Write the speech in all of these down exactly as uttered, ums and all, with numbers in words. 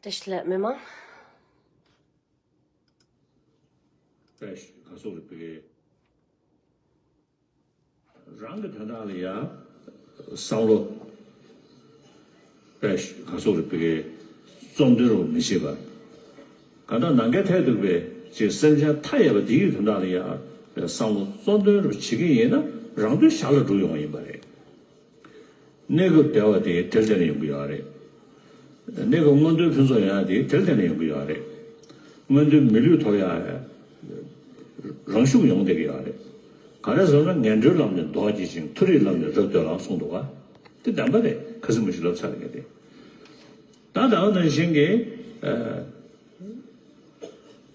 བཀྲ་ཤིས་བདེ་ལེགས་མི་མང་། བཀྲ་ཤིས་ག་སོགས་རེད་པས། རང་གི་དོན་དག་ལ་ཡ་བསམ་བློ་བཀྲ་ཤིས་ག་སོགས་རེད་པས་རྩོམ་དོན་རུ་མི་བྱེད་པ། གང་ལྟར་ནམ་མཁའི་མཐས་གཏུགས་པའི་ཅིག་སེམས་ཅན་མཐའ་ཡས་པ་འདི་ཡི་དོན་དག་ལ་ཡ་བསམ་བློ་རྩོམ་དོན་རུ་བྱེད་ཀྱི་ཡིན་ན་རང་དོན་ཞར་ལ་འགྲུབ་ཡོང་བ་ཡིན་པ་རེད། གནས་སྐབས་བདེ་བ་དེ་དེར་བརྟེན་ནས་ཡོང་གི་ཡོད་རེད། གནས་སྐབས་མངོན་མཐོའི་ཕུན་ཚོགས་ཡོང་ཡ་དེ་དེར་བརྟེན་ནས་ཡོང་གི་ཡོད་རེད། མངོན་མཐོའི་མི་ལུས་ཐོབ་ཡ་རང་ཤུགས་ཡོང་བསྡད་ཀྱི་ཡོད་རེད། ག་རེ་ཟེར་ན་ངན་འགྲོའི་ལམ་ནས་ལྡོག་བགྱིད་ཅིང་མཐོ་རིས་ལམ་ནས་རབ་སྟོན་ལ་གསུངས་འདུག་ག་དེ་བདེན་པ་རེད། ཁ་སང་མི་ཞིག་ལབ་ཚར་གི་རེད། ད་ད་ག་ནང་བཞིན་གྱི་ཨ།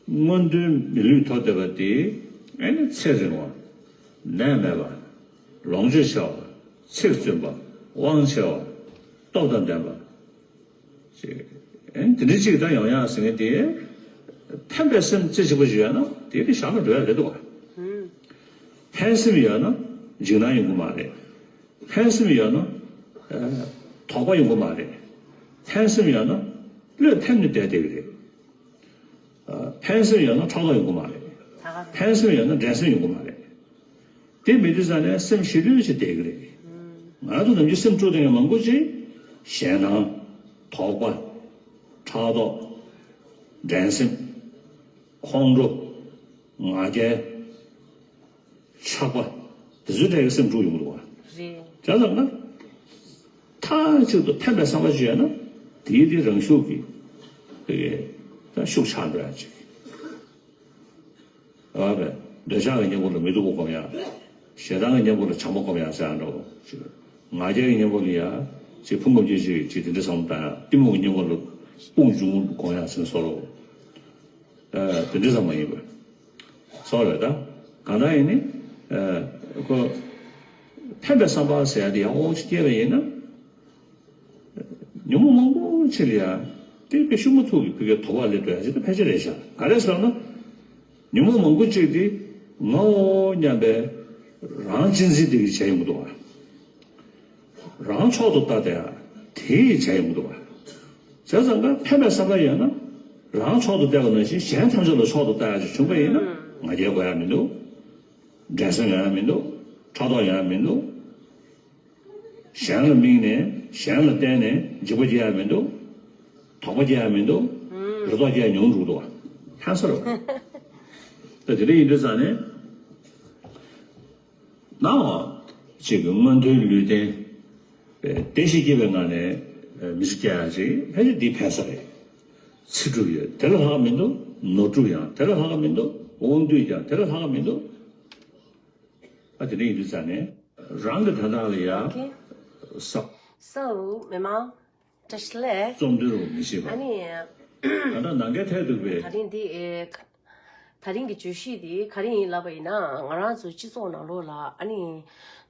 མངོན་མཐོའི་མི་ལུས་ཐོབ་བསྡད་པ་དེ་ཨེ་ནི་ཚེ་རིང་བ། ནད་མེད་པ། ལོངས་སྤྱོད་ཆེ་བ། ཚིག་བཙུན་པ། དབང་ཆེ་བ། སྟོབས་དང་ལྡན་པ། ཅེས་ཨེ་ནི་དེ་འདྲ་ཅིག་ད་ཡོང་ཡག་ཟེར་མཁན་དེ། ཕན་པའི་སེམས་རྩེ་གཅིག་པ་ཞིག་ཡོད་ན་དེ་དེ་ཞག་ལ་འགྲོ་ཡག་རེད་འདུག་བ། ཕན་སེམས་ཡོད་ན་འཇིགས་སྣང་ཡོང་གི་མ་རེད། ཕན་སེམས་ཡོད་ན་ཨ། དོགས་པ་ཡོང་གི་མ་རེད། ཕན་སེམས་ཡོད་ན་བློས་ཕེབས་ནས་བསྡད་བསྡད་ཀྱི་རེད། ཕན་སེམས་ཡོད་ན་ཕྲག་དོག་ཡོང་གི་མ་རེད། ཕན་སེམས་ཡོད་ན་འགྲན་སེམས་ཡོང་གི་མ་རེད། དེ་མེད་དུས་ཙང་ནས་སེམས་ཞི་ལྷོད་ཅིག་བསྡད་ཀྱི་རེད། ང་ཚོ་ནམ་རྒྱུན་སེམས་དཀྲུགས་བསྡད་མཁན་མང་པོ་ཅིག་ཞེད་སྣང་། དོགས་པ། ཕྲག་དོག་འགྲན་སེམས། ཁོང་ཁྲོ། ང་རྒྱལ། ཆགས་པ། དེ་ཚོའི་གྲས་ཀྱི་སེམས་དཀྲུགས་ཡོང་གི་འདུག་བ། རེད། བྱས་ཙང་ན། མཐའ་གཅིག་ཏུ་ཕན་པའི་བསམ་པ་ཅིག་ཡོད་ན། དེའི་དེ་རང་ཤུགས་ཀྱིས། དེ་གའི་ད་ཤུགས་ཆག་འགྲོ་ཡ་ཅིག་ཨ་བས་འདོད་ཆགས་ཀྱི་གཉེན་པོ་ལ་མི་སྡུག་པ་སྒོམ་ཡ། ཞེ་སྡང་གི་གཉེན་པོ་ལ་བྱམས་པ་སྒོམ་ཡ་ཟེར་ཡ་འདྲ་བོ་ཅིག་ང་རྒྱལ་གྱི་གཉེན་པོ་ལ་ཡ། ཅིག་ཕུང་ཁམས་སྐྱེ་མཆེད་ཀྱི་ཅིག་དེ་འདྲ་བསམ་བློ་བཏང་ཡ། གཏི་མུག་གི་གཉེན་པོ་ལ་དཔུང་འཇུག་སྒོམ་ཡ་ཟེར་ན་སོ་རོ། ཨ་དེ་འདྲ་ཙམ་མ་ཡིན་པ། སོགས་རེད་ད། གང་ལྟར་ཡིན་ནི། ཨ་ཁོ། ཕན་པའི་བསམ་པ་ཟེར་ཡ་དེ་ཡག་པོ་ཞིག་སྐྱེས་པ་ཡིན་ན། ཉོན་མོངས་མང་པོ་ཅིག་ལ་ཡ། དེ་དཔེ་ཤུགས་མ་ཐུག་གི་ཕ་གིའི་དོགས་པ་སླེབས་འགྲོ་ཡ་ཅིག་ད་ཕལ་ཆེར་རེད་ཤག་ག་རེ་ཟེར་ན། ཉོན་མོངས་མང་པོ་ཅིག་དེ་ངའོ་སྙམ་པའི་རང་གཅེས་འཛིན་དེ་གིས་བྱས་ཡོང་གི་འདུག་བ། རང་མཆོག་ཏུ་ལྟ་དེ་དེས་བྱས་ཡོང་གི་འདུག་བ། བྱས་ཙང་ཀ་ཕན་པའི་བསམ་པ་ཡོད་ན། རང་མཆོག་ཏུ་བལྟས་པ་ནང་བཞིན་གཞན་ཐམས་ཅད་ལ་མཆོག་ཏུ་ལྟ་ཡ་ཅིག་བྱུང་པ་ཡིན་ན། ང་རྒྱལ་དགོས་ཡ་མི་འདུག་འགྲན་སེམས་ཡོང་ཡ་མི་འདུག་ཕྲག་དོག་ཡོང་ཡ་མི་འདུག་གཞན་ལ་དམིགས་ནས་གཞན་ལ་བརྟེན་ནས་འཇིགས་པ་སྐྱེ་ཡ་མི་འདུག་དོགས་པ་སྐྱེ་ཡ་མི་འདུག་རེ་དོགས་སྐྱེ་ཡ་ཉུང་འགྲོ་གི་འདུག་བ། ཧང་སང་རེད་བ། ད་དེ་འདྲ་ཡིན་དུས་ཙང་ནས། ནའང་། གཅིག་གི་མངོན་མཐོའི་ལུས་རྟེན། བདེ་ཞིང་སྐྱིད་པའི་ངང་ནས་མི་ཚེ་སྐྱེལ་ཡ་ཅིག་ཕལ་ཆེར་འདི་ཕན་ས་རེད། ཚེ་སྒྲུབ་ཡོད་དེ་ལས་ལྷག་མི་འདུག་ནོར་སྒྲུབ་ཡང་དེ་ལས་ལྷག་མི་འདུག་དབང་སྡུད་ཀྱང་དེ་ལས་ལྷག་མི་འདུག་ཨ་དེ་འདྲ་ཡིན་དུས་ཙང་ནས་རང་གི་དོན་དག་ལ་ཡ། Okay. བསམ། So མི་མང་། བཀྲ་ཤིས་བདེ་ལེགས། རྩོམ་དོན་རུ་མི་བྱེད་པ། ཨ་ནི། ད་ལྟ་ནམ་མཁའི་མཐས་གཏུགས་པའི། ད་རིང་འདི་ཨེ། ད་རིང་གི་བརྗོད་གཞི་འདི་ག་རེ་ཡིན་ལབ་པ་ཡིན་ན་ང་རང་ཚོ་སྤྱི་ཚོགས་ནང་ལོགས་ལ་ཨ་ནི།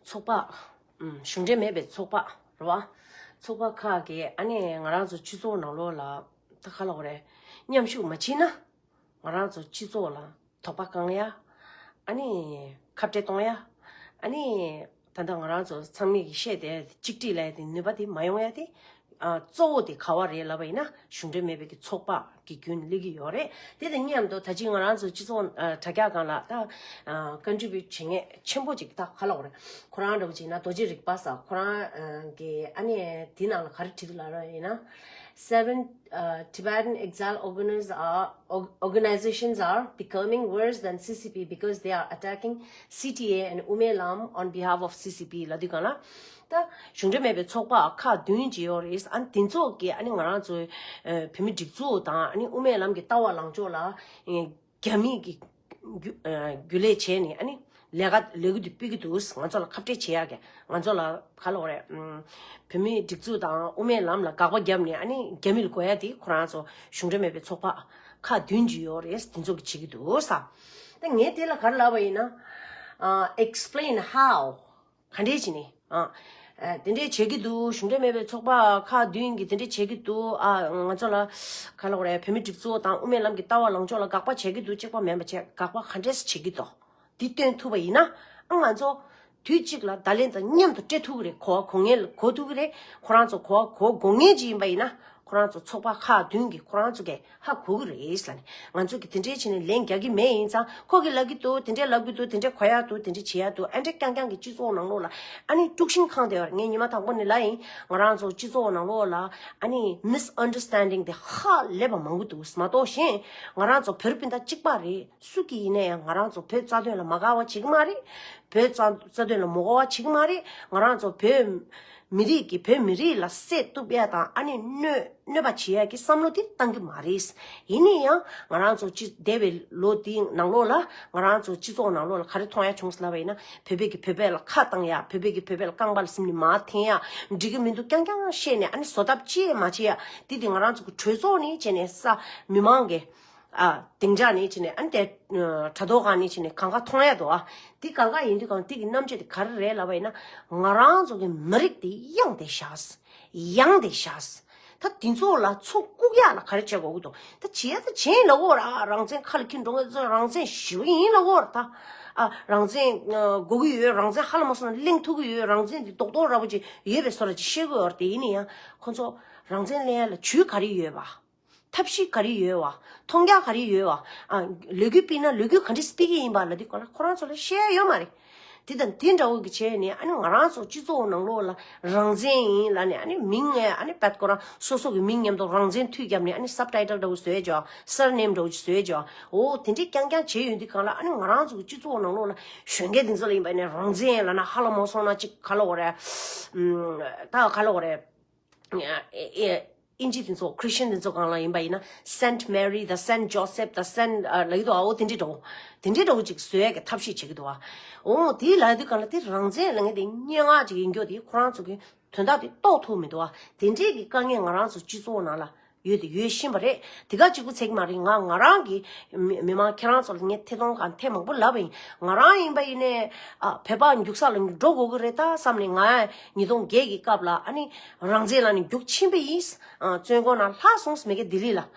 ཚོགས་པ། ཨུམ། གཞུང་འབྲེལ་མེད་པའི་ཚོགས་པ་རེད་བ། ཚོགས་པ་ཁག་གིས་ཨ་ནི་ང་རང་ཚོ་སྤྱི་ཚོགས་ནང་ལོགས་ལ་ད་ག་ལབ་དགོས་རེད། མཉམ་ཞུགས་མ་བྱེད་ན། ང་རང་ཚོ་སྤྱི་ཚོགས་ལ་དོགས་པ་བསྐང་ཡ། ཨ་ནི་ཁ་བྲལ་གཏོང་ཡ། ཨ་ནི་ད་ལྟ་ང་རང་ཚོ་ཚང་མས་ཀྱི་བཤད་དེ་གཅིག་སྒྲིལ་ལ་ཡ་དེ་ནུས་པ་དེ་མ་ཡོང་ཡ་དེ། ཨ་གཙོ་བོ་དེ་ག་བ་རེད་ལབ་པ་ཡིན་ན་གཞུང་འབྲེལ་མེད་པའི་གི་ཚོགས་པ་གི་བརྒྱུད་ནས་སླེབས་ཀྱི་ཡོད་རེད། དེ་དང་མཉམ་དུ་ད་ཅི་ང་རང་ཚོ་སྤྱི་ཚོགས་ཨ་དྲ་རྒྱ་སྒང་ལ་ད་ཨ་ཀོན་ཊི་བྷིའུ་ཊི་བྱེད་མཁན་ཆེན་པོ་ཅིག་ད་ག་ལབ་དགོས་རེད། ཁོ་རང་འདྲ་བོ་ཅིག་ན་རྡོ་རྗེ་རིག་པ་ཟེར་ཁོ་རང་ཨ་གི་ཨ་ནི་དེ་ནང་ལ་ག་རེ་བྲིས་འདུག་ལབ་པ་ཡིན་ན། Seven uh, Tibetan exile organiz- uh, org- organizations are becoming worse than C C P because they are attacking C T A and Ume Lam on behalf of C C P. ལབ་དུས་གང་ལ། ད་གཞུང་འབྲེལ་མེད་པའི་ཚོགས་པ་ཁག་བདུན་ཅིག་ཡོད་རེད། ཨ་ནི་དེ་ཚོ་གིས་ཨ་ནི་ང་རང་ཚོའི་ཨ་བོད་མི་སྒྲིག་འཛུགས་དང་ཨ་ནི་དབུ་མའི་ལམ་གྱི་ལྟ་བ་ལངས་ཕྱོགས་ལ་ཨ་རྒྱ་མིའི་གི་རྒྱུ་ཨ་རྒྱུ་ལས་བྱས་ནས་ཨ་ནི་ལས་ཀ་ལས་འགུལ་དེ་སྤེལ་གྱི་འདུག་ང་ཚོ་ལ་ཁ་བྲལ་བྱེད་ཡག་གི་ང་ཚོ་ལ་ག་ལབ་དགོས་རེད། ཨ་བོད་མིའི་སྒྲིག་འཛུགས་དང་དབུ་མའི་ལམ་ལ་དགག་པ་བརྒྱབ་ནས་ཨ་ནི་རྒྱ་མི་ལ་རྒོལ་ཡ་དེ་ཁོ་རང་ཚོ་གཞུང་འབྲེལ་མེད་པའི་ཚོགས་པ་ཁག་བདུན་ཅིག་ཡོད་རེད། དེ་ཚོ་གིས་བྱེད་ཀྱི་འདུག་ས། ད་ངས་དེ་ལ་ག་རེ་ལབ་པ་ཡིན་ན། ཨ་explain how ག་འདྲས་བྱས་ནས་ཨ། ཨ་དེ་འདྲས་བྱེད་ཀྱི་འདུག་གཞུང་འབྲེལ་མེད་པའི་ཚོགས་པ་ཁག་བདུན་གྱིས་དེ་འདྲས་བྱེད་ཀྱི་འདུག་ཨ་ང་ཚོ་ལ་ག་ལབ་དགོས་རེད། བོད་མི་སྒྲིག་འཛུགས་དང་དབུ་མའི་ལམ་གྱི་ལྟ་བ་ལངས་ཕྱོགས་ལ་དགག་པ་བྱེད་ཀྱི་འདུག་གཅིག་པ་མིན་པ་བྱས་དགག་པ་ག་འདྲས་བྱེད་ཀྱི་འདུག་འདི་སྟོན་ཐུབ་པ་ཡིན་ན་ཨ་ང་ཚོ་དུས་གཅིག་ལ་བརྡ་ལན་དང་མཉམ་དུ་སྤྲད་ཐུབ་ཀྱི་རེད། གོ་བ་གོ་མཁན་ལ་གོ་ཐུབ་ཀྱི་རེད། ཁོ་རང་ཚོ་གོ་བ་གོ་དགོས་མཁན་ཅིག་ཡིན་པ་ཡིན་ན་ཁོ་ ཁོ་རང་ཚོ་ཚོགས་པ་ཁག་བདུན་གྱིས་ཁོ་རང་ཚོ་གས་ཧ་གོ་གི་རེད་ལབ་ནས། ང་ཚོ་གིས་དེ་འདྲའི་བྱས་ནས་ལན་རྒྱག་གི་མེད། ཡིན་ཙང་ཁོ་གིས་ལབ་ཀྱི་འདུག་དེ་འདྲའི་ལབ་ཀྱི་འདུག་དེ་འདྲའི་གོ་ཡག་འདུག་དེ་འདྲའི་བྱེད་ཡག་འདུག་ཨ་འདྲའི་རྐྱང་རྐྱང་གི་སྤྱི་ཚོགས་ནང་ལོགས་ལ་ཨ་ནི་དཀྲུག་ཤིང་གང་དེ་བར་ངས་ཉི་མ་དང་པོ་ནས་ལབ་ཡིན། ང་རང་ཚོ་སྤྱི་ཚོགས་ནང་ལོགས་ལ་ཨ་ནི་མིས་ཨན་ཌར་སི་ཊན་ཌིང་དེ་ཧ་ལས་པ་མང་པོ་འདུག་མ་གཏོགས་གཞན་ང་རང་ཚོ་བོད་རིགས་སྤུན་ཟླ་གཅིག་པ་རེད། སུ་གིས་ཡིན་ན་ཡང་ང་རང་ཚོ་བོད་རྩ་དོན་ལ་མ་དགའ་བ་བྱེད་ཀྱི་མ་རེད། བོད་རྩ་རྩ་དོན་ལ་མ་དགའ་བ་བྱེད་ཀྱི་མ་རེད། ང་རང་ཚོ་བོད་མི་རིགས་ཀྱི་བོད་མི་རིགས་ལ་བསད་གཏུབ་ཡ་དང་ཨ་ནི་གནོད་གནོད་པ་བྱེད་ཡ་གི་བསམ་བློ་དེ་བཏང་གི་མ་རེད། ཡིན་ན་ཡང་ང་རང་ཚོ་སྤྱི་འདས་པའི་ལོ་དེའི་ནང་ལོགས་ལ་ང་རང་ཚོ་སྤྱི་ཚོགས་ནང་ལོགས་ལ་ག་རེ་མཐོང་ཡ་བྱུང་ཟེར་ལབ་པ་ཡིན་ན། བོད་པའི་གི་བོད་པའི་ལ་ཁ་བཏང་ཡ། བོད་པའི་གི་བོད་པའི་ལ་རྐང་པ་ལ་སིམ་ནི་མ་འཐེན་ཡ། འགྲིག་གི་མི་འདུག་རྐྱང་རྐྱང་བཤད་ནས་ཨ་ནི་བཟོ་ཐབས་ཅི་ཡང་མ་བྱེད་ཡ། དེ་དེ་ང་རང་ཚོ་གི་གྲོས་ཚོགས་ནས་བྱས་ནས་ས་མི་མང་གི་ཨ་སྡིངས་ཆ་ནས་བྱས་ནས་ཨ་ནི་དེ་དྲ་ཐོག་སྒང་ནས་བྱས་ནས་གང་ག་མཐོང་ཡ་འདུག་ཨ་དེ་གང་ག་ཡིན་དུས་གང་དེ་གི་རྣམ་དཔྱོད་དེ་ག་རེ་རེད་ལབ་པ་ཡིན་ན། ང་རང་ཚོ་གི་མི་རིགས་དེ་ཡང་དེ་བཞག་ཡང་དེ་བཞག་ད་དེ་ཚོ་ལ་ཚུར་བཀུག་ཡག་ལ་ག་རེ་བྱེད་དགོས་ཀྱི་འདུག་ད་བྱེད་ཡ་ད་བྱེད་ཡིན་ལབ་དགོས་ར། རང་བཙན་ཁ་ལ་འཁྱེར་འགྲོ་མཁན་ཚོ་རང་བཙན་ཞེ་པོ་ཡིན་ལབ་དགོས་ར། ད་ཨ་རང་བཙན་དགོས་ཀྱི་ཡོད། རང་བཙན་ཧ་ལས་མ་སོང་ན་གླེང་ཐུབ་ཀྱི་ཡོད། རང་བཙན་དེ་རྡོག་རྡོག་ར་བོ་ཅིག་ཡོད་པའི་བཟོ་འདྲ་ཅིག་བཤད་ཀྱི་ཡོད་ར། དེ་ཡིན་ན་ཡང་ཁོ་ཚོ་རང་བཙན་ལེན་ཡ་ལ་ཇུས་ག་རེ་ཡོད་པ། ཐབས་ཤེས་ག་རེ་ཡོད་པ། མཐོང་རྒྱ་ག་རེ་ཡོད་པ། ཨ་ལས་འགུལ་སྤེལ་ན་ལས་འགུལ་ག་འདྲས་སྤེལ་གྱི་ཡིན་པ་ལབ་དུས་གང་ལ་ཁོ་རང་ཚོ་ལ་བཤད་ཡ་ཡོད་མ་རེད། དེ་དང་དེ་འདྲ་བོ་གི་བྱས་ནས་ཨ་ནི་ང་རང་ཚོ་སྤྱི་ཚོགས་ནང་ལོགས་ལ་རང་བཙན་ཡིན་ལབ་ནས་ཨ་ནི་མིང་ངས་ཨ་ནི་བད་ཁོ་རང་སོ་སོ་གི་མིང་མཉམ་དུ་རང་བཙན་མཐུད་བརྒྱབ་ནས་ཨ་ནི་སབ་ཊའི་ཊལ་འདྲ་བོ་བཟོས་ཅོག་སར་ནེམ་འདྲ་བོ་ཅིག་བཟོས་ཅོག་འོ་དེ་འདྲས་རྐྱང་རྐྱང་བྱས་ཡོང་དུས་གང་ལ་ཨ་ནི་ང་རང་ཚོ་གི་སྤྱི་ཚོགས་ནང་ལོགས་ལ་གཞོན་སྐྱེས་དེ་ཚོ་ལ་ཡིན་པ་ནས་རང་བཙན་ལབ་ན་ཧ་ལས་མ་སོང་ན་ཅིག་ག་ལབ་དགོས་རེད། ད་ག་ལབ་དགོས་རེད། ཨེ་ཨེ་ཨིན་ཇི་དེ་ཚོ་ཁྲི་སི་ཅན་དེ་ཚོ་སྒང་ལ་ཡིན་པ་ཡིན་ན་སེན་ཊི་མེ་རི་དང་སེན་ཊི་ཇོ་སེབ་དང་སེན་ཊི་ལབ་ཀྱི་འདུག་ཨ། འོ་དེ་འདྲའི་འདྲ་བོ། དེ་འདྲའི་འདྲ་བོ་ཅིག་བཟོ་ཡ་གི་ཐབས་ཤེས་བྱེད་ཀྱི་འདུག་ཨ། འོ་དེ་ལབ་དུས་གང་ལ་དེ་རང་བཙན་ལབ་མཁན་དེ་སྙན་ངག་ཅིག་ཡིན་རྒྱུ་དེ་ཁོ་རང་ཚོ་གི་དོན་དག་དེ་རྟོགས་ཐུབ་མི་འདུག་ཨ། དེ་འདྲའི་གི་དཀའ་ངལ་ང་རང་ཚོ་སྤྱི་ཚོགས་ནང་ལ་ཡོད་དེ་ཡོད་བཞིན་པ་རེད། དེ་ག་གཅིག་པུ་ཚད་ཀྱི་མ་རེད། ང་ང་རང་གི་མི་མི་མང་ཁྱེད་རང་ཚོ་ལ་ངས་ཐད་གཏོང་གང་ཐད་མང་པོ་ལབ་པ་ཡིན། ང་རང་ཡིན་པ་ཡིན་ནའི་ཨ་བོད་པ་རྒྱུག་ས་ལ་འགྲོ་དགོས་ཀྱི་རེད་ད་བསམ་ནས། ང་ཉིས་སྟོང་བརྒྱད་ཀྱི་སྐབས་ལ་ཨ་ནི་རང་བཙན་ལབ་ནས་རྒྱུག་ཕྱིན་པ་ཡིན། ཨ་བཙོན་ཁང་ནང་ལྷག་སོང་། མི་དགེ་ལྡི་ལི་ལ་ཨ་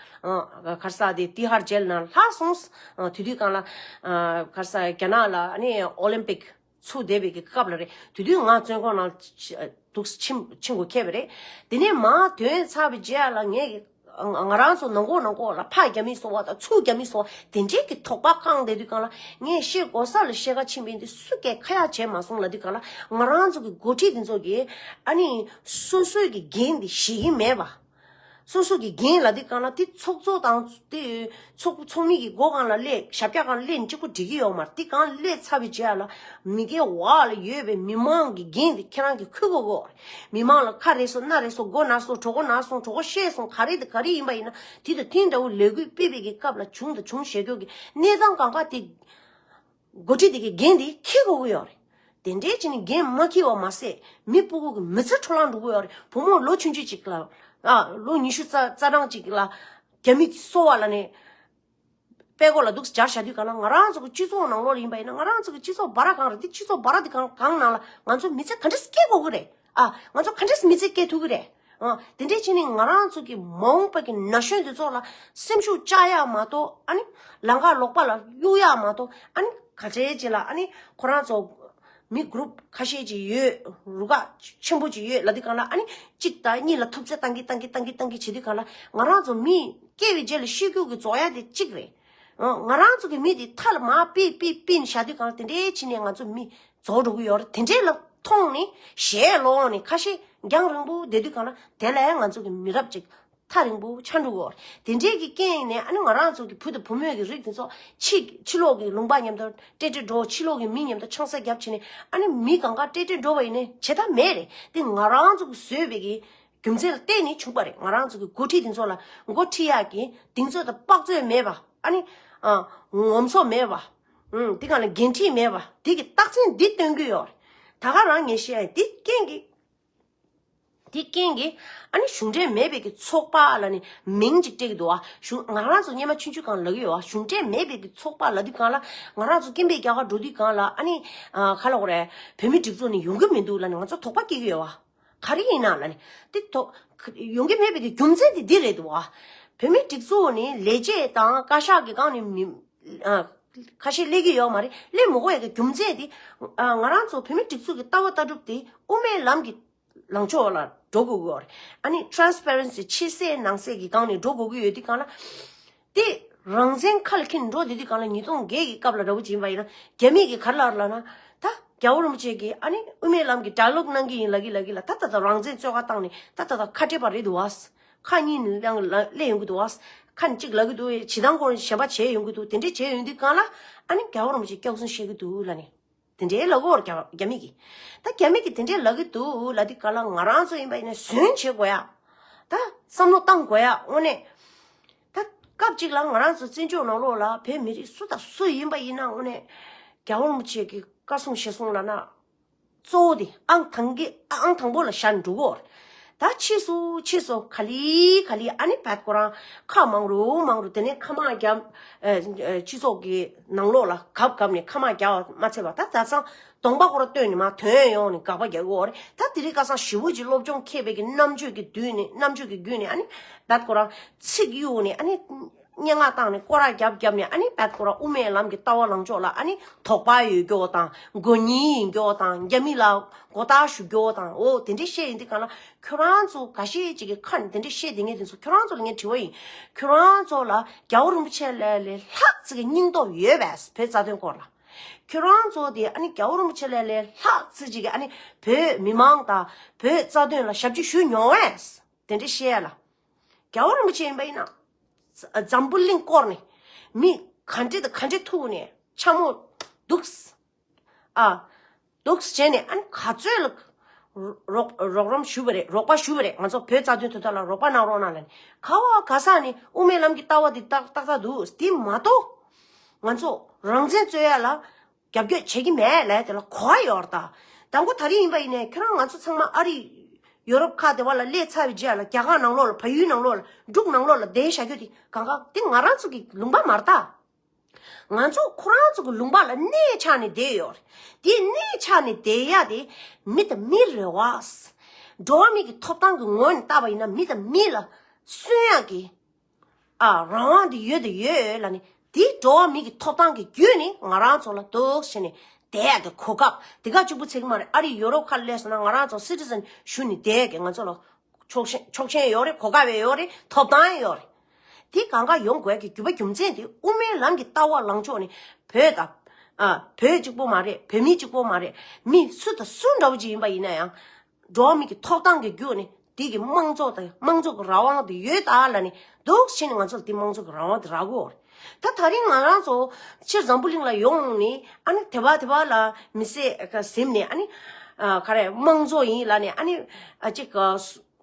ག་རེ་ཟེར་དེ་ཏི་ཧར་ཇེལ་ནང་ལྷག་སོང་། ཨ་དེ་དུས་གང་ལ་ཨ་ག་རེ་ཟེར་རྒྱ་ནག་ལ་ཨ་ནི་ཨོ་ལིམ་པིག་ཚུགས་བསྡད་པའི་གི་སྐབས་ལ་རེད། དེ་དུས་ང་བཙོན་ཁང་ནང་ལ་འདུག་ཕྱིན་ཕྱིན་དགོས་ཁེལ་བ་རེད། དེ་ནས་མར་ཐོན་ཚར་བའི་རྗེས་ལ་ངས་ང་རང་ཚོ་ནང་ཁོག་ནང་ཁོག་ལ་ཕར་རྒྱབ་མི་བཟོ་བ་དང་ཚུར་རྒྱབ་མི་བཟོ་བ་དེ་འདྲའི་གི་དོགས་པ་བསྐངས་བསྡད་དུས་གང་ལ། ངས་བཤད་དགོས་ས་ལ་བཤད་ཁ་ཕྱིན་པ་ཡིན་དུས་སུ་གས་ཁ་ཡ་བྱས་མ་སོང་ལབ་དུས་གང་ལ། ང་རང་ཚོ་གི་འགོ་ཁྲིད་དེ་ཚོ་གིས་ཨ་ནི་སོ་སོའི་གི་འགན་དེ་བཞེས་ཀྱི་མེད་པ། སོ་སོ་གི་འགན་ལབ་དུས་གང་ལ་དེ་ཚོགས་གཙོ་དང་དེ་ཚོགས་ཚོགས་མི་གི་སྒོ་སྒང་ལ་སླེབས། ཞབས་བཀྱག་སྒང་སླེབས་ན་གཅིག་པུ་འགྲིག་གི་ཡོད་མ་རེད། དེ་སྒང་སླེབས་ཚར་བའི་རྗེས་ལ་མི་སྒེར་བར་ལ་ཡོད་པའི་མི་མང་གི་འགན་དེ་ཁྱེད་རང་གིས་འཁུར་དགོས་ཀྱི་ཡོད་རེད། མི་མང་ལ་ཁ་རེ་སོང་སྣ་རེ་སོང་མགོ་ན་སོང་གྲོད་ཁོག་ན་སོང་གྲོད་ཁོག་བཤལ་སོང་ག་རེ་དེ་ག་རེ་ཡིན་པ་ཡིན་ན། དེ་དང་དེ་འདྲ་བོ་ལས་འགུལ་སྤེལ་བའི་གི་སྐབས་ལ་བྱུང་དང་འབྱུང་བཞག་རྒྱུ་གི་གནས་སྟངས་གང་ག་དེ་འགོ་ཁྲིད་དེ་གི་འགན་དེ་འཁྱེར་དགོས་ཀྱི་ཡོད་རེད། དེ་འདྲའི་བྱས་ནས་འགན་མ་འཁྱེར་བ་མ་ཟད་མི་སྤུ་གུ་གི་མི་ཚེ་འཕྲོ་བརླག་འགྲོ་གི་ཡོད་རེད། བུ་མོ་ལོ་ཆུང་ཆུང་ཅིག་ལ་ཨ་ལོ་ཉི་ཤུ་རྩ་རྩ་གྲངས་ཅིག་ལ་རྒྱ་མི་གསོ་བ་ལ་ནས་པད་ཀོ་ལ་འདུག་སྦྱར་བཞག་དུས་གང་ལ། ང་རང་ཚོ་གི་སྤྱི་ཚོགས་ནང་ལོགས་ལ་ཡིན་པ་ཡིན་ན། ང་རང་ཚོ་གི་སྤྱི་ཚོགས་འབའ་ར་གང་རེད། དེ་སྤྱི་ཚོགས་འབའ་ར་དེ་གང་གང་ནང་ལ་ང་ཚོ་མི་ཚེ་ག་འདྲས་སྐྱེལ་དགོས་ཀྱི་རེད། ཨ་ང་ཚོ་ག་འདྲས་མི་ཚེ་སྐྱེལ་ཐུབ་ཀྱི་རེད། ཨ་དེ་འདྲས་བྱས་ནས་ང་རང་ཚོ་གི་མ་འོངས་པ་གི་ན་གཞོན་དེ་ཚོ་ལ་སེམས་ཤུགས་བཅག་ཡག་མ་གཏོགས། ཨ་ནི་ལམ་ཁ་ལོག་པ་ལ་གཡུག་ཡག་མ་གཏོགས། ཨ་ནི་ག་ཚད་ཅིག་ལ་ཨ་ནི་ཁོ་རང་ཚོ་མི་གུ་རུབ་ཁ་ཤས་ཅིག་ཡོད། རུ་ཁག་ཆེན་པོ་ཅིག་ཡོད་ལབ་དུས་གང་ལ། ཨ་ནི་གཅིག་དང་གཉིས་ལ་ཐུབ་ཚོད་བཏང་གི་བཏང་གི་བཏང་གི་བཏང་གི་བྱེད་དུས་གང་ལ། ང་རང་ཚོ་མི་སྐྱེ་བའི་རྗེས་ལ་ཤི་རྒྱུ་གི་རྫོགས་ཡ་དེ་གཅིག་རེད། ཨ་ང་རང་ཚོ་གི་མི་དེ་མཐའ་ལ་མར་ཕུད་ཕུད་ཕུད་ནས་བཞག་དུས་གང་ལ། དེ་འདྲའི་བྱས་ནས་ང་ཚོ་མི་རྫོགས་འགྲོ་གི་ཡོད་རེད། དེ་འདྲའི་ལ་མཐོང་ནས་ཞེད་ལོག་ནས་ཁ་ཤས་རྒྱང་རིང་པོ་བསྡད་དུས་གང་ལ། དེ་ལ་ཡང་ང་ཚོ་གི་མི་རབས་ཅིག་ཐག་རིང་པོ་ཆགས་འགྲོ་གི་ཡོད་རེད། དེ་འདྲའི་གི་རྐྱེན་ནས་ཨ་ནི་ང་རང་ཚོ་གི་བུ་དང་བུ་མོ་གི་རིགས་དེ་ཚོ་ཕྱི་ཕྱི་ལོགས་གི་ལུང་པ་མཉམ་དུ་ཏྲེ་ཏྲེ་འགྲོ། ཕྱི་ལོགས་གི་མི་མཉམ་དུ་ཆང་ས་རྒྱབ་བྱས་ནས། ཨ་ནི་མི་གང་ག་ཏྲེ་ཏྲེ་འགྲོ་བ་ཡིན་ནའི་བྱེད་ཐབས་མེད་རེད། དེ་ང་རང་ཚོ་གི་བཟོས་པའི་གི་རྒྱུ་མཚན་ལ་བརྟེན་ནས་བྱུང་བ་རེད། ང་རང་ཚོ་གི་འགོ་ཁྲིད་དེ་ཚོ་ལ་འགོ་ཁྲིད་ཡག་གི་གདེང་ཚོད་དང་དཔག་ཚོད་མེད་པ། ཨ་ནི་ཨ་ངོམ་སོ་མེད་པ། ཨུམ་དེ་གང་ལ་འགན་འཁྲི་མེད་པ། དེ་གི་རྟགས་མཚན་འདི་སྟོན་གི་ཡོད་རེད། ད་ག་རང་ངས་བཤད་ཡ་དེ་རྐྱེན་གི་དེ་རྐྱེན་གྱིས་ཨ་ནི་གཞུང་འབྲེལ་མེད་པའི་གི་ཚོགས་པ་ལབ་ནས་མིང་ཅིག་སྤྲད་ཀྱི་འདུག་ཨ། གཞུང་ང་རང་ཚོ་སྔོན་མ་ཆུང་ཆུང་སྒང་ལབ་ཀྱི་ཡོད་ཨ། གཞུང་འབྲེལ་མེད་པའི་གི་ཚོགས་པ་ལབ་དུས་སྒང་ལ། ང་རང་ཚོ་སྐྱིན་པའི་རྒྱ་གར་འགྲོ་དུས་སྒང་ལ་ཨ་ནི་ཨ་ག་ལབ་དགོས་རེད། བོད་མི་སྒྲིག་འཛུགས་ནས་ཡོང་གི་མི་འདུག་ལབ་ནས་ང་ཚོ་དོགས་པ་སྐྱེ་གི་ཡོད་ཨ། ག་རེ་ཡིན་ན་ལབ་ནས། དེ་དོགས་ཡོང་གི་མེད་པའི་གི་རྒྱུ་མཚན་དེ་འདི་རེད་འདུག་ཨ། བོད་མི་སྒྲིག་འཛུགས་ནས་ལས་བྱེད་དང་བཀའ་ཤག་གི་སྒང་ནས་མི་ཨ་ཁ་ཤས་སླེབས་ཀྱི་ཡོད་མ་རེད། སླེབས་མི་དགོས་ཡ་གི་རྒྱུ་མཚན་དེ་ཨ་ང་རང་ཚོ་བོད་མི་སྒྲིག་འཛུགས་ཀྱི་ལྟ་བ་ལྟ་གྲུབ་དེ་དབུ་མའི་ལམ་གྱི་ལངས་ཕྱོགས་ལ་ འགྲོ་དགོས་ཀྱི་ཡོད་རེད། ཨ་ནི་transparency ཕྱི་གསལ་ནང་གསལ་གྱི་སྒང་ནས་འགྲོ་དགོས་ཀྱི་ཡོད་དུས་སྒང་ལ། དེ་རང་བཙན་ཁ་ལ་འཁྱེར་འགྲོ་བསྡད་དུས་སྒང་ལ་ཉིས་སྟོང་བརྒྱད་ཀྱི་སྐབས་ལ་འདྲ་བོ་ཅིག་ཡིན་པ་ཡིན་ན། རྒྱ་མི་གིས་ག་རེ་ལབ་ལབ་ན། ད་རྒྱལ་བ་རིན་པོ་ཆེ་གིས་ཨ་ནི་དབུ་མའི་ལམ་གྱི་dialogue གནང་གི་ཡིན་ལབ་ཀྱི་ལབ་ཀྱི་ལ། ད་ད་ད་རང་བཙན་རྩོད་ག་བཏང་ནས་ད་ད་ད་ཁ་བྲལ་བ་རེད་འདུག་བ། ཁ་གཉིས་ནས་ལ་ལ་སླེབས་ཡོང་གི་འདུག་བ། ཁ་ནས་གཅིག་ལབ་ཀྱི་འདུག་བྱེད་སྟངས་སྐོར་གཞན་པ་བྱས་ཡོང་གི་འདུག་དེ་འདྲས་བྱས་ཡོང་དུས་སྒང་ལ། ཨ་ནི་རྒྱལ་བ་རིན་པོ་ཆེ་སྐྱག་རྫུན་བཤད་ཀྱི་འདུག་ལབ་ནས། དེ་འདྲའི་ལབ་ཀྱི་ཡོད་རེད། རྒྱ་རྒྱ་མི་གིས། ད་རྒྱ་མི་གིས་དེ་འདྲའི་ལབ་ཀྱི་འདུག་ལབ་དུས་སྒང་ལ། ང་རང་ཚོ་ཡིན་པ་ཡིན་ན་ཟོན་བྱེད་དགོས་ཡ། ད་བསམ་བློ་བཏང་དགོས་ཡ། དངོས་གནས། ད་སྐབས་གཅིག་ལ་ང་རང་ཚོ་བཙན་བྱོལ་ནང་ལོགས་ལ་བོད་མི་རིགས་སུ་དང་སུ་ཡིན་པ་ཡིན་ན། དངོས་གནས་རྒྱལ་བ་རིན་པོ་ཆེ་གི་བཀའ་གསུང་ཞལ་གསུང་ལབ་ན། གཙོ་བོ་དེ་ཨང་དང་གི་ཨང་དང་པོ་ལ་བཞག་འགྲོ་གི་ཡོད་རེད། ད་ཕྱིས་སུ་ཕྱིས་སུ་ག་ལེ་ག་ལེ་ཨ་ནི་བད་ཁོ་རང་ཁ་མང་རུ་མང་རུ། དེ་ནས་ཁ་མང་རྒྱབ། ཨ་ཨ་སྤྱི་ཚོགས་ཀྱི་ནང་ལོགས་ལ་གབ་གབ་ནས། ཁ་མང་རྒྱབ་པ་མ་ཚད་པ། ད་ད་ཚང་གདོང་པ་ཁོ་རང་སྟོན་ནས་མར་ཐོན་ཡོང་ནས་དགག་པ་རྒྱག་གི་ཡོད་རེད། ད་དེ་རིང་ཁ་སང་ཞེ་པོ་ཅིག་སློབ་སྦྱོང་མཁས་པའི་གི་རྣམ་དཔྱོད་ཀྱི་བརྒྱུད་ནས། རྣམ་དཔྱོད་ཀྱི་བརྒྱུད་ནས་ཨ་ནི་བད་ཁོ་རང་ཚིག་གཡུག་ནས། ཨ་ནི་སྙན་ངག་བཏང་ནས། སྐོར་ར་རྒྱབ་རྒྱབ་ནས། ཨ་ནི་བད་ཁོ་རང་དབུ་མའི་ལམ་གྱི་ལྟ་བ་ལངས་ཕྱོགས་ལ་ཨ་ནི་དོགས་པ་ཡོད་རྒྱུ་དང་། མགོ་རྙིང་ཡིན་རྒྱུ་དང་། རྒྱ་མི་ལ་མགོ་ལྟག་ཞུ་རྒྱུ་དང་། འོ་དེ་འདྲས་བཤད་ཡིན་དུས་སྒང་ལ། ཁྱོད་རང་ཚོ་འགའ་ཤས་ཅིག་གིས་ཁ་ནས་དེ་འདྲས་བཤད་བསྡད་མཁན་དེ་ཚོ། ཁྱོད་རང་ཚོ་ལ་ངས་དྲི་བ་ཡིན། ཁྱོད་རང་ཚོ་ལ་རྒྱལ་བ་རིན་པོ་ཆེ་ལས་ལས་ལྷག་ཙིག་གི་སྙིང་སྟོབས་ཡོད་པས། བོད་རྩ་དོན་སྐོར་ལ། ཁྱོད་རང་ཚོ་དེ་ཨ་ནི་རྒྱལ་བ་རིན་པོ་ཆེ་ལས་ལས་ལྷག་ཙིག་ཅིག་གིས་ཨ་ནི་བོད་མི་མང་དང་བོད་རྩ་དོན་ལ་ཞབས་ཕྱི་ཞུ་མྱོང་བས། དེ་འདྲས་བཤད་ཡ་ལ། རྒྱལ་བ་རིན་པོ་ཆེ་ཡིན་པ་ཡིན་ན། འཛམ་བུ་གླིང་བསྐོར་ནས་མི་ག་འདྲས་དང་ག་འདྲས་ཐུག་ནས་འཕྱ་སྨོད་འདུག་ཨ། འདུག་བྱས་ནས་ཨ་ནི་ག་ཚོད་ལ་རོགས་རོགས་རམ་ཞུས་པ་རེད། རོགས་པ་ཞུས་པ་རེད། ང་ཚོ་བོད་རྩ་དོན་དོན་དག་ལ་རོགས་པ་གནང་རོགས་གནང་ལབ་ནས། ག་བ་ག་ས་ནས་དབུ་མའི་ལམ་གྱི་ལྟ་བ་འདི་ཏག་ཏག་ཏག་འདུག་དེ་མ་གཏོགས་ང་ཚོ་རང་བཙན་རྩོད་ཡ་ལ་རྒྱབ་སྐྱོར་བྱེད་ཀྱི་མེད་ལབ་དེ་ལ་གོ་བ་ཡོད་རེད་ད། དང་པོ་ད་རེས་ཡིན་པ་ཡིན་ནའི་ཁྱོད་རང་ང་ཚོ་ཚང་མ་ཨ་རི། ཡོ་རོབ་ཁག་དེ་བ་ལ་སླེབས་ཚར་བའི་རྗེས་ལ། རྒྱ་གར་ནང་ལོགས་ལ། བལ་ཡུལ་ནང་ལོགས་ལ། འབྲུག་ནང་ལོགས་ལ་བསྡད་བཞག་རྒྱུ་དེ་གང་ག་དེ་ང་རང་ཚོ་གི་ལུང་པ་མ་རེད་ད། ང་ཚོ་ཁོ་རང་ཚོ་གི་ལུང་པ་ལ་གནས་ཆགས་ནས་བསྡད་ཡོད་རེད། དེ་གནས་ཆགས་ནས་བསྡད་ཡ་དེ་མི་དང་མི་རེད་བ། འགྲོ་བ་མི་གི་ཐོབ་ཐང་གི་ངོས་ནས་བལྟས་པ་ཡིན་ན། མི་དང་མི་ལ་སུན་ཡག་གི་ཨ་རང་དབང་དེ་ཡོད་དང་ཡོད་ལབ་ནས། དེ་འགྲོ་བ་མི་གི་ཐོབ་ཐང་གི་བརྒྱུད་ནས་ང་རང་ཚོ་ལ་འདུག་བྱས་ནས་བསྡད་ཡག་གི་གོ་སྐབས་དེ་ག་གཅིག་པུ་ཚད་ཀྱི་མ་རེད། ཨ་རི་ཡོ་རོབ་ཁག་ལ་སླེབས་སོང་ན་ང་རང་ཚོ་སི་ཊི་ཟན་ཞུ་ནས་བསྡད་ཡག་གི་ང་ཚོ་ལ་ཆོག་མཆན་ཆོག་མཆན་ཡོད་རེད། གོ་སྐབས་ཡོད་རེད། ཐོབ་ཐང་ཡོད་རེད། དེ་གང་ག་ཡོང་དགོས་ཀྱི་རྒྱུ་པ་རྒྱུ་མཚན་དེ་དབུ་མའི་ལམ་གྱི་ལྟ་བ་ལངས་ཕྱོགས་ནས། བོད་དང་ཨ་བོད་གཅིག་པོ་མ་རེད། བོད་མི་གཅིག་པོ་མ་རེད། མི་སུ་དང་སུ་འདྲ་བོ་ཅིག་ཡིན་པ་ཡིན་ན་ཡང་། འགྲོ་བ་མི་གི་ཐོབ་ཐང་གི་བརྒྱུད་ནས་དེ་གི་དམངས་གཙོ་དང་། དམངས་གཙོ་གི་རང་དབང་དེ་ཡོད་ད་ལབ་ནས་འདུག་བྱས་ནས་ང་ཚོ་ལ་དེ་དམངས་གཙོ་གི་རང་དབང་དེ་རག་གི་ཡོད་རེད། ད་ད་རིང་ང་རང་ཚོ་ཕྱིར་འཛམ་བུ་གླིང་ལ་ཡོང་ནས། ཨ་ནི་དེ་བ་དེ་བ་ལ་མི་སེར་ག་ཟིན་ནས། ཨ་ནི་ཨ་ག་རེ་དམངས་གཙོ་ཡིན་ལབ་ནས། ཨ་ནི་ཨ་ཅིག་ག་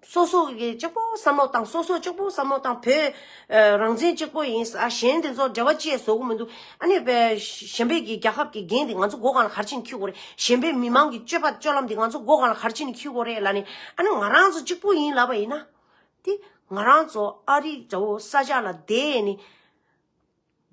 སོ་སོ་གི་གཅིག་པོ་བསམ་བློ་བཏང་། སོ་སོ་གཅིག་པོ་བསམ་བློ་བཏང་། བོད་ཨ་རང་བཙན་གཅིག་པོ་ཡིན། ཨ་གཞན་དེ་ཚོ་འབྲེལ་བ་བཅད་བཟོ་གི་མི་འདུག་ཨ་ནི་བས་གཞན་པའི་གི་རྒྱལ་ཁབ་ཀྱི་འགན་དེ་ང་ཚོ་མགོ་སྒང་ལ་ག་རེ་བྱས་ནས་འཁྱེར་དགོས་རེད། གཞན་པའི་མི་མང་གི་སྤྱོད་པ་སྤྱོད་ལམ་དེ་ང་ཚོ་མགོ་སྒང་ལ་ག་རེ་བྱས་ནས་འཁྱེར་དགོས་རེད་ལབ་ནས། ཨ་ནི་ང་རང་ཚོ་གཅིག་པོ་ཡིན་ལབ་པ་ཡིན་ན། དེ་ང་རང་ཚོ་ཨ་རི་འདྲ་བོ་ས་ཆ་ལ་བསྡད་ནས་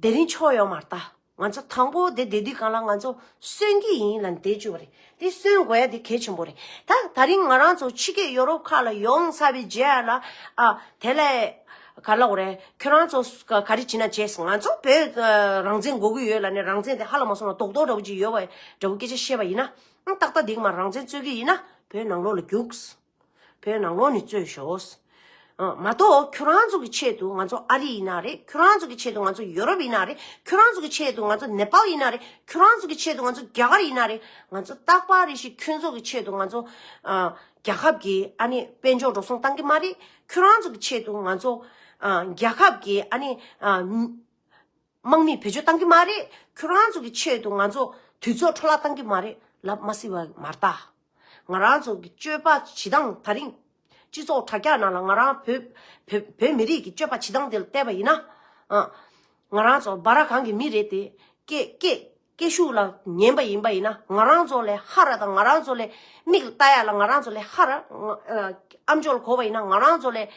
དེ་རིང་ཆོག་ཡོད་མ་རེད་ད། ང་ཚོ་དང་པོ་དེ་བསྡད་དུས་སྒང་ལ་ང་ཚོ་གསོན་གྱི་ཡིན་ལབ་བསྡད་བཅུག་པ་རེད། དེ་གསོན་དགོས་ཡ་དེ་གལ་ཆེན་པོ་རེད། ད་ད་རིང་ང་རང་ཚོ་ཕྱི་རྒྱལ་ཡོ་རོབ་ཁག་ལ་ཡོང་ཚར་བའི་རྗེས་ལ། ཨ་དེ་ལས་ག་ལབ་དགོས་རེད། ཁྱོད་རང་ཚོ་ག་ག་རེ་བྱེད་ན་བྱས། ང་ཚོ་བོད་ཨ་རང་བཙན་དགོས་ཀྱི་ཡོད་ལབ་ནས། རང་བཙན་དེ་ཧ་ལས་མ་སོང་ན་རྡོག་རྡོག་འདྲ་བོ་ཅིག་ཡོད་པ་འདྲ་བོ་སྐད་ཆ་བཤད་པ་ཡིན་ན། ཨང་ཏག་ཏག་འདི་གི་མ་རང་བཙན་རྩོད་ཀྱི་ཡིན་ན་བོད་ནང་ལོགས་ལ་རྒྱུགས། བོད་ནང་ལོགས་ནས་རྩོད་ཤོག་ཨ་མ་གཏོགས་ཁྱོད་རང་ཚོ་གི་ཆེད་དུ་ང་ཚོ་ཨ་རི་ཡིན་ན་རེད། ཁྱོད་རང་ཚོ་གི་ཆེད་དུ་ང་ཚོ་ཡོ་རོབ་ཡིན་ན་རེད། ཁྱོད་རང་ཚོ་གི་ཆེད་དུ་ང་ཚོ་ནེ་པཱལ་ཡིན་ན་རེད། ཁྱོད་རང་ཚོ་གི་ཆེད་དུ་ང་ཚོ་རྒྱ་གར་ཡིན་ན་རེད། ང་ཚོ་རྟག་པར་རེ་བཞིན་ཁྱོད་ཚོ་གི་ཆེད་དུ་ང་ཚོ་ཨ་རྒྱལ་ཁབ་ཀྱི་ཨ་ནི་དཔལ་འབྱོར་འགྲོ་སོང་བཏང་གི་མ་རེད། ཁྱོད་རང་ཚོ་གི་ཆེད་དུ་ང་ཚོ་ཨ་རྒྱལ་ཁབ་ཀྱི་ཨ་ནི་ཨ་དམག་མི་བེད་སྤྱོད་བཏང་གི་མ་རེད། ཁྱོད་རང་ཚོ་གི་ཆེད་དུ་ང་ཚོ་དུས་ཚོད་འཕྲོ་བརླག་བཏང་གི་མ་རེད་ལབ་མ་སྲིད་པ་མ་རེད་ད། ང་རང་ཚོ་གི་སྤྱོད་པ་བྱེད་སྟངས། ད་རིང་སྤྱི་ཚོགས་དྲ་རྒྱ་ནང་ལ་ང་རང་བོད་བོད་བོད་མི་རིགས་ཀྱི་སྤྱོད་པ་བྱེད་སྟངས་དེ་ལ་བལྟས་པ་ཡིན་ན། ཨ་ང་རང་ཚོ་སྦ་ར་གང་གི་མི་རེད་དེ། སྐད་སྐད་སྐད་ཤུགས་ལ་ཉན་པ་ཡིན་པ་ཡིན་ན། ང་རང་ཚོ་ལས་ཧ་ར་དང་། ང་རང་ཚོ་ལས་མིག་ལ་ལྟ་ཡ་ལ་ང་རང་ཚོ་ལས་ཧ་ར། ཨ་ཨམ་ཅོག་ལ་གོ་བ་ཡིན་ན་ང་རང་ཚོ་ལས་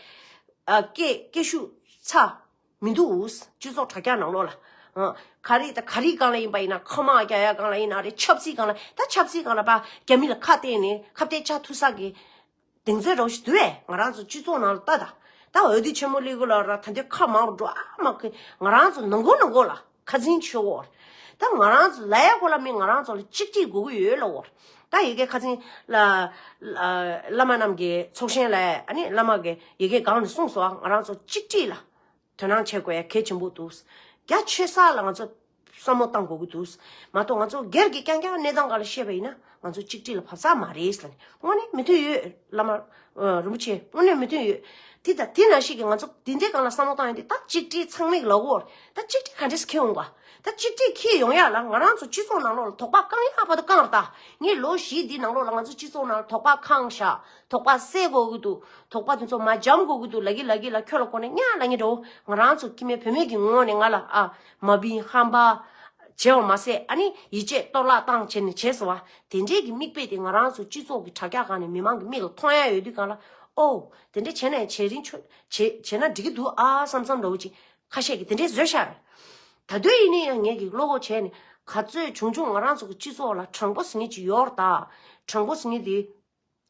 ཨ་སྐད་སྐད་ཤུགས་ཚ། མི་འདུག་སྤྱི་ཚོགས་དྲ་རྒྱ་ནང་ལོགས་ལ། ཨ་ག་རེ་དང་ག་རེ་སྒང་ལ་ཡིན་པ་ཡིན་ན། ཁ་མང་རྒྱག་ཡ་སྒང་ལ་ཡིན་ན་རེད། ཆབ་སྲིད་སྒང་ལ། ད་ཆབ་སྲིད་སྒང་ལ་ཕར་རྒྱ་མི་ལ་ཁ་གཏད་ནས་ཁ་གཏད་བཅག་ཐུབ་ས་གི་གདེང་ཚོད་འདྲ་བོ་ཞིག་འདུག་གས། ང་རང་ཚོ་སྤྱི་ཚོགས་ནང་ལ་ལྟ་ད། ད་འོས་བསྡུ་ཆེན་མོ་སླེབས་གི་ལ་ར། ད་འདི་ཁ་མང་རུ་འགྲོ་ཨ་མ་གི། ང་རང་ཚོ་ནང་ཁུལ་ནང་ཁུལ་ལ་ཁ་འཛིང་བྱེད་དགོས། ད་ང་རང་ཚོ་ལ་ཡ་གོ་ལ་མི་ང་རང་ཚོ་ལ་གཅིག་སྒྲིལ་དགོས་ཀྱི་ཡོད་ལ་འོར། ད་ཡི་གེ་ཁ་ཚིང་ལ་བླ་མ་རྣམས་ཀྱི་ཚོགས་ཞིང་ལ་ཨ་ནི་བླ་མ་གི་ཡི་གེ་གང་ནས་གསུངས་སོ། ང་རང་ཚོ་གཅིག་སྒྲིལ་ལ་དོ་སྣང་བྱེད་དགོས་ཡ་གལ་ཆེན་པོ་འདུག་རྒྱ་ཆེ་ས་ལ་ང་ཚོ་བསམ་བློ་བཏང་དགོས་ཀྱི་འདུག་མ་གཏོགས་ང་ཚོ་སྒེར་གྱི་རྐྱང་རྐྱང་གནས་སྟངས་སྒང་ལ་བཤད་པ་ཡིན་ན་ང་ཚོ་གཅིག་སྒྲིལ་ལ་བབ་ས་མ་རེད་ལ་ནི་དངོས་གནས་མི་མཐུན་ཡོད། བླ་མ་རིན་པོ་ཆེ་དངོས་གནས་མི་མཐུན་ཡོད། དེ་ད་དེ་ནང་བཞིན་གྱི་ང་ཚོ་དེ་འདྲའི་སྒང་ལ་བསམ་བློ་བཏང་ཡོང་དུས་ད་གཅིག་སྒྲིལ་ཚང་མས་ལབ་དགོས། ད་གཅིག་སྒྲིལ་ག་འདྲས་འཁྱེར་ཡོང་ག་ད་གཅིག་སྒྲིལ་འཁྱེར་ཡོང་ཡ་ལ་ང་རང་ཚོ་སྤྱི་ཚོགས་ནང་ལོགས་ལ་དོགས་པ་བཀང་ཡ་བར་དུ་བཀང་ར། ད་ངས་ལོ་བཞི་འདི་ནང་ལོགས་ལ་ང་ཚོ་སྤྱི་ཚོགས་ནང་ལ་དོགས་པ་བཀང་བཞག་དོགས་པ་སེལ་དགོས་ཀྱི་འདུག་དོགས་པ་དེ་ཚོ་མ་འཇམ་དགོས་ཀྱི་འདུག་ལབ་ཀྱི་ལབ་ཀྱི་ལ་ཁྱོད་ལ་གོ་ནས་ཉག་ལབ་ཀྱི་འགྲོ། ང་རང་ཚོ་སྐྱེ་དམན་བུད་མེད་ཀྱི་ངོས་ནས་ང་ལ་ཨ་མ་བིན་ཧམ་པ་བྱས་པ་མ་ཟད་ཨ་ནི་ཡིད་ཆེས་གཏོར་བརླག་བཏང་བྱས་ནས་བྱས་སོང་བ། དེ་འདྲས་ཀྱི་མིག་དཔེ་དེ་ང་རང་ཚོ་སྤྱི་ཚོགས་ཀྱི་དྲ་རྒྱ་སྒང་ནས་མི་མང་གི་མིག་ལ་མཐོང་ཡ་ཡོད་དུས་སྒང་ལ་ཨོ་དེ་འདྲས་བྱས་ནས་བྱེད་རིན་ཆོད་བྱེད་བྱས་ན་འགྲིག་གི་འདུག་ཨ་བསམ་བསམ་འདྲ་བོ་ཅིག་ཁ་ཤས་ཀྱིས་དེ་འདྲས་བཟོས་ཤག་ད་དུང་ཡིན་ནའི་ཡང་ངེད་ཀྱིས་བློ་ཁོག་བྱས་ནས་ག་ཚོད་བྱུང་བྱུང་ང་རང་ཚོ་གི་སྤྱི་ཚོགས་ལ་དྲང་པོ་ཟེར་མཁན་ཅིག་ཡོད་རེད་ད། དྲང་པོ་ཟེར་མཁན་དེ་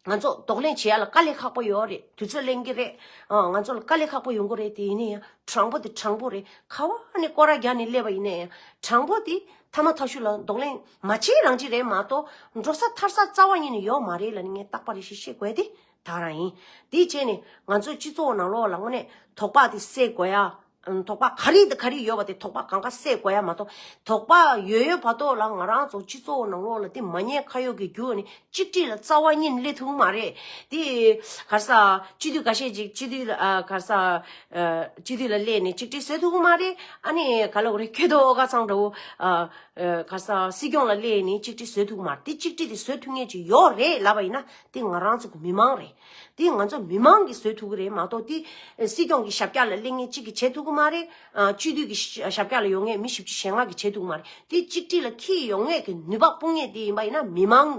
ང་ཚོ་གདོང་ལེན་བྱེད་ཡ་ལ་དཀའ་ལས་ཁག་པོ་ཡོད་རེད། དུས་ཚོད་ལེན་གྱི་རེད། ཨ་ང་ཚོ་ལ་དཀའ་ལས་ཁག་པོ་ཡོང་གི་རེད། དེ་ཡིན་ན་ཡང་དྲང་པོ་དེ་དྲང་པོ་རེད། ག་བ་ནས་སྐོར་ར་རྒྱག་ནས་སླེབས་པ་ཡིན་ན་ཡང་དྲང་པོ་དེ་མཐའ་མ་མཐའ་གཞུག་ལ་གདོང་ལེན་མ་བྱེད་རང་བྱེད་རེད་མ་གཏོགས་འགྲོ་ས་ཐར་ས་རྩ་བ་ཉིད་ནས་ཡོད་མ་རེད་ལབ་ནས་ངས་རྟག་པར་རེ་ཞིག་བཤད་དགོས་དེ་ད་རང་ཡིན། དེ་བྱས་ནས་ང་ཚོའི་སྤྱི་ཚོགས་ནང་ལོགས་ལ་དངོས་གནས་དོགས་པ་དེ་སེལ་དགོས་ཡ། ཨ་དོགས་པ་ག་རེ་དང་ག་རེ་ཡོད་པ་དེ་དོགས་པ་གང་ག་སེལ་དགོས་ཡ་མ་གཏོགས་དོགས་པ་ཡོད་ཡོད་བར་དོ་ལ་ང་རང་ཚོ་སྤྱི་ཚོགས་ནང་ལོགས་ལ་དེ་མ་ཉེས་ཁ་གཡོག་གི་རྒྱུ་ནི་གཅིག་སྒྲིལ་ལ་རྩ་བ་ཉིད་ནས་སླེབས་ཐུབ་ཀྱི་མ་རེད། དེ་ག་རེ་ཟ་སྤྱི་འཐུས་འགའ་ཤས་ཅིག་སྤྱི་འཐུས་ལ་ཨ་ག་རེ་ཟ་ཨ་སྤྱི་འཐུས་ལ་སླེབས་ནས་གཅིག་སྒྲིལ་བཟོ་ཐུབ་ཀྱི་མ་རེད། ཨ་ནི་ག་ལ་འོ་རེད་ཁྱོད་དོ་ཨོ་ག་ཚང་འདྲ་བོ་ཨ་ཨ་ག་རེ་ཟ་སྲིད་སྐྱོང་ལ་སླེབས་ནས་གཅིག་སྒྲིལ་བཟོ་ཐུབ་ཀྱི་མ་རེད། དེ་གཅིག་སྒྲིལ་དེ་བཟོ་ཐུབ་མཁན་ཅིག་ཡོད་རེད་ལབ་པ་ཡིན་ན་དེ་ང་རང་ཚོ་གི་མི་མང་རེད། དེ་ང་ཚོ་མི་མང་གིས་བཟོས་ཐུབ་ཀྱི་རེད་མ་གཏོགས་དེ་སྲིད་སྐྱོང་གི་ཞབས་བཀྱག་ལ་སླེབས་མཁན་གཅིག་གིས་བྱེད་ཐུབ་ཀྱི་མ་རེད། ཨ་སྤྱི་འཐུས་ཀྱི་ཞབས་བཀྱག་ལ་ཡོང་མཁན་མི་བཞི་བཅུ་ཞེ་ལྔ་གིས་བྱེད་ཐུབ་ཀྱི་མ་རེད། དེ་གཅིག་སྒྲིལ་ལ་འཁྱེར་ཡོང་མཁན་གྱི་ནུས་པ་སྤུངས་མཁན་དེ་ཡིན་པ་ཡིན་ན་མི་མང་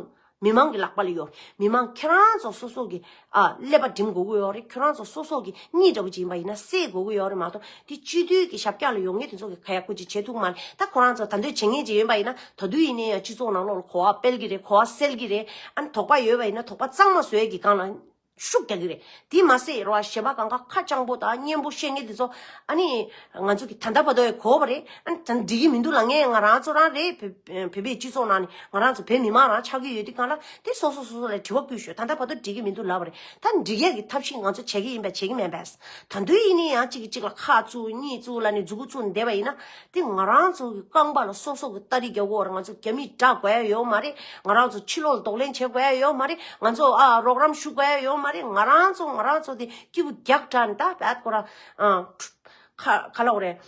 མི་མང་གི་ལག་པ་ལ་ཡོད། མི་མང་ཁྱེད་རང་ཚོ་སོ་སོ་གི་ཨ་ཀླད་པ་སྒྲིམ་དགོས་ཀྱི་ཡོད་རེད། ཁྱེད་རང་ཚོ་སོ་སོ་གི་གཉིད་འདྲ་བོ་ཅིག་ཡིན་པ་ཡིན་ན་སེལ་དགོས་ཀྱི་ཡོད་རེད་མ་གཏོགས་དེ་སྤྱི་འཐུས་ཀྱི་ཞབས་བཀྱག་ལ་ཡོང་མཁན་དེ་ཚོ་གི་ཁ་ཡ་ཁུ་ཅིག་བྱེད་ཐུབ་ཀྱི་མ་རེད། ད་ཁོ་རང་ཚོ་ད་འདོད་བྱེད་མཁན་ཅིག་ཡིན་པ་ཡིན་ན་ད་དུང་ཡིན་ནའི་ཡང་སྤྱི་ཚོགས་ནང་ལོགས་ལ་གོ་བ་སྤེལ་གྱི་རེད། གོ་བ་སེལ་གྱི་རེད། ཨ་ནི་དོགས་པ་ཡོད་པ་ཡིན་ན་དོགས་པ་གཙང་མ་བཟོ་ཡས་ཀྱི་སྒང་ལ་ཤུགས་རྒྱག་གི་རེད། དེ་མ་ཟད་རོ་ཞེ་པོ་གང་ག་ཁ་སྤྱང་པོ་དང་སྙན་པོ་བཤད་མཁན་དེ་ཚོ་ཨ་ནི་ང་ཚོ་གི་ད་ལྟ་བར་དུ་ཡང་གོ་བ་རེད། ཨ་ནི་ད་འགྲིག་གི་མི་འདུག་ལབ་མཁན་ང་རང་ཚོ་རང་རེད། བོད་བོད་པའི་སྤྱི་ཚོགས་ནང་ནས་ང་རང་ཚོ་བོད་མི་མང་རང་ཆགས་ཀྱི་ཡོད་དུས་སྒང་ལ་དེ་སོ་སོ་སོ་སོ་ལ་དྲི་བ་བསྐུལ་ཤོག་ད་ལྟ་བར་དུ་འགྲིག་གི་མི་འདུག་ལབ་པ་རེད། ད་འགྲིག་ཡས་ཀྱི་ཐབས་ཤེས་ང་ཚོ་བྱེད་ཀྱི་ཡིན་པས་བྱེད་ཀྱི་མིན་པས། ད་དུང་ཡིན་ནའི་ཡང་གཅིག་གིས་གཅིག་ལ་ཁ་བཙུགས་གཉིས་བཙུགས་ལབ་ནས་མཛུ་གུ་བཙུགས་ནས་བསྡད་པ་ཡིན་ན་དེ་ང་རང་ཚོ་གི་རྐང་པ་ལ་སོ་སོ་གི་སྟ་རི་རྒྱག་དགོས་རེད། ང་ཚོ་རྒྱ་མིས་དགྲ་དགོས་ཡ་ཡོད་མ་རེད། ང་རང་ཚོ་ཕྱི་ལོགས་ལ་གདོང་ལེན་བྱེད་དགོས་ཡ་ཡོད་མ་རེད། ང་ཚོ་ཨ་རོགས་རམ་ཞུ་དགོས་ཡ་ཡོད་མ་རེད། ང་རང་ཚོ་ང་རང་ཚོ་དེ་སྐྱིད་པོ་རྒྱག་དྲགས་ནས་ད་བད་ཁོ་རང་ཨ་ཁ་ཁ་ལ་འོ་རེད།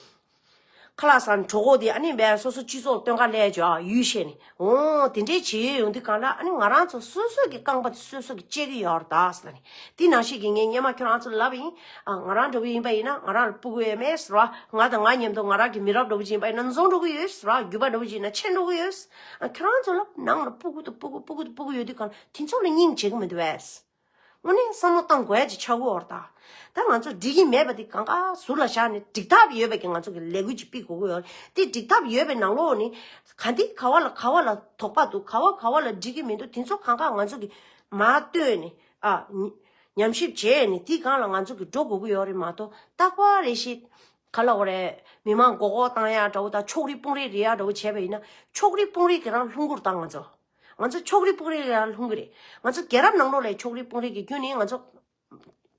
ཁ་ལག་ཟ་ནས་གྲོད་ཁོག་དེ་ཨ་ནི་བས་སོ་སོ་སྤྱི་ཚོགས་སྟོན་ཁ་སླེབས་ཀྱི་ཨ་ཡུལ་ཤེས་ནས་འོ་དེ་འདྲས་བྱེད་ཡོང་དུས་གང་ལ་ཨ་ནི་ང་རང་ཚོ་སོ་སོ་གི་རྐང་པ་དེ་སོ་སོ་གི་བཅད་ཀྱི་ཡོད་རེད་ད་ཟེར་ནས་དེ་ནང་བཞིན་གྱི་ངས་སྔོན་མ་ཁྱོད་རང་ཚོ་ལབ་ཡིན། ཨ་ང་རང་འདྲ་བོ་ཡིན་པ་ཡིན་ན་ང་རང་ལ་སྤུ་གུ་ཡོད་མེད་ཟེར་བ། ང་དང་ང་མཉམ་དུ་ང་རང་གི་མི་རབས་འདྲ་བོ་ཅིག་ཡིན་པ་ཡིན་ན་འཛོམས་འགྲོ་གི་ཡོད་ཟེར་བ། རྒྱུད་པ་འདྲ་བོ་ཅིག་ཡིན་ན་ཆེན་འགྲོ་གི་ཡོད་ཟེར། ཨ་ཁྱོད་རང་ཚོ་ལ་ནང་ལ་སྤུ་གུ་དང་སྤུ་གུ་སྤུ་གུ་དང་སྤུ་གུ་ཡོད་དུས་གང་ལ་དེ་ཚོ་ལ་སྙིང་རྗེ་གི་མི་འདུག་བས། དངོས་གནས་བསམ་བློ་བཏང་དགོས་ཡ་ཅིག་ཆགས་ཀྱི་ཡོད་རེད་ད། ད་ང་ཚོ་འགྲིག་གི་མེད་པ་དེ་གང་ག་ཟུར་ལ་བཞག་ནས་འགྲིག་ཐབས་ཡོད་པའི་གི་ང་ཚོ་གི་ལས་འགུལ་ཅིག་སྤེལ་དགོས་ཀྱི་ཡོད་རེད། དེ་འགྲིག་ཐབས་ཡོད་པའི་ནང་ལོགས་ནས་ག་འདི་ག་བ་ལ་ག་བ་ལ་དོགས་པ་འདུག་ག་བ་ག་བ་ལ་འགྲིག་གི་མི་འདུག་དེ་ཚོ་གང་ག་ང་ཚོ་གི་མར་བཏོན་ནས་ཨ་ཉམས་ཞིབ་བྱས་ནས་དེ་སྒང་ལ་ང་ཚོ་གི་འགྲོ་དགོས་ཀྱི་ཡོད་རེད་མ་གཏོགས་རྟག་པར་རེ་ཞིག་ག་ལ་འོ་རེད། མི་མང་མགོ་སྐོར་བཏང་ཡ་འདྲ་བོ་དང་ཕྱོགས་རིས་དཔུང་རིས་རེད་ཡ་འདྲ་བོ་བྱས་པ་ཡིན་ན་ཕྱོགས་རིས་དཔུང་རིས་གི་རང་ལྷུང་གི་རེད་ད་ང་ཚོ། ང་ཚོ་ཕྱོགས་རིས་དཔུང་རིས་ལ་ལྷུང་གི་རེད། ང་ཚོ་རྒྱལ་རབས་ནང་ལོགས་ལ་ཕྱོགས་རིས་དཔུང་རིས་ཀྱི་རྒྱུ་ནི་ང་ཚོ་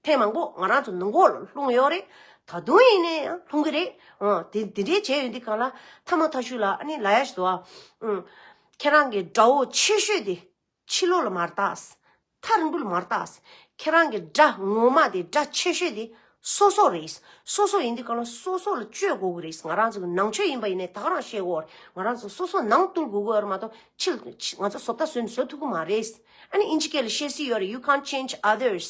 ཐེངས་མང་པོ་ང་རང་ཚོ་ནང་ལོགས་ལ་ལྷུང་ཡོད་རེད། ད་དུང་ཡིན་ནའི་ཡང་ལྷུང་གི་རེད། འོ་དེ་དེ་འདྲའི་བྱས་ཡོད་འདི་གང་ལ་མཐའ་མ་མཐའ་གཞུག་ལ་ཨ་ནི་ལ་ཡ་ཞིག་འདུག་ཨ། ཨུམ། ཁྱེད་རང་གི་དགྲ་བོ་ཆེ་ཤོས་དེ་ཕྱི་ལོགས་ལ་མར་བཏགས། ཐག་རིང་པོ་ལ་མར་བཏགས། ཁྱེད་རང་གི་དགྲ་ངོ་མ་དེ་དགྲ་ཆེ་ཤོས་དེ་སོ་སོ་རེད། སོ་སོ་ཡིན་དུས་གང་ལ་སོ་སོ་ལ་བཅོས་དགོས་ཀྱི་རེད། ང་རང་ཚོ་གི་ནང་ཆོས་ཡིན་པ་ཡིན་ནའི་ད་ག་རང་བཤད་དགོས་རེད། ང་རང་ཚོ་སོ་སོ་ནང་བཏུལ་དགོས་ཀྱི་ཡོད་རེད་མ་གཏོགས་ཕྱི་ལ་ང་ཚོ་བཟོ་ལྟ་བཟོས་ནས་བཟོ་ཐུབ་ཀྱི་མ་རེད། ཨ་ནི་ཨིན་ཇི་སྐད་ལ་བཤད་སྲོལ་ཡོད་རེད། You can't change others.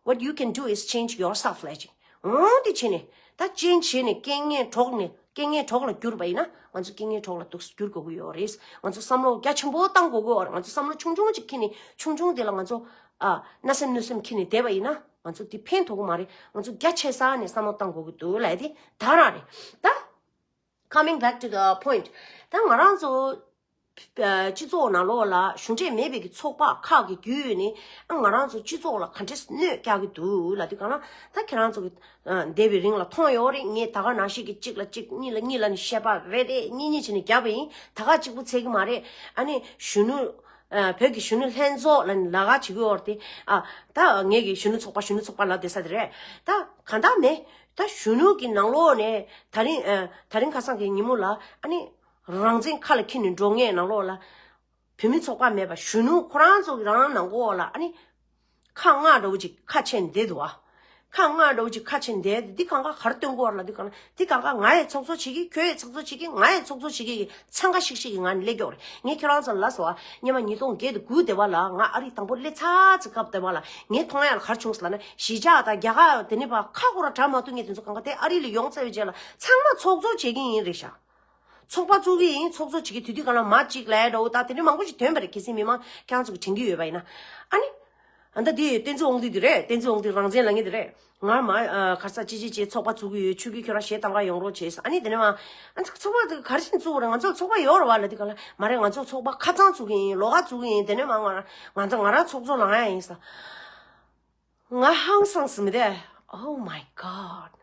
What you can do is change yourself ལབ་ཅིག་འོང་དེ་བྱས་ནས་ད་ཅན་བྱས་ནས་རྐྱེན་ངན་གྲོགས་ནས་རྐྱེན་ངན་གྲོགས་ལ་གྱུར་པ་ཡིན་ན་ང་ཚོ་རྐྱེན་ངན་གྲོགས་ལ་འདུག་སེ་འགྱུར་དགོས་ཀྱི་ཡོད་རེད། ང་ཚོ་བསམ་བློ་རྒྱ་ཆེན་པོ་བཏང་དགོས་ཀྱི་ཡོད་རེད། ང་ཚོ་བསམ་བློ་ཆུང་ཆུང་ཅིག་འཁྱེར་ནས་ཆུང་ཆུང་དེ་ལ་ང་ཚོ་ཨ་བརྣབ་སེམས་གནོད་སེམས་འཁྱེར་ནས་བསྡད་པ་ཡིན་ན་ང་ཚོ་དེ་ཕན་ཐོགས་ཀྱི་མ་རེད། ང་ཚོ་རྒྱ་ཆེ་ས་ནས་བསམ་བློ་བཏང་དགོས་ཀྱི་འདུག་ལབ་དེ་ད་རང་རེད་ད། Coming back to the point. ད་ང་རང་ཚོ་ སྤྱི་ཚོགས་ནང་ལོགས་ལ་གཞུང་འབྲེལ་མེད་པའི་གི་ཚོགས་པ་ཁག་གི་བརྒྱུད་ནས་ང་རང་ཚོ་སྤྱི་ཚོགས་ལ་ག་འདྲས་གནོད་རྒྱག་གི་འདུག་ལབ་དུས་གང་ལ། ད་ཁྱེད་རང་ཚོ་གི་འདས་པའི་རིང་ལ་མཐོང་ཡོད་རེད། ངས་ད་ག་ནང་བཞིན་གི་གཅིག་ལ་གཅིག་གཉིས་ལ་གཉིས་ལ་ནི་བཤད་པ་རེ་རེ་གཉིས་གཉིས་བྱས་ནས་བརྒྱབ་པ་ཡིན། ད་ག་གཅིག་པུ་ཚད་གི་མ་རེད། ཨ་ནི་གཞོན་ནུ་བོད་ཀྱི་གཞོན་ནུ་ལྷན་ཚོགས་ལ་ནི་ལ་ག་བྱེད་གི་ཡོད་རེད་དེ། ཨ་ད་ངས་གི་གཞོན་ནུ་ཚོགས་པ་གཞོན་ནུ་ཚོགས་པ་ལབ་བསྡད་ས་དེ་རེད། ད་གང་ལྟར་མེད། ད་གཞོན་ནུ་གི་ནང་ལོགས་ནས་ད་རིང་ཨ་ད་རིང་ཁ་སང་གི་ཉིན་མོ་ལ་ཨ་ནི། རང་བཙན་ཁ་ལ་འཁྱེར་ནས་འགྲོ་མཁན་ནང་ལོགས་ལ། བུད་མེད་ཚོགས་པ་མེད་པ་གཞོན་ནུ་ཁོ་རང་ཚོ་གི་རང་ནང་ཁོག་ལ་ཨ་ནི། ཁ་མངགས་འདྲ་བོ་ཅིག་ཁ་ཕྱེ་བསྡད་འདུག་ཨ། ཁ་མངགས་འདྲ་བོ་ཅིག་ཁ་ཕྱེ་བསྡད་དེ་འདི་གང་ག་གར་སྟོན་གོ་བ་ལ་འདི་གང་ལ་འདི་གང་ག་ང་ཡི་ཚོགས་གཙོ་བྱེད་ཀྱི་ཁྱོད་ཡི་ཚོགས་གཙོ་བྱེད་ཀྱི་ང་ཡི་ཚོགས་གཙོ་བྱེད་ཀྱི་འཚང་ཁ་ཤིག་ཤིག་གི་ང་ནི་སླེབས་ཀྱོག་རེད། ངས་ཁྱེད་རང་ཚོ་ལ་སོ་ཨ་སྙེ་མ་ཉིས་སྟོང་བརྒྱད་དུ་དགུ་དེ་བ་ལ་ང་ཨ་རི་དང་པོ་སླེབས་ཚར་ཚེ་སྐབས་དེ་བ་ལ་ངས་མཐོང་ཡ་ལ་གར་བྱུང་སོང་ལ་ན་གཞིས་ཆགས་དང་རྒྱ་གར་དེ་ནི་པ་ཁ་ཁོ་ར་གྲ་མ་ཐུག་ངས་དེ་ཚོ་གང་ག་དེ་ཨ་རི་ལ་ཡོང་ཚར་བའི་རྗེས་ལ་ཚང་མ་ཚོགས་གཙོ་བྱེད་ཀྱི་ཡིན་རེད་ཤག་ཚོགས་པ་བཙུགས་ཀྱི་ཡིན། ཚོགས་གཙོ་བྱེད་ཀྱི་དུས་དུས་གང་ལ་མ་གཅིག་ལས་འགྲོ་ད་དེ་འདྲ་མང་པོ་ཞིག་ཐོན་པ་རེད། གལ་སྲིད་མི་མང་ཁྱེད་རང་ཚོ་གི་དྲན་གྱི་ཡོད་པ་ཡིན་ན། ཨ་ནི། ཨ་ད་དེ་བསྟན་འཛིན་དབང་འདུས་དེ་རེད། བསྟན་འཛིན་དབང་འདུས་རང་བཙན་ལབ་མཁན་དེ་རེད། ང་མ་གར་ས་ཅི་ཅི་ཅི་ཚོགས་པ་བཙུགས་ཀྱི་ཡོད། ཆོས་སྐུལ་ཁྱོད་རང་གཞས་གཏང་ག་ཡོང་རོགས་བྱེད་ཟེར། ཨ་ནི་དེ་ནས་མ་ཨ་ཚོགས་པ་དེ་ག་རེ་བྱས་བཙུགས་རེད། ང་ཚོ་ཚོགས་པ་ཡོད་རེད་བ་ལབ་དུས་གང་ལ་མ་རེད། ང་ཚོ་ཚོགས་པ་ཁ་ཚང་བཙུགས་ཀྱི་ཡིན། ལོགས་ཀ་བཙུགས་ཀྱི་ཡིན། དེ་ནས་མ་ང་རང་ང་ཚོ་ང་རང་ཚོགས་གཙོ་ལངས་ཡ་ཡིན་ཟེར། ང་ཧང་སངས་སི་མི་དེ། Oh my God.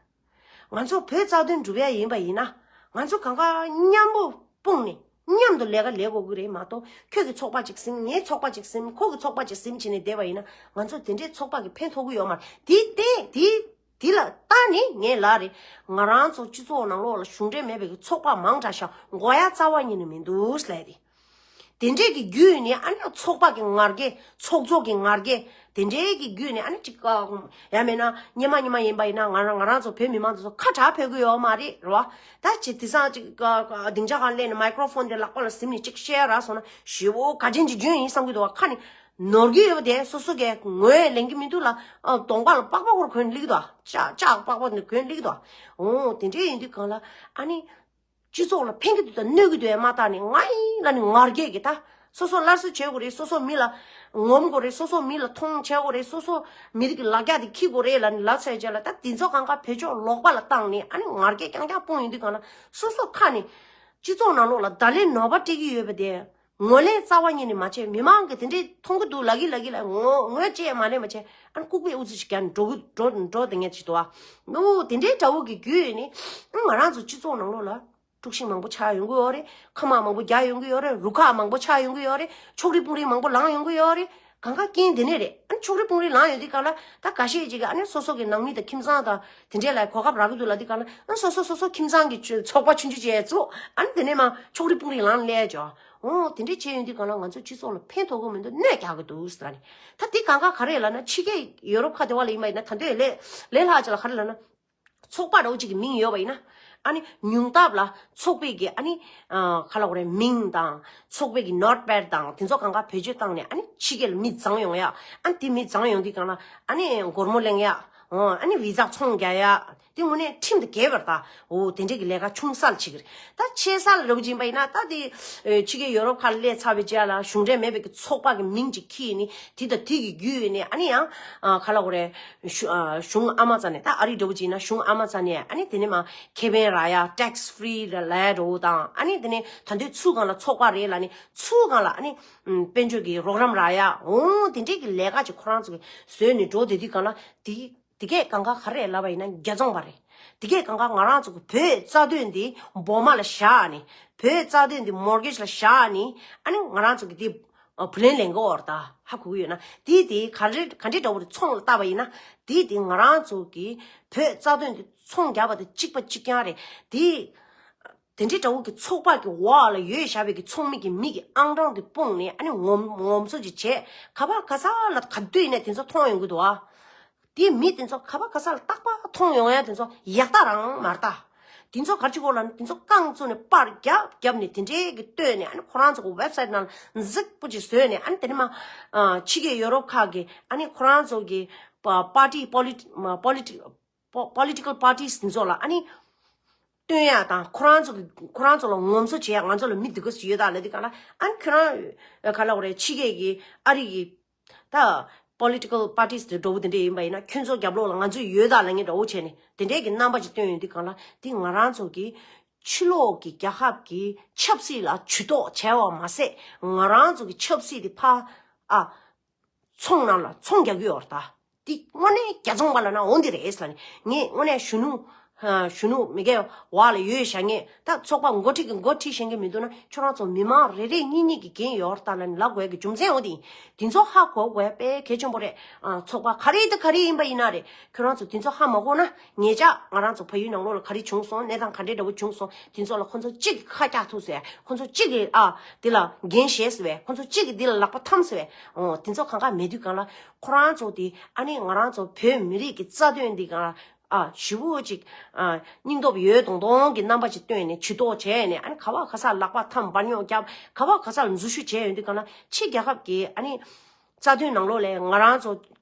ང་ཚོ་བོད་རྩ་དོན་སྒྲུབ་ཡ་ཡིན་པ་ཡིན་ན། ང་ཚོ་གང་ག་མཉམ་པོ་སྤུངས་ནས་མཉམ་དུ་ལས་ཀ་ལས་དགོས་ཀྱི་རེད་མ་གཏོགས། ཁྱོད་ཀྱི་ཚོགས་པ་གཅིག་ཟིན། ངའི་ཚོགས་པ་གཅིག་ཟིན། ཁོ་གི་ཚོགས་པ་གཅིག་ཟིན་བྱས་ནས་བསྡད་པ་ཡིན་ན། ང་ཚོ་དེ་འདྲའི་ཚོགས་པ་གི་ཕན་ཐོགས་ཀྱི་ཡོད་མ་རེད། དེ་དེ་དེ་དེ་ལ་ལྟ་ནས་ངས་ལབ་རེད། ང་རང་ཚོ་སྤྱི་ཚོགས་ནང་ལོགས་ལ་གཞུང་འབྲེལ་མེད་པའི་ཚོགས་པ་མང་དྲགས་ཤག་མགོ་ཡ་རྩ་བ་ཉིད་ནས་མི་འདུག་ལབ་དེ། དེ་འདྲས་ཀྱི་བརྒྱུད་ནས་ཨ་ནི་ཚོགས་པ་གི་ང་རྒྱལ། ཚོགས་གཙོ་གི་ང་རྒྱལ། དེ་འདྲས་ཀྱི་བརྒྱུད་ནས་ཨ་ནི་ཅིག་ཡང་མིན་ན་སྙེ་མ་སྙེ་མ་ཡིན་པ་ཡིན་ན་ང་རང་ང་རང་ཚོ་བོད་མི་མང་ཚོ་ཁ་གྲག་ཕེབས་ཀྱི་ཡོད་མ་རེད་རེད་བ། ད་ཅི་དེང་སང་ཅིག་སྡིངས་ཆ་སྒང་སླེབས་ནས་མའི་ཀྲོ་ཕོན་དེ་ལག་པ་ལ་ཟིན་ནས་ཅིག་བཤད་རག་སོང་ན་ཞེ་པོ་ག་དྲིན་ཅིག་རྒྱུན་ཡིན་བསམ་གྱི་འདུག་བ། ཁ་ནས་ནོར་གྱི་ཡོད་པ་དེ་སོ་སོ་གས་ངོས་ལེན་གྱི་མི་འདུག་ལ། གདོང་པ་ལ་པགས་པ་ཁོར་གོན་སླེབས་ཀྱི་འདུག་ལྕགས་ལྕགས་པགས་པ་ནས་གོན་སླེབས་ཀྱི་འདུག་འོ་དེ་འདྲས་ཡིན་དུས་གང་ལ་ཨ་ནི། སྤྱི་ཚོགས་ལ་ཕན་གྱི་འདུག་དང་གནོད་ཀྱི་འདུག་ཡང་མ་བལྟས་ནས་ང་ཡིན་ལབ་ནས་ང་རྒྱལ་གྱི་ད་སོ་སོ་སླར་གསོ་བྱེད་དགོས་རེད། སོ་སོ་མི་ལ་ངོམ་དགོས་རེད། སོ་སོ་མི་ལ་མཐོང་བྱེད་དགོས་རེད། སོ་སོ་མི་རིགས་ཀྱི་ལ་རྒྱ་དེ་འཁྱེར་དགོས་རེད་ལབ་ནས་ལབ་ཚར་རྗེས་ལ་ད་དེ་ཚོ་གང་ག་བེད་སྤྱོད་ལོག་པ་ལ་བཏང་ནས་ཨ་ནི་ང་རྒྱལ་རྐྱང་རྐྱང་སྤུངས་ཡོང་དུས་གང་ལ་སོ་སོ་ཁ་ནས་སྤྱི་ཚོགས་ནང་ལོགས་ལ་བརྡ་ལན་ནོར་བ་སྤྲད་ཀྱི་ཡོད་པ་དེ། ངོས་ལེན་རྩ་བ་ཉིད་ནས་མ་བྱས། མི་མང་གིས་དེ་འདྲས་མཐོང་གི་འདུག་ལབ་ཀྱི་ལབ་ཀྱི་ལབ་ངོ་ངོས་བཅད་མ་ལེན་མ་བྱས། ཨ་ནི་ལྐུགས་པའི་ཨུ་ཚུགས་ཤིག་རྒྱག་ནས་འགྲོ་གི་འགྲོ་འགྲོ་དེ་ངས་བྱེད་དོ། ཨ་ནུ་དེ་འདྲའི་དགྲ་བོ་གི་རྒྱུད་ནི་ང་རང་ཚོ་སྤྱི་ཚོགས་ནང་ལོགས་ལ་དཀྲུག་ཤིང་མང་པོ་ཆགས་ཡོང་གི་ཡོད་རེད། ཁ་དམག་མང་པོ་རྒྱག་ཡོང་གི་ཡོད་རེད། རུ་ཁག་མང་པོ་ཆགས་ཡོང་གི་ཡོད་རེད། ཕྱོགས་རིས་དཔུང་རིས་མང་པོ་ལངས་ཡོང་གི་ཡོད་རེད། གང་ག་རྐྱེན་དེ་ནས་རེད། ཨ་ནི་ཕྱོགས་རིས་དཔུང་རིས་ལངས་ཡོང་དུས་གང་ལ་ད་འགའ་ཤས་ཅིག་གིས་ཨ་ནི་སོ་སོ་གི་ནང་མི་དང་ཁྱིམ་ཚང་དང་དེ་འདྲས་ལ་གོ་སྐབས་རག་གི་འདུག་ལབ་དུས་གང་ལ་ཨ་ནི་སོ་སོ་སོ་སོ་ཁྱིམ་ཚང་གི་ཚོགས་པ་ཆུང་ཆུང་ཅིག་བཙུགས། ཨ་ནི་དེ་ནས་མ་ཕྱོགས་རིས་དཔུང་རིས་ལངས་སླེབས་ཅོ། འོ་དེ་འདྲས་བྱས་ཡོང་དུས་གང་ལ་ང་ཚོ་སྤྱི་ཚོགས་ལ་ཕན་ཐོགས་གི་མི་འདུག་གནོད་རྒྱག་གི་འདུག་ཟེར་ནས། ད་དེ་གང་ག་ག་རེ་ལབ་ན་ཕྱི་རྒྱལ་ཡོ་རོབ་ཁ་དེ་བ་ལ་ཡིན་པ་ཡིན་ན་ད་འདོད་ལས་ལས་ལྷག་ཅིག་ལ་ག་རེ་ལབ་ན། ཚོགས་པ་འདྲ་བོ་ཅིག་གི་མིང་ཡོད་པ་ཡིན་ན། ཨ་ནི་ཉུང་མཐའ་ལ་ཚོགས་པའི་གི་ཨ་ནི་ཨ་ག་ལབ་དགོས་རེད། མིང་དང་ཚོགས་པའི་གི་ནོཊ་པེཌ་དང་དེ་ཚོ་གང་ག་བེད་སྤྱོད་བཏང་ནས་ཨ་ནི་ཕྱི་རྒྱལ་ལ་མི་བརྫངས་ཡོང་ཡ། ཨ་ནི་དེ་མི་བརྫངས་ཡོང་དུས་གང་ལ་ཨ་ནི་སྒོར་མོ་ལེན་ཡ། འོ་ཨ་ནི་བི་ཛ་ཚོང་རྒྱག་ཡ། དེ་དངོས་གནས་ཁྲིམས་དང་འགལ་བ་རེད་ད། འོ་དེ་འདྲས་ཀྱི་ལས་ཀ་ཆུང་ས་ལ་བྱེད་ཀྱི་རེད། ད་ཆེ་ས་ལ་འདྲ་བོ་ཅིག་ཡིན་པ་ཡིན་ན་ད་དེ་ཕྱི་རྒྱལ་ཡོ་རོབ་ཁག་ལ་སླེབས་ཚར་བའི་རྗེས་ལ་གཞུང་འབྲེལ་མེད་པའི་གི་ཚོགས་པ་གི་མིང་ཅིག་ཁྱེར་ནས་དེ་དང་དེ་གི་བརྒྱུད་ནས་ཨ་ནི་ཡང་ག་ལབ་དགོས་རེད། གཞུང་ཨ་མ་རྩ་ནས་ད་ཨ་རི་འདྲ་བོ་ཅིག་ཡིན་ན་གཞུང་ཨ་མ་རྩ་ནས་ཨ་ནི་དེ་ནས་མ་ཁེ་ཕན་རག་ཡ། ཊེག་སི་ཕི་རི་ལ་ལས་འགྲོ་དང་ཨ་ནི་དེ་ནས་ད་དུང་ཚུར་སྒང་ལ་ཚོགས་པ་རེད་ལབ་ནས་ཚུར་སྒང་ལ་ཨ་ནི་དཔལ་འབྱོར་གྱི་རོགས་རམ་རག་ཡ། འོ་དེ་འདྲས་ཀྱི་ལས་ཀ་ཅིག་ཁོ་རང་ཚོ་གི་བཟོས་ནས་འགྲོ་བསྡད་དུས་གང་ལ་དེ། དེ་གས་གང་ག་ག་རེ་ལབ་པ་ཡིན་ན་རྒྱ་ཚོང་པ་རེད། དེ་གས་གང་ག་ང་རང་ཚོ་གི་བོད་རྩ་དོན་འདི་སྦོ་མ་ལ་བཞག་ནས་བོད་རྩ་དོན་འདི་མོར་གེཇ་ལ་བཞག་ནས་ཨ་ནི་ང་རང་ཚོ་གི་དེ་བུ་ལོན་ལེན་གི་ཡོད་རེད་ད། ཧ་གོ་གི་ཡོད་ན་དེ་དེ་ག་འདྲ་ག་འདྲ་འདྲ་བོ་རེད། ཚོང་ལ་བལྟས་པ་ཡིན་ན་དེ་དེ་ང་རང་ཚོ་གི་བོད་རྩ་དོན་འདི་ཚོང་རྒྱག་པ་དང་གཅིག་པ་གཅིག་རྐྱང་རེད་དེ། དེ་འདྲའི་འདྲ་བོ་གི་ཚོགས་པ་གི་འོག་ལ་ཡོད་བཞག་པའི་གི་ཚོགས་མི་གི་མི་གི་ཨང་གྲངས་དེ་སྤུངས་ནས་ཨ་ནི་ངོམ་ངོམ་སོ་ཅིག་བྱས་ག་པ་ག་ས་ལ་ག་དུས་ནས་དེ་ཚོ་མཐོང་ཡོང་གི་འདུག་ཨ། དེ་མི་དེ་ཚོ་ག་པ་ག་ས་ལ་རྟག་པ་མཐོང་ཡོང་ཡ་དེ་ཚོ་ཡག་རྟགས་རང་མ་རེད་ད། དེ་ཚོ་ག་རེ་བྱེད་དགོས་ལབ་ན་དེ་ཚོ་རྐང་བཙུགས་ནས་པར་རྒྱབ་རྒྱབ་ནས་དེ་འདྲའི་གི་བཏོན་ནས་ཨ་ནི་ཁོ་རང་ཚོ་གི་ཝེབ་སའིཊ་ནང་ལ་རྫིག་པོ་ཅིག་བཟོས་ནས་ཨ་ནི་དེ་ནས་མ་ཕྱི་རྒྱལ་ཡོ་རོབ་ཁག་གི་ཨ་ནི་ཁོ་རང་ཚོ་གི་པ་པར་ཊི་པོ་ལི་ཊི་པོ་ལི་ཊི་པོ་ལི་ཊི་ཀལ་པར་ཊི་སི་དེ་ཚོ་ལ་ཨ་ནི། སྟོན་ཡ་དང་ཁོ་རང་ཚོ་གི་ཁོ་རང་ཚོ་ལ་ངོམ་སོ་བྱེད་ཡ། ང་ཚོ་ལ་མི་འདི་ག་ཞིག་ཡོད་ད་ལབ་དུས་གང་ལ་ཨ་ནི་ཁྱོད་རང་ག་ལབ་དགོས་རེད། ཕྱི་རྒྱལ་གི་ཨ་རི་གི་ད་པོ་ལི་ཊི་ཀལ་པར་ཊི་སི་དེ་འདྲ་བོ་དེ་འདྲ་ཡིན་པ་ཡིན་ན་ཁྱོད་ཚོ་རྒྱབ་ལོགས་ལ་ང་ཚོ་ཡོད་ད་ལབ་མཁན་འདྲ་བོ་བྱས་ནས་དེ་འདྲའི་གི་རྣམ་པ་ཅིག་སྟོན་ཡོང་དུས་གང་ལ་དེ་ང་རང་ཚོ་གི་ ཕྱི་ལོགས་ཀྱི་རྒྱལ་ཁབ་ཀྱི་ཆབ་སྲིད་ལ་ཇུས་གཏོགས་བྱས་པ་མ་ཟད། ང་རང་ཚོ་གི་ཆབ་སྲིད་དེ་ཕར་ཨ་ཚོང་ནང་ལ་ཚོང་རྒྱག་གི་ཡོད་རེད་ད། འདི་དངོས་གནས་རྒྱལ་ཚོང་པ་ལབ་ན་འོ་འདི་རེད་ལབ་ནས། ངས་དངོས་གནས་གཞོན་ནུ་ཨ་གཞོན་ནུ་མི་སྒེར་བ་ལ་ཡོད་བཞག་ངས། ད་ཚོགས་པ་འགོ་ཁྲིད་ཀྱི་འགོ་ཁྲིད་ཤེས་ཀྱི་མི་འདུག་ན། ཁྱོད་རང་ཚོ་མི་མང་རེ་རེ་གཉིས་གཉིས་ཀྱི་འགན་ཡོད་རེད་ད་ལབ་ནས་ལབ་དགོས་ཀྱི་རྒྱུ་མཚན་འོ་འདི་ཡིན། འདི་ཚོ་ཧ་གོ་དགོས་དཔེ་གལ་ཆེན་པོ་རེད། ཨ་ཚོགས་པ་ག་རེ་དང་ག་རེ་ཡིན་པ་ཡིན་ན་རེད། ཁྱོད་རང་ཚོ་འདི་ཚོ་ཧ་མ་གོ་ན། ཉེ་ཆར་ང་རང་ཚོ་བལ་ཡུལ་ནང་ལོགས་ལ་ག་རེ་བྱུང་སོང་། གནས་སྟངས་ག་འདྲའི་འདྲ་བོ་བྱུང་སོང་། དེ་ཚོ་ལ་ཁོ་ཚོ་གཅིག་གིས་ཁ་རྒྱག་ཐུབ་ཟེར། ཁོ་ཚོ་གཅིག་གིས་ཨ་དེ་ལ་འགན་བཞེས་ཟེར་བས། ཁོ་ཚོ་གཅིག་གིས་དེ་ལ་ལག་པ་འཐམ་ཟེར་བས། འོ་དེ་ཚོ་གང་ག་མེད་དུས་གང་ལ་ཁོ་རང་ཚོ་དེ་ཨ་ནི་ང་རང་ཚོ་བོད་མི་རིགས་ཀྱི་རྩ་དོན་འདི་གང་ལ་ཨ་ཞེ་པོ་ཅིག་ཨ་སྙིང་སྟོབས་ཡོད་མདོག་མདོག་གི་རྣམ་པ་ཅིག་སྟོན་ནས་ཇུས་གཏོགས་བྱས་ནས། ཨ་ནི་ག་བ་ག་ས་ལག་པ་འཐམ་འབར་ཉོག་རྒྱབ། ག་བ་ག་ས་ལ་འཛུལ་ཞུགས་བྱས་ཡོང་དུས་གང་ལ་ཕྱི་རྒྱལ་ཁབ་ཀྱི་ཨ་ནི་རྩ་དོན་ནང་ལོགས་ལ་ང་རང་ཚོ་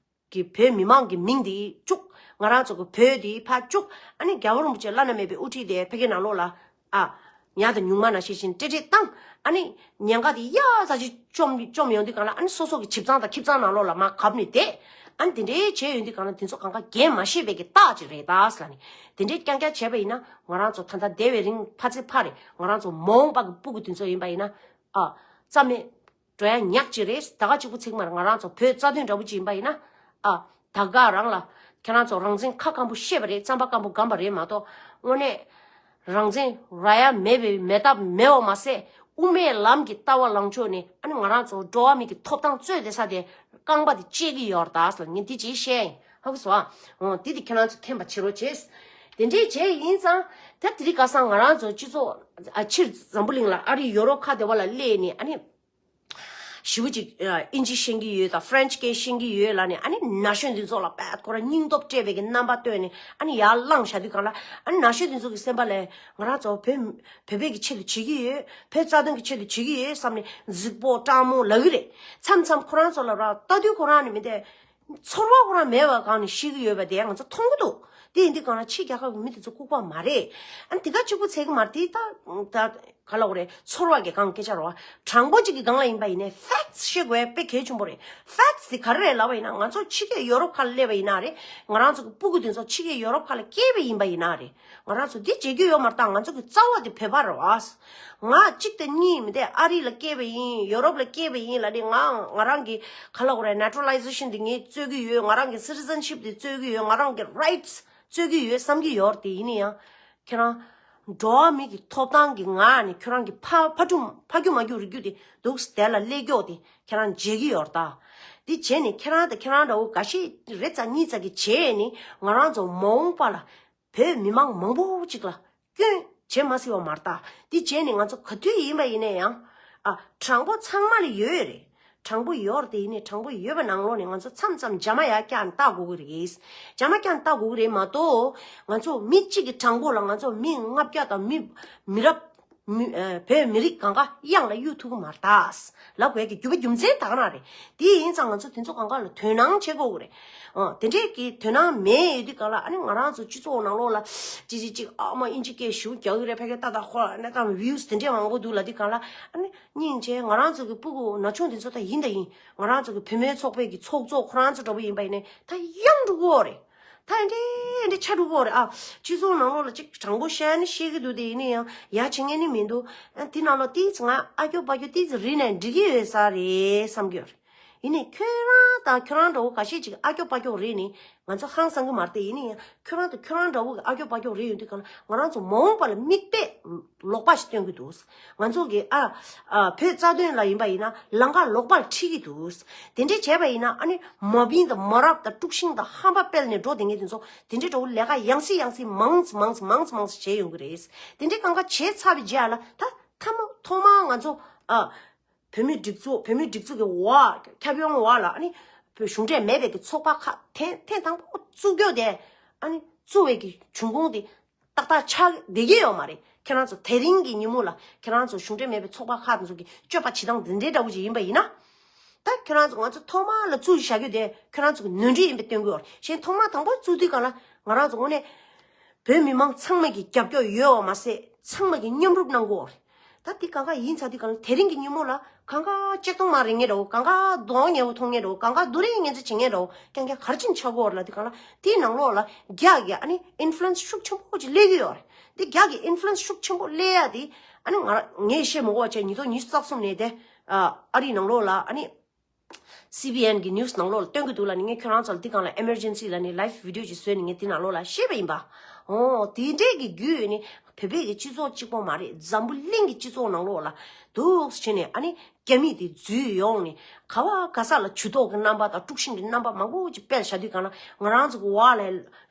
གི་བོད་མི་མང་གི་མིང་དེ་བཅུག་ང་རང་ཚོ་གི་བོད་དེ་ཕར་བཅུག་ཨ་ནི་རྒྱལ་བ་རིན་པོ་ཆེ་བླ་ན་མེད་པའི་དབུ་ཁྲིད་དེ་ཕ་གི་ནང་ལོགས་ལ་ཨ་ཉག་དང་ཉུང་མ་ནང་བཞིན་བཞིན་ཏྲེ་ཏྲེ་བཏང་། ཨ་ནི་ཉེན་ཁ་དེ་ཡག་ས་ཅིག་བཅོམ་བཅོམ་ཡོང་དུས་གང་ལ་ཨ་ནི་སོ་སོ་གི་བྱིས་ཙང་དང་ཁྱིམ་ཚང་ནང་ལོགས་ལ་མར་གབ་ནས་བསྡད། ཨ་ནི་དེ་འདྲའི་བྱས་ཡོང་དུས་གང་ལ་དེ་ཚོ་གང་ག་འགན་མ་བཞེས་པའི་གི་རྟགས་ཅིག་རེད་ད་ཟེར་ལབ་ནས། དེ་འདྲའི་རྐྱང་རྐྱང་བྱས་པ་ཡིན་ན་ང་རང་ཚོ་ད་ལྟ་བསྡད་པའི་རིང་ཕ་ཚེ་ཕ་རེད། ང་རང་ཚོ་མ་འོངས་པ་གི་སྤུ་གུ་དེ་ཚོ་ཡིན་པ་ཡིན་ན་ཨ་རྩ་མེད་འགྲོ་ཡ་ཉག་ཅིག་རེད། ད་ག་གཅིག་པུ་ཚིག་མར་ང་རང་ཚོ་བོད་རྩ་དོན་འདྲ་པོ་ཅིག་ཡིན་པ་ཡིན་ན། ཨ་ད་ག་རང་ལ་ཁྱེད་རང་ཚོ་རང་བཙན་ཁ་སྐམ་པོ་བཤད་པ་རེད། རྩམ་པ་སྐམ་པོ་སྒམ་པ་རེད་མ་གཏོགས་དངོས་གནས་རང་བཙན་རག་ཡ་མེད་པའི་མེད་ཐབས་མེད་པ་མ་ཟད། དབུ་མའི་ལམ་གྱི་ལྟ་བ་ལངས་ཕྱོགས་ནས་ཨ་ནི་ང་རང་ཚོ་འགྲོ་བ་མི་གི་ཐོབ་ཐང་རྩོད་བསྡད་ས་དེ་རྐང་པ་དེ་བཅད་ཀྱི་ཡོད་རེད་ད་ཟེར་ངས་འདི་ཅིག་བཤད་ཡིན། ཧ་གོ་སོང་ཨ། འོ་འདི་དེ་ཁྱེད་རང་ཚོ་མཁྱེན་པ་བྱེད་རོགས་བྱེད། དེ་འདྲས་བྱས་ཡིན་ཙང་ད་དེ་རིང་ཁ་སང་ང་རང་ཚོ་སྤྱི་ཚོགས་ཨ་ཕྱིར་འཛམ་བུ་གླིང་ལ་ཨ་རི་ཡོ་རོབ་ཁ་བདེ་བ་ལ་སླེབས་ནས་ཨ་ནི། ཞེ་པོ་ཅིག་ཨ་ཨིན་ཇི་ཤེས་ཀྱི་ཡོད་དང་ཧྥ་རན་ཆི་སྐད་ཤེས་ཀྱི་ཡོད་ལབ་ནས་ཨ་ནི་ན་གཞོན་འདི་ཚོ་ལ་བད་ཁོ་རང་སྙིང་སྟོབས་སྤྲད་པའི་གི་རྣམ་པ་སྟོན་ནས་ཨ་ནི་ཡར་བླངས་བཞག་དུས་གང་ལ་ཨ་ནི་ན་གཞོན་འདི་ཚོ་གི་སེམས་པ་ལ་ང་རང་ཚོ་བོད་བོད་པའི་གི་ཆེད་དུ་བྱེད་ཀྱི་ཡོད། བོད་རྩ་དོན་གི་ཆེད་དུ་བྱེད་ཀྱི་ཡོད་བསམ་ནས་རྫིག་པོ་སྤྲང་མོ་ལབ་ཀྱི་རེད། མཚམས་མཚམས་ཁོ་རང་ཚོ་ལ་ར་ལྟ་དུས་ཁོ་རང་ནི་མི་དེ། ཚོར་བ་ཁོ་རང་མེད་པ་གང་ནས་ཤི་གི་ཡོད་པ་དེ་ང་ཚོ་མཐོང་གི་འདུག་དེ་ཡིན་དུས་གང་ལ་ཕྱི་རྒྱལ་ཁབ་ཀྱི་མི་དེ་ཚོ་ལྐུགས་པ་མ་རེད། ཨ་ནི་དེ་ག་གཅིག་པུ་ཚད་ཀྱི་མ་རེད། དེ་ད་ད་ག་ལ་འོ་རེད། ཚོར་བ་གི་གང་སྐད་ཆ་རེད་བ། དྲང་པོ་གཅིག་གི་སྒང་ལ་ཡིན་པ་ཡིན་ནའི་ཕེག་ཊི་བཤད་དགོས་དཔེ་གལ་ཆེན་པོ་རེད། ཕེག་ཊི་དེ་ག་རེ་རེད་ལབ་པ་ཡིན་ན་ང་ཚོ་ཕྱི་རྒྱལ་ཡོ་རོབ་ཁ་ལ་སླེབས་པ་ཡིན་ན་རེད། ང་རང་ཚོ་གི་སྤུ་གུ་དེ་ཚོ་ཕྱི་རྒྱལ་ཡོ་རོབ་ཁ་ལ་སྐྱེས་པ་ཡིན་པ་ཡིན་ན་རེད། ང་རང་ཚོ་འདི་བྱེད་རྒྱུ་ཡོད་མ་རེད། ད་ང་ཚོ་གི་རྩ་བ་དེ་བོད་པ་རེད་བ། ང་གཅིག་དང་གཉིས་མི་དེ་ཨ་རི་ལ་སྐྱེས་པ་ཡིན། ཡོ་རོབ་ལ་སྐྱེས་པ་ཡིན་ལབ་ནས་ང་ང་རང་གི་ག་ལ་གོ་རེད། ནེ་ཅུ་ར་ལི་ཟེ་ཤན་དེ་ངས་རྩོད་ཀྱི་ཡོད། ང་རང་གི་སི་ཊི་ཟན་ཤིབ་དེ་རྩོད་ཀྱི་ཡོད། ང་རང་གི་རའིཊ་སི་རྩོད་ཀྱི་ཡོད་བསམ་གྱི་ཡོད་རེད། དེ་ཡིན་ན་ཡང་ཁྱེད་རང་འགྲོ་བ་མི་གི་ཐོབ་ཐང་གི་ངང་ནས་ཁྱོད་རང་གི་ཕ་ཕ་སྒྲུང་ཕ་རྒྱུ་མ་རྒྱུ་རིགས་རྒྱུ་དེ་འདུག་སེ་དེ་ལ་སླེབས་མགྱོགས་དེ་ཁྱེད་རང་བརྗེད་ཀྱི་ཡོད་རེད་ད། དེ་བྱས་ནས་ཁྱེད་རང་དང་ཁྱེད་རང་འདྲ་བོ་འགའ་ཤས་རེ་ཙམ་གཉིས་ཙམ་གྱིས་བྱས་ནས་ང་རང་ཚོ་མ་འོངས་པ་ལ། བོད་མི་མང་མང་པོ་ཅིག་ལ་སྐྱོན་བྱེད་མ་སྲིད་པ་མ་རེད་ད། འདི་བྱས་ནས་ང་ཚོ་ག་དུས་ཡིན་པ་ཡིན་ན་ཡང་ཨ་དྲང་པོ་ཚང་མ་ལ་ཡོད་རེད། དྲང་པོ་ཡོད་རེད། དེ་ཡིན་ནའི་དྲང་པོ་ཡོད་པ་ནང་ལོགས་ནས་ང་ཚོ་མཚམས་མཚམས་རྒྱ་མ་ཡར་བཀྱག་ནས་ལྟ་དགོས་ཀྱི་རེད། རྒྱ་མ་བཀྱག་ནས་ལྟ་དགོས་ཀྱི་རེད་མ་གཏོགས་ང་ཚོ་མི་གཅིག་གི་དྲང་པོ་ལ་ང་ཚོ་མི་ལྔ་བརྒྱ་དང་མི་མི་རབས། མི་ཨ་བོད་མི་རིགས་གང་ག་གཡང་ལ་གཡུག་ཐུབ་ཀྱི་མ་རེད་ད། ལབ་དགོས་ཀྱི་རྒྱུ་བ་རྒྱུ་མཚན་ད་ག་རང་རེད། དེ་ཡིན་ཙང་ང་ཚོ་དེ་ཚོ་གང་ག་ལ་དོ་སྣང་བྱེད་དགོས་ཀྱི་རེད། ཨ་དེ་འདྲས་ཀྱི་དོ་སྣང་མེད་ཡོད་དུས་གང་ལ་ཨ་ནི་ང་རང་ཚོ་སྤྱི་ཚོགས་ནང་ལོགས་ལ་ཅི་ཅི་ཅིག་ཨ་མ་ཨིན་ཇི་སྐད་ཞུ་རྒྱག་གི་རེད། ཕ་གི་ཏག་ཏག་ཁོ་ལ་གནས་སྟངས་བིའུ་སི་དེ་འདྲས་མང་པོ་འདུག་ལབ་དུས་གང་ལ་ཨ་ནི་སྙིང་རྗེ། ང་རང་ཚོ་གི་སྤུ་གུ་ན་ཆུང་དེ་ཚོ་ད་ཡིན་ད་ཡིན། ང་རང་ཚོ་གི་བུད་མེད་ཚོགས་པའི་གི་ཚོགས་གཙོ་ཁོ་རང་ཚོ་འདྲ་པོ་ཡིན་པ་ཡིན་ནའི་ད་གཡང་འགྲོ་གི་ཡོད་རེད། ད་ཨེ་འདྲས་ཨེ་འདྲས་ཆགས་འགྲོ་གི་ཡོད་རེད་ཨ། སྤྱི་ཚོགས་ནང་ལོགས་ལ་ཅིག་དྲང་པོ་བཤད་ན་བཤད་ཀྱི་འདུག་དེ་ཡིན་ན་ཡང་ཡ་བྱེད་མཁན་ནི་མི་འདུག་ཨ་དེ་ནང་ལོགས་ཏིས་ང་ཨ་སྐྱོ་པ་སྐྱོ་ཏིས་རིལ་ནས་འགྲིག་གི་ཡོད་ས་རེད་བསམ་གྱི་ཡོད་རེད། ཡིན་ནའི་ཁྱོད་རང་དང་ཁྱོད་རང་འདྲ་བོ་ཁ་ཤས་ཅིག་ཨ་སྐྱོ་པ་སྐྱོ་རེད་ནི་ང་ཚོ་ཧང་སང་གི་མ་རེད་དེ། ཡིན་ན་ཡང་ཁྱོད་རང་དང་ཁྱོད་རང་འདྲ་བོ་གི་ཨ་སྐྱོ་པ་སྐྱོ་རེད་ཡོང་དུས་གང་ལ་ང་རང་ཚོ་མ་འོངས་པ་ལ་མིག་དཔེ་ལོག་པ་ཞིག་སྟོན་གྱི་འདུག་ང་ཚོ་གི་ཨ་ཨ་བོད་རྩ་དོན་ལ་ཡིན་པ་ཡིན་ན་ལམ་ཁ་ལོག་པར་ཁྲིད་ཀྱི་འདུག་དེ་འདྲས་བྱས་པ་ཡིན་ན་ཨ་ནི་མ་བིན་དང་མ་རབས་དང་དཀྲུག་ཤིང་དང་ཧམ་པ་སྤེལ་ནས་འགྲོ་བསྡད་མཁན་དེ་ཚོ་དེ་འདྲས་འདྲ་བོ་ལས་ཀ་ཡང་སེ་ཡང་སེ་མང་ཙམ་མང་ཙམ་མང་ཙམ་མང་ཙམ་བྱས་ཡོང་གི་རེད། དེ་འདྲས་གང་ག་བྱས་ཚར་བའི་རྗེས་ལ་ད་ཐ་མ་ཐོག་མར་ང་ཚོ་ཨ་བོད་མིའི་སྒྲིག་འཛུགས་བོད་མིའི་སྒྲིག་འཛུགས་ཀྱི་འོག་ཁྱབ་ཡོང་འོག་ལ་ཨ་ནི་བོད་གཞུང་འབྲེལ་མེད་པའི་གི་ཚོགས་པ་ཁག་ཐེངས་ཐེངས་དང་པོ་བཙུགས་རྒྱུ་དེ་ཨ་ནི་བཙུགས་པའི་གི་བྱུང་ཁུངས་དེ། ཏག་ཏག་ཆགས་བསྡད་ཀྱི་ཡོད་མ་རེད། ཁྱེད་རང་ཚོ་དེ་རིང་གི་ཉིན་མོ་ལ་ཁྱེད་རང་ཚོ་གཞུང་འབྲེལ་མེད་པའི་ཚོགས་པ་ཁག་དེ་ཚོ་གི་སྤྱོད་པ་བྱེད་སྟངས་འདི་འདྲའི་འདྲ་བོ་ཅིག་ཡིན་པ་ཡིན་ན། ད་ཁྱེད་རང་ཚོ་ང་ཚོ་ཐོག་མ་ལ་བཙུགས་བཞག་རྒྱུ་དེ་ཁྱེད་རང་ཚོ་གི་ནོར་འཁྲུལ་ཡིན་པའི་སྟོན་གྱི་ཡོད་རེད། གཞན་ཐོག་མ་དང་པོ་བཙུགས་དུས་གང་ལ་ང་རང་ཚོ་དངོས་གནས་བོད་མི་མང་ཚང་མ་གི་རྒྱབ་སྐྱོར་ཡོད་པ་མ་ཟད་ཚང་མ་གི་མཉམ་རུབ་གནང་དགོས་རེད། ད་དེ་གང་ག་ཡིན་ཚ་དེ་གང་ལ་དེ་རིང་གི་ཉིན་མོ་ལ་གང་ག་ཆེ་གཏོང་མ་རེ་ངེས་རོ། གང་ག་གདོང་ཉེ་བོ་མཐོང་ངེས་རོ། གང་ག་སྡུག་རེ་ངན་ཚོ་བྱེད་ངེས་རོ། ཀྱང་ཀྱང་གར་ཕྱིན་ཆ་གོ་ལ་དེ་གང་ལ་དེའི་ནང་ལོགས་ལ་རྒྱ་གི་ཨ་ནི་ཨིན་ཕུ་ལུ་ཨེན་སི་ཤུགས་ཆེན་པོ་ཅིག་སླེབས་ཀྱི་ཡོད་རེད། དེ་རྒྱ་གི་ཨིན་ཕུ་ལུ་ཨེན་སི་ཤུགས་ཆེན་པོ་སླེབས་ཡ་དེ་ཨ་ནི་ང་ངས་བཤད་མ་གོ་བ་བྱས་ཉིས་སྟོང་ཉི་ཤུ་རྩ་གསུམ་ནས་དེ་ཨ་རིའི་ནང་ལོགས་ལ་ཨ་ནི། སི་བི་ཨེན་གི་ནིའུ་སི་ནང་ལོགས་ལ་སྟོན་གྱི་འདུག་ལ་ནི། ངས་ཁྱོད་རང་ཚོ་ལ་འདི་སྒང་ལ་ཨེ་མར་ཇེན་སི་ལ་ནི་ལའིབ་བི་ཌིའོ་ཅིག་བཟོས་ནས་ངས་འདི་ནང་ལོགས་ལ་བཤད་པ་ཡིན་པ། འོ་དེ་འདྲའི་གི་རྒྱུས་ནི་བོད་པའི་གི་སྤྱི་ཚོགས་གཅིག་པོ་མ་རེད། འཛམ་བུ་གླིང་གི་སྤྱི་ཚོགས་ནང་ལོགས་ལ་འདུག་སེ་བྱས་ནས་ཨ་ནི་རྒྱ་མི་དེ་འཛུལ་ཡོང་ནས་ག་བ་ག་ས་ལ་ཇུས་གཏོགས་ཀྱི་རྣམ་པ་དང་དཀྲུག་ཤིང་གི་རྣམ་པ་མང་པོ་ཅིག་སྤེལ་བཞག་དུས་སྒང་ལ་ང་རང་ཚོ་གི་འོག་ལ་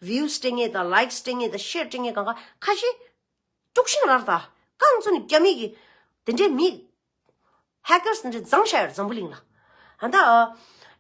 ཝིའུ་སི་སྤྲད་མཁན་དང་ལའིཀ་སྤྲད་མཁན་དང་ཤེར་སྤྲད་མཁན་གང་ག་ཁ་ཤས། དཀྲུག་ཤིང་རར་ད་རྐང་བཙུགས་ནས་རྒྱ་མི་གི་དེ་འདྲའི་མི་ཧེ་ཀར་སི་དེ་འདྲ་བརྫངས་བཞག་ཡོད་འཛམ་བུ་གླིང་ལ། ཨ་ད་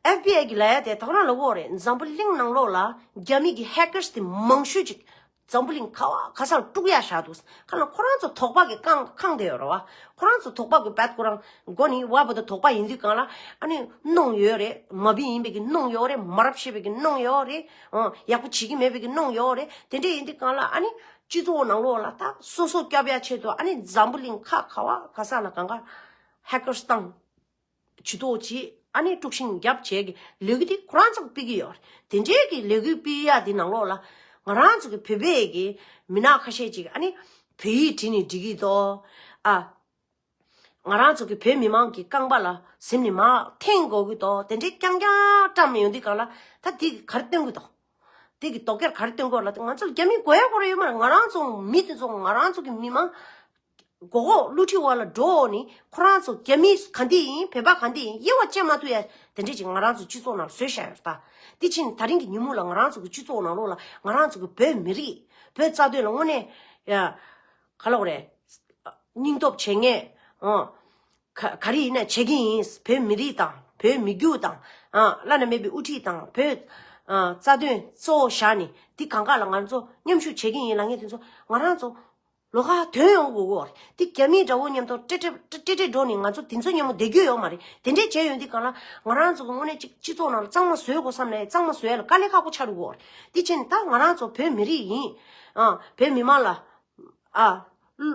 ཨེཕ་བི་ཨའི་གི་ལ་ཡ་དེ་ད་ག་རང་ལ་གོ་རེད། འཛམ་བུ་གླིང་ནང་ལོགས་ལ་རྒྱ་མི་གི་ཧེ་ཀར་སི་དེ་མང་ཤོས་ཅིག་འཛམ་བུ་གླིང་ག་བ་ག་སར་དཀྲུག་ཡ་བཞག་འདུག་ཁ་ལ་ཁོ་རང་ཚོ་དོགས་པ་གི་རྐང་རྐང་དེ་ཡོད་རེད་བ། ཁོ་རང་ཚོ་དོགས་པ་གི་བད་ཁོ་རང་མགོ་ནི་བ་བོ་ད་དོགས་པ་ཡིན་དུས་སྒང་ལ་ཨ་ནི་གནོང་ཡོད་རེད། མ་བི་ཡིན་པའི་གི་གནོང་ཡོད་རེད། མ་རབས་ཤེས་པའི་གི་གནོང་ཡོད་རེད། ཨ་ཡག་པོ་བྱེད་ཀྱི་མེད་པའི་གི་གནོང་ཡོད་རེད། དེ་འདྲ་ཡིན་དུས་སྒང་ལ་ཨ་ནི། སྤྱི་ཚོགས་ནང་ལོགས་ལ་ད་སོ་སོ་སྐྱོབ་ཡ་ཆེད་དུ་ཨ་ནི་འཛམ་བུ་གླིང་ཁ་ག་བ་ག་ས་ལ་གང་ག་ཧེ་ཀར་སི་བཏང་། ཇུས་གཏོགས་བྱེད། ཨ་ནི་དཀྲུག་ཤིང་རྒྱབ་བྱས་ཀྱི་ལས་འགུལ་དེ་ཁོ་རང་ཚོ་གིས་སྤེལ་གྱི་ཡོད་རེད། དེ་འདྲའི་གི་ལས་འགུལ་སྤེལ་ཡ་དེ་ནང་ལོགས་ལ་ང་རང་ཚོ་གི་བོད་པའི་གི་མི་ནག་ཁ་ཤས་ཅིག་ཨ་ནི་བོད་ཡིག་བྲིས་ནས་འབྲི་གི་འདུག་ཨ། ང་རང་ཚོ་གི་བོད་མི་མང་གི་རྐང་པ་ལ་གཟིམ་ནས་མར་འཐེན་དགོས་ཀྱི་འདུག་དེ་འདྲའི་རྐྱང་རྐྱང་བཀྲམ་ཡོང་དུས་སྒང་ལ་ད་དེ་གི་ག་རེ་སྟོན་གྱི་འདུག་དེ་གི་དོགས་འཁྱེར་ག་རེ་སྟོན་དགོས་ལ། ང་ཚོ་རྒྱ་མི་དགོས་ཡ་དགོས་ར་ཡོད་མ་རེད། ང་རང་ཚོ་མི་དེ་ཚོ་ང་རང་ཚོ་གི་མི་མང་མགོ་སྐོར་བསླུ་བྲིད་འོག་ལ་འགྲོ་ནི་ཁོ་རང་ཚོ་རྒྱ་མི་ག་འདི་ཡིན། བོད་པ་ག་འདི་ཡིན། དབྱེ་བ་འབྱེད་མ་ཐུབ་ཡ་དེ་འདྲས་ཅིག་ང་རང་ཚོ་སྤྱི་ཚོགས་ནང་བཟོས་བཞག་ཡོད་རེད་ད། དེ་ཕྱིན་ད་རིང་གི་ཉིན་མོ་ལ་ང་རང་ཚོ་གི་སྤྱི་ཚོགས་ནང་ལོགས་ལ་ང་རང་ཚོ་གི་བོད་མི་རིགས་བོད་རྩ་དོན་ལ་དངོས་གནས་ཡ་ག་ལབ་དགོས་རེད། སྙིང་སྟོབས་བྱེད་མཁན། ཨང་། ག་ག་རེ་ཡིན་ན་བྱེད་ཀྱི་ཡིན། བོད་མི་རིགས་དང་བོད་མི་རྒྱུད་དང་། ཨང་། བླ་ན་མེད་པའི་དབུ་ཁྲིད་དང་བོད། ཨང་། རྩ་དོན་གཙོ་བོ་བཞག་ནས་འདི་གང་ག་ལ་ང་ཚོ་མཉམ་ཞུགས་བྱེད་ཀྱི་ཡིན་ལབ་མཁན་དེ་ཚོ་ང་རང་ཚོ་ལོགས་ཀ་ཐོན་ཡོང་དགོས་ཀྱི་ཡོད་རེད། འདི་རྒྱ་མིའི་དགྲ་བོ་མཉམ་དུ་ཏྲེ་ཏྲེ་ཏྲེ་ཏྲེ་འགྲོ་ནས་ང་ཚོ་དེ་ཚོ་མཉམ་པོ་བསྡད་རྒྱུ་ཡོད་མ་རེད། དེ་འདྲས་བྱས་ཡོང་དུས་གང་ལ་ང་རང་ཚོ་གི་དངོས་གནས་གཅིག་སྤྱི་ཚོགས་ནང་ལ་གཙང་མ་བཟོ་དགོས་བསམ་ནས་གཙང་མ་བཟོ་ཡ་ལ་དཀའ་ལས་ཁག་པོ་ཆགས་འགྲོ་གི་ཡོད་རེད། འདི་བྱས་ནས་ད་ང་རང་ཚོ་བོད་མི་རིགས་ཡིན། ཨང་། བོད་མི་མང་ལ། ཨ།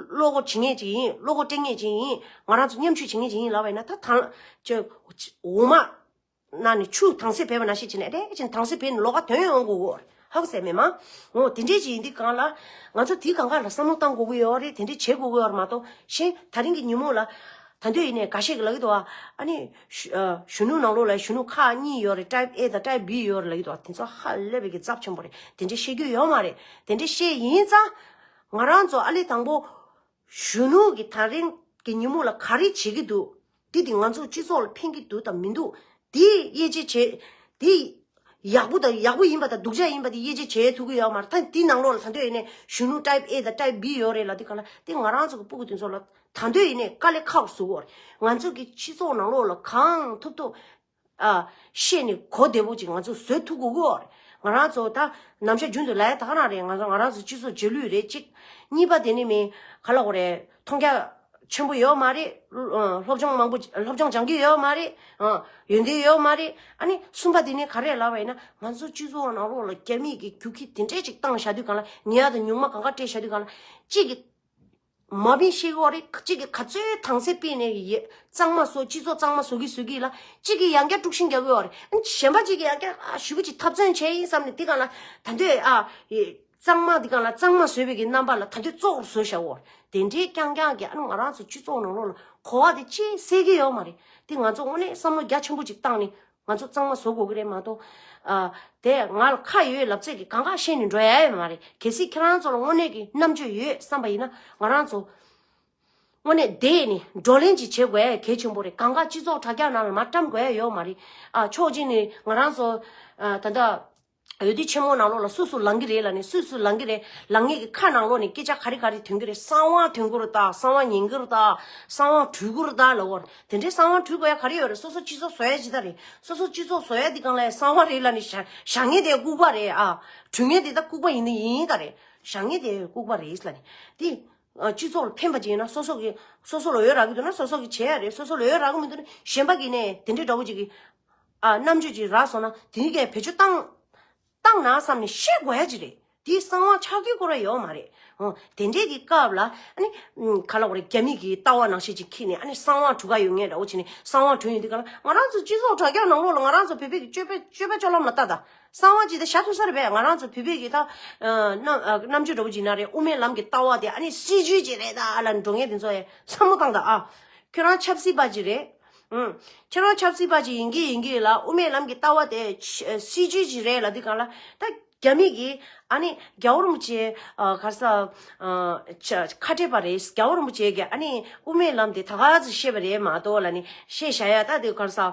བློ་ཁོག་བྱེད་མཁན་ཅིག་ཡིན། བློ་ཁོག་སྤྲད་མཁན་ཅིག་ཡིན། ང་རང་ཚོ་མཉམ་ཞུགས་བྱེད་མཁན་ཅིག་ཡིན་ལབ་པ་ཡིན་ན་ད་ཐང་། ཅོ། འོ་མ། ནང་ནས་ཆུ་དྭངས་གསལ་བབས་པ་ནང་བཞིན་བྱས་ནས་རེ་ཅིག་དྭངས་གསལ་བབས་ནས་ལོགས་ཀ་ཐོན་ཡོང་དགོས་གོ། ཧ་གོ་སོང་མེད་མ། འོ་དེ་འདྲས་ཅིག་ཡིན་དུས་གང་ལ། ང་ཚོ་དེའི་གང་ག་ལ་བསམ་བློ་བཏང་དགོས་ཀྱི་ཡོད་རེད། དེ་འདྲས་བྱེད་དགོས་ཀྱི་ཡོད་རེད་མ་གཏོགས་གཞན་ད་རིང་གི་ཉིན་མོ་ལ། ད་འདོད་ཡིན་ནས་འགའ་ཤས་ཀྱིས་ལབ་ཀྱི་འདུག་ཨ། ཨ་ནི། གཞོན་ཨ། གཞོན་ནུ་ནང་ལོགས་ལ་གཞོན་ནུ་ཁག་གཉིས་ཡོད་རེད། ཊའིབ་ཨེ་དང་ཊའིབ་བི་ཡོད་རེད་ལབ་ཀྱི་འདུག་ཨ། དེ་ཚོ་ཧ་ལས་པའི་གི་ཚབས་ཆེན་པོ་རེད། དེ་འདྲས་བཤད་རྒྱུ་ཡོད་མ་རེད། དེ་འདྲས་བཤད་ཡིན་ཙང་། ང་རང་ཚོ་ཨ་ལེ་དང་པོ། གཞོན་ནུ་གི་ད་རིང་གི་ཉིན་མོ་ལ་ག་རེ་བྱེད་ཀྱི་འདུག་དེ་དེ་ང་ཚོ་སྤྱི་ཚོགས་ལ་ཕན་གྱི་འདུག་དང་མི་འདུག་དེ་དབྱེ་འབྱེད་བྱེད། དེ་ཡག་པོ་དང་ཡག་པོ་ཡིན་པ་དང་སྡུག་ཅག་ཡིན་པ་དེ་དབྱེ་འབྱེད་བྱེད་ཐུབ་ཀྱི་ཡོད་མ་རེད། ད་དེ་ནང་ལོགས་ལ་ད་འདོད་ཡིན་ནས་གཞོན་ནུ་ཊའིབ་ཨེ་དང་ཊའིབ་བི་ཡོད་རེད་ལབ་དུས་གང་ལ་དེ་ང་རང་ཚོ་གི་སྤུ་གུ་དེ་ཚོ་ལ་ད་འདོད་ཡིན་ནས་དཀའ་ལས་ཁག་པོ་བཟོ་གི་ཡོད་རེད། ང་ཚོ་གི་སྤྱི་ཚོགས་ནང་ལོགས་ལ་གང་ཐུབ་ཐུབ། ཨ། བཤད་ནས་གོ་བདེ་པོ་ཅིག་ང་ཚོ་བཟོ་ཐུབ་དགོས་ཀྱི་ཡོད་རེད། ང་རང་ཚོ་ད་ནམ་ཞག་རྒྱུན་དུ་ལབ་ཡ་ད་ག་རང་རེད། ང་ཚོ་ང་རང་ཚོ་སྤྱི་ཚོགས་རྗེས་ལུས་རེད་གཅིག་གཉིས་པ་དེ་ནི་མིན་ག་ལབ་དགོས་རེད། མཐོང་རྒྱ་ཆེན་པོ་ཡོད་མ་རེད། སློབ་སྦྱོང་མང་པོ་སློབ་སྦྱོང་སྦྱང་གི་ཡོད་མ་རེད། ཡོན་ཏན་ཡོད་མ་རེད། ཨ་ནི་གསུམ་པ་དེ་ནི་ག་རེ་ལབ་པ་ཡིན་ན་ང་ཚོ་སྤྱི་ཚོགས་ནང་ལོགས་ལ་རྒྱ་མིས་ཀྱི་རྒྱུག་ཁྱི་དེ་འདྲས་ཅིག་བཏང་བཞག་དུས་གང་ལ་ཉེས་ཡ་དང་ཉུང་མ་གང་ག་སྤྲད་བཞག་དུས་གང་ལ་གཅིག་གི་མ་བིན་ཤེས་ཀྱི་ཡོད་རེད། གཅིག་གིས་ག་ཚོད་དྭངས་གསལ་སྤེལ་ནས་ཡེ་གཙང་མ་བཟོ་སྤྱི་ཚོགས་གཙང་མ་བཟོ་གི་བཟོ་གི་ལ་གཅིག་གིས་ཡང་བསྐྱར་དཀྲུག་ཤིང་རྒྱག་གི་ཡོད་རེད། གཞན་པ་གཅིག་གིས་ཡང་བསྐྱར་ཨ་ཞེ་པོ་ཅིག་འཐབ་རྩོད་བྱས་ཡིན་བསམ་ནས་འདི་གང་ལ་ད་འདོད་ཨ་ཡེ་གཙང་མ་འདི་གང་ལ་གཙང་མ་བཟོས་པའི་གི་རྣམ་པ་ལ་ད་འདོད་བཙོག་པོར་བཟོས་བཞག་ཡོད་རེད། དེ་འདྲའི་རྐྱང་རྐྱང་གི་ཨ་ནི་ང་རང་ཚོ་སྤྱི་ཚོགས་ནང་ལོགས་ལ་གོ་བ་དེ་ཅིག་གསལ་གི་ཡོད་མ་རེད། དེ་ང་ཚོ་དངོས་གནས་བསམ་བློ་རྒྱ་ཆེན་པོ་ཅིག་བཏང་ནས། ང་ཚོ་གཙང་མ་བཟོ་དགོས་ཀྱི་རེད་མ་གཏོགས། ཨ། དེ་ང་ལ་ཁ་ཡོད་ལབ་ཚད་ཀྱི་གང་ག་བཤད་ནས་འགྲོ་ཡ་ཡོད་མ་རེད། གལ་སྲིད་ཁྱེད་རང་ཚོ་ལ་དངོས་གནས་ཀྱི་རྣམ་དཔྱོད་ཡོད་བསམ་པ་ཡིན་ན་ང་རང་ཚོ། དངོས་གནས་བསྡད་ནས་བགྲོ་གླེང་ཅིག་བྱེད་དགོས་ཡ་གལ་ཆེན་པོ་རེད། གང་ག་སྤྱི་ཚོགས་དྲ་རྒྱ་ནང་ལ་མར་བཀྲམ་དགོས་ཡ་ཡོད་མ་རེད། ཨ། ཕྱོགས་གཅིག་ནས་ང་རང་ཚོ། ཨ། ད་ལྟ། འོས་བསྡུ་ཆེན་མོ་ནང་ལོགས་ལ་སུ་སུ་ལངས་ཀྱི་རེད་ལབ་ནས་སུ་སུ་ལངས་ཀྱི་རེད་ལབ་མཁན་གྱི་ཁ་ནང་ལོགས་ནས་སྐད་ཆ་ག་རེ་ག་རེ་ཐོན་གྱི་རེད། གསང་བ་ཐོན་གྱི་རེད་ད། གསང་བ་ཉན་གྱི་རེད་ད། གསང་བ་བྲུས་གྱི་རེད་ད་ལབ་ཀྱི་ཡོད་རེད། དེ་འདྲའི་གསང་བ་བྲུས་དགོས་ཡ་ག་རེ་ཡོད་རེད། སོ་སོ་སྤྱི་ཚོགས་བཟོ་ཡ་ཅིག་ད་རེད། སོ་སོ་སྤྱི་ཚོགས་བཟོ་ཡ་འདི་སྒང་ལ་ཡ་གསང་བ་རེད་ལབ་ནས་བཞག་བཞག་མཁན་དེ་ལྐུགས་པ་རེད་ཨ། བྲུས་མཁན་དེ་ད་ལྐུགས་པ་ཡིན་ནི་ཡིན་ད་རེད། བཞག་མཁན་དེ་ལྐུགས་པ་རེད་ལབ་ནས་དེ། ཨ། སྤྱི་ཚོགས་ལ་ཕན་པ་ཅིག་ཡིན་ན་སོ་སོ་གི་སོ་སོ་ལ་འོས་རག་གི་འདུག་ན་སོ་སོ་གི་བྱེད་ཡ་རེད། སོ་སོ་ལ་འོས་རག་གི་མི་འདུག་ན་གཞན་པ་གི་ནས་དེ་འདྲའི་འདྲ་བོ་ཅིག་གི་ཨ་རྣམ་དཔྱོད་ཅིག་རག་སོང་ན་དེ་གས་བེད་སྤྱོད་བཏང་བཏང་ན་བསམ་ནས་བཤད་དགོས་ཡ་ཅིག་རེད། དེའི་གསང་བ་ཆགས་རྒྱུའི་སྐོར་ཡོད་མ་རེད། འོ་དེ་འདྲས་ཀྱི་སྐབས་ལ་ཨ་ནི་ཨམ་ག་ལ་བ་རེད། རྒྱ་མི་གི་ལྟ་བ་ནང་བཞིན་ཅིག་ཁྱེར་ནས་ཨ་ནི་གསང་བ་གྲུ་ཁ་ཡོད་ངེས་འདྲ་བོ་བྱས་ནས་གསང་བ་བྲུས་ཡོང་དུས་ག་ལ་ང་རང་ཚོ་སྤྱི་ཚོགས་དྲ་རྒྱ་ནང་ལོགས་ལ་ང་རང་ཚོ་བོད་པའི་གི་སྤྱོད་པ་སྤྱོད་པ་སྤྱོད་ལམ་ལ་ལྟ་ད། གསང་བ་ཅིག་དེ་བཞག་ཐུབ་ས་རེད་པས། ང་རང་ཚོ་བོད་པའི་གི་ད་ཨ་རྣམ་ཨ་རྣམ་དཔྱོད་འདྲ་བོ་ཅིག་ན་རེད། དབུ་མའི་ལམ་གྱི་ལྟ་བ་དེ་ཨ་ནི་སྲིད་ཇུས་ཅིག་རེད་ད་ཨ་ལ་འགྲོ་མཁན་དེ་ཚོ་ཡ་བསམ་བློ་བཏང་ད་ཨ། ཁྱོད་རང་ཆབ་སྲིད་པ་ཅིག་རེད། ཨང་། ཁྱོད་རང་ཆབ་སྲིད་པ་ཅིག་ཡིན་གི་ཡིན་གི་ལ་དབུ་མའི་ལམ་གྱི་ལྟ་བ་དེ་ཆ་སྲིད་ཇུས་ཅིག་རེད་ལ་དེ་གང་ལ་ད་རྒྱ་མི་གི་ཨ་ནི་རྒྱལ་བ་རིན་པོ་ཆེ་ཨ་ག་རེ་ཟ་ཨ་ཆ་ཁ་བྲལ་པ་རེད། རྒྱལ་བ་རིན་པོ་ཆེ་གི་ཨ་ནི་དབུ་མའི་ལམ་དེ་ད་ག་ཚོད་བཤད་པ་རེད་མ་གཏོགས་ལ་ནི་བཤད་བཞག་ཡ་ད་དེ་ག་རེ་ཟ་ཨ་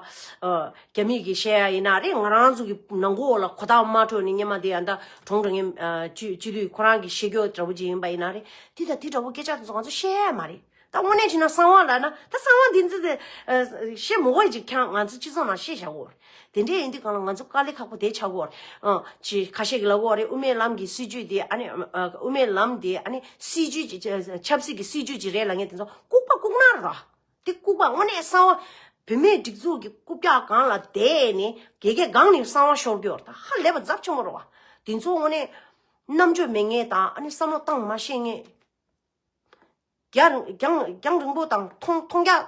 རྒྱ་མི་གི་བཤད་ཡ་ཡིན་ན་རེད། ང་རང་ཚོ་གི་ནང་གོ་ལ་གོ་ཐག་མ་འཕྲོད་ནི་སྙེ་མ་དེ་ཡ་ད་གྲོང་དྲ་ངན་ཨ་སྤྱི་སྤྱི་འཐུས་ཁོ་རང་གི་བཤད་རྒྱུ་འདྲ་བོ་ཅིག་ཡིན་པ་ཡིན་ན་རེད། དེ་ད་དེ་འདྲ་བོ་སྐད་ཆ་དེ་ཚོ་ང་ཚོ་བཤད་ཡ་མ་རེད། ད་དངོས་གནས་བྱས་ན་གསང་བ་ལབ་ན་ད་གསང་བ་འདི་ཚོ་དེ་ཨ་བཤད་མི་དགོས་ཅིག་ཀྱང་ང་ཚོ་སྤྱི་ཚོགས་ནང་བཤད་བཞག་དགོས་རེད། དེ་འདྲས་ཡིན་དུས་གང་ལ་ང་ཚོ་དཀའ་ལས་ཁག་པོ་དེ་ཆགས་དགོས་རེད། ཨ་ཅི་ཁ་ཤས་ཀྱིས་ལབ་དགོས་རེད། དབུ་མའི་ལམ་གྱི་སྲིད་ཇུས་དེ་ཨ་ནི་ཨ་དབུ་མའི་ལམ་དེ་ཨ་ནི་སྲིད་ཇུས་ཀྱི་ཆབ་སྲིད་ཀྱི་སྲིད་ཇུས་ཅིག་རེད་ལབ་མཁན་དེ་ཚོ་ལྐུགས་པ་ལྐུགས་ནག་རེད། དེ་ལྐུགས་པ་དངོས་གནས་གསང་བ་བོད་མིའི་སྒྲིག་འཛུགས་ཀྱི་རྐུབ་བཀྱག་སྒང་ལ་བསྡད་ནས་དགེ་རྒན་སྒང་ནས་གསང་བ་ཤོར་རྒྱུ་རེད། ད་ཧ་ལས་པ་ཚབས་ཆེན་པོ་རེད་བ། དེ་ཚོ་དངོས་གནས་རྣམ་དཔྱོད་མེད་མཁན་དང་ཨ་ནི་བསམ་བློ་བཏང་མ་ཤེས་མཁན། རྒྱང་རྒྱང་རྒྱང་རིང་པོ་དང་མཐོང་མཐོང་རྒྱ་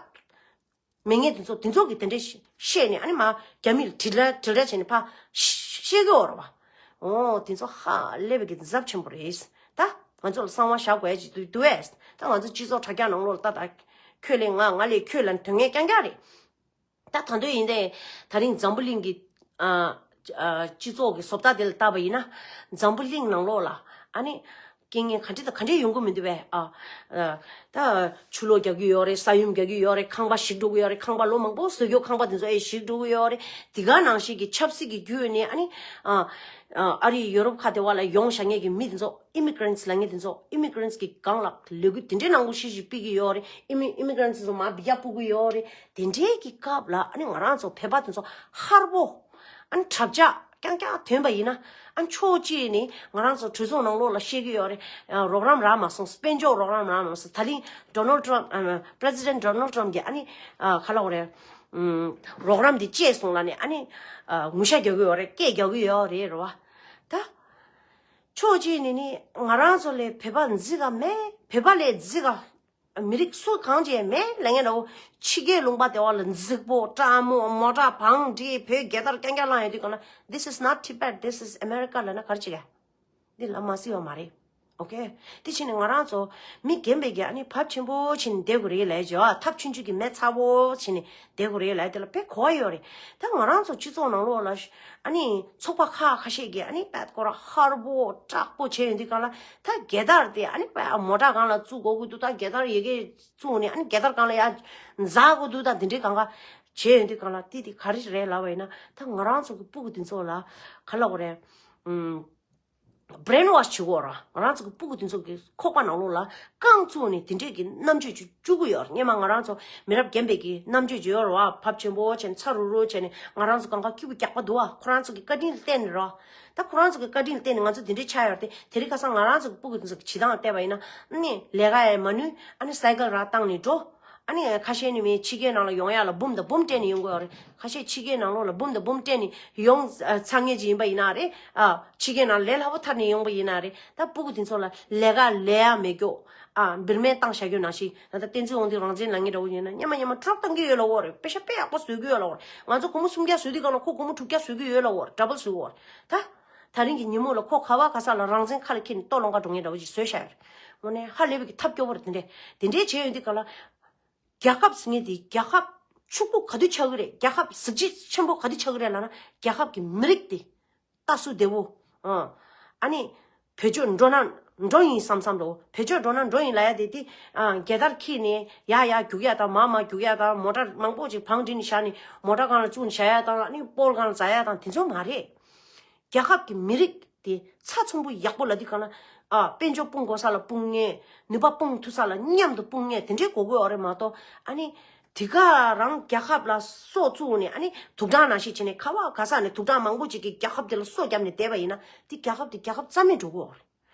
མེད་མཁན་དེ་ཚོ་དེ་ཚོ་གིས་དེ་འདྲས་བཤད་ནས་ཨ་ནི་མ་རྒྱ་མི་ལ་དྲིལ་བསྒྲགས་དྲིལ་བསྒྲགས་བྱས་ནས་ཕ་བཤད་གི་ཡོད་རེད་བ། འོ་དེ་ཚོ་ཧ་ལས་པའི་གི་ཚབས་ཆེན་པོ་རེད། ད་ང་ཚོ་ལ་གསང་བ་བཞག་དགོས་ཀྱི་འདུག་འདུག་ཨེ། ད་ང་ཚོ་སྤྱི་ཚོགས་དྲ་རྒྱ་ནང་ལོགས་ལ་ད་ད་ཁྱོད་ལས་ང་ང་ལས་ཁྱོད་ལ་དོན་ངན་རྐྱང་རྐྱང་རེད། ད་ད་འདོད་ཡིན་ཏེ་ད་རིང་འཛམ་བུ་གླིང་གི་ཨ་ཨ་སྤྱི་ཚོགས་ཀྱི་བཟོ་ལྟ་དེ་ལ་བལྟས་པ་ཡིན་ན་འཛམ་བུ་གླིང་ནང་ལོགས་ལ་ཨ་ནི་རྐྱེན་ངན་ག་འདྲ་དང་ག་འདྲ་ཡོང་གི་མི་འདུག་པས། ཨ་ཨ་ད་ཆུ་ལོག་རྒྱག་གི་ཡོད་རེད། ས་ཡོམ་རྒྱག་གི་ཡོད་རེད། ཁང་པ་ཞིག་འགྲོ་གི་ཡོད་རེད། ཁང་པ་ལོ་མང་པོ་བཟོ་རྒྱུ་ཁང་པ་དེ་ཚོ་ཨེ་ཞིག་འགྲོ་གི་ཡོད་རེད། དེ་ག་ནང་བཞིན་གྱི་ཆབ་སྲིད་ཀྱི་བརྒྱུད་ནས་ཨ་ནི་ཨ་ཨ་རི་ཡུ་རོབ་ཁ་དེ་བ་ལ་ཡོང་བཞག་མཁན་གྱི་མི་དེ་ཚོ་immigrants་ལབ་མཁན་དེ་ཚོ་immigrants་གི་སྒང་ལ་ལས་འགུལ་དེ་འདྲའི་ནང་ལོགས་ཤིག་ཤིག་སྤེལ་གི་ཡོད་རེད། immi- immigrants་དེ་ཚོ་མར་འབུད་རྒྱག་སྤོ་གི་ཡོད་རེད། དེ་འདྲའི་གི་སྐབས་ལ་ཨ་ནི་ང་རང་ཚོ་བོད་པ་དེ་ཚོ་ཧར་པོ་ཨ་ནི་དྲག་ཆག་རྐྱང་རྐྱང་ཐོན་པ་ཡིན་ན་ཨ་ནི་ཕྱོགས་གཅིག་ནས་ང་རང་ཚོ་གྲོས་ཚོགས་ནང་ལོགས་ལ་བཤད་གི་ཡོད་རེད། ཨ་རོགས་རམ་རག་མ་སོང་། དཔལ་འབྱོར་རོགས་རམ་རག་མ་སོང་། ད་ཐེངས་Donald Trump ཨ་President Donald Trump་གིས་ཨ་ནི་ཨ་ག་ལབ་དགོས་རེད། ཨམ་རོགས་རམ་དེ་བཅད་སོང་ལབ་ནས་ཨ་ནི་ཨ་ངུ་ཤ་རྒྱག་གི་ཡོད་རེད། སྐད་རྒྱག་གི་ཡོད་རེད་རེད་བ། ད་ཕྱོགས་གཅིག་ནས་ནི་ང་རང་ཚོ་ལས་བོད་པ་རྫིག་ག་མེད། བོད་པ་ལས་རྫིག་ག་མི་རིགས་སུ་གང་ཅིག་མེད་ལབ་མཁན་འདྲ་བོ། ཕྱི་རྒྱལ་ལུང་པ་དེ་བ་ལ་རྫིག་པོ་སྤྲང་མོ་མོ་ཊ་བང་སྒྲིག་བོད་རྒྱལ་དར་རྐྱང་རྐྱང་བསླངས་ཡོད་དུས་གང་ལ། This is not Tibet, this is America ལབ་ན་ག་རེ་བྱེད་ག། འདི་ལབ་མ་སྲིད་པ་མ་རེད། ཨོ་ཁེ། དེ་ཕྱིན་ནས་ང་རང་ཚོ་མི་རྒན་པའི་གི་ཨ་ནི་བབ་ཆེན་པོ་ཕྱིན་ནས་བསྡད་དགོས་རེད་ལབ་ཡ་ཅིག་ཡོད། ཐབས་ཆུང་ཆུང་གི་མི་ཚ་བོ་ཕྱིན་ནས་བསྡད་དགོས་རེད་ལབ་ཡ་དེ་ལ་དཔེ་གོ་བ་ཡོད་རེད། ད་ང་རང་ཚོ་སྤྱི་ཚོགས་ནང་ལོགས་ལ་ཨ་ནི་ཚོགས་པ་ཁག་ཁ་ཤས་ཀྱིས་ཨ་ནི་དཔེ་ཁོ་རང་ཧར་པོ་དྲག་པོ་བྱས་ཡོང་དུས་གང་ལ། ད་རྒྱལ་དར་དེ་ཨ་ནི་དཔེ་མོ་ཊ་སྒང་ལ་བཙུགས་དགོས་ཀྱི་འདུག་ད་རྒྱལ་དར་ཡི་གེ་བཙུགས་ནས་ཨ་ནི་རྒྱལ་དར་སྒང་ལ་ཡར་འཛེག་དགོས་འདུག་ད་འདི་འདྲའི་གང་ག་བྱས་ཡོང་དུས་གང་ལ། དེ་དེ་ག་རེ་རེད་ལབ་པ་ཡིན་ན། ད་ང་རང་ཚོ་གི་སྤུ་གུ་དེ་ཚོ་ལ་ག་ལབ་དགོས་རེད། ཨུམ། brainwash་བྱེད་དགོས་ར། ང་རང་ཚོ་གི་སྤུ་གུ་དེ་ཚོ་གི་ཁོག་པ་ནང་ལོགས་ལ་རྐང་བཙུགས་ནས་དེ་འདྲས་ཀྱི་རྣམ་དཔྱོད་ཅིག་བཅུག་གི་ཡོད་ར། སྔོན་མ་ང་རང་ཚོ་མི་རབས་རྒན་པའི་གི་རྣམ་དཔྱོད་ཅིག་ཡོད་ར་བ། བབ་ཆེན་པོ་བྱས་ནས་ཚ་རུ་རུ་བྱས་ནས་ང་རང་ཚོ་གང་ག་སྐྱིད་པོ་རྒྱག་པ་འདུག་བ། ཁོ་རང་ཚོ་གི་བཀའ་དྲིན་ལ་བརྟེན་ནས་ར། ད་ཁོ་རང་ཚོ་གི་བཀའ་དྲིན་ལ་བརྟེན་ནས་ང་ཚོ་དེ་འདྲས་ཆགས་ཡོད་ར། དེ་དེ་རིང་ཁ་སང་ང་རང་ཚོ་གི་སྤུ་གུ་དེ་ཚོ་གི་བྱེད་སྟངས་བལྟས་པ་ཡིན་ན་ནི་ལས་ཀ་ཡང་མ་ནུས། ཨ་ནི་སའི་ཀལ་ར་བཏང་ནས་འགྲོ། ཨ་ནི་ཁ་ཤས་ནི་མི་ཕྱི་རྒྱལ་ནང་ལ་ཡོང་ཡ་ལ་འབུམ་དང་འབུམ་སྤྲད་ནས་ཡོང་གི་ཡོད་རེད། ཁ་ཤས་ཕྱི་རྒྱལ་ནང་ལོགས་ལ་འབུམ་དང་འབུམ་སྤྲད་ནས་ཡོང་ཨ་ཚར་མཁན་ཅིག་ཡིན་པ་ཡིན་ན་རེད། ཨ་ཕྱི་རྒྱལ་ནང་ལས་སླ་པོ་ཐར་ནས་ཡོང་པ་ཡིན་ན་རེད། ད་སྤུ་གུ་དེ་ཚོ་ལ་ལས་ཀ་ལས་ཡ་མེད་རྒྱུ། ཨ་བིར་མེན་བཏང་བཞག་རྒྱུ་ནང་བཞིན། ད་ལྟ་བསྟན་འཛིན་དབང་འདུས་རང་བཙན་ལབ་མཁན་འདྲ་བོ་ཡིན་ན་སྔོན་མ་སྔོན་མ་ཊོག་བཏང་གི་ཡོད་ལབ་ཡོད་རེད། པེ་ཤ་དཔེ་ཡག་པོ་བཟོ་གི་ཡོད་ལབ་ཡོད་རེད། ང་ཚོ་སྒོར་མོ་སུམ་བརྒྱ་བཟོ་དུས་གང་ལ་ཁོ་སྒོར་མོ་དྲུག་བརྒྱ་བཟོ་གི་ཡོད་ལབ་ཡོད་རེད། ཌབ་བལ་བཟོ་གི་ཡོད་རེད། ད། ད་རིང་གི་ཉིན་མོ་ལ་ཁོ་ག་བ་ག་ས་ལ་རང་བཙན་ཁ་ལ་འཁྱེར་ནས་ལྟོ་སློང་ག་འགྲོ་མཁན་འདྲ་བོ་ཞིག་བཟོས་བཞག་ཡོད་རེད། དངོས་གནས་ཧ་ལས་པའི་གི་ཐབས་སྐྱོ་བོ་རེད། དེ་འདྲས་དེ་འདྲས་བྱས་ཡོང་དུས་ག་ལ། རྒྱལ་ཁབ་ཟེར་མཁན་དེ་རྒྱལ་ཁབ་ཕྱུག་པོ་ག་དུས་ཆགས་ཀྱི་རེད། རྒྱལ་ཁབ་གཟི་བརྗིད་ཆེན་པོ་ག་དུས་ཆགས་ཀྱི་རེད་ལབ་ན། རྒྱལ་ཁབ་ཀྱི་མི་རིགས་དེ་ལྟ་སུ་བདེ་བོ། ཨ་ཨ་ནི་བེད་སྤྱོད་འགྲོ་ན་འགྲོ་ཡིན་བསམ་བསམ་འགྲོ། བེད་སྤྱོད་འགྲོ་ན་འགྲོ་ཡིན་ལབ་ཡ་དེ་དེ་ཨ་རྒྱལ་དར་འཁྱེར་ནས་ཡ་ཡ་རྒྱུག་ཡ་དང་། མ་མ་རྒྱུག་ཡ་དང་། མོ་ཊ་མང་པོ་ཅིག་བང་བསྒྲིགས་ནས་བཞག་ནས་མོ་ཊ་སྒང་ལ་བཙུགས་ནས་བཞག་ཡ་དང་། ཨ་ནི་པོལ་སྒང་ལ་འཛེག་ཡ་དང་། དེ་ཚོ་མ་རེད། རྒྱལ་ཁབ་ཀྱི་མི་རིགས་དེ་ཚ་ཚོམ་བུ་ཡག་པོ་ལབ་དུས་གང་ལ། ཨ་དཔལ་འབྱོར་སྤུངས་དགོས་ས་ལ་སྤུངས་མཁན། ནུས་པ་སྤུངས་ཐུབ་ས་ལ་མཉམ་དུ་སྤུངས་མཁན་དེ་འདྲའི་དགོས་ཀྱི་ཡོད་རེད་མ་གཏོགས། ཨ་ནི་དེ་ག་རང་རྒྱལ་ཁབ་ལ་སྲོག་བཙུགས་ནས་ཨ་ནི་དུག་སྦྲང་ནང་བཞིན་བྱས་ནས་ག་བ་ག་ས་ནས་དུག་སྦྲང་མང་པོ་ཅིག་གིས་རྒྱལ་ཁབ་དེ་ལ་སོ་བརྒྱབ་ནས་བསྡད་པ་ཡིན་ན། དེ་རྒྱལ་ཁབ་དེ་རྒྱལ་ཁབ་རྩ་མེད་འགྲོ་གི་ཡོད་རེད།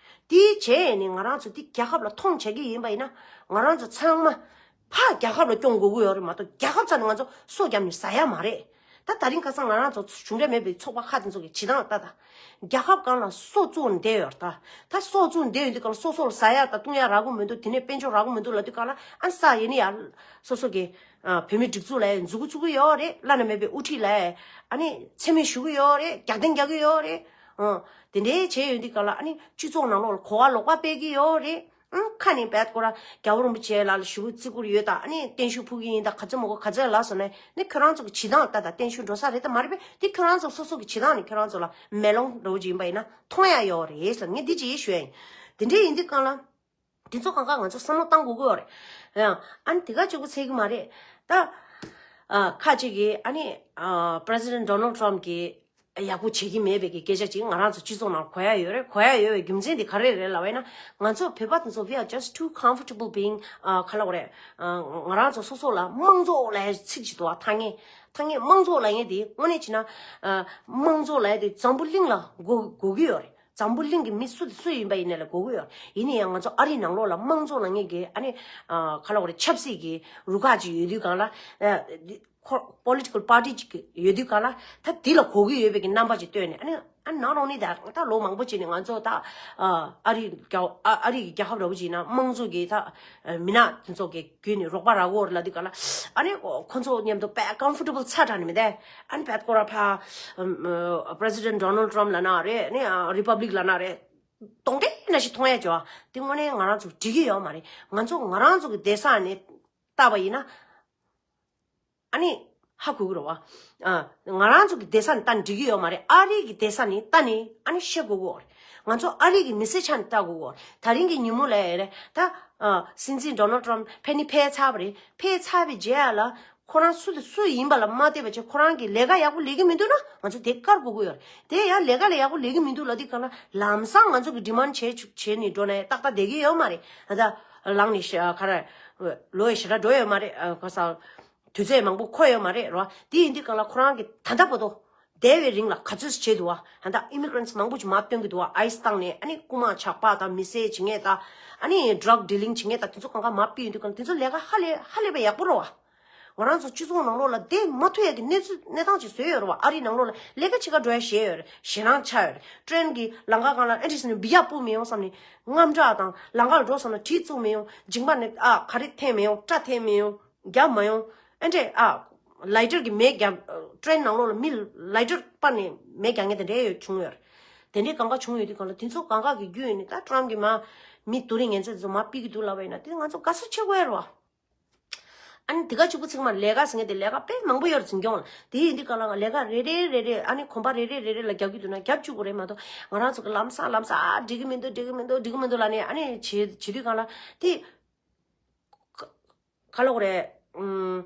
དེ་བྱས་ནས་ང་རང་ཚོ་དེ་རྒྱལ་ཁབ་ལ་མཐོང་བྱེད་ཀྱི་ཡིན་པ་ཡིན་ན། ང་རང་ཚོ་ཚང་མ་ཕར་རྒྱལ་ཁབ་ལ་སྐྱོང་དགོས་ཀྱི་ཡོད་རེད་མ་གཏོགས། རྒྱལ་ཁབ་རྩ་ནས་ང་ཚོ་སོ་བརྒྱབ་ནས་ཟ་ཡ་མ་རེད། ད་ད་རིང་ཁ་སང་ང་རང་ཚོ་གཞུང་འབྲེལ་མེད་པའི་ཚོགས་པ་ཁག་དེ་ཚོ་གི་བྱེད་སྟངས་ལ་ལྟ་ད། རྒྱལ་ཁབ་སྒང་ལ་སོ་བཙུགས་ནས་བསྡད་ཡོད་རེད་ད། ད་སོ་བཙུགས་ནས་བསྡད་ཡོད་དུས་སྒང་ལ་སོ་སོ་ལ་ཟ་ཡག་དང་བཏུང་ཡག་རག་གི་མི་འདུག་དེ་ནས་དཔལ་འབྱོར་རག་གི་མི་འདུག་ལབ་དུས་སྒང་ལ་ཨ་ནི་ས་ཡིན་ནི་ཡ། སོ་སོ་གི་ཨ་བོད་མིའི་སྒྲིག་འཛུགས་ལ་འཛུགས་འགོ་ཚུགས་ཀྱི་ཡོད་རེད། བླ་ན་མེད་པའི་དབུ་ཁྲིད་ལ་ཨ་ནི་མཚན་སྨད་ཞུ་གི་ཡོད་རེད། རྒྱབ་རྟེན་རྒྱག་གི་ཡོད་རེད། ཨ་དེ་འདྲའི་བྱས་ཡོད་དུས་སྒང་ལ་ཨ་ནི་སྤྱི་ཚོགས་ནང་ལོགས་ལ་གོ་བ་ལོག་པ་སྤེལ་གི་ཡོད་རེད། ཨང་ཁ་ནས་བད་ཁོ་ར་རྒྱལ་བ་རིན་པོ་ཆེ་ལ་ཞུ་བརྩི་བཀུར་ཡོད་ད། ཨ་ནི་བརྟན་བཞུགས་ཕུལ་གི་ཡིན་ད། ག་ཚོད་མ་གོ་ག་ཚོད་ལ་སོང་ནས་ནི་ཁྱོད་རང་ཚོ་གི་བྱེད་སྟངས་ལྟ་ད་བརྟན་བཞུགས་འགྲོ་ས་རེད་ད་མ་རེད་པས། དེ་ཁྱོད་རང་ཚོ་སོ་སོ་གི་བྱེད་སྟངས་ནི་ཁྱོད་རང་ཚོ་ལ་མེ་ལོང་འདྲ་བོ་ཅིག་ཡིན་པ་ཡིན་ན་མཐོང་ཡ་ཡོད་རེད་ཟེར་ངས་འདི་ཅིག་ཞུ་ཡ་ཡིན། དེ་འདྲའི་ཡིན་དུས་སྒང་ལ། དེ་ཚོ་གང་ག་ང་ཚོ་བསམ་བློ་བཏང་དགོས་ཀྱི་ཡོད་རེད། ཡང་ཨ་ནི་དེ་ག་གཅིག་པུ་ཚད་ཀྱི་མ་རེད་ད། ཨ་ཁ་ཅིག་གིས་ཨ་ནི་ཨ་President Donald Trump་གིས་ཡག་པོ་བྱེད་ཀྱི་མེད་པའི་གི་སྐད་ཆ་ཅིག་ང་རང་ཚོ་སྤྱི་ཚོགས་ནང་གོ་ཡ་ཡོད་རེད། གོ་ཡ་ཡོད་པའི་རྒྱུ་མཚན་དེ་ག་རེ་རེད་ལབ་པ་ཡིན་ན། ང་ཚོ་བོད་པ་དེ་ཚོ་we are just too comfortable being ཨ་ག་ལབ་དགོས་རེད། ཨ་ང་རང་ཚོ་སོ་སོ་ལ་དམངས་གཙོ་ལབ་ཡ་ཚིག་ཅིག་འདུག་བ། ཐ་སྙད་ཐ་སྙད་དམངས་གཙོ་ལབ་མཁན་དེ་དངོས་གནས་བྱས་ན་ཨ་དམངས་གཙོ་ལབ་ཡ་དེ་འཛམ་བུ་གླིང་ལ་གོ་གོ་གི་ཡོད་རེད། འཛམ་བུ་གླིང་གི་མི་སུ་དང་སུ་ཡིན་པ་ཡིན་ནའི་ལ་གོ་གི་ཡོད། ཡིན་ན་ཡང་ང་ཚོ་ཨ་རིའི་ནང་ལོགས་ལ་དམངས་གཙོ་ལབ་མཁན་གྱི་ཨ་ནི་ཨ་ག་ལབ་དགོས་རེད། ཆབ་སྲིད་ཀྱི་རུ་ཁག་ཅིག་ཡོད་དུས་སྒང་ལ་ཨ་འདི་ཁོ་political party་ཅིག་ཡོད་དུས་སྒང་ལ་ད་འདི་ལ་གོ་གི་ཡོད་པའི་གི་རྣམ་པ་ཅིག་སྟོན་ནས་ཨ་ནི་ཨ་ནང་རོང་ནི་ད་ད་ལོ་མང་པོ་ཅིག་ནས་ང་ཚོ་ད་ཨ་ཨ་རི་རྒྱ་ཨ་ཨ་རི་གི་རྒྱལ་ཁབ་འདྲ་བོ་ཅིག་ཡིན་ན་དམངས་གཙོ་གི་ད་མི་སྣ་དེ་ཚོ་གི་བརྒྱུད་ནས་རོགས་པ་རག་གི་ཡོད་རེད་ལབ་དུས་སྒང་ལ་ཨ་ནི་ཁོ་ཚོ་མཉམ་དུ་དཔེ་comfortable་ཚ་དྲགས་ནས་མི་འདུག་ཨ་ནི་བད་ཁོ་ར་ཕ་President Donald Trump་ལབ་ན་རེད། ཨ་ནི་Republic་ལབ་ན་རེད། གདོན་འདྲེ་ནང་བཞིན་མཐོང་ཡ་བྱས་པ་དེ་དངོས་གནས་ང་རང་ཚོ་འགྲིག་གི་ཡོད་མ་རེད། ང་ཚོ་ང་རང་ཚོ་གི་བསྡད་ས་ནས་བལྟས་པ་ཡིན་ན་ཨ་ནི་ཧ་གོ་གི་རེད་བ། ཨ་ང་རང་ཚོ་གི་བསྡད་ས་ནས་ལྟ་ན་འགྲིག་གི་ཡོད་མ་རེད། ཨ་རི་གི་བསྡད་ས་ནས་ལྟ་ནས་ཨ་ནི་ཤེས་དགོས་ཀྱི་ཡོད་རེད། ང་ཚོ་ཨ་རི་གི་མི་སེར་ཆ་ནས་ལྟ་དགོས་ཀྱི་ཡོད་རེད། ད་རིང་གི་ཉིན་མོ་ལ་ཡ་རེད་ད། ཨ་སྲིད་འཛིན་Donald Trump་ཕེབས་ནི་ཕེབས་ཚར་བ་རེད། ཕེབས་ཚར་བའི་རྗེས་ལ་ཁོ་རང་སུ་དང་སུ་ཡིན་པ་ལ་མ་བལྟས་པ་བྱས་ཁོ་རང་གིས་ལས་ཀ་ཡག་པོ་ལས་ཀྱི་མི་འདུག་ན་ང་ཚོ་དེ་བཀར་དགོས་ཀྱི་ཡོད་རེད། དེ་ཡང་ལས་ཀ་ལ་ཡག་པོ་ལས་ཀྱི་མི་འདུག་ལབ་དུས་སྒང་ལ་ལམ་སང་ང་ཚོ་གི་demand་བྱས་བྱས་ནས་འགྲོ་ན་ཏག་ཏག་བསྡད་ཀྱི་ཡོད་མ་རེད། ད་ལངས་ནས་ཤ་ཁ་ར་ལོ་ཡི་ཞེ་དྲག་འགྲོ་ཡོད་མ་རེད། ཨ་ག་ས་དུས་ཚོད་མང་པོ་འཁོར་ཡོད་མ་རེད་རོ། དེ་ཡིན་དུས་སྒང་ལ་ཁོ་རང་གིས་ད་ལྟ་བར་དུ་འདས་པའི་རིང་ལ་ག་ཚོད་བྱས་འདུག་བ། ད་ལྟ་immigrants་མང་པོ་ཅིག་མར་བཏོན་གྱི་འདུག་བ། ICE་བཏང་ནས་ཨ་ནི་རྐུ་མ་ཇག་པ་དང་མི་བསད་བྱེད་མཁན་དང་ཨ་ནི་drug dealing་བྱེད་མཁན་དང་དེ་ཚོ་གང་ག་མར་ཕུད་ཡོང་དུས་སྒང་ལ་དེ་ཚོ་ལས་ཀ་ཧ་ལས་ཧ་ལས་པའི་ཡག་པོ་རེད་བ། ང་རང་ཚོ་སྤྱི་ཚོགས་ནང་ལོགས་ལ་བསྡད་མ་ཐུབ་ཡག་གི་གནས་ཚུལ་གནས་སྟངས་ཅིག་བཟོས་ཡོད་རེད་བ། ཨ་རིའི་ནང་ལོགས་ལ་ལས་ཀ་བྱེད་ག་འགྲོ་ཡ་ཞེད་ཡོད་རེད། ཞེད་སྣང་ཆགས་ཡོད་རེད། ཊེན་གྱི་ལམ་ཁ་སྒང་ལ་ཨེ་འདྲས་ཟེར་ནས་འབུད་ཡག་སྤུ་མི་ཡོང་བསམ་ནས་དངངས་སྐྲག་དང་ལམ་ཁ་ལ་འགྲོ་བསམ་ན་གྲི་བཙུགས་མི་ཡོང་། མཇིང་པ་ནས་ཨ་ག་རེ་འཐེན་མི་ཡོང་། སྐྲ་འཐེན་མི་ཡོང་། རྒྱབ་མ་ཡོང་། ཨེ་འདྲས་ཨ་lighter་གི་མེ་རྒྱབ། ཊེན་ནང་ལོགས་ལ་མི་lighter་སྤར་ནས་མེ་རྒྱག་མཁན་དེ་འདྲས་ཡོད་བྱུང་ཡོད་རེད། དེ་འདྲས་གང་ག་བྱུང་ཡོད་དུས་སྒང་ལ་དེ་ཚོ་གང་ག་གི་བརྒྱུད་ནས་ད་ཊམ་གི་མ་མི་དུ་རིང་ངན་ཚད་ཚོ་མ་ཕུད་ཀྱི་འདུག་ལབ་པ་ཡིན་ན་དེ་ང་ཚོ་དགའ་བསུ་བྱེད་དགོས་ཡ་རེད་བ། ཨ་ནི་དེ་ག་གཅིག་པུ་ཚིག་མ་ལས་ཀ་ཟེར་མཁན་དེ་ལས་ཀ་དཔེ་མང་པོ་ཡོད་རེད་འཛིན་སྐྱོང་ལ། དེ་ཡིན་དུས་སྒང་ལ་ང་ལས་ཀ་རེ་རེ་རེ་རེ་ཨ་ནི་གོམ་པ་རེ་རེ་རེ་རེ་ལ་རྒྱབ་ཀྱི་འདུག་ན་རྒྱབ་བཅུག་དགོས་རེད་མ་གཏོགས་ང་རང་ཚོ་གི་ལམ་སང་ལམ་སང་ཨ་འགྲིག་གི་མི་འདུག་འགྲིག་གི་མི་འདུག་འགྲིག་གི་མི་འདུག་ལབ་ནས་ཨ་ནི་བྱེད་བྱེད་དུས་སྒང་ལ་དེ་ག་ལབ་དགོས་རེད། ཨུམ།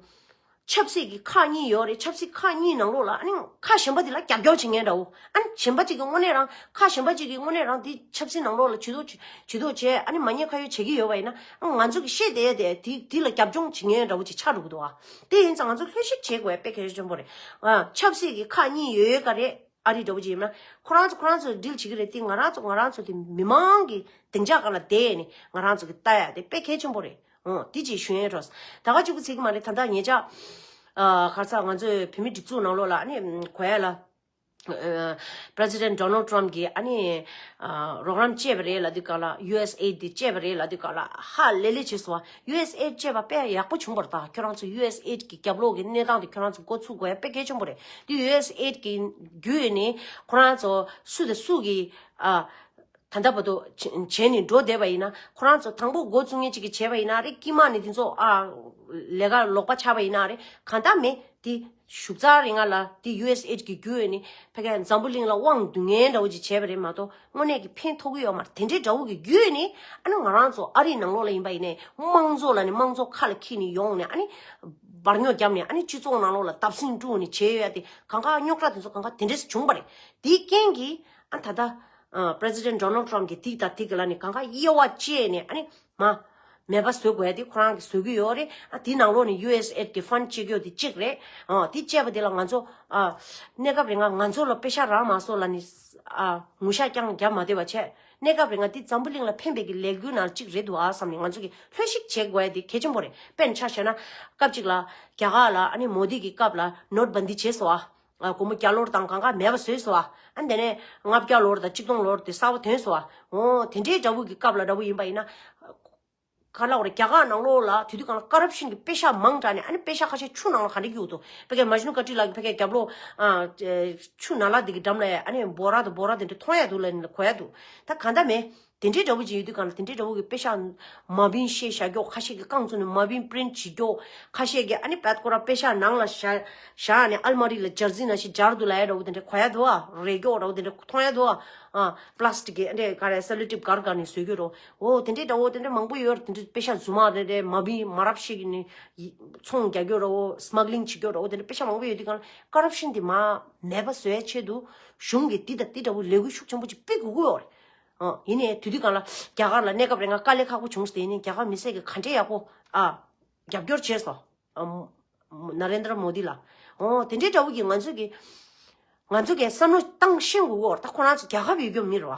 ཆབ་སྲིད་ཀྱི་ཁག་གཉིས་ཡོད་རེད། ཆབ་སྲིད་ཁག་གཉིས་ནང་ལོགས་ལ་ཨ་ནི་ཁག་གཞན་པ་དེ་ལ་རྒྱབ་སྐྱོར་བྱེད་མཁན་འདྲ་བོ། ཨ་ནི་གཞན་པ་གཅིག་གིས་དངོས་གནས་རང་ཁག་གཞན་པ་གཅིག་གིས་དངོས་གནས་རང་དེ་ཆབ་སྲིད་ནང་ལོགས་ལ་ཇུས་གཏོགས་ཇུས་གཏོགས་བྱས་ཨ་ནི་མ་ཉེས་ཁ་གཡོགས་བྱེད་ཀྱི་ཡོད་པ་ཡིན་ན་ཨ་ང་ཚོ་གི་ཤེས་བསྡད་ཡ་དེ་དེ་དེ་ལ་རྒྱབ་ལྗོངས་བྱེད་མཁན་འདྲ་བོ་ཅིག་ཆགས་འགྲོ་གི་འདུག་ཨ། དེ་ཡིན་ཙང་ང་ཚོ་ལྷོད་ཤིག་བྱེད་དགོས་ཡ་དཔེ་གལ་ཆེན་པོ་རེད། ཨ་ཆབ་སྲིད་ཀྱི་ཁག་གཉིས་ཡོད་ཡོད་ག་རེད། ཨ་རི་འདྲ་བོ་ཅིག་ཡིན་ན་ཁོ་རང་ཚོ་ཁོ་རང་ཚོ་ཌིལ་བྱེད་ཀྱི་རེད་དེ། ང་རང་ཚོ་ང་རང་ཚོ་དེ་མི་མང་གི་སྡིངས་ཆ་སྒང་ལ་བསྡད་ནས་ང་རང་ཚོ་གི་ལྟ་ཡ་དེ་དཔེ་གལ་ཆེན་པོ་རེད། འོ་དེ་ཅིག་ཞུ་ཡན་འགྲོ། ད་ག་གཅིག་པུ་ཚིག་གི་མ་རེད། ད་ལྟ་ཉེ་ཆར་ཨ་ག་རེ་ཟེར་ང་ཚོའི་བོད་མི་སྒྲིག་འཛུགས་ནང་ལོགས་ལ་ཨ་ནི་གོ་ཡ་ལ་ཨ་President Donald Trump་གིས་ཨ་ནི་ཨ་རོགས་རམ་བྱས་པ་རེད་ལབ་དུས་སྒང་ལ་ཡུ་ཨེས་ཨེ་ཌི་དེ་བྱས་པ་རེད་ལབ་དུས་སྒང་ལ་ཧ་ལས་ལས་བྱས་སོང་བ། ཡུ་ཨེས་ཨེ་ཌི་བྱས་པ་དཔེ་ཡག་པོ་བྱུང་བ་རེད། ད་ཁྱོད་རང་ཚོ་ཡུ་ཨེས་ཨེ་ཌི་གི་རྒྱབ་ལོགས་ཀྱི་གནས་སྟངས་དེ་ཁྱོད་རང་ཚོ་འགོ་ཚུགས་དགོས་ཡ་དཔེ་གལ་ཆེན་པོ་རེད། དེ་ཡུ་ཨེས་ཨེ་ཌི་གི་བརྒྱུད་ནས་ཁོ་རང་ཚོ་སུ་དང་སུ་གིས་ཨ་ད་ལྟ་བར་དུ་བྱས་བྱས་ནས་འགྲོ་བསྡད་པ་ཡིན་ན། ཁོ་རང་ཚོ་དང་པོ་འགོ་བཙུགས་མཁན་གཅིག་གིས་བྱས་པ་ཡིན་ན་རེད། དཀྱིལ་མ་ནས་དེ་ཚོ་ཨ་ལས་ཀ་ལོག་པ་ཆགས་པ་ཡིན་ན་རེད། གང་ལྟར་མེད་དེ་གཞུག་ཙམ་རིང་ལ་དེ་ཡུ་ཨེས་ཨེ་ཌི་གི་བརྒྱུད་ནས་ཕ་གིའི་འཛམ་བུ་གླིང་ལ་དབང་བསྡུ་མཁན་འདྲ་བོ་ཅིག་བྱས་པ་རེད་མ་གཏོགས་དངོས་གནས་ཀྱི་ཕན་ཐོགས་ཀྱི་ཡོད་མ་རེད། དེ་འདྲའི་འདྲ་བོ་གི་བརྒྱུད་ནས་ཨ་ནི་ང་རང་ཚོ་ཨ་རིའི་ནང་ལོགས་ལ་ཡིན་པ་ཡིན་ནའི་དམངས་གཙོ་ལབ་ནས་དམངས་གཙོ་ཁ་ལ་འཁྱེར་ནས་ཡོང་ནས་ཨ་ནི་འབར་ཉོག་བརྒྱབ་ནས་ཨ་ནི་སྤྱི་ཚོགས་ནང་ལོགས་ལ་བརྡབ་གསིག་བསྐྲུན་ནས་བྱས་ཡོད་ཡ་དེ་གང་ག་རྙོག་དྲ་དེ་ཚོ་གང་ག་དེ་འདྲས་བྱུང་བ་རེད། དེའི་རྐྱེན་གྱིས་ཨ་ད་ལྟ་ཨ་President Donald Trump་གིས་དེ་དང་དེ་གི་ལ་ནི་གང་ག་དབྱེ་བ་བཅད་ནས་ཨ་ནི་མ་ མེད་པ་བཟོ་དགོས་ཡ་དེ་ཁོ་རང་གིས་བཟོ་གི་ཡོད་རེད། ཨ་དེའི་ནང་ལོགས་ནས་ཡུ་ཨེས་ཨེད་ཀྱི་ཕན་བཅད་རྒྱུ་དེ་གཅིག་རེད། ཨ་དེ་བཅད་པ་དེ་ལ་ང་ཚོ་ཨ་གནས་སྐབས་རིང་ང་ང་ཚོ་ལ་པེ་ཤ་རག་མ་སོང་ལབ་ནས་ཨ་ངུ་ཤ་རྐྱང་རྒྱབ་མ་བསྡད་པ་བྱས། གནས་སྐབས་རིང་ང་འདི་འཛམ་བུ་གླིང་ལ་ཕན་པའི་གི་ལས་འགུལ་ནང་གཅིག་རེད་འདུག་ཨ་བསམ་ནས་ང་ཚོ་གིས་ལྷོད་ཤིག་བྱེད་དགོས་ཡ་དེ་གལ་ཆེན་པོ་རེད། དཔེར་ན་ཆ་བཞག་ན་སྐབས་གཅིག་ལ་རྒྱ་གར་ལ་ཨ་ནི་མོ་དི་གི་སྐབས་ལ་ནོཊ་བན་དི་བྱས་སོང་ཨ། སྒོར་མོ་བརྒྱ་ལོར་དང་གང་ག་མེད་པ་བཟོས་སོང་ཨ། ཨ་འདི་ནས་ལྔ་བརྒྱ་ལོར་དང་གཅིག་སྟོང་ལོར་དེ་གསར་པ་ཐོན་སོང་ཨ། འོ་དེ་འདྲའི་འདྲ་བོ་གི་སྐབས་ལ་འདྲ་བོ་ཡིན་པ་ཡིན་ན། ག་ལ་བར་རྒྱ་གར་ནང་ལོགས་ལ་དུས་དུས་གང་ལ་ཀ་རབ་ཤན་གྱི་པེ་ཤ་མང་དྲགས་ནས་ཨ་ནི་པེ་ཤ་ཁ་ཤས་ཆུ་ནང་ལ་ག་འདྲ་གྱུར་འདུག་ཕ་གི་མ་ཇུ་ནུ་ཀ་ཊི་ལ་གི་ཕ་གི་རྒྱབ་ལོགས་ཨ་ཆུ་ནང་ལ་དེ་གི་འགྲམ་ལ་ཨ་ནི་འབོ་ར་དང་འབོ་ར་དེ་འདྲ་མཐོང་ཡ་འདུག་ལ་ནི་གོ་ཡ་འདུག་ད་ག་འདྲ་མེད། དེ་འདྲའི་འདྲ་བོ་ཅིག་ཡོད་དུས་གང་ལ་དེ་འདྲའི་འདྲ་བོ་གི་པེ་ཤ་མ་བིན་ཤེས་བཞག་རྒྱོ་ཁ་ཤས་ཀྱི་རྐང་བཙུགས་ནས་མ་བིན་པི་རིན་བྱེད་རྒྱོ་ཁ་ཤས་ཀྱི་ཨ་ནི་པད་ཀོ་ར་པེ་ཤ་ནང་ལ་བཞག་བཞག་ནས་ཨལ་མ་རི་ལ་སྦྱར་རྩི་ནང་བཞིན་སྦྱར་འདུག་ལབ་ཡ་འདྲ་བོ་དེ་འདྲ་གོ་ཡ་འདུག་ཨ། རེ་རྒྱོ་འདྲ་བོ་དེ་འདྲ་མཐོང་ཡ་འདུག་ཨ། ཨ་པ་ལ་སི་ཊིག་གི་ཨ་འདྲ་ག་རེ་སེ་ལོ་ཊེབ་གར་གར་ནས་བཟོས་རྒྱུ་རོ། འོ་དེ་འདྲའི་འདྲ་བོ་དེ་འདྲ་མང་པོ་ཡོད་རེད། དེ་འདྲ་པེ་ཤ་རྫུན་མ་རེ་རེ་མ་བིན་མ་རབས་ཤིག་གི་ནི་ཚོང་རྒྱག་རྒྱུ་རོ། སྨག་ལིང་བྱེད་རྒྱུ་རོ། དེ་འདྲ་པེ་ཤ་མང་པོ་ཡོད་དུས་གང་ལ་ཀ་རབ་ཤན་དེ་མ་མེད་པ་བཟོ་ཡ་ཆེད་དུ་གཞུང་གི་དེ་དང་དེ་འདྲ་བོ་ལས་འགུལ་ཤུགས་ཆེན་པོ་ཅིག་སྤེལ་དགོས་ཀྱི་ཡོད་རེད། ཨ་ཡིན་ནའི་དུས་དུས་གང་ལ་རྒྱ་གར་ལ་གནས་སྐབས་རིང་ང་དཀའ་ལས་ཁག་པོ་བྱུང་སྟེ་ཡིན་ནའི་རྒྱ་གར་མི་སེར་གྱིས་ག་འདྲའི་ཡག་པོ་ཨ་རྒྱབ་སྐྱོར་བྱས་སོང་། ཨ་ན་རེན་དྲ་མོ་དི་ལ། ཨོ་དེ་འདྲའི་འདྲ་བོ་གིས་ང་ཚོ་གི་ང་ཚོ་གི་བསམ་བློ་བཏང་ཤེས་དགོས་ཀྱི་ཡོད་རེད། ད་ཁོ་རང་ཚོ་རྒྱལ་ཁབ་ཡོད་རྒྱུ་མི་རེད་བ།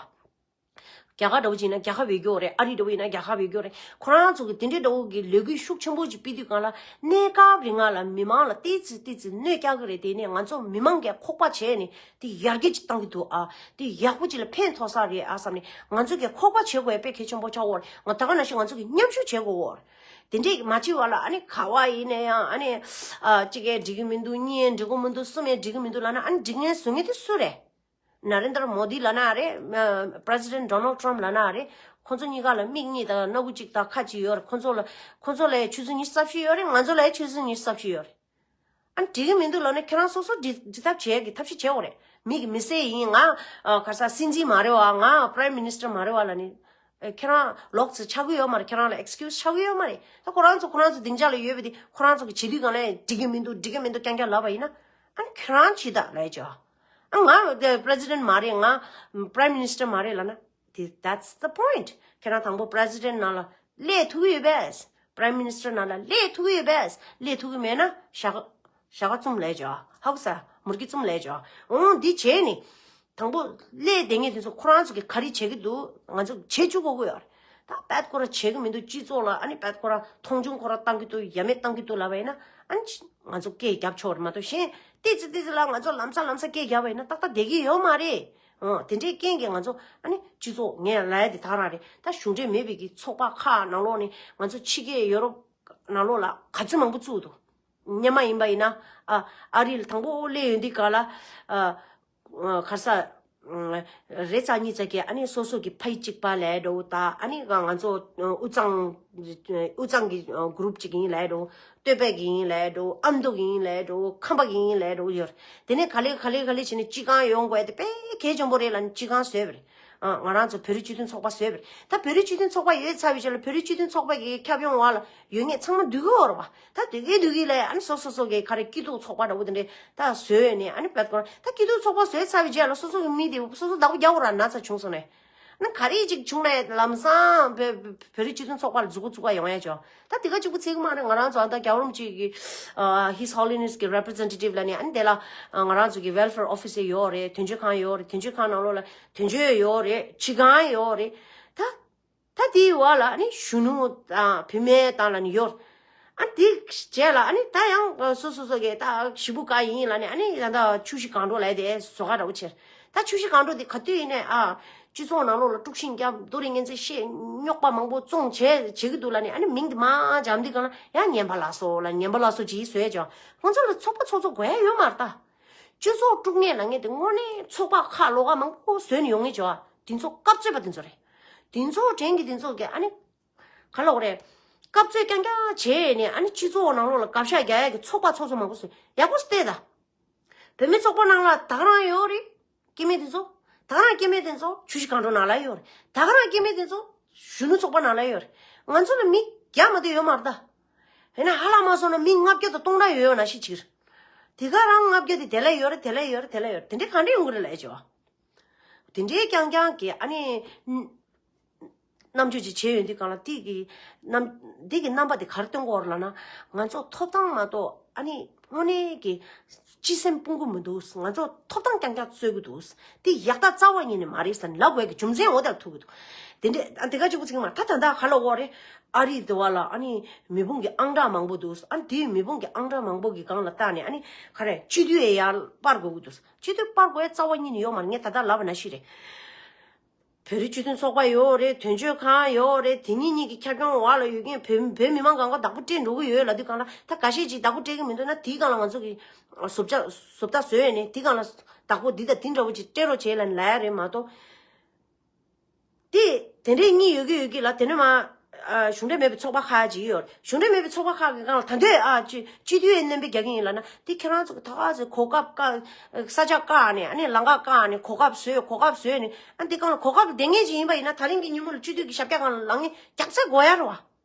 རྒྱ་གར་འདྲ་བོ་ཅིག་ཡིན་ན་རྒྱལ་ཁབ་ཡོད་རྒྱུ་རེད། ཨ་རི་འདྲ་བོ་ཡིན་ན་རྒྱལ་ཁབ་ཡོད་རྒྱུ་རེད། ཁོ་རང་ཚོ་གི་དེ་འདྲའི་འདྲ་བོ་གི་ལས་འགུལ་ཤུགས་ཆེན་པོ་ཅིག་སྤེལ་དུས་གང་ལ་གནས་སྐབས་རིང་ང་ལ་མི་མང་ལ་ཏོག་ཙམ་ཏོག་ཙམ་གནོད་རྒྱག་གི་རེད། དེ་ནས་ང་ཚོ་མི་མང་གིས་ཁོག་པ་བྱས་ནས་དེ་ཡར་རྒྱས་ཅིག་བཏང་གི་འདུག་ཨ། དེ་ཡག་པོ་ཅིག་ལ་ཕན་ཐོགས་ས་རེད་ཨ་བསམ་ནས་ང་ཚོ་གིས་ཁོག་པ་བྱེད་དགོས་དཔེ་གལ་ཆེན་པོ་ཆགས་ཡོད་རེད། ང་ད་ག་ནང་བཞིན་ང་ཚོ་གིས་མཉམ་ཞུགས་བྱེད་དགོས་ཡོད་རེད། དེ་འདྲས་མ་བྱེད་པ་ལ་ཨ་ནི་ག་བ་ཡིན་ན་ཡང་ཨ་ནི་ཨ་གཅིག་གིས་འགྲིག་གི་མི་འདུག་གཉིས་ཡས་འགྲིག་གི་མི་འདུག་གསུམ་ཡས་འགྲིག་གི་མི་འདུག་ལབ་ན་ཨ་ནི་འགྲིག་མཁན་བཟོ་མཁན་དེ་སུ་རེད། ན་རེན་དྲ་མོ་དི་ལབ་ན་རེད། པྲེ་སི་ཌེན་ཌོ་ནལ་ཊམ་ལབ་ན་རེད། ཁོང་ཚོ་གཉིས་ཀ་ལ་མིག་གཉིས་དང་སྣ་ཁུག་གཅིག་དང་ཁ་གཅིག་ཡོད་རེད། ཁོང་ཚོ་ལ་ཁོང་ཚོ་ལ་ཡང་ཆུ་ཚོད་ཉི་ཤུ་རྩ་བཞི་ཡོད་རེད། ང་ཚོ་ལ་ཡང་ཆུ་ཚོད་ཉི་ཤུ་རྩ་བཞི་ཡོད་རེད། ཨ་ནི་འགྲིག་གི་མི་འདུག་ལབ་ན་ཁྱེད་རང་སོ་སོ་འགྲིག་འགྲིག་ཐབས་བྱེད་ཀྱི་ཐབས་ཤེས་བྱེད་དགོས་རེད། མི་གི་མི་སེར་ཡིན། ང་ཨ་ག་ས་སྲིད་འཛིན་མ་རེད་བ། ང་པྲེམ་མི་ནི་སི་ཊར་མ་རེད་བ་ལབ་ནི་ཨ་ཁྱེད་རང་ལོག་ཙི་ཆགས་ཀྱི་ཡོད་མ་རེད། ཁྱེད་རང་ལ་ཨེག་སི་ཀིའུ་སི་ཆགས་ཀྱི་ཡོད་མ་རེད། ད་ཁོ་རང་ཚོ་ཁོ་རང་ཚོ་སྡིངས་ཆ་ལ་ཡོད་པ་དེ་ཁོ་རང་ཚོ་གི་བྱེད་དུས་གང་ལ་འགྲིག་གི་མི་འདུག་འགྲིག་གི་མི་འདུག་རྐྱང་རྐྱང་ལབ་པ་ཡིན་ན་ཨ་ནི་ཁྱེད་རང་བྱེད་ད་ལབ་ཡ་ཅོ། ཨ་ང་པྲེ་སི་ཌེན་མ་རེད། ང་པྲེམ་མི་ནི་སི་ཊར་མ་རེད་ལབ་ན། དེ་that's the point. ཁྱེད་རང་དང་པོ་པྲེ་སི་ཌེན་ནང་ལ་སླེབས་ཐུབ་ཀྱི་ཡོད་པས། པྲེམ་མི་ནི་སི་ཊར་ནང་ལ་སླེབས་ཐུབ་ཀྱི་ཡོད་པས། སླེབས་ཐུབ་ཀྱི་མེད་ན་ཞྭ་ཁ་ཞྭ་ཁ་བཙུམ་ལབ་ཡ་ཅོ། ཧ་གོ་ས། མུར་གེ་བཙུམ་ལབ་ཡ་ཅོ། འོ་འདི་བྱས་ནི། དང་པོ་སླེབས་བསྡད་མཁན་དེ་ཚོ་ཁོ་རང་ཚོ་གིས་ག་རེ་བྱེད་ཀྱི་འདུག་ང་ཚོ་བྱེད་བཅུག་དགོས་ཀྱི་ཡོད་རེད། ད་པད་ཁོ་ར་བྱེད་ཀྱི་མི་འདུག་སྤྱི་ཚོགས་ལ་ཨ་ནི་པད་ཁོ་ར་མཐོང་ཆུང་ཁོ་ར་བཏང་གི་འདུག་ཡ་མེད་བཏང་གི་འདུག་ལབ་པ་ཡིན་ན་ཨ་ནི་ང་ཚོ་སྐད་རྒྱབ་ཆོག་རེད་མ་གཏོགས་གཞན་ཏོག་ཙི་ཏོག་ཙི་ལ་ང་ཚོ་ལམ་སང་ལམ་སང་སྐད་རྒྱབ་པ་ཡིན་ན་ཏག་ཏག་བསྡད་ཀྱི་ཡོད་མ་རེད། ཨོ་དེ་འདྲའི་རྐྱེན་གྱིས་ང་ཚོ་ཨ་ནི་སྤྱི་ཚོགས་ངས་ལབ་ཡ་དེ་ད་ག་རང་རེད། ད་གཞུང་འབྲེལ་མེད་པའི་གི་ཚོགས་པ་ཁག་ནང་ལོགས་ནས་ང་ཚོ་ཕྱི་རྒྱལ་ཡོ་རོབ་ནང་ལོགས་ལ་ག་ཚོད་མང་པོ་བཙུགས་འདུག་སྔོན་མ་ཡིན་པ་ཡིན་ན་ཨ་ཨ་རི་ལ་དང་པོ་སླེབས་ཡོང་དུས་ག་ལ་ཨ་ག་ས་རེ་ཙམ་གཉིས་ཙམ་གྱིས་ཨ་ནི་སོ་སོ་གི་ཕ་ཡུལ་གཅིག་པ་ལབ་འགྲོ། ད་ཨ་ནི་ང་ང་ཚོ་དབུས་གཙང་དབུས་གཙང་གི་གུ་རུབ་ཅིག་ཡིན་ལབ་འགྲོ། སྟོད་པའི་གི་ཡིན་ལབ་འགྲོ། ཨ་མདོ་གི་ཡིན་ལབ་འགྲོ། ཁམས་པ་གི་ཡིན་ལབ་འགྲོ་ཡོད་རེད། དེ་ནས་ག་ལེ་ག་ལེ་ག་ལེ་བྱས་ནས་སྤྱི་ཁང་ཡོང་དགོས་དེ་དཔེ་གལ་ཆེན་པོ་རེད་ལབ་ནས་སྤྱི་ཁང་བཟོས་པ་རེད། ཨ་ང་རང་ཚོ་བོད་རིགས་སྤྱི་མཐུན་ཚོགས་པ་བཟོས་པ་རེད། ད་བོད་རིགས་སྤྱི་མཐུན་ཚོགས་པ་ཡོད་ཚར་བའི་རྗེས་ལ་བོད་རིགས་སྤྱི་མཐུན་ཚོགས་པ་གི་ཁྱབ་ཡོང་བ་ལ་ཡོད་ངེས་ཚང་མ་འདུས་གི་ཡོད་རེད་བ། ད་འདུས་གི་འདུས་གི་ལས་ཨ་ནི་སོ་སོ་སོ་གི་ག་རེ་སྐྱིད་སྡུག་ཚོགས་པ་འདྲ་བོ་དེ་འདྲས་ད་བཟོས་ནས་ཨ་ནི་བད་ཀོ་ད་སྐྱིད་སྡུག་ཚོགས་པ་བཟོས་ཚར་བའི་རྗེས་ལ་སོ་སོ་གི་མི་དེ་སོ་སོ་བདག་པོ་རྒྱག་དགོས་ར་ན་ཚ་བྱུང་སོང་ནས། ཨ་ནི་ག་རེ་ཅིག་བྱུང་ན་ལམ་སང་བོད་བོད་རིགས་སྤྱི་མཐུན་ཚོགས་པ་ལ་མཛུབ་གུ་བཙུགས་པ་ཡོང་ཡ་ཅོ། ད་དེ་ག་གཅིག་པུ་ཚིག་མ་རེད། ང་རང་ཚོ་ཨ་ད་རྒྱལ་བ་རིན་པོ་ཆེ་གི་ཨ་His Holiness གི་representative ལ་ནི་ཨ་ནི་དེ་ལ་ང་རང་ཚོ་གི་welfare officer ཡོད་རེད། དོན་གཅོད་ཁང་ཡོད་རེད། དོན་གཅོད་ཁང་ནང་ལོགས་ལ་དོན་གཅོད་ཡོད་རེད། སྤྱི་ཁང་ཡོད་རེད། ད་ད་དེའི་བར་ལ་ཨ་ནི་གཞོན་ནུ་དང་བུད་མེད་དང་ལ་ནི་ཡོད། ཨ་དེ་རྗེས་ལ་ཨ་ནི་ད་ཡང་སོ་སོ་སོ་གི་ད་ཞི་བུ་ག་ཡིན་ལ་ནི་ཨ་ནི་ད་ད་ཆུ་བཞི་སྒང་དྲུག་ལ་དེ་བཟོ་ག་འདྲ་བོ་བྱས། ད་ཆུ་བཞི་སྒང་དྲུག་དེ་ག་དུས་ཡིན་ནའི་ཨ། སྤྱི་ཚོགས་ནང་ལོགས་ལ་དཀྲུག་ཤིང་བརྒྱབ། རྡོ་རིང་ངན་ཚད་བཤད། རྙོག་པ་མང་པོ་བཙོང་བྱས་བྱེད་ཀྱི་འདུག་ལབ་ནས་ཨ་ནི་མིང་དེ་མར་འཇམ་དུས་གང་ལ་ཡང་ངན་པ་ལ་སོགས་ལ་ངན་པ་ལ་སོགས་ཅིག་བཟོས་ཀྱང་ཁོང་ཚོ་ལ་ཚོགས་པ་ཚོགས་གཙོ་དགོས་ཡ་ཡོད་མ་རེད་ད། སྤྱི་ཚོགས་དཀྲུག་མཁན་ལབ་མཁན་དེ་དངོས་གནས་ཚོགས་པ་ཁག་ལོགས་ཀ་མང་པོ་བཟོས་ནས་ཡོང་མཁན་བྱས་པ་དེ་ཚོ་སྐབས་བཙོན་པ་དེ་ཚོ་རེད། དེ་ཚོ་དྲན་གྱི་དེ་ཚོ་གི་ཨ་ནི་ག་ལབ་དགོས་རེད། སྐབས་བཙོན་རྐྱང་རྐྱང་བྱས་ནས་ཨ་ནི་སྤྱི་ཚོགས་ནང་ལོགས་ལ་དགག་བཞག་རྒྱག་ཡ་གི་ཚོགས་པ་ཚོགས་གཙོ་མང་པོ་བཟོས། ཡག་པོ་བལྟས་ད། བུད་མེད་ཚོགས་པ་ནང་ལ་ད་ག་རང་ཡོད་རེད། སྐྱེ་དམན་དེ་ཚོ། ད་ག་རང་སྐྱེ་དམན་དེ་ཚོ་ཆུ་བཞི་སྒང་དྲུག་ནང་ལ་ཡོད་རེད། ད་ག་རང་སྐྱེ་དམན་དེ་ཚོ་གཞོན་ནུ་ཚོགས་པ་ནང་ལ་ཡོད་རེད། ང་ཚོ་ལ་མི་བརྒྱ་མ་གཏོགས་ཡོད་མ་རེད་ད། ཡིན་ན་ཧ་ལམ་མ་སོང་ན་མི་ལྔ་བརྒྱ་དང་སྟོང་ཕྲག་ཡོད་ཡོད་ན་ཤི་ཅིག་རེད། དེ་ག་རང་ལྔ་བརྒྱ་དེ་དེ་ལ་ཡོད་རེད། དེ་ལ་ཡོད་རེད། དེ་ལ་ཡོད་རེད། དེ་འདྲའི་ག་འདྲ་ཡོང་གི་རེད་ལབ་ཡ་ཅོ། དེ་འདྲའི་རྐྱང་རྐྱང་གི་ཨ་ནི། རྣམ་དཔྱོད་ཅིག་བྱས་ཡོད་འདི་གང་ལ་འདི་གི་རྣམ་འདི་གི་རྣམ་པ་དེ་ག་རེ་སྟོན་གྱི་ཡོད་རེད་ལབ་ན། ང་ཚོ་ཐོབ་ཐང་མ་གཏོགས་ཨ་ནི་དངོས་གནས་ཀྱི་སྤྱི་སེམས་སྤུང་གི་མི་འདུག་ང་ཚོ་ཐོབ་ཐང་རྐྱང་རྐྱང་རྩོད་ཀྱི་འདུག་འདི་ཡག་ཐག་རྩ་བ་ཉིད་ནས་མ་རེད་ཟེར་ནས་ལབ་དགོས་ཀྱི་རྒྱུ་མཚན་འོ་དེར་ཐུག་གི་འདུག་དེ་འདྲས་ཨ་དེ་ག་གཅིག་པུ་ཚིག་མ་ད་ད་ད་ག་ལ་འོ་རེད། ཨ་རི་དེ་བ་ལ་ཨ་ནི་མི་དཔུང་གི་ཨང་གྲངས་མང་པོ་འདུག་ཨ་ནི་དེའི་མི་དཔུང་གི་ཨང་གྲངས་མང་པོ་གི་སྒང་ལ་བལྟས་ནས་ཨ་ནི་ག་རེ་སྤྱི་འཐུས་ཡར་སྤར་དགོས་ཀྱི་འདུག་སྤྱི་འཐུས་སྤར་དགོས་རྩ་བ་ཉིད་ནས་ཡོད་མ་རེད། ངས་ད་ལྟ་ལབ་པ་ནང་བཞིན་རེད། བོད་རིགས་སྤྱི་མཐུན་ཚོགས་པ་ཡོད་རེད། དོན་གཅོད་ཁང་ཡོད་རེད། དེ་གཉིས་གཉིས་ཀྱི་ཁྱབ་ཁོངས་འོག་ལ་ཡོད་མཁན་བོད་བོད་མི་མང་གང་ག་བདག་པོ་སྤྲད་འགྲོ་གི་ཡོད་ལབ་དུས་སྒང་ལ། ད་འགའ་ཤས་ཅིག་བདག་པོ་སྤྲད་ཀྱི་མི་འདུག་ན་དེའི་སྒང་ལ་ང་ཚོ་གི་བཟོ་བཅའ་བཟོ་ལྟ་བཟོས་ནས་དེའི་སྒང་ལ་བདག་པོ་འདི་དང་འདི་འདྲ་བོ་ཅིག་སྤྲད་རོགས་བྱེད་ལབ་ནས་ལབ་ཡ་རེད་མ་གཏོགས། དེ་དེ་འདྲའི་གཉིས་ཡོད་ཀྱི་ཡོད་ཀྱི་ལ། དེ་ནས་མ་ཨ་གཞུང་འབྲེལ་མེད་པའི་ཚོགས་པ་ཁག་ཅིག་ཡོད་རེད། གཞུང་འབྲེལ་མེད་པའི་ཚོགས་པ་ཁག་གི་སྒང་ལ་ད་འདོད་ཨ་སྤྱི་སྤྱི་འཐུས་ཡས་སྣོན་པ་རྒྱག་གི་ཡིན་ལབ་ན། དེ་ཁྱེད་རང་ཚོ་གི་ད་ག་ཚོད་གོ་སྐབས་བཀག་ས་ཆ་བཀག་ནས་ཨ་ནི་ལམ་ཁ་བཀག་ནས་གོ་སྐབས་བཟོས་གོ་སྐབས་བཟོས་ནས་ཨ་འདི་སྒང་ལ་གོ་སྐབས་ལྡང་མཁན་ཅིག་ཡིན་པ་ཡིན་ན་ད་རིང་གི་ཉིན་མོ་ལ་སྤྱི་འཐུས་ཀྱི་ཞབས་བཀྱག་སྒང་ལ་ལངས་མཁན་རྒྱག་ས་དགོས་ཡ་རེད་བ།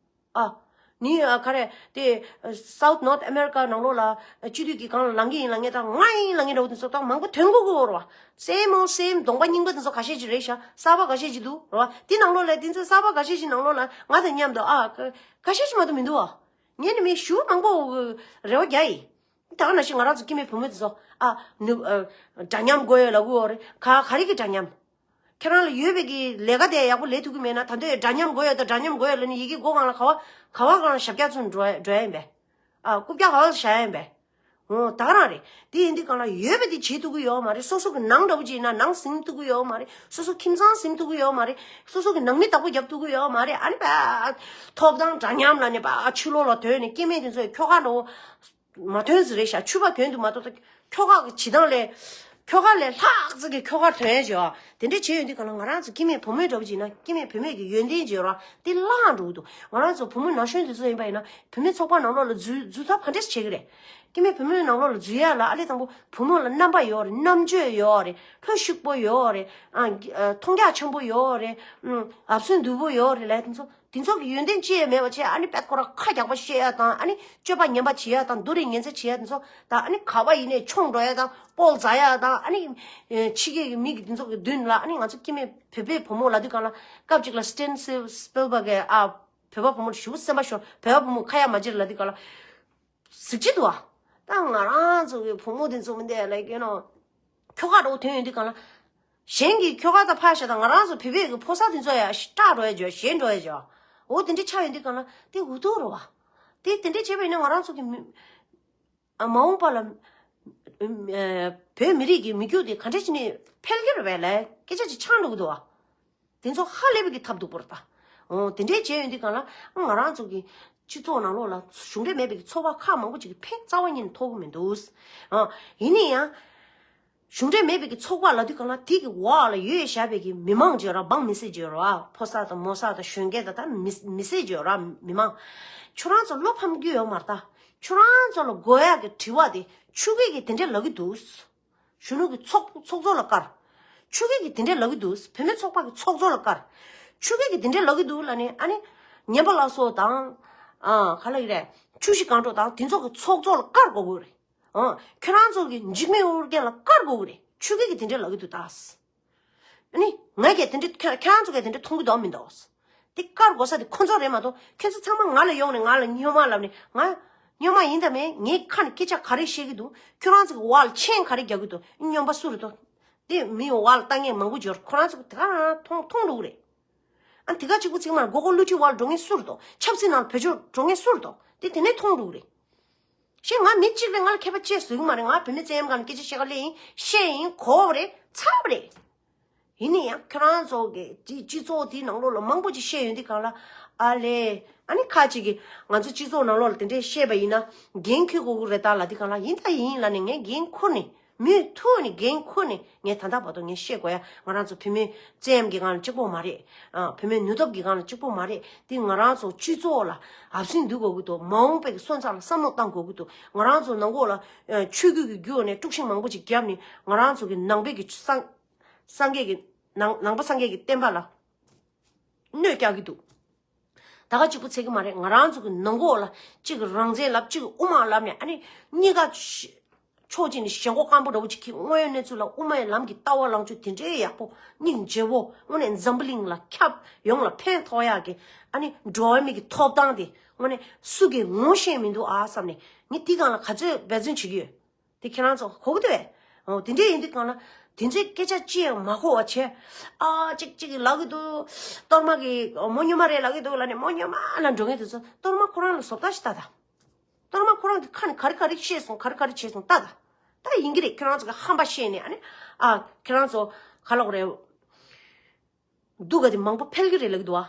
ཨ། ནི་ཨ་ག་རེ་དེ་South North America་ནང་ལོགས་ལ་སྤྱི་འཐུས་ཀྱི་སྒང་ལ་ལངས་ཀྱི་ཡིན་ལབ་མཁན་དང་ང་ཡིན་ལབ་མཁན་འདྲ་བོ་དེ་ཚོ་དང་མང་པོ་ཐོན་གོ་གི་ཡོད་རེད་བ། Same old same། གདོང་པ་རྙིང་པ་དེ་ཚོ་ཁ་ཤས་ཅིག་རེད་ཤག་གསར་པ་ཁ་ཤས་ཅིག་འདུག་རེད་བ། དེ་ནང་ལོགས་ལ་དེ་ཚོ་གསར་པ་ཁ་ཤས་ཅིག་ནང་ལོགས་ལ་ང་དང་མཉམ་དུ་ཨ་ཁ་ཁ་ཤས་ཅིག་མ་གཏོགས་མི་འདུག་བ། ངས་ནི་མི་ཞེ་པོ་མང་པོ་རེ་བ་རྒྱག་ཡིན། ད་ག་ནང་བཞིན་ང་རང་ཚོ་སྐྱེ་དམན་བུ་མོ་དེ་ཚོ་ཨ་ནུ་ཨ་འདྲ་མཉམ་དགོས་ཡོད་ལབ་གི་ཡོད་རེད། ག་ག་རེ་གི་འདྲ་མཉམ། ཁྱེད་རང་ལ་ཡོད་པའི་གི་ལས་ཀ་དེ་ཡག་པོ་ལས་ཐུབ་ཀྱི་མེད་ན་ད་འདོད་འདྲ་མཉམ་དགོས་ཡོད་ད་འདྲ་མཉམ་དགོས་ཡོད་ལབ་ནས་ཡི་གེ་མགོ་སྒང་ལ་ག་བ་ག་བ་སྒང་ལ་ཞབས་བཀྱག་ཚུར་འགྲོ་འགྲོ་ཡ་ཡིན་པས། ཨ་རྐུབ་བཀྱག་ག་བ་ལ་བཞག་ཡ་ཡིན་པས། འོ་ད་ག་རང་རེད། དེ་ཡིན་དུས་སྒང་ལ་ཡོད་པ་དེ་བྱེད་ཐུབ་ཀྱི་ཡོད་མ་རེད། སོ་སོ་གི་ནང་འདྲ་བོ་ཅིག་ཡིན་ན་ནང་ཟིན་ཐུབ་ཀྱི་ཡོད་མ་རེད། སོ་སོ་ཁྱིམ་ཚང་ཟིན་ཐུབ་ཀྱི་ཡོད་མ་རེད། སོ་སོ་གི་ནང་མི་བདག་པོ་རྒྱབ་ཐུབ་ཀྱི་ཡོད་མ་རེད། ཨ་ནི་པ་ཐོབ་ཐང་འདྲ་མཉམ་ལབ་ནས་པ་ཕྱི་ལོགས་ལ་ཐོན་ནས་སྐྱེ་དམན་དེ་ཚོས་ཁྱོ་ག་འདྲ་བོ་མ་ཐོན་ཟེར་རེད་ཤག་ཕྱུ་པ་གྱོན་དུ་མ་གཏོགས་ད་ཁྱོ་ག་གི་བྱེད་སྟངས་ལས་ཁྱོ་ག་ལས་ལྷག་ཙམ་གྱི་ཁྱོ་གར་ཐོན་ཡ་བྱེད་བ། དེ་འདྲ་བྱས་ཡོང་དུས་གང་ལ་ང་རང་ཚོ་སྐྱེ་དམན་བུ་མོའི་འདྲ་བོ་ཅིག་ན་སྐྱེ་དམན་བུ་མོའི་གི་ཡོན་ཏན་བརྗོད་ར་དེ་བརླག་འགྲོ་གི་འདུག་ང་རང་ཚོ་བུ་མོ་ན་གཞོན་དེ་ཚོ་ཡིན་པ་ཡིན་ན་བུད་མེད་ཚོགས་པ་ནང་ལོགས་ལ་འཛུལ་འཛུལ་ཐབས་ག་འདྲས་བྱེད་ཀྱི་རེད། སྐྱེ་དམན་བུ་མོའི་ནང་ལོགས་ལ་འཛུལ་ཡ་ལ་ཨ་ལས་དང་པོ་བུ་མོ་ལ་རྣམ་པ་ཡོད་རེད། རྣམ་དཔྱོད་ཡོད་རེད། ལྷོད་ཤུགས་པོ་ཡོད་རེད། ཨ་མཐོང་རྒྱ་ཆེན་པོ་ཡོད་རེད། ཨ་ཨབ་སུན་དུལ་པོ་ཡོད་རེད་ལབ་དེ་ཚོ། དེ་ཚོ་གི་ཡོན་ཏན་ཅི་ཡང་མེད་པ་བྱས་ཨ་ནི་དཔེ་ཁོ་རང་ཁ་རྒྱག་པ་བཤད་ཡ་དང་ཨ་ནི་སྤྱོད་པ་ངན་པ་བྱེད་ཡ་དང་སྡུག་རུས་ངན་ཚད་བྱེད་ཡ་དེ་ཚོ་དང་ཨ་ནི་ག་བ་ཡིན་ནའི་མཆོང་འགྲོ་ཡ་དང་སྤོ་ལོ་རྒྱག་ཡ་དང་ཨ་ནི་ཕྱི་རྒྱལ་གྱི་མི་གི་དེ་ཚོ་གི་མདུན་ལ་ཨ་ནི་ང་ཚོ་སྐྱེ་དམན་བོད་པའི་བུ་མོ་ལབ་དུས་སྒང་ལ་སྐབས་གཅིག་ལ་Steven Spielberg་གི་ཨ་བོད་པ་བུ་མོ་ཞེ་པོ་སེམས་པ་ཤོར། བོད་པ་བུ་མོ་ཁ་ཡ་མ་བྱེད་ལབ་དུས་སྒང་ལ། གཟིགས་ཀྱི་འདུག་ཨ། ད་ང་རང་ཚོ་གི་བུ་མོ་དེ་ཚོ་མི་འདུག་ལབ་ཀྱི་ནོ། ཁྱོ་ག་འདྲ་བོ་ཐོན་ཡོང་དུས་སྒང་ལ། གཞན་གྱི་ཁྱོ་ག་དང་ཕར་བཞག་དང་ང་རང་ཚོ་བོད་པའི་གི་ཕོ་གསར་དེ་ཚོ་ཡ་སྐྲག་འགྲོ་ཡ་བྱོས་ཞེད་འགྲོ་ཡ་བྱོས། འོ་དེ་འདྲ་ཆགས་ཡོང་དུས་སྒང་ལ་དེ་འུ་ཐུག་རེད་བ། དེ་དེ་འདྲ་བྱས་པ་ཡིན་ན་ང་རང་ཚོ་གི་མི་ཨ་མ་འོངས་པ་ལ་ཨ་བོད་མི་རིགས་ཀྱི་མི་རྒྱུད་དེ་ག་འདྲ་བྱས་ནས་འཕེལ་གྱི་རེད་པས་ལབ་སྐད་ཆ་ཅིག་ཆགས་འགྲོ་གི་འདུག་བ། དེ་ཚོ་ཧ་ལས་པའི་གི་ཐབས་སྡུག་པོ་རེད་ད། འོ་དེ་འདྲས་བྱས་ཡོང་དུས་སྒང་ལ་ང་རང་ཚོ་གི་སྤྱི་ཚོགས་ནང་ལོགས་ལ་གཞུང་འབྲེལ་མེད་པའི་གི་ཚོགས་པ་ཁག་མང་པོ་ཅིག་གི་ཕན་རྩ་བ་ཉིད་ནས་ཐོགས་ཀྱི་མི་འདུག་ཨ་ཡིན་ན་ཡང་། གཞུང་འབྲེལ་མེད་པའི་གི་ཚོགས་པ་ལབ་དུས་སྒང་ལ་དེ་གི་འོག་ལ་ཡོད་བཞག་པའི་གི་མི་མང་བརྗོད་ར་འབངས་མི་སེར་བརྗོད་ར་ཕོ་གསར་དང་མོ་གསར་དང་གཞོན་སྐྱེས་དང་ད་མི་མི་སེར་བརྗོད་ར་མི་མང་། ཁྱོད་རང་ཚོ་བློ་ཕམ་རྒྱུ་ཡོད་མ་རེད་ད། ཁྱོད་རང་ཚོ་ལ་དགོས་ཡག་གི་དྲི་བ་དེ་ཆོས་སྐད་ཀྱིས་དེ་འདྲས་ལབ་གི་འདུག་གཞོན་ནུ་གི་ཚོགས་ཚོགས་གཙོ་ལ་བཀར། ཆོས་སྐད་ཀྱིས་དེ་འདྲས་ལབ་གི་འདུག་བུད་མེད་ཚོགས་པ་གི་ཚོགས་གཙོ་ལ་བཀར། ཆོས་སྐད་ཀྱིས་དེ་འདྲས་ལབ་གི་འདུག་ལབ་ནས་ཨ་ནི། ཉན་པ་ལགས་སོ་དང་། ཨ་ག་ལ་ཡི་རེད། ཆུ་བཞི་སྒང་དྲུག་དང་དེ་ཚོ་གི་ཚོགས་གཙོ་ལ་བཀར་དགོས་ཀྱི་རེད། ཨ་ཁྱོད་རང་ཚོ་གི་འཇིགས་མེད་ཨོ་རྒྱན་ལ་བཀར་དགོས་ཀྱི་རེད། ཆོས་སྐད་ཀྱིས་དེ་འདྲས་ལབ་གི་འདུག་ད། ཨ་ནི། ངས་ཀྱང་དེ་འདྲ་ཁྱེད་ཁྱེད་རང་ཚོ་གས་དེ་འདྲ་མཐོང་གི་འདུག་མི་འདུག་དེ་བཀར་དགོས་ས་དེ་ཁོ་ཚོ་རེད་མ་གཏོགས་ཁྱེད་ཚོ་ཚང་མ་ང་ལ་ཡོང་ནས་ང་ལ་སྨྱོན་མ་ལབ་ནས་ང་སྨྱོན་མ་ཡིན་དང་མིན། ངའི་ཁ་ནས་སྐད་ཆ་ག་རེ་བཤད་ཀྱི་འདུག་ཁྱོད་རང་ཚོ་གི་འོག་ལ་མཆན་ག་རེ་རྒྱག་གི་འདུག་སྨྱོན་པ་སུ་རེད་དོ། དེ་མི་ཡི་འོག་ལ་ལྟ་མཁན་མང་པོ་འབྱོར། ཁོ་རང་ཚོ་གི་དེ་ག་རང་མཐོང་མཐོང་འགྲོ་གི་རེད། ཨ་དེ་ག་གཅིག་པུ་ཚིག་མ་མགོ་སྐོར་བསླུ་བྲིད་འོག་ལ་འགྲོ་མཁན་སུ་རེད་དོ། ཆབ་སྲིད་ནང་ལ་བེད་སྤྱོད་འགྲོ་མཁན་སུ་རེད་དོ། དེ་དེ་ནས་མཐོང་འགྲོ་གི་རེད། ཞེས་ང་མི་གཅིག་ལས་ང་ལ་ཁྱད་པར་ཅི་བཟོ་གི་མ་རེད། ང་བུད་མེད་བཙན་གཡེམ་སྒང་ལ་སྐད་ཆ་བཤད་ག་སླེབས་ཡིན། བཤད་ཡིན་གོ་བ་རེད། ཚར་བ་རེད། ཡིན་ན་ཡང་ཁྱོད་རང་ཚོ་གི་སྤྱི་སྤྱི་ཚོགས་དེའི་ནང་ལོགས་ལ་མང་པོ་ཅིག་བཤད་ཡོང་དུས་སྒང་ལ་ཨ་ལས་ཨ་ནི་ཁ་ཅིག་གིས་ང་ཚོ་སྤྱི་ཚོགས་ནང་ལོགས་ལ་དེ་འདྲས་བཤད་པ་ཡིན་ན་འགན་འཁུར་དགོས་ཀྱི་རེད་ད་ལབ་དུས་སྒང་ལ་ཡིན་ད་ཡིན་ལབ་ནས་ངས་འགན་འཁུར་ནས་མུ་མཐུད་ནས་འགན་འཁུར་ནས་ངས་ད་ལྟ་བར་དུ་ངས་བཤད་དགོས་ཡ། ང་རང་ཚོ་བུད་མེད་བཙན་གཡེམ་གྱི་སྒང་ལ་གཅིག་པོ་མ་རེད། ཨ་བུད་མེད་ནུས་སྟོབས་ཀྱི་སྒང་ལ་གཅིག་པོ་མ་རེད། དེ་ང་རང་ཚོ་སྤྱི་ཚོགས་ལ་ཨབ་སེན་འདུག་དགོས་ཀྱི་འདུག་མ་འོངས་པའི་གི་སོན་རྩ་ལ་བསམ་བློ་བཏང་དགོས་ཀྱི་འདུག་ང་རང་ཚོ་ནང་ཁོག་ལ་ཨ་ཆོས་བརྒྱུད་ཀྱི་བརྒྱུད་ནས་དཀྲུག་ཤིང་མང་པོ་ཅིག་བརྒྱབ་ནས་ང་རང་ཚོ་གི་ནང་པའི་གི་སངས་སངས་རྒྱས་ཀྱི་ནང་ནང་པ་སངས་རྒྱས་ཀྱི་བསྟན་པ་ལ་གནོད་རྒྱག་གི་འདུག་ད་ག་གཅིག་པུ་ཚད་ཀྱི་མ་རེད། ང་རང་ཚོ་གི་ནང་ཁོག་ལ་གཅིག་གི་རང་བཙན་ལབ་གཅིག་གི་དབུ་མ་ལབ་ནས་ཨ་ནི་གཉིས་ཀ་ཤ- ཕྱོགས་གཅིག་ནས་ཞེན་ཁོག་སྐམ་པོ་འདྲ་བོ་ཅིག་གིས་དངོས་ཡོད་གནས་ཚུལ་ལ་དབུ་མའི་ལམ་གྱི་ལྟ་བ་ལངས་ཕྱོགས་དེ་འདྲའི་ཡག་པོ་སྙིང་རྗེ་བོ་དངོས་གནས་འཛམ་བུ་གླིང་ལ་ཁྱབ་ཡོངས་ལ་ཕན་ཐོགས་ཡག་གི། ཨ་ནི་འགྲོ་བ་མི་གི་ཐོབ་ཐང་དེ་དངོས་གནས་སུ་གིས་ངོ་ཤེས་མི་འདུག་ཨ་བསམ་ནས་ངས་དེ་སྒང་ལ་ག་ཚོད་འབད་བརྩོན་བྱེད་ཀྱི་ཡོད། དེ་ཁྱེད་རང་ཚོ་གོ་གི་འདུག་བས། འོ་དེ་འདྲས་ཡིན་དུས་སྒང་ལ་དེ་ཚོའི་སྐད་ཆ་ཅི་ཡང་མ་གོ་བ་བྱས། ཨ་ཅིག་ཅིག་ལབ་གི་འདུག་གཏོར་མ་གི་མོ་སྨྱོན་མ་རེད་ལབ་གི་འདུག་ལབ་ནས་མོ་སྨྱོན་མ་ལ་འགྲོ་མཁན་དེ་ཚོ་གཏོར་མ་ཁོ་རང་ལ་བཟོ་ལྟ་ཞིག་ལྟ་ད། གཏོར་མ་ཁོ་རང་གི་ཁ་ནས་ག་རེ་ག་རེ་བཤད་སོང་། ག་རེ་ག་རེ་བྱས་སོང་ལྟ་ད། ད་ཡིན་གྱི་རེད། ཁྱོད་རང་ཚོ་གི་ཧམ་པ་བཤད་ནས་ཨ་ནི་ཨ་ཁྱོད་རང་ཚོ་ག་ལབ་དགོས་རེད། སྡུག་ག་དེ་མང་པོ་འཕེལ་གྱི་རེད་ལབ་ཀྱི་འདུག་ཨ།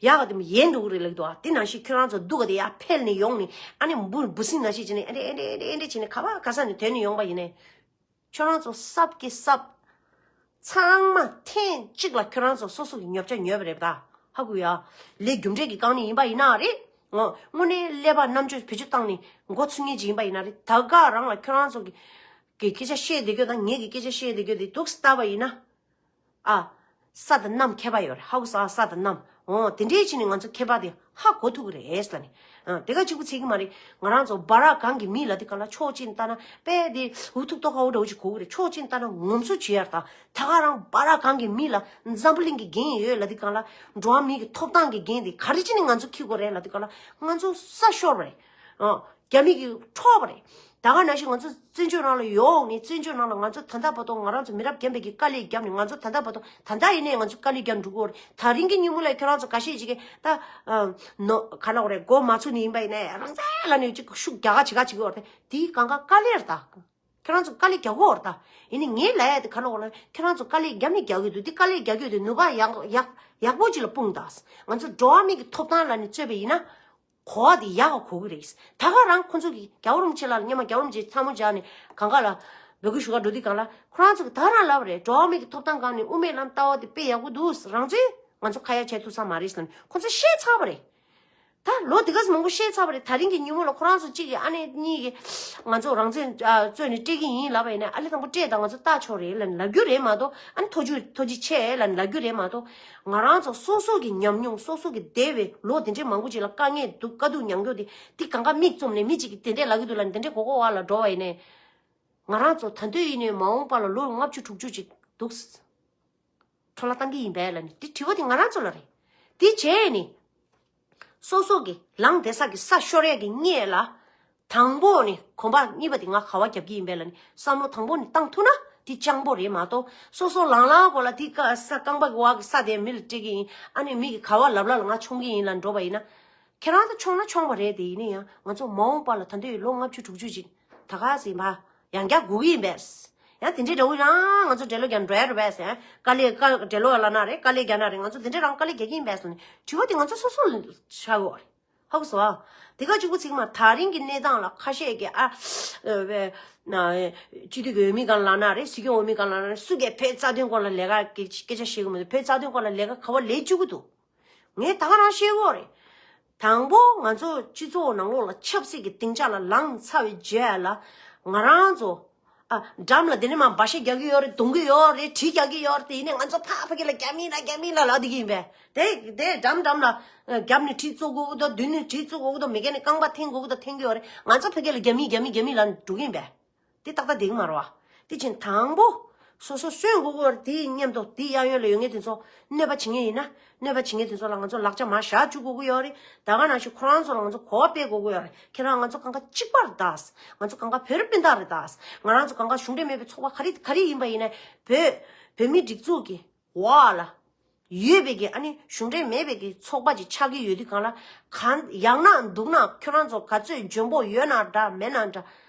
ཡག་ག་དེ་ཡལ་འགྲོ་གི་རེད་ལབ་ཀྱི་འདུག་ཨ། དེ་ནང་བཞིན་ཁྱོད་རང་ཚོ་སྡུག་ག་དེ་ཡར་འཕེལ་ནས་ཡོང་ནས་ཨ་ནི་འབུ་འབུ་སྲིན་ནང་བཞིན་བྱས་ནས་ཨེ་འདྲས་ཨེ་འདྲས་ཨེ་འདྲས་ཨེ་འདྲས་བྱས་ནས་ག་བ་ག་ས་ནས་ཐོན་ནས་ཡོང་པ་ཡིན་ནའི། ཁྱོད་རང་ཚོ་སྲབ་ཀྱི་སྲབ། ཚང་མ་ཐེངས་གཅིག་ལ་ཁྱོད་རང་ཚོ་སོ་སོ་གི་ཉོ་ཆ་ཉོས་པ་རེད་ད། ཧ་གོ་ཡ། ལས་རྒྱུ་འབྲས་ཀྱི་རྐང་གཉིས་ཡིན་པ་ཡིན་ན་རེད། ངོ་དངོས་གནས་ཀླད་པ་རྣམ་དཔྱོད་བེད་སྤྱོད་བཏང་ནས་མགོ་ཚོས་མཁན་ཅིག་ཡིན་པ་ཡིན་ན་རེད། ད་ག་རང་ལ་ཁྱོད་རང་ཚོ་གི་གི་སྐད་ཆ་བཤད་བསྡད་རྒྱུ་དང་ངེད་ཀྱི་སྐད་ཆ་བཤད་བསྡད་རྒྱུ་དེ་འདུག་སེ་ལྟ་བ་ཡིན་ན། ཨ། ས་དང་གནམ་ཁྱད་པར་ཡོད་རེད། ཧ་གོ་སོང་། ས་དང་གནམ། འོ་དེ་འདྲའི་ཕྱིར་ནས་ང་ཚོ་ཁྱད་པར་དེ་ཧ་གོ་ཐུབ་ཀྱི་རེད་ལབ་ནས། ཨ། དེ་ག་གཅིག་པུ་ཚད་ཀྱི་མ་རེད། ང་རང་ཚོ་སྦ་ར་གང་གི་མི་ལ་དེ་ག་ལ་ཕྱོགས་གཅིག་ནས་ལྟ་ན་དཔེ་དེ་འུ་ཐུག་ཐོག་ཁ་འུ་འདྲ་བོ་ཅིག་གོ་གི་རེད། ཕྱོགས་གཅིག་ནས་ལྟ་ན་ངོམ་སོ་བྱེད་ཡ་རེད་ད། ད་ག་རང་སྦ་ར་གང་གི་མི་ལ་འཛམ་བུ་གླིང་གི་འགན་ཡོད་ལབ་དེ་ག་ལ། འགྲོ་བ་མི་གི་ཐོབ་ཐང་གི་འགན་དེ་ག་རེ་བྱས་ནས་ང་ཚོ་འཁྱེར་དགོས་རེད་ལབ་དེ་ག་ལ། ང་ཚོ་ས་ཤོར་བ་རེད། ཨ། རྒྱ་མི་གིས་འཕྲོག་པ་རེད། ད་ག་ནང་བཞིན་ང་ཚོ་བཙན་བྱོལ་ནང་ལ་ཡོང་ནས་བཙན་བྱོལ་ནང་ལ་ང་ཚོ་ད་ལྟ་བར་དུ་ང་རང་ཚོ་མི་རབས་རྒན་པའི་གི་དཀའ་ལས་བརྒྱབ་ནས། ང་ཚོ་ད་ལྟ་བར་དུ་ད་ལྟ་ཡིན་ནའི་ང་ཚོ་དཀའ་ལས་བརྒྱབ་འགྲོ་གི་ཡོད་རེད། ད་རིང་གི་ཉིན་མོ་ལ་ཁྱོད་རང་ཚོ་འགའ་ཤས་ཅིག་གིས་ད་ནོ་ག་ལབ་དགོས་རེད། མགོ་མ་ཚོས་ནི་ཡིན་པ་ཡིན་ནའི་རང་བཙན་ལབ་ནས་ཅིག་ཤུགས་རྒྱག་ག་བྱེད་ག་བྱེད་ཀྱི་ཡོད་རེད། དེ་གང་ག་དཀའ་ལས་རེད་ད། ཁྱོད་རང་ཚོ་དཀའ་ལས་རྒྱག་གི་ཡོད་རེད་ད། ཡིན་ནའི་ངས་ལབ་ཡ་དེ་ག་ལབ་དགོས་ལབ་ན། ཁྱོད་རང་ཚོ་དཀའ་ལས་བརྒྱབ་ནས་རྒྱག་གི་འདུག་དེ་དཀའ་ལས་རྒྱག་གི་ཡོད་དེ་ནུས་པ་ཡག་ཡག་ཡག་པོ་ཅིག་ལ་སྤུངས་དང་། ང་ཚོ་འགྲོ་བ་མི་གི་ཐོབ་ཐང་ལབ་ནས་རྩོད་པ་ཡིན་ན། གོ་བ་དེ་ཡག་ག་གོ་གི་རེད། ད་ག་རང་ཁོ་ཚོ་གིས་རྒྱལ་བ་རིན་པོ་ཆེ་ལ་སྔོན་མ་རྒྱལ་བ་རིན་པོ་ཆེ་ཚ་མོ་སྦྱར་ནས་གང་ག་ལ་འབོད་སྐུལ་ཞུ་ག་འགྲོ་དུས་སྒང་ལ་ཁོ་རང་ཚོ་གིས་ད་ག་རང་ལབ་པ་རེད། འགྲོ་བ་མི་གི་ཐོབ་ཐང་སྒང་ནས་དབུ་མའི་ལམ་ལྟ་བ་དེ་དཔེ་ཡག་པོ་འདུག་རང་ཚོས་ང་ཚོ་ཁ་ཡ་བྱས་ཐུབ་ས་མ་རེད་ཟེར་ནས་ཁོ་ཚོ་བཤད་ཚར་བ་རེད། ད་ལོ་དེ་ག་ཙམ་མང་པོ་བཤད་ཚར་བ་རེད། ད་རིང་གི་ཉིན་མོ་ལ་ཁོ་རང་ཚོ་གཅིག་གིས་ཨ་ནེ་གཉིས་ཀྱིས་ང་ཚོ་རང་བཙན་ཨ་རྩོད་ནས་སྤྲད་ཀྱི་ཡིན་ལབ་པ་ཡིན་ན། ཨ་ལེ་དང་པོ་སྤྲད་དང་། ང་ཚོ་ལྟ་ཆོག་རེད་ལབ་ནས་ལབ་རྒྱུ་རེད་མ་གཏོགས། ཨ་ནི་ཐོ་ཅུ་ཐོ་ཅི་ཆེ་ལབ་ནས་ལབ་རྒྱུ་རེད་མ་གཏོགས། ང་རང་ཚོ་སོ་སོ་གི་ཉམས་མྱོང་། སོ་སོ་གི་འདས་པའི་ལོ་དེ་འདྲའི་མང་པོ་ཅིག་ལ་དཀའ་ངལ་འདུག་དཀའ་སྡུག་མྱངས་རྒྱུ་དེ་དེ་གང་ག་མིག་བཙུམ་ནས་མི་གཅིག་གིས་དེ་འདྲས་ལབ་ཀྱི་འདུག་ལབ་ནས་དེ་འདྲས་གོ་གོ་བ་ལ་འགྲོ་བ་ཡིན་ནས། ང་རང་ཚོ་ད་འདོད་ཡིན་ནས་མ་འོངས་པ་ལ་ལོ་ལྔ་བཅུ་དྲུག་ཅུ་ཅིག་འདུག་འཕྲོ་བརླག་བཏང་གི་ཡིན་པས་ལབ་ནས་དེ་དྲི་བ་དེ་ང་རང་ཚོ་ལ་རེད། དེ་བྱས་ནས་སོ་སོ་གི་ལངས་བསྡད་ས་གི་ས་ཤོར་ཡས་ཀྱི་སྔས་ལ། དང་པོ་ནས་གོམ་པ་གཉིས་པ་དེ་ང་ག་བ་རྒྱབ་ཀྱི་ཡིན་པས་ལབ་ནས་བསམ་བློ་དང་པོ་ནས་བཏང་ཐུབ་ན་དེ་སྤྱང་པོ་རེད་མ་གཏོགས། སོ་སོ་ལངས་ལངས་གོ་ལ་དེ་ཀ་ས་རྐང་པ་གི་བ་གི་ས་དེ་མི་ལ་སྤྲད་ཀྱི་ཡིན། ཨ་ནི་མི་གི་ག་བ་ལབ་ལ་ལ་ང་མཆོང་གི་ཡིན་ལབ་འགྲོ་བ་ཡིན་ན། ཁྱེད་རང་ཚོ་མཆོང་ན་མཆོང་བ་རེད་དེ། ཡིན་ན་ཡང་ང་ཚོ་མ་འོངས་པ་ལ་ད་འདོད་ལོ་ལྔ་བཅུ་དྲུག་ཅུ་ཅིག་ད་ག་ཟེ་ཡིན་པ་ཡང་བསྐྱར་སྒུག་གི་ཡིན་པས། ཡང་དེ་འདྲའི་འདྲ་བོ་རང་ང་ཚོ་འབྲེལ་ལོ་རྒྱག་འགྲོ་ཡ་རེད་པས། ཡང་དཀའ་ལས་དཀའ་འབྲེལ་ལོ་ལ་ན་རེད། དཀའ་ལས་རྒྱག་ན་རེད། ང་ཚོ་དེ་འདྲའི་རང་དཀའ་ལས་རྒྱག་གི་ཡིན་པས་ཟེར་ནས་དྲི་བ་དེ་ང་ཚོ་སོ་སོ་ལ་ཆགས་ཡོད་རེད། ཧ་གོ་སོང་ཨ། དེ་ག་གཅིག་པུ་ཚིག་མ། ད་རིང་གི་གནས་སྟངས་ལ་ཁ་ཤས་ཀྱིས་ཨ། སྤྱི་འཐུས་ཀྱི་འོས་མི་སྒང་ལ་ན་རེད། སྲིད་སྐྱོང་འོས་མི་སྒང་ལ་ན་རེད། སུ་གིས་བོད་རྩ་དོན་སྐོར་ལ་ལས་ཀ་སྐད་སྐད་ཆ་བཤད་གི་མི་འདུག་བོད་རྩ་དོན་སྐོར་ལ་ལས་ཀ་ག་བ་ལས་བཅུག་གི་འདུག་ངས་ད་ག་རང་བཤད་གོ་རེད། དང་པོ་ང་ཚོ་སྤྱི་ཚོགས་ནང་ལོགས་ལ་ཆབ་སྲིད་ཀྱི་སྡིངས་ཆ་ལ་ལངས་ཚར་བའི་རྗེས་ལ་ང་རང་ཚོ། ཨ། འགྲམ་ལ་དེ་ནས་མ་འབའ་ཤ་རྒྱག་གི་ཡོད་རེད། རྡུང་གི་ཡོད་རེད། གྲི་རྒྱག་གི་ཡོད་རེད། དེ་ཡིན་ནས་ང་ཚོ་ཕ་ཕ་གི་ལ་རྒྱ་མི་ལ་རྒྱ་མི་ལ་ལབ་བསྡད་ཀྱི་ཡིན་པས། དེ་དེ་འགྲམ་འགྲམ་ལ་རྒྱབ་ནས་གྲི་བཙུགས་དགོས་ཀྱི་འདུག་མདུན་ནས་གྲི་བཙུགས་དགོས་ཀྱི་འདུག་མི་སྒེར་ནས་རྐང་པ་འཐེན་དགོས་ཀྱི་འདུག་འཐེན་གྱི་ཡོད་རེད། ང་ཚོ་ཕ་གི་ལ་རྒྱ་མི་རྒྱ་མི་རྒྱ་མི་ལབ་འགྲོ་གི་ཡིན་པས། དེ་ཏག་ཏག་བསྡད་ཀྱི་མ་རེད་བ། དེ་བཞིན་དང་པོ་སོ་སོ་གསོན་དགོས་ཀྱི་ཡོད་རེད། དེ་མཉམ་དུ་དེ་གཡས་གཡོན་ལ་ཡོད་མཁན་དེ་ཚོ་གནོད་པ་བྱེད་མཁན་ཡིན་ན། གནོད་པ་བྱེད་མཁན་དེ་ཚོ་ལ་ང་ཚོ་ལག་ཆ་མར་བཞག་བཅུག་དགོས་ཀྱི་ཡོད་རེད། ད་ག་ནང་བཞིན་ཁོ་རང་ཚོ་ལ་ང་ཚོ་གོ་བ་སྤེལ་དགོས་ཀྱི་ཡོད་རེད། ཁྱེད་རང་ང་ཚོ་གང་ག་གཅིག་པ་རེད་ད། ང་ཚོ་གང་ག་བོད་རིགས་སྤུན་ཟླ་རེད་ད། ང་རང་ཚོ་གང་ག་གཞུང་འབྲེལ་མེད་པའི་ཚོགས་པ་ག་རེ་ག་རེ་ཡིན་པ་ཡིན་ནའི་བོད་བོད་མིའི་སྒྲིག་འཛུགས་ཀྱི་འོག་ལ་ཡོད་པའི་གི། ཨ་ནི་གཞུང་འབྲེལ་མེད་པའི་གི་ཚོགས་པ་ཅིག་ཆགས་ཀྱི་ཡོད་དུས་སྒང་ལ། གང་ཡག་ན་སྡུག་ན་ཁྱོད་རང་ཚོ་ག་ཚོད་འཇོན་པོ་ཡོད་ན་འདྲ་མེད་ན་འདྲ།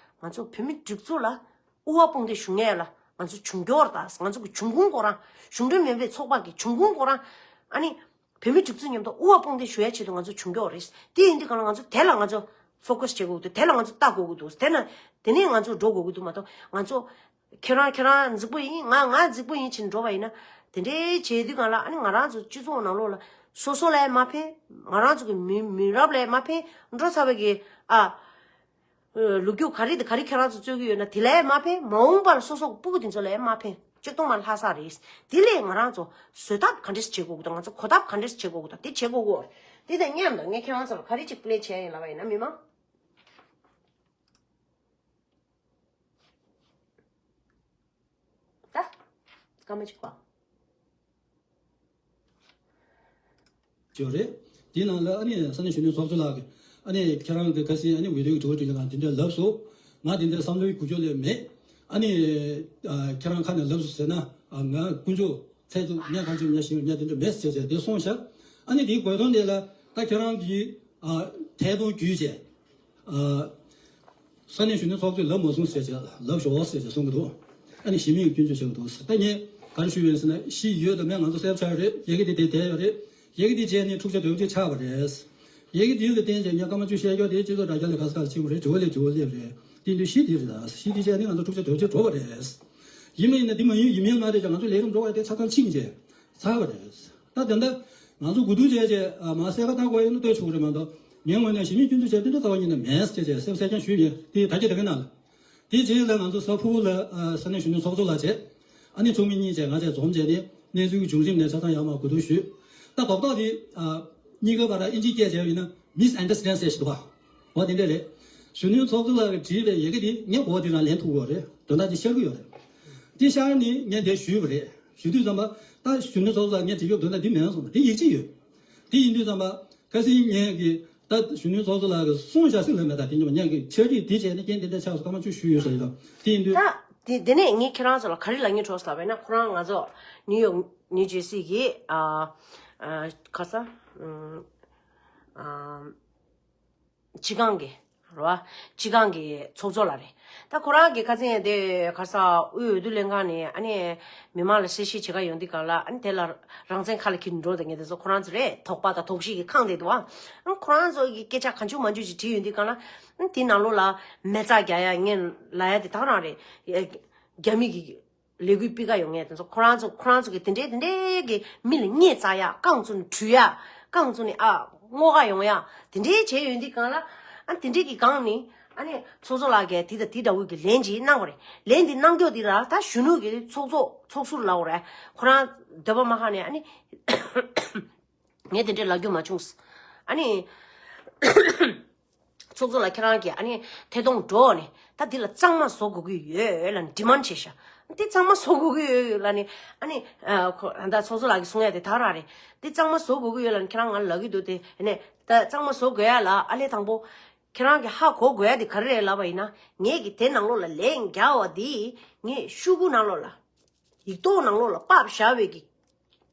ང་ཚོ་བོད་མིའི་སྒྲིག་འཛུགས་ལ་དབུ་བ་དཔུང་འདེགས་ཞུ་མཁན་ལ་ང་ཚོ་གྱོང་གུད་རེད་ད། ང་ཚོ་གི་འབྱུང་ཁུངས་ཁོ་རང་། གཞུང་འབྲེལ་མེད་པའི་ཚོགས་པ་གི་འབྱུང་ཁུངས་ཁོ་རང་། ཨ་ནི་བོད་མིའི་སྒྲིག་འཛུགས་མཉམ་དུ་དབུ་བ་དཔུང་འདེགས་ཞུ་ཡ་ཆེད་དུ་ང་ཚོ་གྱོང་གུད་རེད། དེ་ཡིན་དུས་སྒང་ལ་ང་ཚོ་དེ་ལ་ང་ཚོ་ཕོ་ཀས་བྱེད་དགོས་ཀྱི་འདུག་དེ་ལ་ང་ཚོ་ལྟ་དགོས་ཀྱི་འདུག་དེ་ན་དེ་ནས་ང་ཚོ་འགྲོ་དགོས་ཀྱི་འདུག་མ་གཏོགས། ང་ཚོ་ཁྱེད་རང་ཁྱེད་རང་རྫིག་པོ་ཡིན། ང་ང་རྫིག་པོ་ཡིན་བྱས་འགྲོ་བ་ཡིན་ན། དེ་འདྲའི་བྱེད་དུས་སྒང་ལ། ཨ་ནི་ང་རང་ཚོ་སྤྱི་ཚོགས་ནང་ལོགས་ལ་སོ་སོ་ལ་ཡང་མ་ཕན། ང་རང་ཚོ་གི་མི་མི་རབས་ལ་ཡང་མ་ཕན། འགྲོ་ཚར་བའི་གི་ཨ། ལོ་རྒྱུས་ག་རེ་དང་ག་རེ་ཁྱེད་རང་ཚོ་རྩོད་ཀྱི་ཡོད་ན་དེ་ལ་ཡང་མ་ཕན། མ་འོངས་པ་ལ་སོ་སོ་གི་སྤུ་གུ་དེ་ཚོ་ལ་ཡང་མ་ཕན། ཆིག་སྟོང་མ་ལྷག་ས་རེད། དེ་ལས་ང་རང་ཚོ་བཟོད་ཐབས་ག་འདྲས་བྱེད་དགོས་ཀྱི་འདུག་ང་ཚོ་གོ་ཐབས་ག་འདྲས་བྱེད་དགོས་ཀྱི་འདུག་དེ་བྱེད་དགོས་ཀྱི་ཡོད་རེད། དེ་དང་མཉམ་དུ་ངས་ཁྱེད་རང་ཚོ་ལ་ག་རེ་ཅིག་པི་ལེ་བྱས་ཡིན་ལབ་པ་ཡིན་ན། མི་མང་། སྐར་མ་གཅིག་པ། ཅོ་རེད། དེའི་ནང་ལ་ཨ་ནི་ས་གནས་གཞོན་ནུ་ཚོགས་གཙོ་ལགས་ཀྱིས་ཨ་ནི་ཁྱེད་རང་གི་ཁ་སང་ཨ་ནི་འོས་བསྡུའི་དྲི་བ་དྲིས་ལན་ཁང་དེ་འདྲ་ལབ་སོང་། ང་དེ་འདྲ་བསམ་བློའི་འགུལ་སྐྱོད་ལས་མེད། ཨ་ནི་ཁྱེད་རང་ཁ་ནས་ལབ་སོང་ཟེར་ན་ང་དཀོན་མཆོག་ཚད་དུ་ཉ་གང་ཅིག་ཉ་ཞིག་ཉ་དེ་འདྲ་མེད་ཟེར་ཟེར་དེ་སོང་ཤག་ཨ་ནི་དེའི་དགོས་དོན་དེ་ལ་ད་ཁྱེད་རང་གིས་ཐད་གཏོང་བརྒྱུད་བྱས། ས་གནས་གཞོན་ནུ་ཚོགས་གཙོས་ལབ་མ་སོང་ཟེར་བྱས་ལབ་ཤོག་ཟེར་བྱས་གསུང་གི་འདུག་ཨ་ནི་གཞི་མེད་སྐྱོན་བརྗོད་བྱེད་ཀྱི་འདུག་ཟེར། ད་ངས་ག་རེ་ཞུས་ཡོད་ཟེར་ན་གཞི་ཡོད་དང་མེད་ང་ཚོ་གསལ་པོ་ཆགས་ཡོད་རེད། ཡ་གི་དེ་དེ་བསྡད་ཡོད་རེད། ཡ་གི་དེ་བྱས་ནས་འཁྲུག་ཆ་དོད་པོ་ཅིག་ཆགས་པ་རེད། ཡ་གི་དེ་ལ་བརྟེན་བྱས་ངས་སྐར་མ་བཅུ་བཤད་རྒྱུ་དེ་སྤྱི་ཚོགས་དྲ་རྒྱ་ལས་ག་ས་ག་ལ་ཕྱིན་པ་རེད། དྲི་བ་ལས་དྲི་བ་སླེབས་རེད། དེ་དུས་གཞི་དེ་རེད། ད་གཞི་དེ་བྱས་ནས་ང་ཚོ་འཁྲུག་ཆ་དོད་པོ་ཅིག་འགྲོ་བ་རེད། ཡིན་མ་ཡིན་ན་དེ་མ་ཡིན་ཡིན་མིན་མ་རེད་ཀྱང་ང་ཚོ་ལས་རིམ་འགྲོ་བ་དེ་ཆ་ཚང་ཕྱིན་བྱས་ཚར་བ་རེད། ད་དེ་འདྲ་ང་ཚོ་གོ་བསྡུར་བྱས་བྱས་མ་གསལ་ཁ་བཏང་དགོས་ཡོད་ན་ལྟོས་ཆོག་གི་རེད་མ་གཏོགས་ངའི་ངོས་ནས་གཞི་མེད་སྐྱོན་བརྗོད་བྱས་དེ་འདྲ་རྩ་བ་ཉིད་ནས་མེད་ཟེར་བྱས་གསལ་པོ་གསལ་རྐྱང་ཞུས་ཡོད། དེ་ད་གི་ད་གི་ནང་ལ། དེ་རྗེས་ལ་ང་ཚོ་ས་ཕུག་ལ་ས་གནས་གཞོན་ནུ་ཚོགས་གཙོ་ལགས་བྱས། ཨ་ནི་ཚོགས་མི་གཉིས་བྱས་ང་བྱས་འཛོམས་བྱས་ནས་གནས་ཚུལ་གྱི་བྱུང་རིམ་ནས་ཆ་ཚང་ཡར་མར་གོ་བསྡུར་ཞུས། ད་རྡོག་རྡོག་དེ་གཉིས་ཀ་བར་ཨིན་ཇིའི་སྐད་བྱས་པ་ཡིན་ན་མིས་ཨན་ཌར་སི་ཊེན་ཌ་ཟེར་ཞིག་འདུག་བ། འོ་དེ་འདྲ་རེད། གཞོན་ནུ་ཚོགས་གཙོ་ལགས་ཀྱིས་བྲིས་པའི་ཡི་གེ་དེ་ངས་འོ་དེ་རང་ལེན་ཐུབ་ཡོད་རེད། དོན་དག་དེ་ཤར་གི་ཡོད་རེད། དེ་ཤར་ནས་ངས་དེ་ཞུས་པ་རེད། ཞུ་དུས་ཙམ་པ་ད་གཞོན་ནུ་ཚོགས་གཙོ་ལགས་ངས་བྲིས་རྒྱུ་དོན་དག་འདི་མིན་སོང་པ་དེ་ཡིད་ཆེས་ཡོད། དེ་ཡིན་དུས་ཙམ་པ་ཁ་སང་ངས་ཀྱི་ད་གཞོན་ནུ་ཚོགས་གཙོ་ལགས་ཀྱིས་གསུངས་བཞག་སྲིད་ལ་མེད། ད་དེ་ཉིན་མ་ངས་ཀྱི་ཆ་རིགས་དེ་བྱས་ནས་རྐྱེན་དེ་འདྲ་ཆགས་སོང་། སྐར་མ་བཅུ་ཞུས་ཡོད་ས་ཡིན་ད་དེ་ཡིན་དུས། ད་དེ་དེ་ནས་ངས་ཁྱེད་རང་ཚོ་ལ་ག་རེ་ལབ་སྙིང་བྲོ་ཟེར་བས་ན་ཁོ་རང་ང་ཚོ་ནིའུ་ཡོག་ནིའུ་ཇར་སི་གི་ཨ་ཨ་ག་ས་ཨ། སྤྱི་ཁང་གི་རེད་བ། སྤྱི་ཁང་གི་ཚོགས་གཙོ་ལགས་རེད། ད་ཁོ་རང་གི་ཁ་སང་དེ་ག་ས་དབུས་འོས་བསྡུ་ལྷན་ཁང་ནས་ཨ་ནི་མི་མང་ལ་གསལ་བཤད་བྱེད་ག་ཡོང་དུས་སྒང་ལ་ཨ་ནི་དེ་ལ་རང་བཙན་ཁ་ལ་འཁྱེར་འགྲོ་དེ་ངས་དེ་ཚོ་ཁོ་རང་ཚོ་རེད། དོགས་པ་དང་དོགས་གཞི་གི་ཁེངས་བསྡད་འདུག་ཨ། ཁོ་རང་ཚོ་གི་སྐད་ཆ་གང་བྱུང་མང་བྱུང་ཞིག་དྲིས་ཡོང་དུས་སྒང་ལ་ཨ་ནི་དེ་ནང་ལོགས་ལ་མེ་བཙའ་རྒྱག་ཡ་ངས་ལབ་ཡ་དེ་ད་ག་རང་རེད། རྒྱ་མི་གི་ལས་འགུལ་སྤེལ་ག་ཡོང་མཁན་དེ་ཚོ་ཁོ་རང་ཚོ་ཁོ་རང་ཚོ་གི་དེ་འདྲའི་དེ་འདྲའི་གི་མི་ལ་བརྙས་བཙའ་ཡ། རྐང་བཙུགས་ནས་འཁྲུད་ཡ། རྐང་བཙུགས་ནས་ཨ་རྔོག་ག་ཡོང་ཡ། དེ་འདྲའི་བྱས་ཡོང་དུས་སྒང་ལ་ཨ་དེ་འདྲའི་གི་སྒང་ནས་ཨ་ནི་ཚོགས་གཙོ་ལགས་ཀྱིས་དེ་དང་དེ་འདྲ་བོ་གི་ལན་ཅིག་གནང་བ་རེད། ལན་དེ་གནང་རྒྱུ་དེ་ལ་ད་གཞོན་ནུ་གི་ཚོགས་གཙོ་ཚོགས་ཟུར་ལབ་དགོས་རེད། ཁོ་རང་འདོད་པ་མ་ཁེངས་ནས་ཨ་ནི་ངས་དེ་འདྲའི་ལབ་རྒྱུ་མ་བྱུང་། ཨ་ནི། ཚོགས་གཙོ་ལགས་ཁྱེད་རང་གིས་ཨ་ནི་ཐད་གཏོང་འགྲོ་ནས་ད་འདི་ལ་གཙང་མ་བཟོ་དགོས་ཀྱི་ཡོད་ལབ་ནས་ཌི་མན་ཌི་བྱས་ཤག་འདི་གཙང་མ་བཟོ་དགོས་ཀྱི་ཡོད་ལབ་ནས་ཨ་ནི་ཨ་ཁོ་ད་ཚོགས་གཙོ་ལགས་ཀྱིས་གསུང་ཡ་དེ་ད་ག་རང་རེད། འདི་གཙང་མ་བཟོ་དགོས་ཀྱི་ཡོད་ལབ་ནས་ཁྱེད་རང་ང་ལ་ལབ་ཀྱི་འདུག་དེ་ནས་ད་གཙང་མ་བཟོ་དགོས་ཡ་ལ་ཨ་ལས་དང་པོ་ཁྱེད་རང་གིས་ཧ་གོ་དགོས་ཡ་དེ་ག་རེ་རེད་ལབ་པ་ཡིན་ན། ངས་ཀྱི་དེ་ནང་ལོགས་ལ་ལན་རྒྱག་པ་འདི་ངས་ཤོག་གུ་ནང་ལོགས་ལ། ཡིག་ཐོག་ནང་ལོགས་ལ་ཕབ་བཞག་པའི་གི་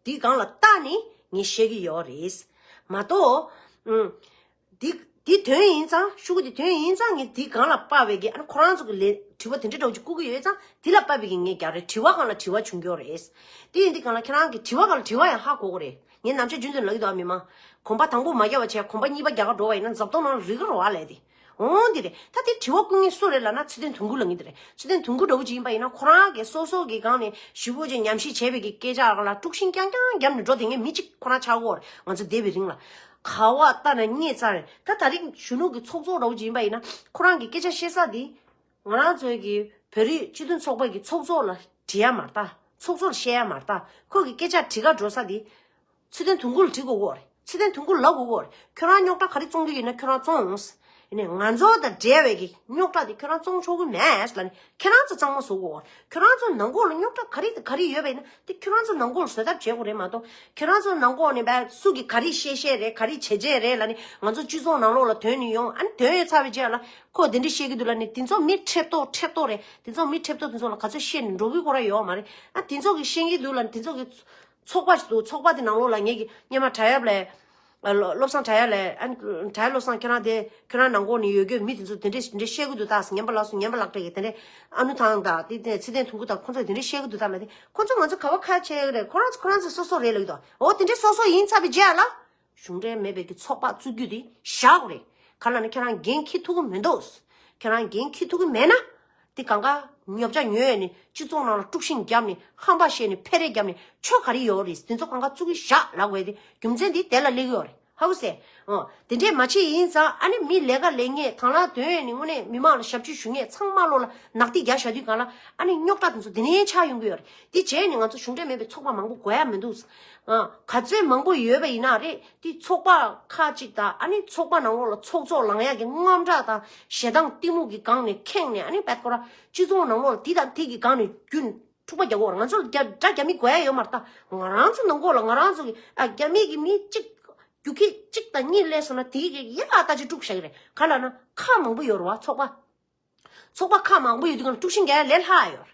དེའི་སྒང་ལ་བལྟས་ནས་ངས་བཤད་ཀྱི་ཡོད་རེད། མ་གཏོགས། ཨུམ། འདི་འདི་དོན་ཡིན་ཙང་ཤོག་གུ་འདི་དོན་ཡིན་ཙང་ངས་འདིའི་སྒང་ལ་ཕབ་པའི་གི་ཨ་ནི་ཁོ་རང་ཚོ་གི་ལས་དྲི་བ་དེ་འདྲ་འདྲ་བོ་ཅིག་བསྐུར་གྱི་ཡོད་ཙང་འདི་ལ་ཕབ་པའི་གི་ངས་རྒྱག་རེད། དྲི་བ་སྒང་ལ་དྲི་བ་བྱུང་གི་ཡོད་རེད། དེ་ཡིན་དུས་སྒང་ལ་ཁྱེད་རང་གི་དྲི་བ་སྒང་ལ་དྲི་བ་ཡང་ཧ་གོ་གི་རེད། ངས་ནམ་ཞར་རྒྱུན་དུ་ལབ་ཀྱི་འདུག་ཨ་མི་མང་། གོམ་པ་དང་པོ་མ་བརྒྱབ་པ་བྱས་གོམ་པ་གཉིས་པ་རྒྱག་ག་འགྲོ་བ་ཡིན་ན་རྫབ་ཏོག་ནང་ལ་རིལ་ག་རེད་བ་ལབ་དེ། འོང་འདི་རེད། ད་དེ་དྲི་བ་བསྐུར་མཁན་སུ་རེད་ལབ་ན་ཚེ་བརྟན་དོན་ཀུན་ལབ་མཁན་དེ་རེད། ཚེ་བརྟན་དོན་ཀུན་འདྲ་བོ་ཅིག་ཡིན་པ་ཡིན་ན་ཁོ་རང་གིས་སོ་སོ་གི་སྒང་ནས་ཞེ་པོ་ཅིག་ཉམས་ཞིབ་བྱས་པའི་གི་སྐད་ཆ་སྒང་ལ་དཀྲུག་ཤིང་རྐྱང་རྐྱང་བརྒྱབ་ནས་འགྲོ་བསྡད་མཁན་མི་གཅིག་ཁོ་རང་ཆགས་ཀྱི་ཡོད་རེད། ང་ཚོ་འདས་པའི་རིང་ལ་ག་བ་ལྟ་ན་བརྙས་བཙའ་རེད། ད་ད་རིང་གཞོན་ནུ་གི་ཚོགས་གཙོ་འདྲ་བོ་ཅིག་ཡིན་པ་ཡིན་ན་ཁོ་རང་གི་སྐད་ཆ་བཤད་ས་དེ་ང་རང་ཚོའི་གི་བོད་རིགས་སྤྱི་མཐུན་ཚོགས་པ་གི་ཚོགས་གཙོ་ལ་དྲི་ཡ་མ་རེད་ད། ཚོགས་གཙོ་ལ་བཤད་ཡ་མ་རེད་ད། ཁོ་གི་སྐད་ཆ་དྲི་ག་འགྲོ་ས་དེ། ཚེ་བརྟན་དོན་ཀུན་ལ་དྲི་དགོས་ཀྱི་རེད། ཚེ་བརྟན་དོན་ཀུན་ལབ་དགོས་ཀྱི་རེད། ཁྱོད་རང་རྙོག་དྲ་ག་རེ་བཙོང་གི་ཡོད་ན་ཁྱོད་རང་བཙོང་། ཡིན་ནའི་ང་ཚོ་དང་འབྲེལ་བའི་གི་རྙོག་དྲ་དེ་ཁྱོད་རང་བཙོང་ཆོག་གི་མེད་ལབ་ནས་ཁྱེད་རང་ཚོ་གཙང་མ་བཟོ་དགོས་ཀྱི་རེད། ཁྱོད་རང་ཚོ་ནང་ཁོག་ལ་རྙོག་དྲ་ག་རེ་དང་ག་རེ་ཡོད་པ་ཡིན་ན་དེ་ཁྱོད་རང་ཚོ་ནང་ཁོག་ལ་བཟོ་ཐབས་བྱེད་དགོས་རེད་མ་གཏོགས་ཁྱོད་རང་ཚོ་ནང་ཁོག་ནས་བས་སུ་གིས་ག་རེ་བཤད་བཤད་རེད་ག་རེ་བྱེད་བྱེད་རེད་ལབ་ནས་ང་ཚོ་སྤྱི་ཚོགས་ནང་ལོགས་ལ་དོན་ནས་ཡོང་ཨ་ནི་དོན་ཡོད་ཚར་བའི་རྗེས་ལ་ཁོ་དེ་འདྲ་བཤད་ཀྱི་འདུག་ལབ་ནས་དེ་ཚོ་མི་ཁྲེབ་ཏོག་ཁྲེབ་ཏོག་རེད། དེ་ཚོ་མི་ཁྲེབ་ཏོག་དེ་ཚོ་ལ་ག་ཚོད་བཤད་ནས་འགྲོ་གི་ཁོ་རང་ཡོད་མ་རེད། ཨ་དེ་ཚོ་གིས་བཤད་ཀྱི་འདུག་ལབ་ནས་དེ་ཚོ་གིས། ཚོགས་པ་ཞིག་འདུག་ཚོགས་པ་དེ་ནང་ལོགས་ལ་ངེད་ཀྱི་སྔོན་མ་བྲག་གཡབ་ལ། ཨ་བློ་བློ་བཟང་བྲག་གཡབ་ལ་ཨ་བྲག་གཡབ་བློ་བཟང་ཁྱེད་རང་དེ་ཁྱོད་རང་ནང་ཁོག་ནས་ཡོད་རྒྱུ་མི་དེ་ཚོ་དེ་འདྲས་དེ་འདྲས་བཤད་གི་འདུག་ད་ཟེར། ངན་པ་ལགས་སུ་ངན་པ་ལགས་བྲལ་གི་དེ་འདྲས་ཨ་ནུ་ཐང་དང་དེ་དེ་ཚེ་བརྟན་དོན་ཀུན་དང་ཁོང་ཚོས་དེ་འདྲས་བཤད་གི་འདུག་ད་ལ་དེ་ཁོང་ཚོ་ང་ཚོ་ག་བ་ཁ་ཆེ་གི་རེད། ཁོ་རང་ཚོ་ཁོ་རང་ཚོ་སོ་སོ་རེད་ལབ་གི་འདུག་འོ་དེ་འདྲས་སོ་སོ་ཡིན་ཚར་བའི་རྗེས་ལ་གཞུང་འབྲེལ་མེད་པའི་གི་ཚོགས་པ་བཙུགས་རྒྱུ་དེ་བཞག་དགོས་རེད། ག་ལ་ནི་ཁྱེད་རང་འགན་འཁྱེར་ཐུབ་གི་མི་འདུག་ཁྱེད་རང་འགན་འཁྱེར་ཐུབ་གི་མེད་ན། དེ་གང་ག་ཉོ་ཆ་ཉོས་ནས་སྤྱི་ཚོགས་ནང་ལ་དཀྲུག་ཤིང་བརྒྱབ་ནས་ཧམ་པ་བཤད་ནས་ཕེ་རེ་བརྒྱབ་ནས་ཆོ་ག་རེ་ཡོད་རེད། དེ་ཚོ་གང་ག་བཙུགས་ཀྱི་བཞག་ལབ་དགོས་ཏེ་རྒྱུ་མཚན་དེ་དེ་ལ་སླེབས་ཀྱི་ཡོད་རེད། ཧ་གོ་སོང་། ཨོ་དེ་འདྲས་མ་བྱེད་ཡིན་ཙང་ཨ་ནི་མི་ལས་ཀ་ལས་ངེས་དང་བླངས་དོན་ཡོད་ནས་དངོས་གནས་མི་མང་ལ་ཞབས་ཕྱི་ཞུ་ངེས་ཚང་མ་བློ་ལ་ནག་ཐིག་རྒྱག་བཞག་དུས་གང་ལ་ཨ་ནི་རྙོག་དྲ་དེ་ཚོ་དེ་ནས་ཆགས་ཡོང་གི་ཡོད་རེད། དེ་བྱས་ནས་ང་ཚོ་གཞུང་འབྲེལ་མེད་པའི་ཚོགས་པ་མང་པོ་དགོས་ཡ་མི་འདུག་ཨ་ག་ཚོད་མང་པོ་ཡོད་པ་ཡིན་ན་རེད། དེ་ཚོགས་པ་ཁག་ཅིག་དང་ཨ་ནི་ཚོགས་པ་ནང་ལོགས་ལ་ཚོགས་གཙོ་ལངས་ཡག་གི་དངངས་སྐྲག་དང་ཞེ་སྡང་གཏི་མུག་གི་སྒང་ནས་ཁེངས་ནས་ཨ་ནི་བད་ཁོ་ར་སྤྱི་ཚོགས་ནང་ལོགས་ལ་དེ་དང་དེ་གི་སྒང་ནས་རྒྱུན་ འཁྲུག་པ་རྒྱག་གོ། ང་ཚོ་ལ་རྒྱ་དགྲ་རྒྱ་མི་དགོས་ཡ་ཡོད་མ་རེད་ད། ང་རང་ཚོ་ནང་ཁོག་ལ་ང་རང་ཚོ་གི་ཨ་རྒྱ་མི་གི་མི་གཅིག་རྒྱུག་ཁྱི་གཅིག་དང་གཉིས་སླེབས་སོང་ན་དེ་གི་ཡ་ལ་ལྟ་ཅི་དཀྲུག་བཞག་གི་རེད། ག་ལ་ན་ཁག་མང་པོ་ཡོད་རེད་བ། ཚོགས་པ་ཚོགས་པ་ཁག་མང་པོ་ཡོད་དུས་ཀྱང་དཀྲུག་ཤིང་རྒྱག་ཡ་ལས་སླ་ཡོད་རེད།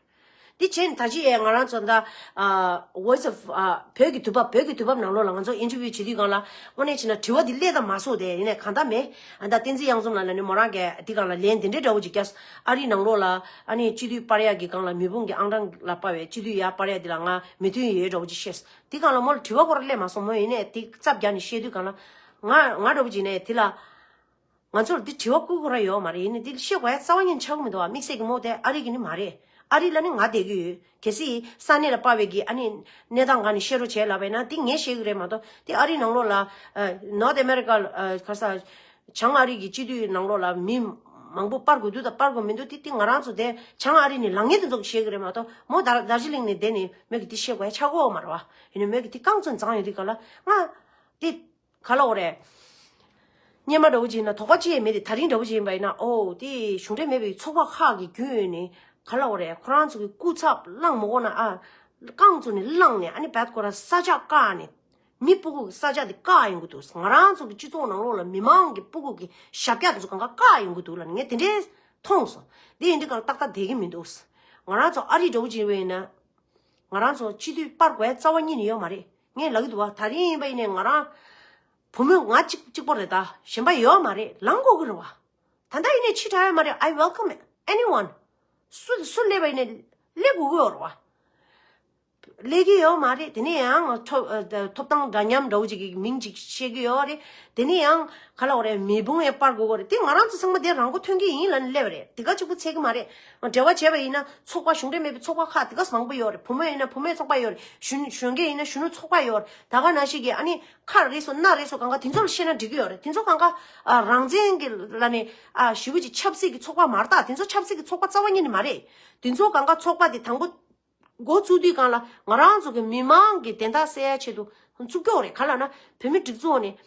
འདི་བྱས་ནས་ད་ཅི་ཡས་ང་རང་ཚོ་ད་ཨ་Voice of ཨ་བོད་ཀྱི་དུས་བབ། བོད་ཀྱི་དུས་བབ་ནང་ལོགས་ལ་ང་ཚོ་ཨིན་ཊར་བིའུ་བྱེད་དུས་སྒང་ལ་དངོས་གནས་བྱས་ན་དྲི་བ་འདི་སླེབས་དང་མ་སོང་སྟེ། ཡིན་ནའི་གང་ལྟར་མེད། ཨ་ད་བསྟན་འཛིན་གཡང་འཛོམས་ལགས་ལ་ནི་མོ་རང་གིས་འདི་སྒང་ལ་ལན་འདི་འདྲའི་འདྲ་བོ་ཅིག་བརྒྱབ། ཨ་རིའི་ནང་ལོགས་ལ་ཨ་ནི་སྤྱི་འཐུས་སྤར་ཡག་གི་སྒང་ལ་མེ་དཔུང་གི་ཨང་གྲངས་ལ་དཔའ་བའི་སྤྱི་འཐུས་ཡར་སྤར་ཡག་འདི་ལ་ང་མོས་མཐུན་ཡོད་འདྲ་བོ་ཅིག་བཤད། འདི་སྒང་ལ་མོ་ལ་དྲི་བ་ཁོ་རང་སླེབས་མ་སོང་། མོ་ཡིན་ནའི་འདི་རྩ་བརྒྱབ་ནས་བཤད་དུས་སྒང་ལ་ང་ང་འདྲ་བོ་ཅིག་ནས་འདི་ལ། ང་ཚོར་འདི་དྲི་བ་བསྐུར་དགོས་ར་ཡོད་མ་རེད། ཡིན་ནའི་འདི་བཤད་དགོས་ཡ་རྩ་བ་ཉིད་ཆགས་ཀྱི་མི་འདུག་བ། དམིགས་བསལ་གྱི་མོ་དེ་ཨ་རི་གི་ནི་མ་རེད། ཨ་རི་ལ་ནི་ང་བསྡད་ཀྱི་ཡོད། གལ་སྲིད་ས་གནས་ལ་དཔའ་བའི་གི་ཨ་ནི་གནས་སྟངས་སྒང་ནས་བཤད་རོགས་བྱས་ལབ་པ་ཡིན་ན་འདི་ངས་བཤད་ཀྱི་རེད་མ་གཏོགས། འདི་ཨ་རི་ནང་ལོགས་ལ་ཨ་North America ཨ་ག་ས་བྱང་ཨ་རི་གི་སྤྱི་འཐུས་ནང་ལོགས་ལ་མི་མང་པོ་སྤར་དགོས་འདུག་དང་སྤར་དགོས་མི་འདུག་དེ་དེ་ང་རང་ཚོ་དེ་བྱང་ཨ་རི་ནས་ལངས་མཁན་དེ་ཚོ་གིས་བཤད་ཀྱི་རེད་མ་གཏོགས། མོ་དར་དར་ཇི་ལིང་ནས་བསྡད་ནས་མོས་ཀྱི་འདི་བཤད་དགོས་ཡ་ཆགས་ཀྱི་ཡོད་མ་རེད་བ། ཡིན་ནའི་མོས་ཀྱི་འདི་རྐང་བཙུགས་ནས་འཛེགས་ཡོང་དུས་སྒང་ལ་ང་འདི། ག་ལ་འོ་རེད། སྔོན་མ་འདྲ་བོ་ཅིག་ཡིན་ན་དོགས་པ་ཅི་ཡང་མེད་དེ། ད་རིང་འདྲ་བོ་ཅིག་ཡིན་པ་ཡིན་ན། ཨོ་དེ་གཞུང་འབྲེལ་མེད་པའི་ཚོགས་པ་ཁག་གི་བརྒྱུད་ནས་ག་ལ་འོ་རེད། ཁོ་རང་ཚོ་གི་སྐུ་ཚབ་བླངས་མ་དགོས་ན་ཨ་རྐང་བཙུགས་ནས་བླངས་ནས་ཨ་ནི་བད་ཁོ་རང་ས་ཆ་བཀག་ནས་མི་སྤུ་གུ་གི་ས་ཆ་དེ་བཀག་ཡོང་གི་འདུག་ང་རང་ཚོ་གི་སྤྱི་ཚོགས་ནང་ལོགས་ལ་མི་མང་གི་སྤུ་གུ་གི་ཞབས་བཀྱག་དེ་ཚོ་གང་ག་བཀག་ཡོང་གི་འདུག་ལབ་ནས་ངས་དེ་འདྲའི་མཐོང་སོང་། དེ་ཡིན་དུས་གང་ཏག་ཏག་བསྡད་ཀྱི་མི་འདུག་ང་རང་ཚོ་ཨ་རི་འདྲ་བོ་ཅིག་ཡིན་པ་ཡིན་ན། ང་རང་ཚོ་སྤྱི་འཐུས་སྤར་དགོས་རྩ་བ་ཉིད་ནས་ཡོད་མ་རེད། ངས་ལབ་ཀྱི་འདུག་བ། ད་རིང་ཡིན་པ་ཡིན་ནའི་ང་རང་བུ་མོ་ང་གཅིག་གཅིག་པོ་རེད། ད་གཞན་པ་ཡོད་མ་རེད། ལངས་དགོས་ཀྱི་རེད་བ། ད་ལྟ་ཡིན་ནའི་ཕྱི་དྲགས་ཡོད་མ་རེད། I welcome it, anyone. སུ་སུ་སླེབས་པ་ཡིན་ནའི་སླེབས་དགོས་ཀྱི་ཡོད་རེད་བ། སླེབས་ཀྱི་ཡོད་མ་རེད། དེ་ནས་ཡང་ཐོབ་ཨ་ཐོབ་ཐང་འདྲ་མཉམ་འདྲ་བོ་ཅིག་གི་མིང་ཅིག་བཤད་ཀྱི་ཡོད་རེད། དེ་ནས་ཡང་ག་ལ་འོ་རེད། མེ་དཔུང་ཡང་སྤར་དགོས་ཀྱི་རེད། དེ་ང་རང་ཚོ་ཚང་མ་དེ་རང་མགོ་ཐོན་གྱི་ཡིན་ལབ་ནས་སླེབས་པ་རེད། དེ་ག་གཅིག་པུ་ཚད་ཀྱི་མ་རེད། འབྲེལ་བ་བྱས་པ་ཡིན་ན་ཚོགས་པ་གཞུང་འབྲེལ་མེད་པའི་ཚོགས་པ་ཁག་དེ་ག་མང་པོ་ཡོད་རེད། བུ་མོ་ཡིན་ན་བུ་མོའི་ཚོགས་པ་ཡོད་རེད། གཞོན་གཞོན་སྐྱེས་ཡིན་ན་གཞོན་ནུ་ཚོགས་པ་ཡོད་རེད། ད་ག་ནང་བཞིན་གྱི་ཨ་ནི་ཁ་རེ་སོ་སྣ་རེ་སོ་གང་ག་དེ་ཚོ་ལ་བཤད་ན་འགྲིག་གི་ཡོད་རེད། དེ་ཚོ་གང་ག་ཨ་རང་བཙན་གྱི་ལ་ནས་ཨ་ཞེ་པོ་ཅིག་ཆབ་སྲིད་ཀྱི་ཚོགས་པ་མ་རེད། ད་དེ་ཚོ་ཆབ་སྲིད་ཀྱི་ཚོགས་པ་རྩ་བ་ཉིད་ནས་མ་རེད། དེ་ཚོ་གང་ག་ཚོགས་པ་དེ་དང་པོ་འགོ་བཙུགས་དུས་སྒང་ལ་ང་རང་ཚོ་གི་མི་མང་གི་བདེན་མཐའ་གསལ་ཡ་ཆེད་དུ་བཙུགས་ཀྱི་ཡོད་རེད། ག་ལབ་ན་བོད་མི་སྒྲིག་འཛུགས་ནས་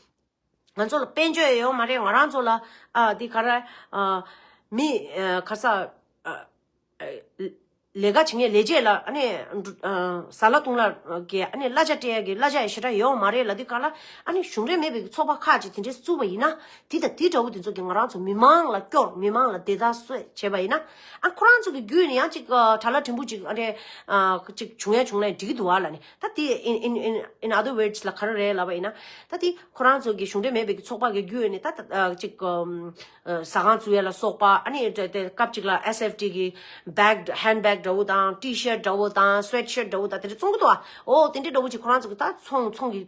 ང་ཚོ་ལ་དཔལ་འབྱོར་ཡོད་མ་རེད། ང་རང་ཚོ་ལ་ཨ་འདི་ག་རེ་ཨ་མི་ཨ་ག་ས་ཨ་ཨ་ལས་ཀ་བྱེད་མཁན་ལས་བྱེད་ལ་ཨ་ནི་ཨ་ཟ་ལ་བཏུང་ལ་གི་ཨ་ནི་གླ་ཆ་སྤྲད་ཡ་གི་གླ་ཆ་ཡ་ཞེ་དྲག་ཡོད་མ་རེད་ལབ་དུས་སྒང་ལ། ཨ་ནི་གཞུང་འབྲེལ་མེད་པའི་ཚོགས་པ་ཁག་ཅིག་དེ་འདྲས་བཙུགས་པ་ཡིན་ན། དེ་དང་དེ་འདྲ་བོ་དེ་ཚོ་གིས་ང་རང་ཚོ་མི་མང་ལ་སྐྱོར། མི་མང་ལ་བདེ་ཐང་གསོས་བྱས་པ་ཡིན་ན། ཨ་ཁོ་རང་ཚོ་གི་བརྒྱུད་ནས་ཡང་ཅིག་ཨ་གྲྭ་ལག་ཕྲན་བུ་ཅིག་ཨ་འདྲས་ཨ་ཅིག་བྱུང་ཡ་བྱུང་ན་འགྲིག་གི་འདུག་ཨ་ལབ་ནས། ད་དེ་in in in in other words ལ་ག་རེ་རེད་ལབ་པ་ཡིན་ན། ད་དེ་ཁོ་རང་ཚོ་གི་གཞུང་འབྲེལ་མེད་པའི་གི་ཚོགས་པ་གི་བརྒྱུད་ནས་ད་ད་ཨ་ཅིག་ཨ་ཟ་ཁང་བཙུགས་ཡ་ལ་སོགས་པ། ཨ་ནི་དེ་དེ་སྐབས་ཅིག་ལ་S F T གི་བེག་ཧེན་བེག་འདྲ་བོ་དང་ཊི་ཤར་ཊི་འདྲ་བོ་དང་སུའེ་ཊི་ཤར་ཊི་འདྲ་བོ་དང་དེ་འདྲ་བཙོང་གི་འདུག་ཨ། འོ་དེ་འདྲའི་འདྲ་བོ་ཅིག་ཁོ་རང་ཚོ་གི་ད་ཚོང་ཚོང་གི་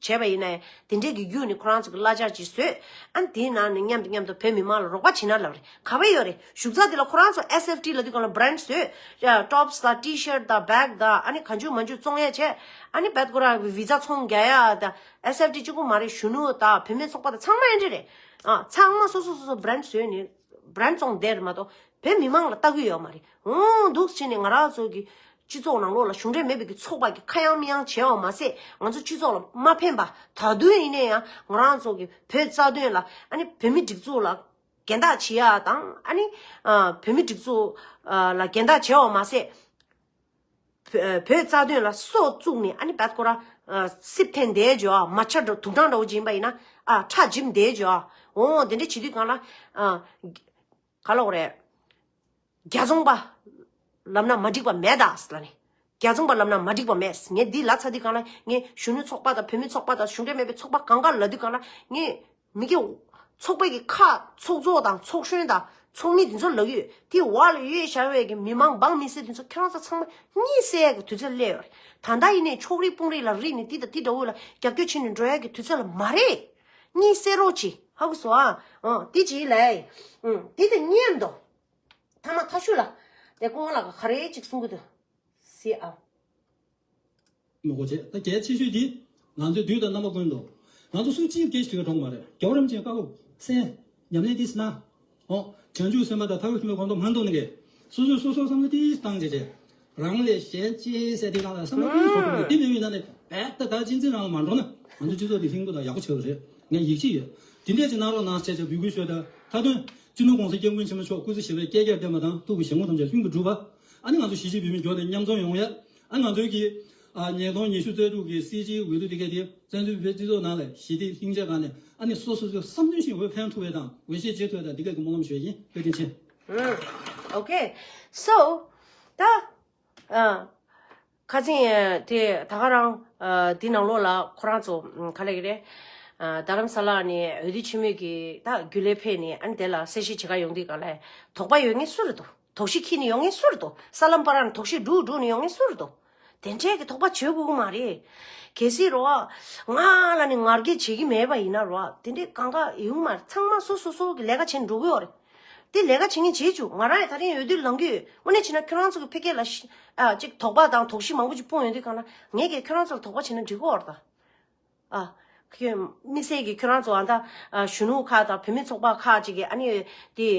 བྱས་པ་ཡིན་ན་ཡང་དེ་འདྲས་ཀྱི་བརྒྱུད་ནས་ཁོ་རང་ཚོ་གི་གླ་ཆ་ཅིག་བཟོས། ཨ་ནི་དེའི་ནང་ནས་མཉམ་དུ་མཉམ་དུ་བོད་མི་མང་ལ་རོགས་པ་བྱེད་ན་ལབ་རེད། ག་བས་ཡོད་རེད། བཞུགས་ཚགས་དེ་ལ་ཁོ་རང་ཚོ་S F T ལབ་དུས་སྒང་ལ་བྷ་རན་ཌི་བཟོས། ཡ་ཊོབ་སི་དང་ཊི་ཤར་ཊི་དང་བེག་དང་ཨ་ནི་གང་བྱུང་མང་བྱུང་བཙོང་ཡ་བྱས། ཨ་ནི་བད་ཁོ་རང་བི་ཛ་ཚོང་རྒྱག་ཡ་དང་S F T གཅིག་པུ་མ་རེད། གཞོན་ནུ་དང་བུད་མེད་ཚོགས་པ་དང་ཚང་མ་ཨེ་འདྲ་རེད། ཨ་ཚང་མ་སོ་སོ་སོ་སོ་བྷ་རན་ཌི་བཟོས་ནས་བྷ་རན་ཌི་བཙོང་བསྡད་རེད་མ་གཏོགས་བོད་མི་མང་ལ་ལྟ་གི་ཡོད་མ་རེད། འོང་འདུག་བྱས་ནས་ང་རང་ཚོ་གི་སྤྱི་ཚོགས་ནང་ལོགས་ལ་གཞུང་འབྲེལ་མེད་པའི་གི་ཚོགས་པ་གི་ཁ་གཡང་མིག་གཡང་བྱས་པ་མ་ཟད། ང་ཚོ་སྤྱི་ཚོགས་ལ་མ་ཕན་པ། ད་དུང་ཡིན་ན་ཡང་ང་རང་ཚོ་གི་བོད་རྩ་དོན་ལ་ཨ་ནི་བོད་མི་སྒྲིག་འཛུགས་ལ་འགལ་ཟླ་བྱེད་ཡ་དང་། ཨ་ནི་ཨ་བོད་མི་སྒྲིག་འཛུགས་ཨ་ལ་འགལ་ཟླ་བྱས་པ་མ་ཟད། བོད་བོད་རྩ་དོན་ལ་སྲོག་བཙུགས་ནས་ཨ་ནི་བད་ཁོ་ར་ཨ་སྲིབ་འཐེན་བསྡད་བྱས་པ། མ་ཆ་འགྲོ་དུག་སྦྲང་འདྲ་བོ་ཅིག་ཡིན་པ་ཡིན་ན་ཨ་ཁྲག་འཇིབ་བསྡད་བྱས་པ། འོ་དེ་འདྲ་བྱེད་དུས་སྒང་ལ་ཨ། ག་ལབ་དགོས་རེད། རྒྱ་རྫོང་པ་ལབ་ན་མ་འགྲིག་པ་མེད་ད་ཟེར་ལབ་ནས། རྒྱ་རྫོང་པ་ལབ་ན་མ་འགྲིག་པ་མེད། ངས་འདི་ལབ་ཚར་དུས་སྒང་ལ་ངས་གཞོན་ནུ་ཚོགས་པ་དང་བུད་མེད་ཚོགས་པ་དང་གཞུང་འབྲེལ་མེད་པའི་ཚོགས་པ་གང་ག་ལབ་དུས་སྒང་ལ་ངས་མི་གི་ཚོགས་པའི་གི་ཁག་ཚོགས་གཙོ་དང་ཚོགས་གཞོན་དང་ཚོགས་མི་འདི་ཚོ་ལབ་ཡོད། དེ་འོག་ལ་ཡོད་བཞག་པའི་གི་མི་མང་འབངས་མི་སེར་འདི་ཚོ་ཁྱེད་རང་ཚོ་ཚང་མ་གཉིད་སད་ཀྱི་དུས་ཚོད་སླེབས་ཡོད་རེད། ད་ལྟ་ཡིན་ནའི་ཕྱོགས་རིས་དཔུང་རིས་ལ་རིས་ནས་འདི་དང་འདི་འདྲ་བོ་ལ་རྒྱབ་སྐྱོར་བྱེད་ནས་འགྲོ་ཡ་གི་དུས་ཚོད་ལ་མ་རེད། གཉིད་སད་རོགས་གྱིས། ཧ་གོ་སོང་ཨ། ཨང་། དེ་གྱིས་ལས། ཨང་། དེ་དང་གཉིས་མ་གཏོགས། ཐ་མ་ཐ་ཤུ་ལ། དེ་ཀོང་ལ་ག་རེ་ཅིག་གསུང་གི་འདུག་སི་ཨ། མི་གོ་བྱེད། ད་གལ་ཆེ་ཤོས་དེ། ང་ཚོའི་དུས་དང་རྣམ་པ་ཀུན་ཏུ། ང་ཚོ་སུ་གཅིག་སྐད་ཞིག་གྲོངས་མ་རེད། རྒྱལ་བ་རིན་པོ་ཆེ་བཀའ་སློབ་གསན། ཉམས་ལེན་དེ་སྣ། ཨོ། བྱང་ཆུབ་སེམས་དཔའ་དང་ཐར་པ་ཆེན་པོའི་གོ་འཕང་མ་འདོད་ནི་གས། སོ་སོས་སོ་སོར་བསམ་བློ་ཏིས་བཏང་བྱས་བྱས། རང་ལས་གཞན་གཅེས་ཟེར་དེ་ནང་ལ་བསམ་བློ་ཏིས་བོར་ཐུབ་ན། དེ་མེད་པའི་ནང་ནས་རྦད་དེ་ད་གཅེས་འཛིན་རང་ལ་མ་འགྲོ་ན། ང་ཚོ་སྤྱི་ཚོགས་འདི་ལྷིང་པོ་དང་ཡག་པོ་ཆགས་ཀྱི་རེད། ངས་ཡིད་ཆེས་ཡོད། དེ་འདྲས་ཅིག་གནང་རོགས་གནང་ཟེར་བྱས་འབོད་སྐུལ་ཞུ་ཡ་དང་། མཐའ་དོན། སྤྱི་ནོར་༸གོང་ས་༸སྐྱབས་མགོན་ཆེན་པོ་མཆོག་སྐུ་ཚེ་ཞབས་པད་བསྐལ་བརྒྱར་བརྟན་པ་དང་། ཐུགས་ཀྱི་བཞེད་དགོངས་ཐམས་ཅད་ལྷུན་གྱིས་འགྲུབ་པ། ཨ་ནི་ང་ཚོ་གཞིས་བྱེས་བོད་མི་མགྱོགས་ནས་མཉམ་འཛོམས་ཡོང་ཡ། ཨ་ང་ཚོའི་གི་ཨ་ཉིས་སྟོང་ཉི་ཤུ་རྩ་དྲུག་གི་སྲིད་སྤྱིའི་འོས་བསྡུ་དེ་ག་དེ་བཙན་བྱོལ་བོད་སྤྱི་ཚོགས་ནང་ལ་ཞི་བདེ་ལྷིང་འཇགས་སྒང་ནས་ཨ་ནི་སོ་སོ་སོའི་བསམ་དོན་བཞིན་འོས་འཕེན་ཐུབ་པའི་དང་འོས་ཤོག་བྱེད་ཐུབ་པའི་དང་འདི་ག་གི་སྨོན་ལམ་ཞུ་ཡ་ཡིན། བཀའ་དྲིན་ཆེ། ཨུམ། Okay. So, ད་ཨ། ཁ་སང་དེ་ད་ག་རང་ཨ་འདི་ནང་ལོགས་ལ་ཁོ་རང་ཚོ་ཨ་ག་ལབ་ཀྱི་རེད། ཨ་རྡ་རམ་ས་ལ་ནས་འོས་བསྡུ་ཆེན་མོའི་གི་ད་རྒྱུན་ལས་ཕེབས་ནས་ཨ་ནི་དེ་ལ་གསལ་བཤད་བྱེད་ག་ཡོང་དུས་ག་ལ་དོགས་པ་ཡོད་མཁན་སུ་རེད་འདུག་དོགས་གཞི་འཁྱེར་ནས་ཡོང་མཁན་སུ་རེད་འདུག་ས་ལམ་བར་ནས་དོགས་གཞི་སྒྲུག་སྒྲུག་ནས་ཡོང་མཁན་སུ་རེད་འདུག་དེ་འདྲའི་གི་དོགས་པ་བྱེད་དགོས་ཀྱི་མ་རེད། གལ་སྲིད་རོ། ང་ལ་ནི་ང་རྒྱལ་བྱེད་ཀྱི་མེད་པ་ཡིན་ན་རོ། དེ་འདྲའི་གང་ག་ཡོང་མ་རེད། ཚང་མ་སོ་སོ་སོ་གི་ལས་ཀ་བྱེད་འགྲོ་གི་ཡོད་རེད། དེ་ལས་ཀ་བྱེད་མཁན་བྱེད་བཅུག་ང་རང་ཡང་ད་རིང་འོས་བསྡུ་ལངས་ཀྱི་ཡོད། དངོས་གནས་བྱས་ན་ཁྱོད་རང་ཚོ་གི་ཕ་གི་ལ་ཤི་ཨ་ཅིག་དོགས་པ་དང་དོགས་གཞི་མང་པོ་ཅིག་སྤུངས་ཡོང་དུས་གང་ལ་ངས་ཀྱིས་ཁྱོད་རང་ཚོ་ལ་དོགས་པ་བྱས་ན་འགྲིག་གི་ཡོད་རེད་ད། ཨ། ཁྱོད་དམིགས་བསལ་གྱི་ཁྱོད་རང་ཚོ་ཨ་ད་ཨ་གཞོན་ནུ་ཁག་དང་བུད་མེད་ཚོགས་པ་ཁག་ཅིག་གིས་ཨ་ནི་དེ་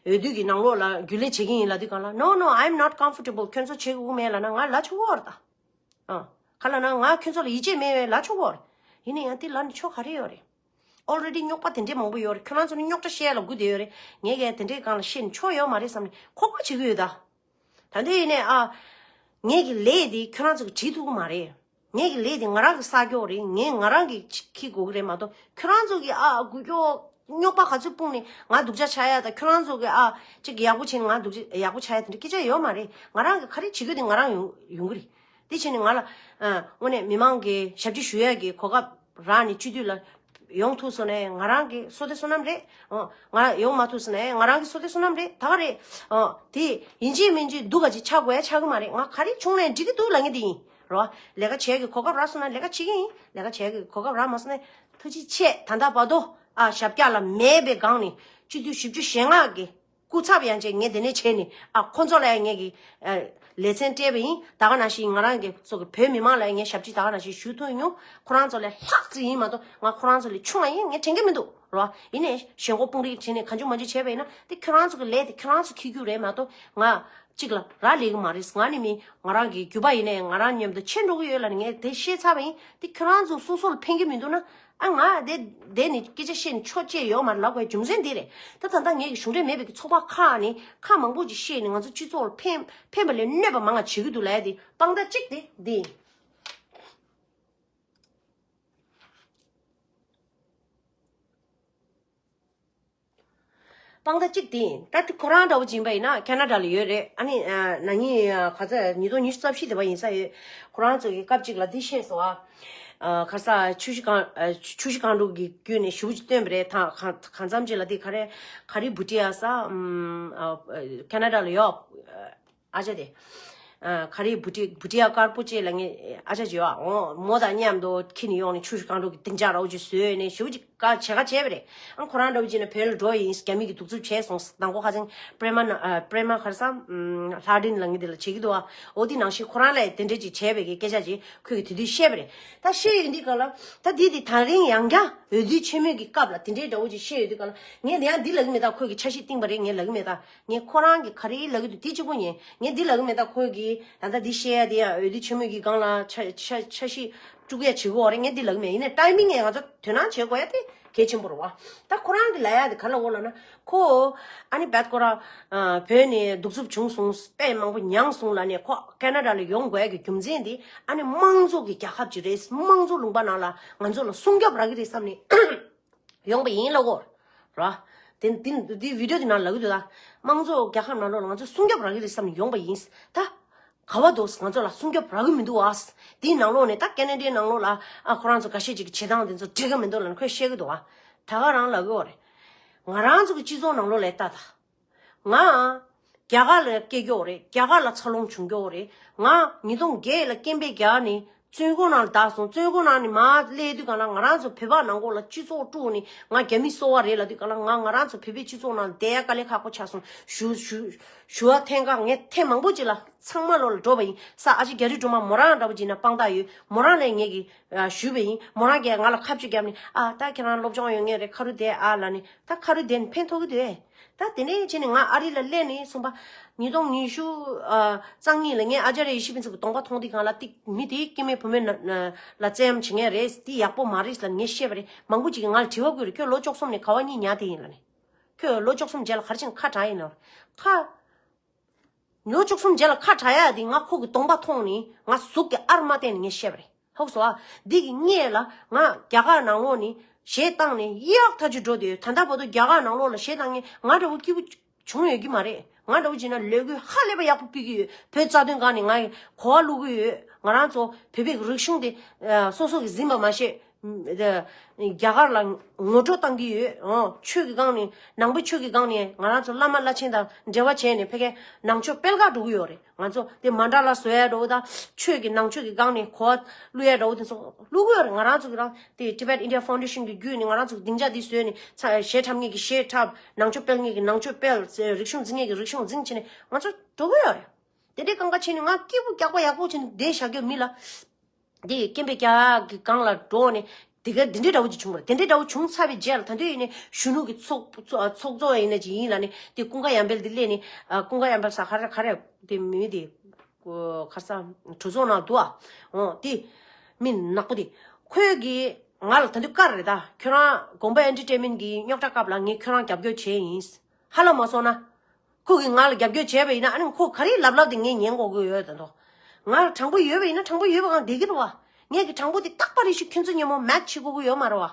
འོས་བསྡུ་གི་ནང་ལོགས་ལ་རྒྱུན་ལས་བྱེད་ཀྱི་ཡིན་ལབ་དུས་གང་ལ། No, no, I'm not comfortable. ཁྱོད་ཚོ་བྱེད་དགོས་མེད་ལབ་ན་ང་ལབ་ཆོག་གི་ཡོད་རེད་ད། ཨ། ག་ལབ་ན་ང་ཁྱོད་ཚོ་ལ་ཡིད་ཆེས་མེད་པས་ལབ་ཆོག་གི་ཡོད་རེད། ཡིན་ན་ཡང་དེ་ལབ་ནས་ཆོ་ག་རེ་ཡོད་རེད། Already རྙོག་པ་དེ་འདྲས་མང་པོ་ཡོད་རེད། ཁྱོད་རང་ཚོ་ནི་རྙོག་དྲ་བཤད་ལ་སྒུག་བསྡད་ཡོད་རེད། ངས་ཀྱང་དེ་འདྲས་སྒང་ལ་བཤད་ནས་ཆོ་ཡོད་མ་རེད་བསམ་ནས་ཁོག་པ་བྱེད་ཀྱི་ཡོད་ད། ད་ལྟ་ཡིན་ནའི་ཨ། ངས་ཀྱི་ལས་དེ་ཁྱོད་རང་ཚོ་གི་བྲིས་ཐུབ་ཀྱི་མ་རེད། ངས་ཀྱི་ལས་དེ་ང་རང་གི་བསགས་རྒྱུ་རེད། ངས་ང་རང་གི་འཁྱེར་དགོས་ཀྱི་རེད་མ་གཏོགས་ཁྱོད་རང་ཚོ་གི་ཨ་དགོས་རྒྱུ་རྙོག་པ་ག་ཚོད་སྤུངས་ནས་ང་སྡུག་ཅག་ཆགས་ཡ་དང་ཁྱོད་རང་ཚོ་གི་ཨ་ཅིག་ཡག་པོ་བྱས་ནས་ང་སྡུག་ཅག་ཡག་པོ་ཆགས་ཡ་དེ་འདྲ་སྐད་ཆ་ཡོད་མ་རེད། ང་རང་གི་ག་རེ་བྱེད་རྒྱུ་དེ་ང་རང་ཡོང་ཡོང་གི་རེད། དེ་བྱས་ནས་ང་ལ་ཨ་དངོས་གནས་མི་མང་གི་ཞབས་ཕྱི་ཞུ་ཡ་གི་གོ་སྐབས་རག་ནས་སྤྱི་འཐུས་ལ་ཡོང་ཐུབ་སོང་ནས་ང་རང་གི་བསོད་བདེ་བསོད་ནམས་རེད། ཨོ་ང་ཡོང་མ་ཐུབ་སོང་ནས་ང་རང་གི་བསོད་བདེ་བསོད་ནམས་རེད། ད་ག་རེད། ཨོ་དེ་ཡིན་གཅིག་མིན་གཅིག་སྡུག་ག་ཅིག་ཆགས་དགོས་ཡ་ཆགས་ཀྱི་མ་རེད། ང་ག་རེ་བྱུང་ནའི་འགྲིག་གི་འདུག་ལབ་མཁན་དེ་ཡིན་རོ། ལས་ཀ་བྱེད་ཀྱི་གོ་སྐབས་རག་སོང་ན་ལས་ཀ་བྱེད་ཀྱི་ཡིན། ལས་ཀ་བྱེད་ཀྱི་གོ་སྐབས་རག་མ་སོང་ནས་ཐུགས་རྗེ་ཆེ། ད་ལྟ་བར་དུ་ཨ་ཞབས་བཀྱག་ལ་མེད་པའི་སྒང་ནས་སྤྱི་འཐུས་བཞི་བཅུ་ཞེ་ལྔ་གི་སྐུ་ཚབ་ཡང་བྱས་ངས་དེ་ནས་བྱས་ནས་ཨ་ཁོ་ཚོ་ལ་ཡང་ངས་ཀྱི་ཨ་ལེ་ཚན་སྤྲད་པ་ཡིན། ད་ག་ནང་བཞིན་ང་རང་གི་ཚོ་གི་བོད་མི་མང་ལ་ཡང་ངས་ཞབས་ཕྱི་ད་ག་ནང་བཞིན་ཞུ་ཐུབ་མྱོང་། ཁོ་རང་ཚོ་ལས་ལྷག་ཙམ་ཡིན་མ་གཏོགས་ང་ཁོ་རང་ཚོ་ལས་ཆུང་བ་ཡིན་ངས་དྲན་གྱི་མི་འདུག་རོ། ཡིན་ནའི་ཞེན་ཁོག་དཔུང་རིགས་བྱས་ནས་གང་བྱུང་མང་བྱུང་བྱས་པ་ཡིན་ན་དེ་ཁྱོད་རང་ཚོ་གི་ལས་དེ་ཁྱོད་རང་ཚོ་འཁྱེར་རྒྱུ་རེད་མ་གཏོགས་ང་གཅིག་ལ་རག་ལས་ཀྱི་མ་རེད། ང་ནི་མི་ང་རང་གི་རྒྱུད་པ་ཡིན་ནའི་ང་རང་མཉམ་དུ་ཕྱིན་འགྲོ་གི་ཡོད་ལབ་ནས་ངས་དེ་བཤད་ཚར་བ་ཡིན། དེ་ཁྱོད་རང་ཚོ་སོ་སོ་ལ་ཕན་གྱི་མི་འདུག་ན། ཨ་ང་དེ་དེ་ནི་སྐད་ཆ་བཤད་ནས་ཆོ་བྱེད་ཡོད་མ་རེད་ལབ་དགོས་རྒྱུ་མཚན་འདི་རེད། ད་ད་ལྟ་ངས་ཀྱི་གཞུང་འབྲེལ་མེད་པའི་གི་ཚོགས་པ་ཁག་ནས་ཁག་མང་པོ་ཅིག་བཤད་ནས་ང་ཚོ་སྤྱི་ཚོགས་ལ་ཕན་ཕན་པ་ལས་གནོད་པ་མང་ང་བྱེད་ཀྱི་འདུག་ལབ་ཡ་དེ་དཔང་རྟགས་གཅིག་དེ་འདི་ཡིན། དཔང་རྟགས་གཅིག་དེ་ཡིན། ད་དེ་ཁོ་རང་འདྲ་བོ་ཅིག་ཡིན་པ་ཡིན་ན་ཁེ་ན་ཌ་ལ་ཡོད་རེད། ཨ་ནི་ཨ་ན་ནིང་ག་ཚོད་ཉིས་སྟོང་ཉི་ཤུ་རྩ་བཞི་དེ་བ་ཡིན་ས་ཡོད། ཁོ་རང་ཚོ་གི་སྐབས་གཅིག་ལ་འདི་བཤད་སོང་ཨ། ཨ་ག་ས་ཆུ་བཞི་སྒང་ཨ་ཆུ་བཞི་སྒང་དྲུག་གི་བརྒྱུད་ནས་ཞུ་བཅུ་བཏོན་པ་རེད། ད་གང་གང་འཚམ་ཅིག་ལ་དེ་ག་རེ་ག་རེ་བུ་ཏི་ཡ་ས་ཨམ་ཨ་ཁེ་ན་ཌ་ལ་ཡོད། ཨ་ཅག་དེ། ཨ་ག་རེ་བུ་ཏི་བུ་ཏི་ཡ་དཀར་པོ་ཅེས་ལ་ངས་ཨ་ཅག་ཅེས་བ་འོ་མོ་དང་མཉམ་དུ་ཁྱེར་ནས་ཡོང་ནས་ཆུ་བཞི་སྒང་དྲུག་གི་སྡིངས་ཆ་ར་བོ་ཅིག་བཟོས་ནས་ཞེ་པོ་ཅིག་བྱེད་ག་བྱེད་པ་རེད། ཨ་ཁོ་རང་འདྲ་བོ་ཅིག་ནས་བོད་ལ་འགྲོ་ཡིན། རྒྱ་མི་གིས་གདུག་རྩུབ་བྱས་སོང་། དང་པོ་ཁ་སང་པྲེ་མ་ན་ཨ་པྲེ་མ་ག་རེ་ཟེར་ཨམ་ལྷ་སྒྲོན་ལབ་མཁན་དེ་ལ་བྱེད་ཀྱི་འདུག་ཨ། འོ་དེ་ནང་བཞིན་ཁོ་རང་ལ་དེ་འདྲ་ཅིག་བྱས་པའི་གི་སྐད་ཆ་ཅིག་ཁོས་གི་དེ་དུས་བཤད་པ་རེད། ད་བཤད་ཡོང་དུས་ག་ལ་ད་འདི་དེ་ད་རིང་ཡང་བསྐྱར་འོས་བསྡུ་ཆེན་མོའི་གི་སྐབས་ལ་དེ་འདྲའི་འདྲ་བོ་ཅིག་བཤད་ཡོང་དུས་ག་ལ་ངས་དེ་ཡང་འདི་ལབ་ཀྱི་མེད། ད་ཁོས་གི་འཆར་གཞི་བཏིང་པ་རེད། ངས་ལབ་ཀྱི་མེད། ད། ངས་ཁོ་རང་གིས་ག་རེ་ལབ་ཀྱི་འདུག་དེ་གཅིག་པོ་ཉན། ངས་འདི་ལབ་ཀྱི་མེད། ད་ཁོས་གིས་ད་ལྟ་འདི་བཤད་ཡ་དེ་ཡང་འོས་བསྡུ་ཆེན་མོའི་གི་སྒང་ལ་འཆར་འཆར་འཆར་གཞི་དཀྲུག་ཡ་བྱེད་ཀྱི་ཡོད་རེད། ངས་འདི་ལབ་ཀྱི་མེད། ཡིན་ནའི་ཊའི་མིང་ངས་ང་ཚོ་དོ་སྣང་བྱེད་དགོས་ཡ་དེ་གལ་ཆེན་པོ་རེད་བ། ད་ཁོ་རང་གིས་ལབ་ཡ་དེ་ག་ལབ་ཀྱི་ཡོད་ལབ་ན་ཁོ་ཨ་ནི་བད་ཁོ་རང་བོད་ནས་གདུག་རྩུབ་བྱུང་སོང་། དཔེ་མང་པོ་མྱངས་སོང་ལབ་ནས་ཁོ་ཁེ་ན་ཌ་ལ་ཡོང་དགོས་ཡ་གི་རྒྱུ་མཚན་དེ་ཨ་ནི་དམངས་གཙོ་གི་རྒྱལ་ཁབ་ཅིག་རེད། དམངས་གཙོ་ལུང་པ་ནང་ལ་ང་ཚོ་ལ་སྲུང་སྐྱོབ་རག་གི་རེད་བསམ་ནས། ཡོང་པ་ཡིན་ལབ་གོ་ར། དེ་དེ་དེ་བི་ཌི་ཡོ་དེ་ནང་ལབ་ཀྱི་འདུག་ད། དམངས་གཙོ་རྒྱལ་ཁབ་ནང་ལོགས་ལ་ང་ཚོ་སྲུང་སྐྱོབ་རག་གི་རེད་བསམ་ནས་ཡོང་པ་ཡིན། ད་ག་བ་འདུག་ང་ཚོ་ལ་སྲུང་སྐྱོབ་རག་གི་མི་འདུག་བ། དེའི་ནང་ལོགས་ནས་ད་ཁེ་ན་ཌའི་ནང་ལོགས་ལ་ཨ་ཁོ་རང་ཚོ་འགའ་ཤས་ཅིག་གི་བྱེད་སྟངས་དེ་ཚོ་འགྲིག་གི་མི་འདུག་ལབ་ནས་ཁོས་བཤད་ཀྱི་འདུག་བ། ད་ག་རང་ལབ་ཀྱི་ཡོད་རེད། ང་རང་ཚོ་གི་སྤྱི་ཚོགས་ནང་ལོགས་ལ་ལྟ་ད། ང་རྒྱ་གར་ལ་སྐྱེས་ཀྱོག་རེད། རྒྱ་གར་ལ་འཚར་ལོངས་བྱུང་ཀྱོག་རེད། ང་ཉིས་སྟོང་བརྒྱད་ལ་སྐད་འབོད་རྒྱག་ནས་བཙོན་ཁང་ནང་ལ་བསྡད་སོང་། བཙོན་ཁང་ནང་ནས་མར་སླེབས་དུས་གང་ལ་ང་རང་ཚོ་བོད་པ་ནང་ཁོག་ལ་སྤྱི་ཚོགས་དཀྲུགས་ནས་ང་རྒྱ་མི་སོ་བ་རེད་ལབ་དུས་གང་ལ་ང་ང་རང་ཚོ་བོད་པའི་སྤྱི་ཚོགས་ནང་བསྡད་ཡ་དཀའ་ལས་ཁག་པོ་ཆགས་སོང་། ཞུ་ཞུ་ཞུ་བ་ཐེངས་ཁ་ངས་ཐེངས་མང་པོ་ཅིག་ལ་ཚང་མ་ལོག་ལ་འགྲོ་བ་ཡིན་ས། ཨ་ཅེ་རྒྱ་རི་སྒྲོལ་མ་མོ་རང་འདྲ་བོ་ཅིག་ན་དཔང་རྟགས་ཡོད། མོ་རང་ལ་ངས་ཀྱི་ཨ་ཞུས་པ་ཡིན། མོ་རང་གིས་ང་ལ་ཁ་གཅིག་བརྒྱབ་ནས་ཨ་ད་ཁྱེད་རང་སློབ་སྦྱོང་ཡོད་མཁན་རེད། ཁ་རུ་བསྡད་ཨ་ལབ་ནས་ད་ཁ་རུ་བསྡད་ནས་ཕན་ཐོགས་ཀྱི་འདུག་ཨེ། ད་དེ་ནས་བྱས་ནས་ང་ཨ་རི་ལ་སླེབས་ནས་སོང་པ། ཉིས་སྟོང་ཉི་ཤུ་ཨ་རྩ་གཉིས་ལ་ངས་ཨ་ཅཱརྱ་ཡེ་ཤེས་ཕུན་ཚོགས་ཀྱི་གདོང་པ་མཐོང་དུས་གང་ལ་ཏིག་མི་དེའི་སྐྱེ་དམན་བུད་མེད་ན་ན་ལ་བཙན་གཡེམ་བྱེད་མཁན་རེད། དེ་ཡག་པོ་མ་རེད་ལབ་ངས་བཤད་པ་རེད། མང་པོ་ཅིག་གིས་ང་ལ་དྲི་བ་བཀོད་རེད། ཁྱོད་ལོ་བཅུ་གསུམ་ནས་ག་བ་གཉིས་ཉར་བསྡད་ཡིན་ལབ་ནས། ཁྱོད་ལོ་བཅུ་གསུམ་རྗེས་ལ་ག་རེ་བྱས་ནས་ཁ་གྲགས་ཡིན་ལབ། ཁ། ལོ་བཅུ་གསུམ་རྗེས་ལ་ཁ་གྲག་ཡ་དེ་ང་ཁོ་གི་གདོང་པ་མཐོང་ནས་ང་གཟུགས་ཀྱི་ཨར་མ་བསྟན་ནས་ངས་བཤད་པ་རེད། ཧོག་སོ་ཨ། འདི་གི་སྔས་ལ་ང་རྒྱ་གར་ནང་ལོགས་ནས་གཞས་བཏང་ནས་གཡག་ཐག་ཆོད་འགྲོ་བསྡད་ཡོད། ད་ལྟ་བར་དུ་རྒྱ་གར་ནང་ལོགས་ལ་གཞས་བཏང་མཁན་ང་འདྲ་བོ་སྐྱིད་པོ་བྱུང་ཡོད་ཀྱི་མ་རེད། ང་འདྲ་བོ་བྱས་ན་ལས་འགུལ་ཧ་ལས་པ་ཡག་པོ་སྤེལ་གྱི་ཡོད། བོད་རྩ་དོན་སྒང་ནས་ང་གོ་བ་བླུག་གི་ཡོད། ང་རང་ཚོ་བོད་པའི་རིག་གཞུང་དེ་ཨ་སོ་སོ་གིས་འཛིན་པ་མ་ཤེས། རྒྱ་གར་ལ་ངོ་སྤྲོད་བཏང་གི་ཡོད། ཨོ། ཆོས་ཀྱི་སྒང་ནས་ནང་པའི་ཆོས་ཀྱི་སྒང་ནས་ང་རང་ཚོ་བླ་མ་བླ་ཆེན་དང་འབྲེལ་བ་བྱས་ནས་ཕ་གིའི་ནང་ཆོས་སྤེལ་ག་འགྲོ་གི་ཡོད་རེད། ང་ཚོ་དེ་མན་ཌ་ལ་བཟོ་ཡ་འདྲ་བོ་དང་ཆོས་ཀྱི་ནང་ཆོས་ཀྱི་སྒང་ནས་གོ་བ་བླུག་ཡ་འདྲ་བོ་དེ་ཚོ་བླུག་གི་ཡོད་རེད། ང་རང་ཚོ་གི་རང་དེ་Tibet India Foundation གི་བརྒྱུད་ནས་ང་རང་ཚོ་གི་སྡིངས་ཆ་འདི་བཟོས་ནས་ཚ་གཞས་འཁྲབ་མཁན་གྱི་གཞས་འཁྲབ། ནང་ཆོས་སྤེལ་མཁན་གྱི་ནང་ཆོས་སྤེལ། རིག་གཞུང་འཛིན་མཁན་གྱི་རིག་གཞུང་འཛིན་བྱས་ནས་ང་ཚོ་འགྲོ་གི་ཡོད་རེད། དེ་འདྲའི་གང་ག་བྱས་ནས་ང་སྐྱིད་པོ་རྒྱག་པ་ཡག་པོ་བྱས་ནས་བསྡད་བཞག་རྒྱུ་མི་ལ། དེ་སྐྱེམས་པའི་རྒྱ་གི་སྒང་ལ་འགྲོ་ནས་དེ་ག་དེ་འདྲའི་འདྲ་བོ་ཅིག་བྱུང་བ་རེད། དེ་འདྲའི་འདྲ་བོ་བྱུང་ཚར་བའི་རྗེས་ལ་ད་དུང་ཡིན་ནའི་གཞོན་ནུ་གི་ཚོགས་ཚོགས་ཚོགས་གཙོ་ཡིན་ན་ཅིག་ཡིན་ལ་ནི་དེ་ཀུན་དགའ་ཡར་འཕེལ་དེ་སླེབས་ནས་ཀུན་དགའ་ཡར་འཕེལ་ས་ག་རེ་ག་རེ་དེ་མི་དེ་ག་ས་གྲོས་ཚོགས་ནང་འདུག་ཨ། འོ་དེ་མི་ནག་པོ་དེ་ཁོས་གི་ང་ལ་ད་དུང་བཀའ་རེད། ད་ཁྱོད་རང་དགོན་པ་ཨེན་ཊར་ཊེན་མེན་གི་རྙོག་དྲ་སྐབས་ལ་ངས་ཁྱོད་རང་རྒྱབ་སྐྱོར་བྱས་ཡིན། ཧ་ལམ་མ་སོང་ན། ཁོ་གིས་ང་ལ་རྒྱབ་སྐྱོར་བྱས་པ་ཡིན་ན་ཨ་ནི་ཁོ་ག་རེ་ལབ་ལབ་དེ་ངས་ཉན་དགོས་ཀྱི་ཡོད་ད་དོ། ང་ལ་དྲང་པོ་ཡོད་པ་ཡིན་ན་དྲང་པོ་ཡོད་པ་གང་བསྡད་ཀྱི་རེད་བ། ངས་ཀྱི་དྲང་པོ་དེ་རྟག་པ་རེ་ཞིག་ཁྱོད་ཚོ་མཉམ་པོ་མེ་ཆི་དགོས་ཀྱི་ཡོད་མ་རེད་བ།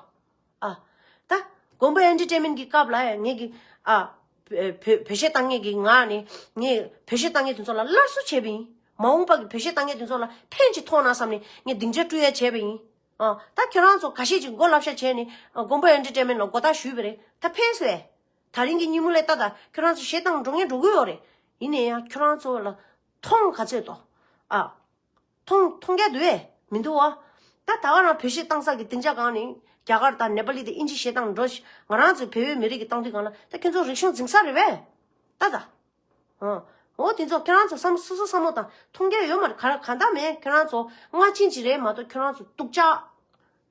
ཨ། ད། དགོན་པ་ཨེན་ཊར་ཊེན་མེན་གི་སྐབས་ལ་ཡང་ངས་ཀྱི་ཨ། བོད་བོད་གཞས་བཏང་མཁན་གྱི་ང་ནི་ངས་བོད་གཞས་བཏང་མཁན་དེ་ཚོ་ལ་སླར་གསོ་བྱས་པ་ཡིན། མ་འོངས་པ་གི་བོད་གཞས་བཏང་མཁན་དེ་ཚོ་ལ་ཕན་ཅིག་ཐོགས་ན་བསམ་ནས་ངས་སྡིངས་ཆ་བསྐྲུན་ཡ་བྱས་པ་ཡིན། ཨ། ད་ཁྱོད་རང་ཚོ་ཁ་ཤས་ཅིག་མགོ་ལབ་ཤ་བྱས་ནས་ཨ། དགོན་པ་ཨེན་ཊར་ཊེན་མེན་ལ་མགོ་བཏགས་ཞུས་པ་རེད། ད་ཕན་སོས། ད་རིང་གི་ཉིན་མོ་ལས་ད་ད་ཁྱོད་རང་ཚོ་གཞས་བཏང་འགྲོ་མཁན་འགྲོ་གི་ཡོད་རེད། ཡིན་ན་ཡང་ཁྱོད་རང་ཚོ་ལ་མཐོང་ག་ཚོད་དོ། ཨ། མཐོང་མཐོང་རྒྱ་འདུག་ཨེ་མི་འདུག་ཨ། ད་ད་ག་རང་བོད་གཞས་བཏང་ས་གི་སྡིངས་ཆ་སྒང་ནས་རྒྱ་གར་དང་ནེ་པ་ལི་དང་ཨིན་ཇི་གཞས་བཏང་འགྲོ་ཤི། ང་རང་ཚོའི་བོད་པའི་མི་རིགས་ཀྱི་བཏང་དུས་སྒང་ལ་ད་ཁྱོད་ཚོ་རིག་གཞུང་འཛིན་ས་རེད་པས། ད་ད། ཨ། འོ་དེ་ཚོ་ཁྱོད་རང་ཚོ་བསམ་སོ་སོ་བསམ་བློ་དང་མཐོང་རྒྱ་ཡོད་མ་རེད། ག་ག་འདྲ་མེད། ཁྱོད་རང་ཚོ་སྔ་ཕྱིན་ཅི་རེད་མ་གཏོགས་ཁྱོད་རང་ཚོ་སྡུག་ཅག་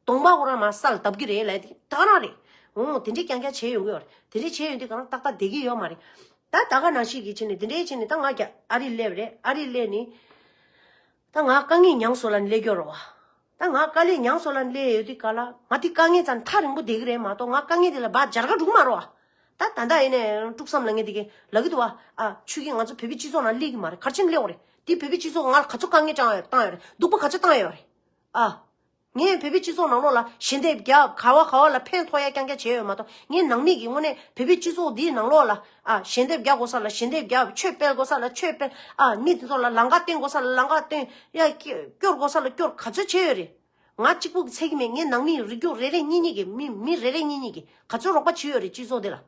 གདོང་པ་ཁོ་རང་མར་ས་ལ་བརྡབ་ཀྱི་རེད་ལབ་དེ་ད་ག་རང་རེད། འོ་དེ་འདྲའི་རྐྱང་རྐྱང་བྱས་ཡོང་གི་ཡོད་རེད། དེ་འདྲའི་བྱས་ཡོང་དུས་གང་ལ་ཏག་ཏག་བསྡད་ཀྱི་ཡོད་མ་རེད། ད་ད་ག་ནང་བཞིན་གྱི་བྱས་ནས་དེ་འདྲའི་བྱས་ནས་ད་ང་རྒྱ་ཨ་རི་སླེབས་རེད། ཨ་རི་སླེབས་ནས་ད་ང་དཀའ་ངལ་མྱངས་སོང་ལབ་ནས་སླེབས་ཀྱི་ཡོད་རེད་བ། ད་ང་དཀའ་ལས་མྱངས་སོང་ལབ་ནས་སླེབས་ཡོད་དུས་ག་ལ་ང་དེ་དཀའ་ངལ་ཙམ་ཐག་རིང་པོ་བསྡད་ཀྱི་རེད་མ་གཏོགས་ང་དཀའ་ངལ་དེ་ལ་བག་འཇར་ག་འགྲོ་གི་མ་རེད་བ། ད་ད་ལྟ་ཡིན་ནའི་དཀྲུག་བསམ་ལབ་མཁན་དེ་གས་ལབ་ཀྱི་འདུག་བ། ཨ། ཁྱོད་ཀྱིས་ང་ཚོ་བོད་པའི་སྤྱི་ཚོགས་ནང་སླེབས་ཀྱི་མ་རེད། ག་རེ་བྱས་ནས་སླེབས་པ་རེད། དེ་བོད་པའི་སྤྱི་ཚོགས་ང་ལ་ག་ཚོད་དཀའ་ངལ་བཏང་ཡོད་བཏང་ཡོད་རེད། སྡུག་པོ་ག་ཚོད་བཏང་ཡོད་རེད། ཨ། ངས་བོད་པའི་སྤྱི་ཚོགས་ནང་ལོགས་ལ་ཞལ་འདེབས་རྒྱབ་ག་བ་ག་བ་ལ་ཕན་ཐོགས་ཡ་རྐྱང་རྐྱང་བྱས་ཡོད་མ་གཏོགས་ངས་ནང་མི་གི་དངོས་གནས་བོད་པའི་སྤྱི་ཚོགས་འདིའི་ནང་ལོགས་ལ་ཨ་ཞལ་འདེབས་རྒྱག་དགོས་ས་ལ་ཞལ་འདེབས་རྒྱབ། ཆོས་སྤེལ་དགོས་ས་ལ་ཆོས་སྤེལ། ཨ་མི་དེ་ཚོ་ལ་ལམ་ཁ་སྟོན་དགོས་ས་ལ་ལམ་ཁ་སྟོན། ཡ་སྐྱོ་སྐྱོར་དགོས་ས་ལ་སྐྱོར། ག་ཚོད་བྱས་ཡོད་རེད། ང་གཅིག་པུ་གིས་ཚད་ཀྱི་མེད། ངས་ནང་མི་རིགས་རྒྱུད་རེ་རེ་གཉིས་གཉིས་ཀྱི་མི་མི་རེ་རེ་གཉིས་གཉིས་ཀྱི་ག་ཚོད་རོགས་པ་བྱས་ཡོད་རེད་སྤྱི་ཚོགས་འདི་ལ།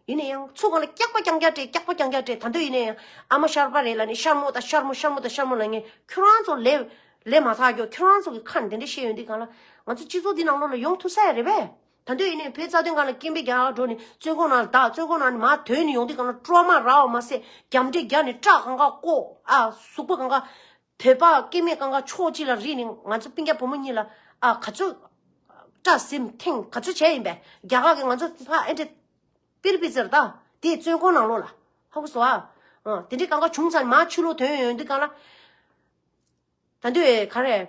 ཡིན་ན་ཡང་ཚུར་སྒང་ལ་སྐྱག་པ་རྐྱང་རྐྱང་སྤྲད། སྐྱག་པ་རྐྱང་རྐྱང་སྤྲད། ད་དུང་ཡིན་ན་ཡང་ཨ་མ་ཤར་པ་རེད་ལབ་ནས་ཤར་མོ་དང་ཤར་མོ་ཤར་མོ་དང་ཤར་མོ་ལབ་མཁན་ཁྱོད་རང་ཚོ་ལས་ལས་མ་ཐག་རྒྱོ། ཁྱོད་རང་ཚོ་གི་ཁ་ནས་དེ་འདྲ་བཤད་ཡོང་དུས་སྒང་ལ་ང་ཚོ་སྤྱི་ཚོགས་འདི་ནང་ལོགས་ལ་ཡོང་ཐུབ་ས་ཡ་རེད་པས། ད་དུང་ཡིན་ནའི་བོད་རྩ་དོན་སྒང་ལ་སྐད་འབོད་རྒྱག་འགྲོ་ནས་བཙོན་ཁང་ནང་ལ་བདག་བཙོན་ཁང་ནང་ནས་མར་ཐོན་ནས་ཡོང་དུས་སྒང་ལ་ཀྲོ་མ་ར་བ་མ་ཟད་རྒྱབ་འདྲེ་རྒྱག་ནས་སྐྲ་གང་ག་བཀོག་ཨ་གཟུགས་པོ་གང་ག་བོད་པ་སྐྱེ་དམན་གང་ག་ཕྱོགས་གཅིག་ལ་རིལ་ནས་ང་ཚོ་སྤུན་ཀྱག་བུ་མོ་གཉིས་ལ་ཨ་ག་ཚོད་སྐྲ་ཟིམ་ཐེངས་ག་ཚོད་བྱས་ཡིན་པས། རྒྱ་གར་གྱིས་ང་ཚོ་ཕ་ཨེ་འདྲ་པིར་པི་ཙེར་ད་དེ་བཙོན་ཁང་ནང་ལོགས་ལ་ཧ་གོ་སོང་ཨ། ཨ་དེ་འདྲའི་གང་ག་བྱུང་ཙང་མར་ཕྱི་ལོགས་ཐོན་ཡོང་དུས་སྒང་ལ་ད་དུང་ག་རེ།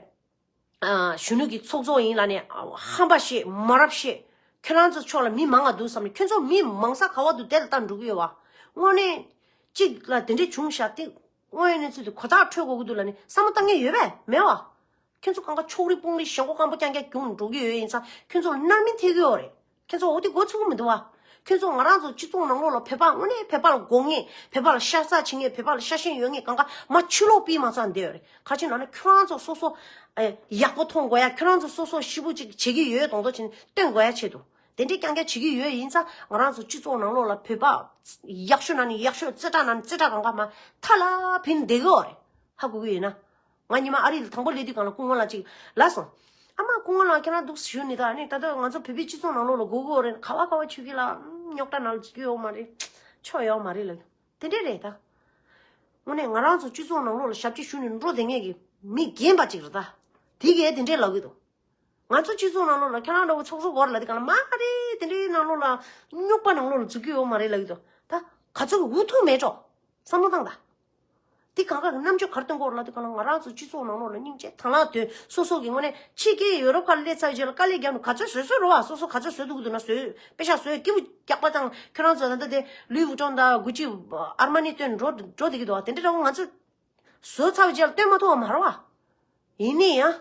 ཨ་གཞོན་ནུ་གི་ཚོགས་གཙོ་ཡིན་ལབ་ནས་ཨ་ཧམ་པ་བཤད་མ་རབས་བཤད། ཁྱོད་རང་ཚོ་ཕྱོགས་ལ་མི་མང་ང་འདུག་བསམ་ནས་ཁྱོད་ཚོ་མི་མང་ས་ག་བ་འདུག་དེ་ལ་ལྟ་འགྲོ་གི་ཡོད་བ། དངོས་གནས་གཅིག་ལ་དེ་འདྲས་བྱུང་ཤག་དེ་དངོས་ཡོད་གནས་ཚུལ་དེ་གོ་ཐག་ཆོད་དགོས་ཀྱི་འདུག་ལབ་ནས་བསམ་བློ་བཏང་མཁན་ཡོད་པས་མེད་བ། ཁྱོད་ཚོ་གང་ག་ཕྱོགས་རིས་དཔུང་རིས་ཞེན་ཁོག་སྐམ་པོ་རྐྱང་རྐྱང་གྱོན་འགྲོ་གི་ཡོད་ཡིན་ཙང་ཁྱོད་ཚོ་ལ་རྣམ་སྨིན་ཐེབས་ཀྱི་ཡོད་རེད། ཁྱོད་ཚོ་འོ་དེ་མགོ་ཚོད་ཀྱི་མི་འདུག་བ། ཁྱོད་ཚོ་ང་རང་ཚོ་སྤྱི་ཚོགས་ནང་ལོགས་ལ་བོད་པ་དངོས་གནས་བོད་པ་ལ་ཤ་ཚ་བྱེད་མཁན་བོད་པ་ལ་ཤ་ཞེན་ཡོད་མཁན་གང་ག་མར་ཕྱི་ལོགས་ཕྱིན་མ་ཚར་བསྡད་ཡོད་རེད། ག་རེ་ཡིན་ལབ་ན་ཁྱོད་རང་ཚོ་སོ་སོ་ཨེ་ཡག་པོ་མཐོང་དགོས་ཡ། ཁྱོད་རང་ཚོ་སོ་སོ་ཤི་བོ་ཅིག་བྱེད་ཀྱི་ཡོད་མདོག་མདོག་བྱས་ནས་སྟོན་དགོས་ཡ་ཆེད་དུ། དེ་འདྲའི་རྐྱང་རྐྱང་བྱེད་ཀྱི་ཡོད་ཡིན་ཙང་ང་རང་ཚོ་སྤྱི་ཚོགས་ནང་ལོགས་ལ་བོད་པ་ཡག་ཤོས་ནང་ནས་ཡག་ཤོས་རྩེ་གྲས་ནང་ནས་རྩེ་གྲས་གང་ག་མར་ཐ་ལ་ཕྱིན་བསྡད་ཀྱི་ཡོད་རེད། ཧ་གོ་གི་ཡོད་ན། ང་ཉི་མ་ཨ་རི་ལ་དང་པོ་སླེབས་དུས་སྒང་ལ་སྐུ་ངོ་ལགས་ཅིག་ལབ་སོང་། ཨ་མ་སྐུ་ངོ་ལགས་ཁྱེད་རང་འདུག་ཞུ་ནི་ད་ནི་ད་ལྟ་ང་ཚོ་བོད་པའི་སྤྱི་ཚོགས་ནང་ལོགས་ལ་དགོས་ཀྱི་ཡོད་རེད། ག་བ་ག་བ་ཆུ་ཁྱི་ལ་རྙོག་དྲ་ནང་ལ་འཛུལ་གྱི་ཡོད་མ་རེད། ཆོ་ཡོད་མ་རེད་ལབ། དེ་འདྲས་རེད་ད། དངོས་གནས་ང་རང་ཚོ་སྤྱི་ཚོགས་ནང་ལོགས་ལ་ཞབས་ཕྱི་ཞུ་ནས་འགྲོ་བསྡད་མཁན་གྱི་མི་རྒན་པ་ཅིག་རེད་ད། དེ་གས་དེ་འདྲས་ལབ་ཀྱི་འདུག་ང་ཚོ་སྤྱི་ཚོགས་ནང་ལོགས་ལ་ཁྱེད་རང་འདྲ་བོ་ཚོགས་གཙོ་སྐོར་ལ་དེ་ག་ལ་མ་རེད། དེ་འདྲའི་ནང་ལོགས་ལ་རྙོག་པ་ནང་ལོགས་ལ་འཛུལ་གྱི་ཡོད་མ་རེད་ལབ་ཀྱི་འདུག་ད་ག་ཚོད་ཀྱི་འུ་ཐུག་མེད་འགྲོ། བསམ་བློ་བཏང་ད། དེ་གང་ག་གི་རྣམ་དཔྱོད་ག་རེ་སྟོན་དགོས་རེད་ལབ་དུས་ག་ལ། ང་རང་ཚོ་སྤྱི་ཚོགས་ནང་ལོགས་ལ་སྙིང་རྗེ་དང་བླངས་དོན་སོ་སོ་གི་ངོས་ནས། ཕྱི་རྒྱལ་ཡོ་རོབ་ཁག་ལ་སླེབས་ཚར་བའི་རྗེས་ལ་དཀའ་ལས་བརྒྱབ་ནས་ག་ཚོད་བཟོས་བཟོས་རེད་བ། སོ་སོ་ག་ཚོད་བཟོས་འདུག་འདུག་ན་བཟོས། པེ་ཤག་བཟོས་སྐྱིད་པོ་རྒྱག་པ་དང་། ཁྱོད་རང་ཚོ་ད་ལྟ་དེ་ལུའི་ཝུ་ཊོན་དང་གུ་ཅི་ཨར་མ་ནི་སྟོན་འགྲོ་འགྲོ་བསྡད་ཀྱི་འདུག་བ། དེ་འདྲ་འདྲ་བོ་ང་ཚོ་བཟོས་ཚར་བའི་རྗེས་ལ་སྟོན་མ་ཐུབ་པ་མ་རེད་བ། ཡིན་ནའི་ཡང་།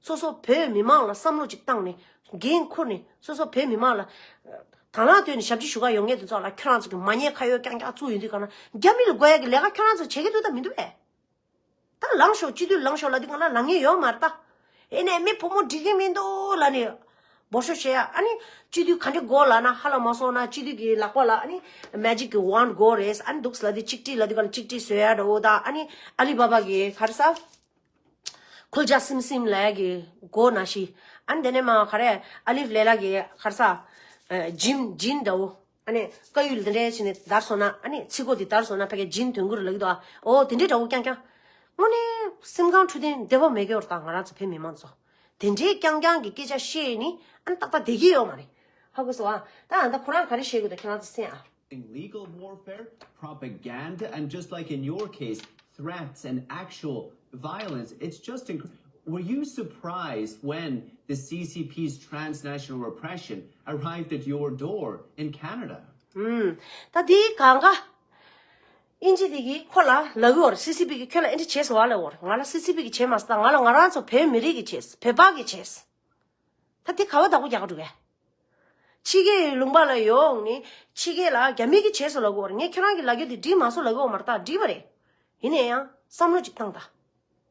སོ་སོ་བོད་མི་མང་ལ་བསམ་བློ་ཅིག་བཏང་ནས། འགན་འཁུར་ནས། སོ་སོ་བོད་མི་མང་ལ་དང་བླངས་དོན་ནས་ཞབས་ཕྱི་ཞུ་ག་ཡོང་མཁན་དེ་ཚོ་ལ། ཁྱོད་རང་ཚོ་གི་མ་ཉེས་ཁ་གཡོག་རྐྱང་རྐྱང་བཙུགས་ཡོང་དུས་ག་ལ། རྒྱ་མི་ལ་དགོས་ཡ་གི་ལས་ཀ་ཁྱོད་རང་ཚོ་བྱེད་ཀྱི་འདུག་ད་མི་འདུག་པས། ད་ལངས་ཤོག་སྤྱི་འཐུས་ལངས་ཤོག་ལབ་དུས་ག་ལ་ལངས་མཁན་ཡོད་མ་རེད་ད། ཨེ་ནས་མི་ཕོ་མོ་འགྲིག་གི་མི་འདུག་ལབ་ནས་འབོར་ཤོག་བྱེད་ཡ། ཨ་ནི་སྤྱི་འཐུས་ག་འདྲ་དགོས་ལབ་ན། ཧ་ལམ་མ་སོང་ན་སྤྱི་འཐུས་ཀྱི་ལག་པ་ལ་ཨ་ནི་མེ་ཇིག་གི་ཝན་དགོས་རེད། ཨ་ནི་འདུག་ལབ་དུས་གཅིག་སྒྲིལ་ལབ་དུས་ག་ལ་གཅིག་སྒྲིལ་བཟོ་ཡ་འདྲ་བོ་དང་། ཨ་ནི་ཨ་ལི་བ་བ་གི་ག་རེ་ཟ། ཁོལ་ཇ་སིམ་སིམ་ལབ་ཡ་གི་སྒོ་ནང་བཞིན། ཨ་ནི་དེ་ནས་མ་ག་རེ། ཨ་ལིབ་ལེ་ལ་གི་ག་རེ་ཟ། ཨ། ཇིན་ཇིན་འདྲ་བོ། ཨ་ནི་དཀར་ཡོལ་འདི་འདྲ་བྱས་ནས་བརྡར་སོང་ན། ཨ་ནི་ཚིག་གོ་དེ་བརྡར་སོང་ན་ཕ་གིར་ཇིན་དོན་གྱི་རེད་ལབ་ཀྱི་འདུག་ཨ། འོ་དེ་འདྲའི་འདྲ་བོ་རྐྱང་རྐྱང་། དངོས་གནས་སེམས་ཁམས་འཕྲོད་བསྟེན་བདེ་པོ་མེད་ཀྱི་ཡོད་རེད་ད། ང་རང་ཚོ་བོད་མི་མང་ཚོ་དེ་འདྲའི་རྐྱང་རྐྱང་གི་སྐད་ཆ་བཤད་ནི་ཨ་ནི་ཏག་ཏག་བསྡད་ཀྱི་ཡོད་མ་རེད། ཧ་གོ་སོང་ཨ། ད་ཨ་ད་ཁོ་རང་ག་རེ་བཤད་དགོས་ད་ཁྱེད་རང་ཚོ་གསན་ཨ། Legal warfare, propaganda, and just like in your case, threats and actual violence. It's just inc- were you surprised when the C C P's transnational repression arrived at your door in Canada? ད་དེའི་གང་ག་ཨིན་ཇི་དེ་གིས་ཁོ་ལ་ལབ་ཀྱི་ཡོད་རེད། སི་སི་པི་གིས་ཁྱོད་ལ་ཨེ་འདྲ་བྱས་སོང་བ་ལབ་ཡོད་རེད། ང་ལ་སི་སི་པི་གིས་བྱས་མ་སོང་། ད་ང་ལ་ང་རང་ཚོ་བོད་མི་རིགས་ཀྱིས་བྱས། བོད་པ་གིས་བྱས། ད་དེ་ག་བ་བདག་པོ་རྒྱག་ག་འགྲོ་གས། ཕྱི་རྒྱལ་ལུང་པ་ལ་ཡོང་ནས་ཕྱི་རྒྱལ་ལ་རྒྱ་མི་གིས་བྱས་སོང་ལབ་ཀྱི་ཡོད་རེད། ངས་ཁྱོད་རང་གིས་ལབ་རྒྱུ་དེ་འགྲིག་མ་སོང་ལབ་ཀྱི་ཡོད་མ་རེད། ད་འགྲིག་པ་རེད། ཡིན་ན་ཡང་བསམ་བློ་ཅིག་བཏང་ད།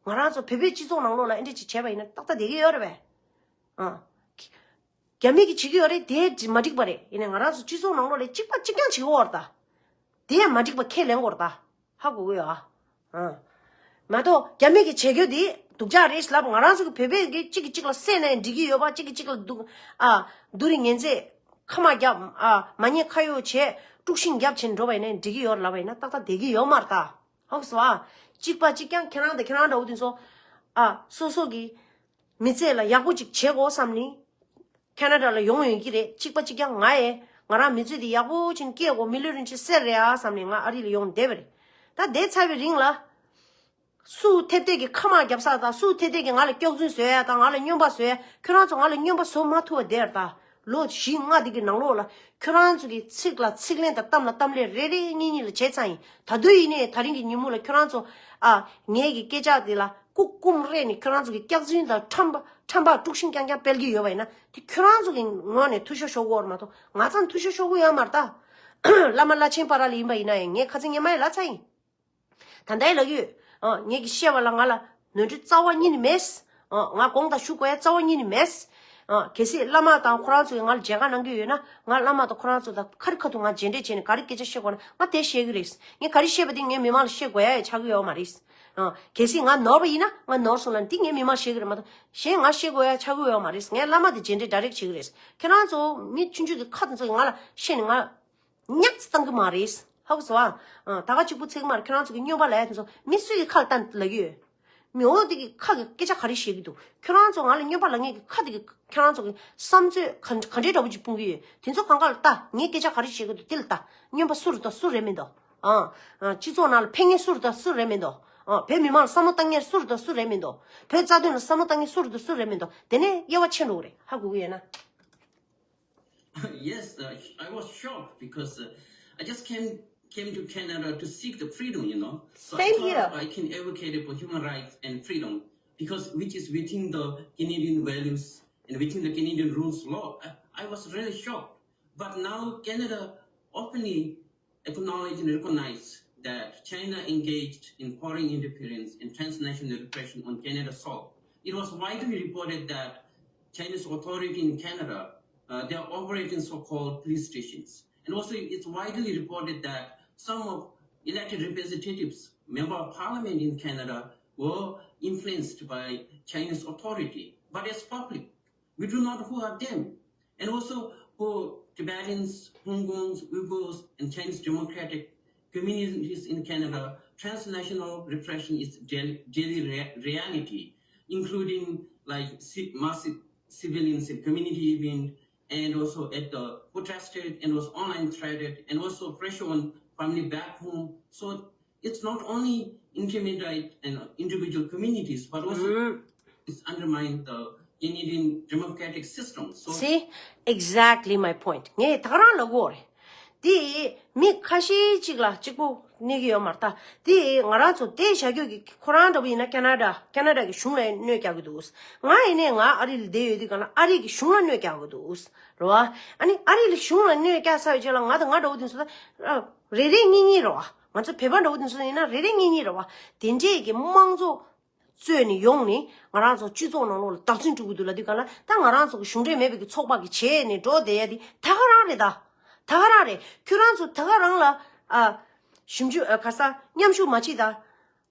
ང་རང་ཚོ་བོད་པའི་སྤྱི་ཚོགས་ནང་ལོགས་ལ་ཨེ་འདྲ་ཅིག་བྱས་པ་ཡིན་ན་ཏག་ཏག་བསྡད་ཀྱི་ཡོད་རེད་པས། ཨ། རྒྱ་མི་གིས་བྱེད་ཀྱི་ཡོད་རེད། དེ་མ་འགྲིག་པ་རེད། ཡིན་ནའི་ང་རང་ཚོ་སྤྱི་ཚོགས་ནང་ལོགས་ལ་གཅིག་པ་གཅིག་རྐྱང་བྱེད་ཀྱི་ཡོད་རེད་ད། དེ་ཡང་མ་འགྲིག་པ་ཁས་ལེན་དགོས་རེད་ད། ཧ་གོ་གི་ཡོད་ཨ། ཨ། མ་གཏོགས་རྒྱ་མི་གིས་བྱེད་རྒྱུ་དེ་སྡུག་ཅག་རེད་ལབ། ང་རང་ཚོ་གི་བོད་པས་གི་གཅིག་གིས་གཅིག་ལ་བསད་ནའི་འགྲིག་གི་ཡོད་པ། གཅིག་གིས་གཅིག་ལ་སྡུག་ཨ། སྡུག་རུས་ངན་ཚད་ཁ་མ་བརྒྱབ་ཨ། མ་ཉེས་ཁ་གཡོག་བྱས། དཀྲུག་ཤིང་བརྒྱབ་བྱས་འགྲོ་བ་ཡིན་ནའི་འགྲིག་གི་ཡོད་ལབ་པ་ཡིན་ན་ཏག་ཏག་བསྡད་ཀྱི་ཡོད་མ་རེད་ད། ཧ་གོ་སོང་ཨ། གཅིག་པ་གཅིག་རྐྱང་ཁྱེད་རང་དང་ཁྱེད་རང་འདྲ་བོ་དེ་ཚོ་ཨ། སོ་སོ་གི་མི་ཚེ་ལ་ཡག་པོ་ཅིག་བྱེད་དགོས་བསམ་ནི། ཁེ་ན་ཌ་ལ་ཡོང་ཡོང་གི་རེད། གཅིག་པ་གཅིག་རྐྱང་ང་ཡས་ང་རང་མི་ཚེ་འདི་ཡག་པོ་ཅིག་སྐྱེལ་དགོས། མི་ལུས་རིན་ཆེན་གསེར་རེད་ཨ་བསམ་ནས་ང་ཨ་རི་ལ་ཡོང་བསྡད་པ་རེད། ད་བསྡད་ཚར་བའི་རིང་ལ། སུ་ཐེབས་ཐེབས་ཀྱི་ཁ་མ་རྒྱབ་ས་དང་། སུ་ཐེབས་ཐེབས་ཀྱི་ང་ལ་སྐྱག་རྫུན་བཟོ་ཡ་དང་། ང་ལ་སྨྱོན་པ་བཟོ་ཡ། ཁྱོད་རང་ཚོ་ང་ལ་སྨྱོན་པ་བཟོ་མ་ཐུབ་པ་བསྡད་རེད་ད། ལོ་བཞི་ལྔ་འདི་གི་ནང་ལོགས་ལ་ཁྱོད་རང་ཚོ་གི་ཚིག་ལ་ཚིག་ལན་དང་གཏམ་ལ་གཏམ་ལན་རེ་རེ་གཉིས་གཉིས་ལ་བྱས་ཚར་ཡིན། ད་དུང་ཡིན་ནའི་ད་རིང་གི་ཉིན་མོ་ལ་ཁྱོད་རང་ཚོ་ཨ། ངའི་གི་སྐད་ཆ་དེ་ལ་ལྐུགས་རྐུམ་རེད་ནས་ཁྱོད་རང་ཚོ་གི་སྐྱག་རྫུན་དང་ཁྲམ་པ་ཁྲམ་པ་དཀྲུག་ཤིང་རྐྱང་རྐྱང་སྤེལ་གྱི་ཡོད་པ་ཡིན་ན། དེ་ཁྱོད་རང་ཚོ་གི་ངོས་ནས་འཐུས་ཤོར་ཤོར་གྱི་ཡོད་རེད་མ་གཏོགས་ང་ཚོ་འཐུས་ཤོར་ཤོར་གྱི་ཡོད་མ་རེད་ད། བླ་མ་བླ་ཆེན་བར་ལ་ཡིན་པ་ཡིན་ན་ཡང་ངས་ཁ་ཚིག་སྔོན་མ་ཡང་ལབ་ཚར་ཡིན། ད་ལྟ་ཡང་ལབ་ཀྱི་ཡོད། ཨ། ངེད་ཀྱི་བཤད་པ་ལ་ང་ལ་ནོར་འཁྲུལ་རྩ་བ་ཉིད་ནས་མེད། ཨ། ང་དགོངས་དག་ཞུ་དགོས་ཡ་རྩ་བ་ཉིད་ནས་མེད། ཨ། གལ་སྲིད་བླ་མ་དང་ཁོ་རང་ཚོས་ང་ལ་མཇལ་ཁ་གནང་གི་ཡོད་ན། ང་བླ་མ་དང་ཁོ་རང་ཚོ་དང་ཁ་རི་ཁ་ཐུག་ང་མཇལ་འཕྲད་བྱས་ནས་ག་རེ་སྐད་ཆ་བཤད་དགོས་ན་ང་དེ་བཤད་ཀྱི་རེད། ངས་ག་རེ་བཤད་པ་དེ་ངས་མི་མང་ལ་བཤད་དགོས་ཡ་ཡང་ཆགས་ཀྱི་ཡོད་མ་རེད། ཨ། གལ་སྲིད་ང་ནོར་བ་ཡིན་ན་ང་ནོར་སོང་ལབ་ནས་དེ་ངས་མི་མང་ལ་བཤད་ཀྱི་རེད་མ་གཏོགས་གཞན་ང་བཤད་དགོས་ཡ་ཆགས་ཀྱི་ཡོད་མ་རེད། ངས་བླ་མ་དེ་མཇལ་འཕྲད་ཌའི་རེག་བྱེད་ཀྱི་རེད། ཁྱེད་རང་ཚོ་མི་ཆུང་ཆུང་གི་ཁ་དེ་ཚོ་ང་ལ་བཤད་ནས་ང་ཉག་ཙམ་བཏང་གི་མ་རེད། ཧ་གོ་སོང་ཨ། ཨ། ད་ག་གཅིག་པུ་ཚིག་མ་རེད། ཁྱེད་རང་ཚོ་གི་སྨྱོན་པ་ལབ་ཡ་དེ་ཚོ་མི་སུ་ཡི་ཁ་ལ་བལྟས་ལབ་ཀྱི་ཡོད། མི་འོ་དེ་གི་ཁ་གི་སྐད་ཆ་ག་རེ་བཤད་ཀྱི་འདུག་ཁྱེད་རང་ཚོ་ང་ལ་སྨྱོན་པ་ལབ་མཁན་གི་ཁ་དེ་གི་ཁྱེད་རང་ཚོ་གི་བསམ་ཚོད་ག་ག་འདྲའི་འདྲ་པོ་ཅིག་སྤུངས་ཀྱི་ཡོད། དེ་ཚོ་གང་ག་ལ་ལྟ། ངས་སྐད་ཆ་ག་རེ་བཤད་ཀྱི་འདུག་དེ་ལ་ལྟ། སྨྱོན་པ་སུ་རེད་དང་སུ་རེད་མི་འདུག་ཨ། ཨ། སྤྱི་ཚོགས་ནང་ལ་ཕན་མཁན་སུ་རེད་དང་སུ་རེད་མི་འདུག་ཨ། བོད་མི་མང་ལ་བསམ་བློ་བཏང་མཁན་སུ་རེད་དང་སུ་རེད་མི་འདུག་བོད་རྩ་དོན་ལ་བསམ་བློ་བཏང་མཁན་སུ་རེད་དང་སུ་རེད་མི་འདུག་དེ་ནས་དབྱེ་བ་ཕྱེ་འགྲོ་གི་རེད། ཧ་གོ་གི་ཡོད་ན། Yes, uh, I was shocked because uh, I just came came to Canada to seek the freedom, you know. So I Same thought here. I can advocate for human rights and freedom because which is within the Canadian values and within the Canadian rules law. I, I was really shocked. But now Canada openly acknowledge and recognize that China engaged in foreign interference and transnational repression on Canada soil. It was widely reported that Chinese authority in Canada, uh, they are operating so-called police stations. And also, it's widely reported that some of elected representatives, member of parliament in Canada, were influenced by Chinese authority. But as public, we do not know who are them. And also for Tibetans, Hmong Uyghurs, and Chinese democratic communities in Canada, transnational repression is daily, daily rea- reality, including like ci- massive civilian ci- community event, and also at the protested and was online threatened, and also pressure on family back home. So it's not only intimidate, you know, individual communities, but also it's undermine the Canadian democratic system. So See, exactly my point. ངས་ད་ག་རང་ལབ་དགོས་རེད། དེ་མི་ཁ་ཤས་ཅིག་ལ་གཅིག་པོ་གནས་ཀྱི་ཡོད་མ་རེད་ད། དེ་ང་རང་ཚོ་དེ་བྱ་རྒྱུ་གི་ཁོ་རང་འདྲ་པོ་ཡིན་ན་ཁ་ན་ཌ་ཁ་ན་ཌ་གི་གཞུང་ལ་གནོད་རྒྱག་གི་འདུག་ང་ཡིན་ནས་ང་ཨ་རི་ལ་བསྡད་ཡོད་དུས་གང་ལ་ཨ་རི་གི་གཞུང་ལ་གནོད་རྒྱག་གི་འདུག་རེད་བ། ཨ་ནི་ཨ་རི་ལ་གཞུང་ལ་གནོད་རྒྱག་ཚར་བའི་རྗེས་ལ་ང་དང་ང་འདྲ་པོ་དེ་ཚོ་ད་རེ་རེ་གཉིས་གཉིས་རེད་བ། ང་ཚོ་བོད་པ་འདྲ་པོ་དེ་ཚོ་ཡིན་ན་རེ་རེ་གཉིས་གཉིས་རེད་བ། དེ་འདྲས་ཀྱི་དམངས་གཙོ་རྩོད་ནས་ཡོང་ནས་ང་རང་ཚོ་སྤྱི་ཚོགས་ནང་ལོགས་ལ་བདག་འཛིན་སྤྲོད་ཀྱི་འདུག་ལབ་དུས་གང་ལ་ད་ང་རང་ཚོ་གི་གཞུང་འབྲེལ་མེད་པའི་གི་ཚོགས་པ་གི་བྱས་ནས་འགྲོ་བསྡད་ཡ་དེ་ད་ག་རང་རེད་ད། ད་ག་རང་རེད། ཁྱོད་རང་ཚོ་ད་ག་རང་ལ་ཨ་ཞིབ་འཇུག་ཨ་ག་ས་མཉམ་ཞུགས་མ་བྱེད་ད།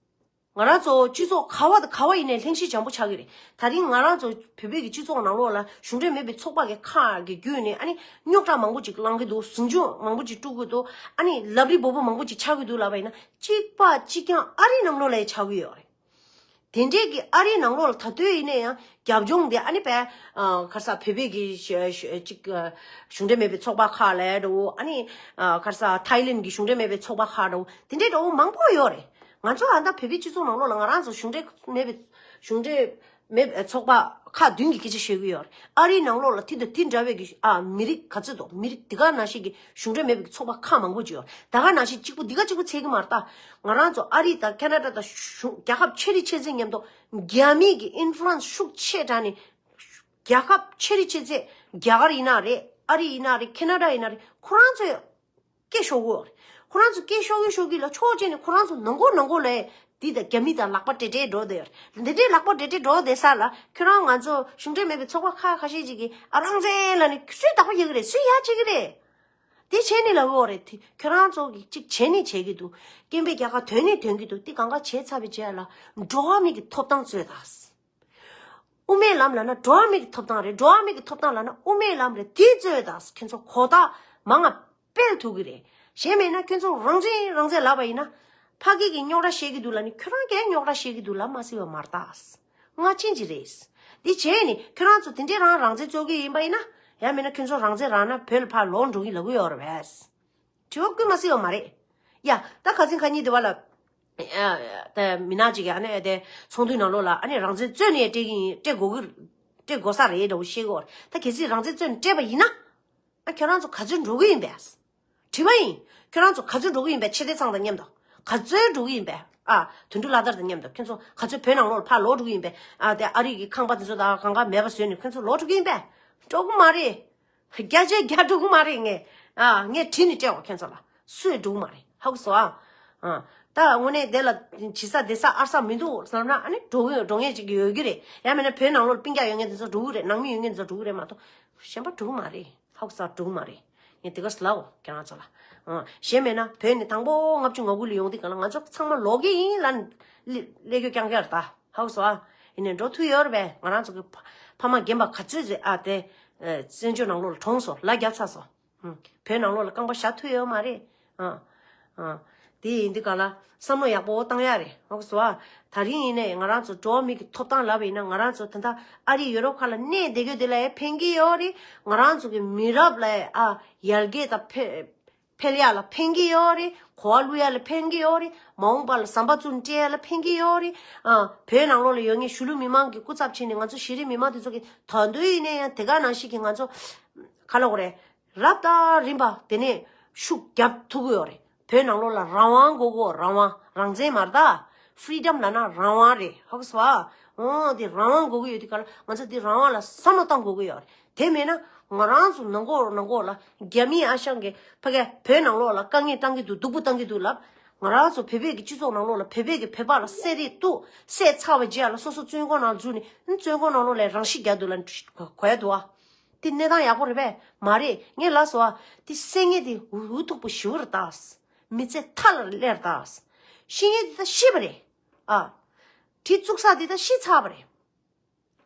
ང་རང་ཚོ་སྤྱི་ཚོགས་ག་བ་དང་ག་བ་ཡིན་ནའི་ལྷིང་ཤེད་འཇམ་པོ་ཆགས་ཀྱི་རེད། ད་རིང་ང་རང་ཚོ་བོད་པའི་གི་སྤྱི་ཚོགས་ནང་ལོགས་ལ་གཞུང་འབྲེལ་མེད་པའི་ཚོགས་པ་གི་ཁག་གི་བརྒྱུད་ནས་ཨ་ནི་རྙོག་དྲ་མང་པོ་ཅིག་བསླང་གི་འདུག་ཟིང་ཆུ་མང་པོ་ཅིག་དཀྲུག་གི་འདུག་ཨ་ནི་ལབ་རི་སྦོམ་པོ་མང་པོ་ཅིག་ཆགས་ཀྱི་འདུག་ལབ་པ་ཡིན་ན་གཅིག་པ་གཅིག་རྐྱང་ཨ་རི་ནང་ལོགས་ལ་ཡང་ཆགས་ཀྱི་ཡོད་རེད། དེ་འདྲའི་གི་ཨ་རིའི་ནང་ལོགས་ལ་ད་ལྟོས་ཡིན་ན་ཡང་རྒྱབ་ལྗོངས་དེ་ཨ་ནི་པས་ཁ་ས་བོད་པའི་གི་ཞུ་ཞུ་ཅིག་གཞུང་འབྲེལ་མེད་པའི་ཚོགས་པ་ཁག་ལ་འགྲོ་ཨ་ནི་ཁ་ས་ཐའི་ལེན་གི་གཞུང་འབྲེལ་མེད་པའི་ཚོགས་པ་ཁག་འགྲོ་དེ་འདྲའི་འགྲོ་མང་པོ་ཡོད་རེད། ང་ཚོ་ཨ་ད་བོད་པའི་སྤྱི་ཚོགས་ནང་ལོགས་ལ་ང་རང་ཚོ་གཞུང་འབྲེལ་མེད་པའི་གཞུང་འབྲེལ་མེད་པའི་ཚོགས་པ་ཁག་བདུན་གྱི་སྐད་ཆ་བཤད་གི་ཡོད་རེད། ཨ་རིའི་ནང་ལོགས་ལ་དེ་དང་དེ་འདྲ་བའི་གི་ཨ་མི་རིགས་ག་ཚོད་དོ་མི་རིགས་དེ་ག་ནང་བཞིན་གི་གཞུང་འབྲེལ་མེད་པའི་གི་ཚོགས་པ་ཁག་མང་པོ་ཅིག་ཡོད་རེད། ད་ག་ནང་བཞིན་གཅིག་པུ་འདི་ག་གཅིག་པུ་ཚད་གི་མ་རེད་ད། ང་རང་ཚོ་ཨ་རི་དང་ཁ་ན་ཌ་དང་གཞུང་རྒྱལ་ཁབ་ཆེ་རིགས་ཆེ་ཚད་མཉམ་དུ་རྒྱ་མི་གི་ཨིན་ཕུ་ལུ་ཨེན་སི་ཤུགས་ཆེ་དྲགས་ནས་རྒྱལ་ཁབ་ཆེ་རིགས་ཆེ་ཚད་རྒྱ་གར་ཡིན་ན་རེད་ཨ་རི་ཡིན་ན་རེད་ཁ་ན་ཌ་ཡིན་ན་རེད་ཁོ་རང་ཚོས་སྐད་ཤོར་གི་ཡོད་རེད། ཁོ་རང་ཚོ་སྐད་ཤོར་གི་ཤོར་གི་ལ་ཕྱོགས་གཅིག་ནས་ཁོ་རང་ཚོ་ནང་ཁོག་ནང་ཁོག་ལ་འདི་དང་རྒྱ་མི་དང་ལག་པ་འབྲེལ་འབྲེལ་འགྲོ་བསྡད་ཡོད་རེད། འདི་འདྲའི་ལག་པ་འབྲེལ་འབྲེལ་འགྲོ་བསྡད་ས་ལ་ཁྱོད་རང་ང་ཚོ་གཞུང་འབྲེལ་མེད་པའི་ཚོགས་པ་ཁག་ཁ་ཤས་ཅིག་གིས་ཨ་རང་བཙན་ལབ་ནས་སུས་བདག་པོ་བྱེད་གི་རེད་སུས་ཡ་བྱེད་གི་རེད། དེ་བྱས་ནས་ལབ་ཡོད་རེད། དེ་ཁྱོད་རང་ཚོ་གིས་གཅིག་བྱས་ནས་བྱེད་ཀྱི་འདུག་སྐད་འབོད་རྒྱག་ག་དོན་ནས་དོན་གྱི་འདུག་དེ་གང་ག་བྱས་ཚར་བའི་རྗེས་ལ་འགྲོ་བ་མི་གི་ཐོབ་ཐང་རྩོད་དང་། དབུ་མའི་ལམ་ལབ་ན་འགྲོ་བ་མི་གི་ཐོབ་ཐང་རེད། འགྲོ་བ་མི་གི་ཐོབ་ཐང་ལབ་ན་དབུ་མའི་ལམ་རེད། དེ་རྩོད་དང་ཁྱོད་ཚོ་གོ་བརྡ་མང་ང་སྤེལ་ཐུབ་ཀྱི་རེད། གཞན་མེད་ན་ཁྱོད་ཚོ་རང་བཙན་རང་བཙན་ལབ་པ་ཡིན་ན་ཕ་གི་གི་རྙོག་དྲ་བཤད་ཀྱི་འདུག་ལབ་ནི་ཁྱོད་རང་གིས་རྙོག་དྲ་བཤད་ཀྱི་འདུག་ལབ་མ་སྲིད་པ་མ་རེད་ད། ང་ཕྱིན་གྱི་རེད། འདི་བྱས་ནི་ཁྱོད་རང་ཚོ་དེ་འདྲས་རང་རང་བཙན་རྩོད་ཀྱི་ཡིན་པ་ཡིན་ན་ཡང་མིན་ན་ཁྱོད་ཚོ་རང་བཙན་རག་ན་བོད་ལ་ཕར་ལོག་འགྲོ་གི་ལབ་ཀྱི་ཡོད་རེད་པས། དྲི་བ་བཀོད་མ་སྲིད་པ་མ་རེད། ཡ་ད་ཁ་སང་ཁ་ཉིན་དེ་བ་ལ་ཨ་ད་མི་ནག་ཅིག་གིས་ཨ་ནི་ཨ་དེ་ཚོགས་འདུའི་ནང་ལོགས་ལ་ཨ་ནི་རང་བཙན་རྩོད་ནས་སྤྲད་ཀྱི་ཡིན་སྤྲད་དགོས་ཀྱི་སྤྲད་དགོས་ས་རེད་འདྲ་བོ་བཤད་ཀྱི་ཡོད་རེད། ད་གལ་སྲིད་རང་བཙན་རྩོད་ནས་སྤྲད་པ་ཡིན་ན་ཨ་ཁྱོད་རང་ཚོ་ག་ཚོད་འགྲོ་གི་ཡིན་པས། དྲི་བ་ཡིན། ཁྱོད་རང་ཚོ་ག་ཚོད་འགྲོ་གི་ཡིན་པས་ཆེ་བསྟན་ཚང་དང་མཉམ་དུ། ག་ཚོད་འགྲོ་གི་ཡིན་པས། ཨ་དོན་གྲུབ་ལྷ་དར་དང་མཉམ་དུ་ཁྱོད་ཚོ་ག་ཚོད་བོད་ནང་ལོགས་ལ་ཕར་ལོག་འགྲོ་གི་ཡིན་པས། ཨ་དེ་ཨ་རི་གི་ཁང་པ་དེ་ཚོ་དང་གང་ག་མེད་པ་བཟོས་ནས་ཁྱོད་ཚོ་ལོག་འགྲོ་གི་ཡིན་པས། འགྲོ་གི་མ་རེད། བརྒྱ་ཆ་བརྒྱ་འགྲོ་གི་མ་རེད་ངས། ཨ་ངས་བྲིས་ནས་སྤྲད་འོ་ཁྱོད་ཚོ་ལ། སུས་འགྲོ་གི་མ་རེད་ཧ་གོ་སོང་ཨ། ཨ་ད་དངོས་གནས་དེ་ལ་བྱེད་ས་བསྡད་ས་ཨར་ས་མི་འདུག་བསམ་ན་ཨ་ནི་འགྲོ་གི་འགྲོ་མཁན་ཅིག་ཡོད་ཀྱི་རེད། ཡང་མིན་ན་བོད་ནང་ལོགས་ལ་སྤུན་ཀྱག་ཡོད་མཁན་དེ་ཚོ་འགྲོ་གི་རེད། ནང་མི་ཡོད་མཁན་དེ་ཚོ་འགྲོ་གི་རེད་མ་གཏོགས་གཞན་པ་འགྲོ་གི་མ་རེད། ཧ་གོ་སོང་འགྲོ་གི་མ་རེད། ངས་དེ་ག་ལབ་འོ་ཁྱེད་རང་ཚོ་ལ། ཨ་གཞན་མེད་ན་བོད་ནས་དང་པོ་ལྔ་བཅུ་ང་དགུ་ལ་ཡོང་དུས་ག་ལ་ང་ཚོ་ཚང་མ་ལོག་གི་ཡིན་ལབ་ནས་སླེབས་རྒྱུ་རྐྱང་རྐྱང་རེད་ད། ཧ་གོ་སོང་ཨ། ཡིན་ནའི་འགྲོ་ཐུབ་ཡོད་རེད་པས། ང་རང་ཚོ་གི་ཕ་ཕ་མ་རྒན་པ་ག་ཚོད་ཟེར་ཨ་དེ་ཨ་བཙན་བྱོལ་ནང་ལོགས་ལ་གྲོངས་སོང་ལ་རྒྱབ་ཚར་སོང་། ཨ་བོད་ནང་ལོགས་ལ་རྐང་པ་བཞག་ཐུབ་ཡོད་མ་རེད། ཨ་ཨ་དེ་ཡིན་དུས་ག་ལ་བསམ་བློ་ཡག་པོ་བཏང་ཡ་རེད། ཧ་གོ་སོང་ཨ། ད་རིང་ཡིན་ནའི་ང་རང་ཚོ་འགྲོ་བ་མི་གི་ཐོབ་ཐང་ལབ་པ་ཡིན་ན་ང་རང་ཚོ་ད་ལྟ་ཨ་རི་ཡུ་རོབ་ཁག་ལ་གནས་བསྡད་རྒྱུ་དེ་ལ་ཡང་ཕན་གྱི་ཡོད་རེད། ང་རང་ཚོ་གི་མི་རབས་ལ་ཨ་ཡར་རྒྱས་དང་འཕེལ་འཕེལ་ཡག་ལ་ཕན་གྱི་ཡོད་རེད། གོ་བ་བླུག་ཡག་ལ་ཕན་གྱི་ཡོད་རེད། མ་འོངས་པ་ལ་ཟམ་པ་བཙུགས་ནས་སྤྲད་ཡག་ལ་ཕན་གྱི་ཡོད་རེད། ཨ་བོད་ནང་ལོགས་ལ་ཡོད་མཁན་གཞིས་ལུས་མི་མང་གི་སྐུ་ཚབ་བྱས་ནས་ང་ཚོ་གཞིས་རིམ་མི་མང་དེ་ཚོ་གི་ད་དུང་ཡིན་ན་ཡང་དེ་ག་ནང་བཞིན་གྱི་ང་ཚོ་ག་ལབ་དགོས་རེད། རབ་དང་རིམ་པ་དེ་ནས་ཤུགས་རྒྱབ་ཐུབ་ཀྱི་ཡོད་རེད། བོད་ནང་ལོགས་ལ་རང་དབང་དགོས་གོ་རང་དབང་རང་བཙན་མ་རེད་ད། ཕི་རི་ཌམ་ལབ་ན་རང་དབང་རེད་ཧ་གོ་སོང་ཨ། འོ་དེ་རང་དབང་དགོས་ཀྱི་ཡོད་དུས་ག་ལ་ང་ཚོ་དེ་རང་དབང་ལ་བསམ་བློ་བཏང་དགོས་ཀྱི་ཡོད་རེད། དེ་མེད་ན་ང་རང་ཚོ་ནང་ཁོག་ནང་ཁོག་ལ་རྒྱ་མིའི་ཨ་ཞང་གིས་ཕ་གིའི་བོད་ནང་ལོགས་ལ་དཀའ་ངལ་བཏང་གི་འདུག་སྡུག་པོ་བཏང་གི་འདུག་ལབ། ང་རང་ཚོ་བོད་པའི་གི་སྤྱི་ཚོགས་ནང་ལོགས་ལ་བོད་པའི་གི་བོད་པ་ལ་བསད་རེས་གཏུབ་བསད་ཚར་བའི་རྗེས་ལ་སོ་སོ་བཙོན་ཁང་ནང་འཛུལ་ནས་བཙོན་ཁང་ནང་ལོགས་ལ་རང་ཤི་རྒྱག་འདུག་ལབ་གོ་ཡ་འདུག་ཨ། དེ་གནས་སྟངས་ཡག་པོ་རེད་པས། མ་རེད། ངས་ལབ་སོང་ཨ། དེ་བསད་མཁན་དེ་འུ་ཐུག་པོ་ཞེ་པོ་རེད་ད། མི་ཚེ་མཐའ་ལ་སླེབས་རེད་ད། ཤི་མཁན་དེ་ད་ཤི་བ་རེད། ཨ། གྲི་བཙུགས་ས་དེ་ད་ཤི་ཚར་བ་རེད།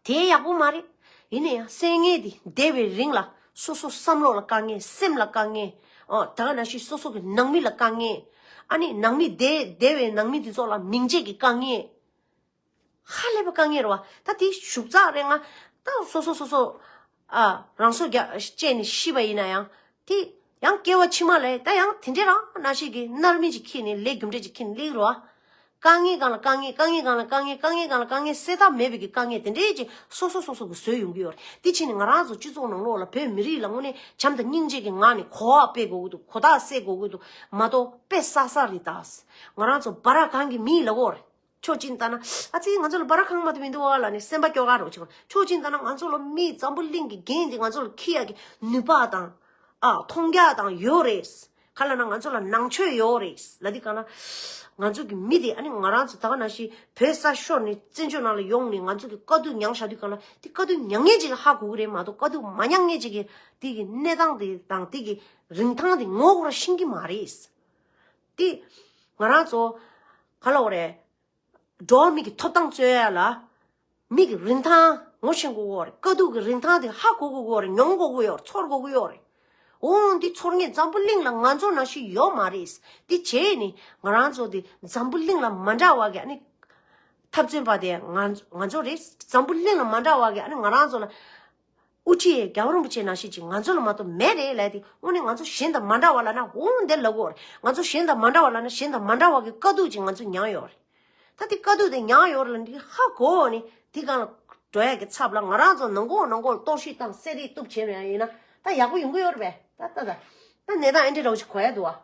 དེ་ཡག་པོ་མ་རེད། ཡིན་ན་ཡང་བསད་མཁན་དེ་བསྡད་པའི་རིང་ལ་སོ་སོ་བསམ་བློ་ལ་དཀའ་ངལ་སེམས་ལ་དཀའ་ངལ། ཨོ་ད་ག་ནང་བཞིན་སོ་སོ་གི་ནང་མི་ལ་དཀའ་ངལ། ཨ་ནི་ནང་མི་བསྡད་བསྡད་པའི་ནང་མི་དེ་ཚོ་ལ་མིང་ཆད་ཀྱི་དཀའ་ངལ། ཧ་ལས་པ་དཀའ་ངལ་རེད་བ། ད་དེ་ཞུགས་ཚགས་རེད་ང་། ད་སོ་སོ་སོ་སོ་ཨ་རང་སྲོག་རྒྱ་བཅད་ནས་ཤི་བ་ཡིན་ན་ཡང་དེ་ ཡང་སྐྱེ་བ་ཕྱི་མ་ལ་ད་ཡང་དེ་འདྲའི་རང་ནང་བཞིན་གྱི་མནར་མེད་ཅིག་འཁྱེར་ནས་ལས་རྒྱུ་འབྲས་ཅིག་འཁྱེར་ནས་སླེབས་རོ། དཀའ་ངལ་སྒང་ལ་དཀའ་ངལ། དཀའ་ངལ་སྒང་ལ་དཀའ་ངལ། དཀའ་ངལ་སྒང་ལ་དཀའ་ངལ་སེལ་ཐབས་མེད་པའི་གི་དཀའ་ངལ་དེ་འདྲའི་ཅིག་སོ་སོ་སོ་སོ་གི་བཟོས་ཡོང་གི་ཡོད་རེད། དེ་ཕྱིན་ནས་ང་རང་ཚོ་སྤྱི་ཚོགས་ནང་ལོགས་ལ་བོད་མི་རིགས་ལ་དངོས་གནས་བྱམས་དང་སྙིང་རྗེ་གི་ངང་ནས་གོ་བ་སྤེལ་དགོས་ཀྱི་འདུག་གོ་རྟོགས་སད་དགོས་ཀྱི་འདུག་མ་གཏོགས་དཔེ་བསགས་བསགས་རེད་ད། ང་རང་ཚོ་སྦ་ར་གང་གི་མི་ལ་གོ་རེད། ཕྱོགས་གཅིག་ནས་ལྟ་ན་ཨ་ཙི་ང་ཚོ་ལ་སྦ་ར་གང་མ་གཏོགས་མི་འདུག་བ་ལབ་ནས་སེམས་པ་སྐྱོ་ག་རོགས་བྱེད་དགོས། ཕྱོགས་གཅིག་ནས་ལྟ་ན་ང་ཚོ་ལ་མི་འཛམ་བུ་གླིང་གི་རྒྱན་དེ་ང་ཚོ་ལ་འཁྱེར་ཡག་གི་ནུས་པ་དང་། ཨ་མཐོང་རྒྱ་དང་ཡོད་རེད། ག་ལབ་ན་ང་ཚོ་ལ་ནང་ཆོས་ཡོད་རེད་ལབ་དུས་གང་ལ། ང་ཚོ་གི་མི་དེ་ཨ་ནི་ང་རང་ཚོ་ད་ག་ནང་བཞིན་བོད་ས་ཤོར་ནས་བཙན་བྱོལ་ནང་ལ་ཡོང་ནས་ང་ཚོ་གི་དཀའ་སྡུག་མྱངས་བཞག་དུས་གང་ལ་དེ་དཀའ་སྡུག་མྱངས་མཁན་ཅིག་ལ་ཧ་གོ་གི་རེད་མ་གཏོགས་དཀའ་སྡུག་མ་མྱངས་མཁན་ཅིག་གི་དེ་གི་གནས་སྟངས་དེ་དང་དེ་གི་རིན་ཐང་དེ་ངོ་ཤེས་ཀྱི་མ་རེད། དེ་ང་རང་ཚོ་ག་ལབ་དགོས་རེད། འགྲོ་བ་མི་གི་ཐོབ་ཐང་རྩོད་ཡ་ལ། མི་གི་རིན་ཐང་ངོ་ཤེས་དགོས་ཀྱི་ཡོད་རེད། དཀའ་སྡུག་གི་རིན་ཐང་དེ་ཧ་གོ་དགོས་ཀྱི་ཡོད་རེད། མྱོང་དགོས་ཀྱི་ཡོད་རེད། ཚོར་དགོས་ཀྱི་ཡོད་རེད། འོ་འདི་ཚོར་མཁན་འཛམ་བུ་གླིང་ལ་ང་ཚོ་ནང་བཞིན་ཡོད་མ་རེད། འདི་བྱས་ནས་ང་རང་ཚོ་དེ་འཛམ་བུ་གླིང་ལ་མ་འདྲ་བ་གི་ཨ་ནི། འཐབ་རྩོད་པ་དེ་ང་ང་ཚོ་རེད། འཛམ་བུ་གླིང་ལ་མ་འདྲ་བ་གི་ཨ་ནི་ང་རང་ཚོ་ལ། དབུ་ཁྲིད་རྒྱལ་བ་རིན་པོ་ཆེ་ནང་བཞིན་ཅིག་ང་ཚོ་ལ་མ་གཏོགས་མེད་རེད་ལབ་དེ་དངོས་གནས་ང་ཚོ་གཞན་དང་མ་འདྲ་བ་ལབ་ན་འོང་དེ་ལབ་དགོས་རེད། ང་ཚོ་གཞན་དང་མ་འདྲ་བ་ལབ་ན་གཞན་དང་མ་འདྲ་བ་གི་དཀའ་སྡུག་ཅིག་ང་ཚོ་མྱངས་ཡོད་རེད། ད་དེ་དཀའ་སྡུག་དེ་མྱངས་ཡོད་རེད་ལབ་འདི་ཧ་གོ་ནས་དེ་གང་ལ་འགྲོ་ཡ་གི་ཚབ་ལ་ང་རང་ཚོ་ནང་ཁོག་ནང་ཁོག་གཏོར་བཤིག་དང་བསད་རེས་གཏུབ་བྱས་ཡིན་ན་ད་ཡག་པོ་ཡོང་གི་ཡོད་རེད་པས། ད་ད་ད་ད་གནས་སྟངས་ཨེ་འདྲ་འདྲ་བོ་ཞིག་གོ་ཡ་འདུག་ཨ།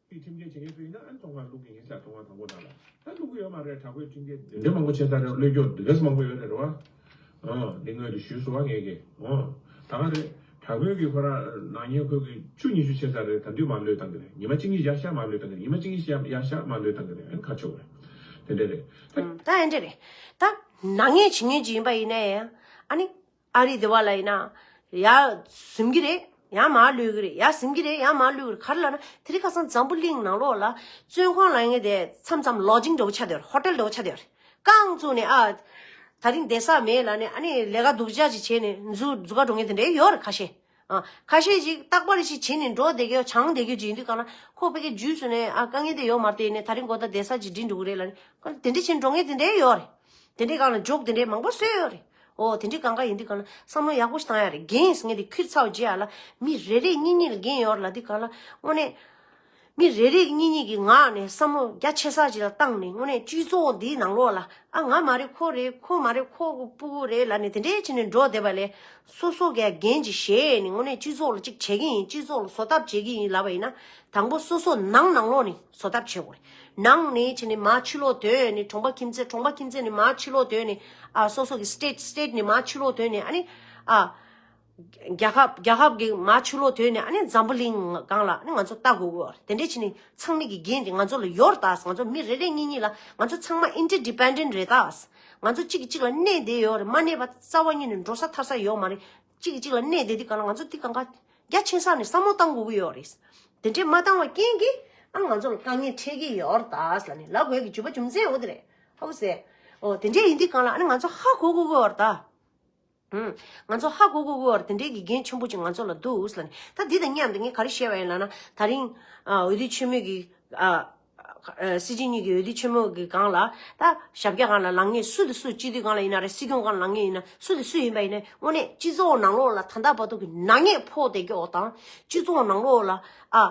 ཁྲིམས་འགལ་བྱེད་མཁན་ཚོ་ཡིན་ན་ཨ་ནི་ཚོང་ཁང་བླུག་གི་ཡིན་ཟེར། ཚོང་ཁང་དང་པོ་དང་ལ་ད་བླུག་གི་ཡོད་མ་རེད། དྲག་པོའི་ཁྲིམས་འགལ་དེ་འདྲ་མང་པོ་བྱས་ཚར་རེད། བློས་སྐྱོར་དེ་འདྲ་མང་པོ་ཡོད་རེད་རེད་བ། ཨ་འདི་སྔོན་དུ་ཞུས་སོང་བ་ངས་ཀྱི། ཨ་ད་ག་རེད། དྲག་པོའི་གི་ཁོ་རང་ནག་ཉེས་ཁོས་གི་ཆུ་ཉི་ཤུ་བྱས་ཚར་རེད། ད་དུས་མ་གློད་བཏང་གི་རེད། ཉི་མ་གཅིག་གཉིས་ཡར་ཤར་མ་གློད་བཏང་གི་རེད། ཉི་མ་གཅིག་གཉིས་ཡར་ཤར་མ་གློད་བཏང་གི་རེད། ཨ་ནི་ཁ་ཕྱོགས་རེད། དེ་འདྲ་རེད། ད་ཨ་འདྲ་རེད། ད་ནག་ཉེས་བྱེད་མཁན་ཅིག་ཡིན་པ་ཡིན་ན་ཡང་ཨ་ནི། ཨ་རི་དེ་བ་ལ་ཡིན་ན། ཡར་ཟིན་གི་རེད། ཡར་མར་གློད་གི་རེད། ཡར་ཟིན་གི་རེད། ཡར་མར་གློད་གི་རེད། ག་རེ་ལབ་ན་དེ་རིང་ཁ་སང་འཛམ་བུ་གླིང་ནང་ལོགས་ལ་བཙོན་ཁང་ལབ་མཁན་དེ་མཚམས་མཚམས་ལོ་ཇིང་འདྲ་བོ་ཆགས་བསྡད་ཡོད་རེད། ཧོ་ཊེལ་འདྲ་བོ་ཆགས་བསྡད་ཡོད་རེད། རྐང་བཙུགས་ནས་ཨ། ད་རིང་བསྡད་ས་མེད་ལབ་ནས་ཨ་ནི་ལས་ཀ་སྡུག་ཅག་ཅིག་བྱས་ནས་འཛུལ་འཛུལ་ག་འགྲོ་མཁན་དེ་འདྲ་ཡོད་རེད་ཁ་ཤས། ཨ་ཁ་ཤས་ཅིག་རྟག་པར་ཞིག་བྱས་ནས་འགྲོ་བསྡད་ཀྱི་ཡོད། བྱང་བསྡད་ཀྱི་ཡོད་ཅིག་ཡིན་དུས་གང་ལ་ཁོ་ཕ་གི་རྗེས་སུ་ནས་ཨ་དཀའ་ངལ་དེ་ཡོད་མ་རེད་ནས་ད་རིང་གོ་ད་བསྡད་ས་ཅིག་སྒྲིག་འགྲོ་གི་རེད་ལབ་ནས་ཁོ་དེ་འདྲ་བྱས་ནས་འགྲོ་མཁན་དེ་འདྲ་ཡོད་རེད། དེ་འདྲའི་སྒང་ལ་ཇོག་དེ་འདྲའི་མང་པོ་བཟོས་ཡོད་རེད། ཨོ་དེ་འདྲའི་གང་ག་ཡིན་དུས་གང་ལ་བསམ་བློ་ཡག་པོ་ཞིག་བཏང་ཡ་རེད། འགན་ངས་དེ་ཁུར་ཚར་བ་རྗེས་ཡ་ལ་མི་རེ་རེ་གཉིས་གཉིས་ལ་འགན་ཡོད་རེད་ལབ་དུས་གང་ལ་དངོས་གནས། མི་རེ་རེ་གཉིས་གཉིས་ཀྱི་ངག་ནས་བསམ་བློ་རྒྱ་ཆེ་ས་ཅིག་ལ་བཏང་ནས་དངོས་གནས་སྤྱི་ཚོགས་འདིའི་ནང་ལོགས་ལ་ཨ་ང་མ་རེད་ཁོ་རེད་ཁོ་མ་རེད་ཁོ་གི་སྤུ་གུ་རེད་ལབ་ནས་དེ་འདྲའི་བྱས་ནས་འགྲོ་བསྡད་པ་ལས་སོ་སོ་གས་འགན་ཅིག་བཞེས་ནས་དངོས་གནས་སྤྱི་ཚོགས་ལ་ཅིག་བྱེད་ཀྱི་ཡིན། སྤྱི་ཚོགས་ལ་བཟོ་ཐབས་བྱེད་ཀྱི་ཡིན་ལབ་པ་ཡིན་ན་དང་པོ་སོ་སོ་ནང་ནང་ལོགས་ནས་བཟོ་ཐབས་བྱེད་དགོས་རེད། ནང་ནས་བྱས་ནས་མར་ཕྱི་ལོགས་ཐོན་ནས་གྲོང་པ་ཁྱིམ་མཚེས། གྲོང་པ་ཁྱིམ་མཚེས་ནས་མར་ཕྱི་ལོགས་ཐོན་ནས་ཨ་སོ་སོ་གི་སི་ཊེཊ། སི་ཊེཊ་ནས་མར་ཕྱི་ལོགས་ཐོན་ནས་ཨ་ནི་ཨ་རྒྱལ་ཁབ། རྒྱལ་ཁབ་ཀྱི་མར་ཕྱི་ལོགས་ཐོན་ནས་ཨ་ནི་འཛམ་བུ་གླིང་སྒང་ལ་ཨ་ནི་ང་ཚོ་ལྟ་དགོས་ཀྱི་ཡོད་རེད། དེ་འདྲས་བྱས་ནས་ཚང་མ་གི་འགན་དེ་ང་ཚོ་ལ་ཡོད་རེད་ད། ང་ཚོ་མི་རེ་རེ་གཉིས་གཉིས་ལ་ང་ཚོ་ཚང་མ་ཨིན་ཊར་ཌི་པེན་ཌེན་ཊི་རེད་ད། ང་ཚོ་གཅིག་གིས་གཅིག་ལ་གནས་བསྡད་ཡོད་རེད། མ་གནས་པ་རྩ་བ་ཉིད་ནས་འགྲོ་ས་ཐར་ས་ཡོད་མ་རེད། གཅིག་གིས་གཅིག་ལ་གནས་བསྡད་དུས་གང་ལ་ང་ཚོ་འདི་གང་ག་རྒྱ་ཆེ་ས་ནས་བསམ་བློ་བཏང་དགོས་ཀྱི་ཡོད་རེད། དེ་འདྲས་མ་བཏང་བ་རྐྱེན་གྱིས་ཨ་ང་ཚོ་ལ་དཀའ་ངལ་འཕྲད་ཀྱི་ཡོད་རེད་ད་ཟེར་ནས་ལབ་དགོས་ཀྱི་རྒྱུ་མ་རྒྱུ་མཚན་འོ་དེ་རེད། ཧ་གོ་སོང་། འོ་དེ་འདྲས་ཡིན་དུས་གང་ལ་ཨ་ནི་ང་ཚོ་ཧ་གོ་དགོས་ཀྱི་ཡོད་རེད་ད། ཧུམ། ང་ཚོ་ཧ་གོ་དགོས་ཀྱི་ཡོད་རེད། དེ་འདྲས་ཀྱི་འགན་ཆེན་པོ་ཅིག་ང་ཚོ་ལ་འདུག་ཟེར་ནས། ད་འདི་དང་མཉམ་དུ་ངས་ག་རེ་བཤད་པ་ཡིན་ལབ་ན་ད་རིང་ཨ་འོས་བསྡུ་ཆེན་མོའི་གི་ཨ་ཨ་སྲིད་སྤྱི་གཉིས་ཀྱི་འོས་བསྡུ་ཆེན་མོ་གི་སྒང་ལ་ད་ཞབས་བཀྱག་སྒང་ལ་ལངས་མཁན་སུ་དང་སུ། སྤྱི་འཐུས་སྒང་ལ་ཡིན་ན་རེད། སྲིད་སྐྱོང་སྒང་ལ་ལངས་མཁན་ཡིན་ན་སུ་དང་སུ་ཡིན་པ་ཡིན་ན་དངོས་གནས་སྤྱི་ཚོགས་ནང་ལོགས་ལ་ད་ལྟ་བར་དུ་གི་ནག་ཉེས་ཕོག་བསྡད་རྒྱུ་དང་སྤྱི་ཚོགས་ནང་ལོགས་ལ་ཨ་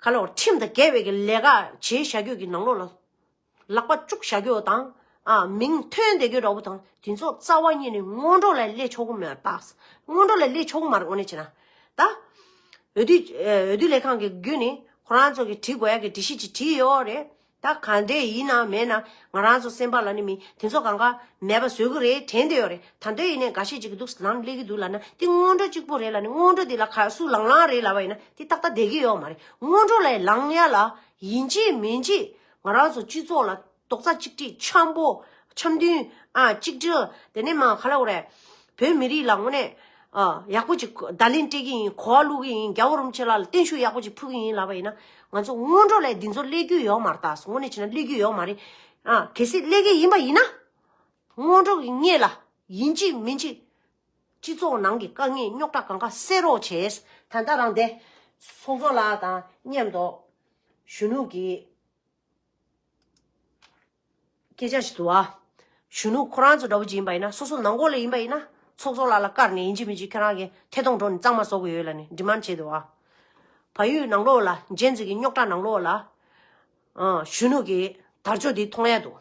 ག་ལ་བ་ཁྲིམས་དང་འགལ་བའི་གི་ལས་ཀ་བྱས་བཞག་རྒྱུ་གི་ནང་ལོགས་ལ། ལག་པ་བཅུག་བཞག་རྒྱུ་དང་། ཨ་མིང་ཐོན་བསྡད་རྒྱུ་འདྲ་བོ་དང་དེ་ཚོ་རྩ་བ་ཉིད་ནས་སྔོན་འགྲོ་ལ་སླེབས་ཆོག་གི་མེད་པ། སྔོན་འགྲོ་ལ་སླེབས་ཆོག་གི་མ་རེད། དངོས་གནས་བྱས་ན། ད་འོས་བསྡུ་ཨ་འོས་བསྡུ་ལས་ཁང་གི་བརྒྱུད་ནས་ཁོ་རང་ཚོ་གི་བྲིས་དགོས་ཡ་གི་སྒྲིག་གཞི་ཅིག་བྲིས་ཡོད་རེད། ད་ག་འདྲས་ཡིན་ན་མེད་ན་ང་རང་ཚོ་སེམས་པ་ལ་ནི་མི་དེ་ཚོ་གང་ག་མེད་པ་བཟོ་གི་རེད་དྲན་བསྡད་ཡོད་རེད། ད་འདོད་ཡིན་ནས་འགའ་ཤས་ཅིག་གི་འདུག་ལངས་སླེབས་ཀྱི་འདུག་ལབ་ན་དེ་སྔོན་འགྲོ་གཅིག་པོ་རེད་ལབ་ནས་སྔོན་འགྲོ་དེ་ལ་ག་སུ་ལངས་ལངས་རེད་ལབ་པ་ཡིན་ན་དེ་ཏག་ཏག་བསྡད་ཀྱི་ཡོད་མ་རེད། སྔོན་འགྲོ་ལ་ལངས་ཡ་ལ་ཡིན་གཅིག་མིན་གཅིག་ང་རང་ཚོ་སྤྱི་ཚོགས་ལ་རྡོག་རྩ་གཅིག་སྒྲིལ། འཆམ་པོ་འཆམ་མཐུན། ཨ་གཅིག་སྒྲིལ། དེ་ནས་མ་ག་ལ་འོ་རེད། བོད་མི་རིགས་ལ་དངོས་གནས་ཨ་ཡག་པོ་ཅིག་བརྡ་ལན་སྤྲད་ཀྱི་ཡིན། གོ་བ་བླུག་གི་ཡིན། རྒྱལ་བ་རིན་པོ་ཆེ་ལགས་ལ་བརྟན་བཞུགས་ཡག་པོ་ཅིག་ཕུལ་གྱི་ཡིན་ལབ་པ་ཡིན་ན་ང་ཚོ་སྔོན་འགྲོ་ལ་འདི་ཚོ་སླེབས་རྒྱུ་ཡོད་མ་རེད། ད་དངོས་གནས་བྱས་ན་སླེབས་རྒྱུ་ཡོད་མ་རེད། ཨ་གལ་སྲིད་སླེབས་ཀྱི་ཡིན་པ་ཡིན་ན་སྔོན་འགྲོ་གི་སྔོན་ལ་ཡིན་གཅིག་མིན་གཅིག་སྤྱི་ཚོགས་ནང་གི་དཀའ་ངལ་རྙོག་དྲ་གང་ག་སེལ་རོགས་བྱས། ད་ལྟ་རང་དེ་ཚོགས་གཙོ་ལགས་དང་མཉམ་དུ་གཞོན་ནུ་གི་སྐད་ཆ་ཞིག་འདུག་ཨ། གཞོན་ནུ་ཁོ་རང་ཚོ་འདྲ་བོ་ཅིག་ཡིན་པ་ཡིན་ན། སོ་སོ་ནང་ཁོག་ལ་ཡིན་པ་ཡིན་ན་ཚོགས་གཙོ་ལགས་ལ་བཀར་ནས་ཡིན་གཅིག་མིན་གཅིག་ཁྱེད་རང་གི་ཐད་གཏོང་འགྲོ་ནས་གཙང་མ་བཟོ་དགོས་ཡོད་ལབ་ནས་ཌི་མཱན་ཌི་བྱས་འདུག་ཨ། བལ་ཡུལ་ནང་ལོགས་ལ་ཇེན་ཛི་གི་རྙོག་དྲ་ནང་ལོགས་ལ། ཨ། གཞོན་ནུ་གི་དར་ལྕོག་འདི་མཐོང་ཡ་འདུག་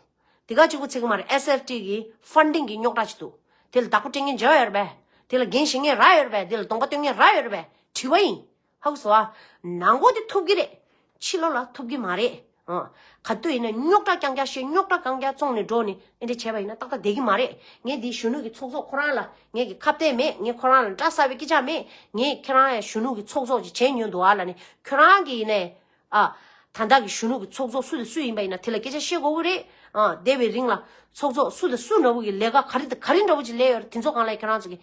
དེ་ག་གཅིག་པུ་ཚིག་གི་མ་རེད། ཨེས་ཨེཕ་ཊི་གི་ཕན་ཌིང་གི་རྙོག་དྲ་ཅིག་འདུག་དེ་ལ་བདག་པོ་སྤྲད་མཁན་མཇལ་ཡོད་རེད་པས། དེ་ལ་འགན་བཞེས་མཁན་རག་ཡོད་རེད་པས། དེ་ལ་གདོང་པ་སྟོན་མཁན་རག་ཡོད་རེད་པས། དྲི་བ་ཡིན། ཧ་གོ་སོང་ཨ། ནང་སྒོ་དེ་ཐུབ་ཀྱི་རེད། ཕྱི་ལོགས་ལ་ཐུབ་ཀྱི་མ་རེད། ཨ། ག་དུས་ཡིན་ན་རྙོག་དྲ་རྐྱང་རྐྱང་བཤད། རྙོག་དྲ་རྐྱང་རྐྱང་བཙོང་ནས་འགྲོ་ནས་ཨེ་འདྲ་བྱས་པ་ཡིན་ན་ཏག་ཏག་བསྡད་ཀྱི་མ་རེད། ངས་འདི་གཞོན་ནུ་གི་ཚོགས་གཙོ་ཁོ་རང་ལ་ངས་ཀྱི་ཁ་གཏད་མེད། ངས་ཁོ་རང་ལ་འདྲ་ས་བའི་སྐད་ཆ་མེད། ངས་ཁྱེད་རང་ཡང་གཞོན་ནུ་གི་ཚོགས་གཙོ་ཅིག་བྱས་མྱོང་འདུག་ཨ་ལབ་ནས། ཁྱོད་རང་གི་ཡིན་ནས། ཨ། ད་ལྟ་གི་གཞོན་ནུ་གི་ཚོགས་གཙོ་སུ་དང་སུ་ཡིན་པ་ཡིན་ན་དེ་ལ་སྐད་ཆ་བཤད་དགོས་ཀྱི་རེད། ཨ། འདས་པའི་རིང་ལ་ཚོགས་གཙོ་སུ་དང་སུ་འདྲ་བོ་གི་ལས་ཀ་ག་རེ་དང་ག་རེ་འདྲ་བོ་ཅིག་ལས་ཡོད་རེད། དེ་ཚོ་སྒང་ལ་ཁྱེད་རང་ཚོ་གི་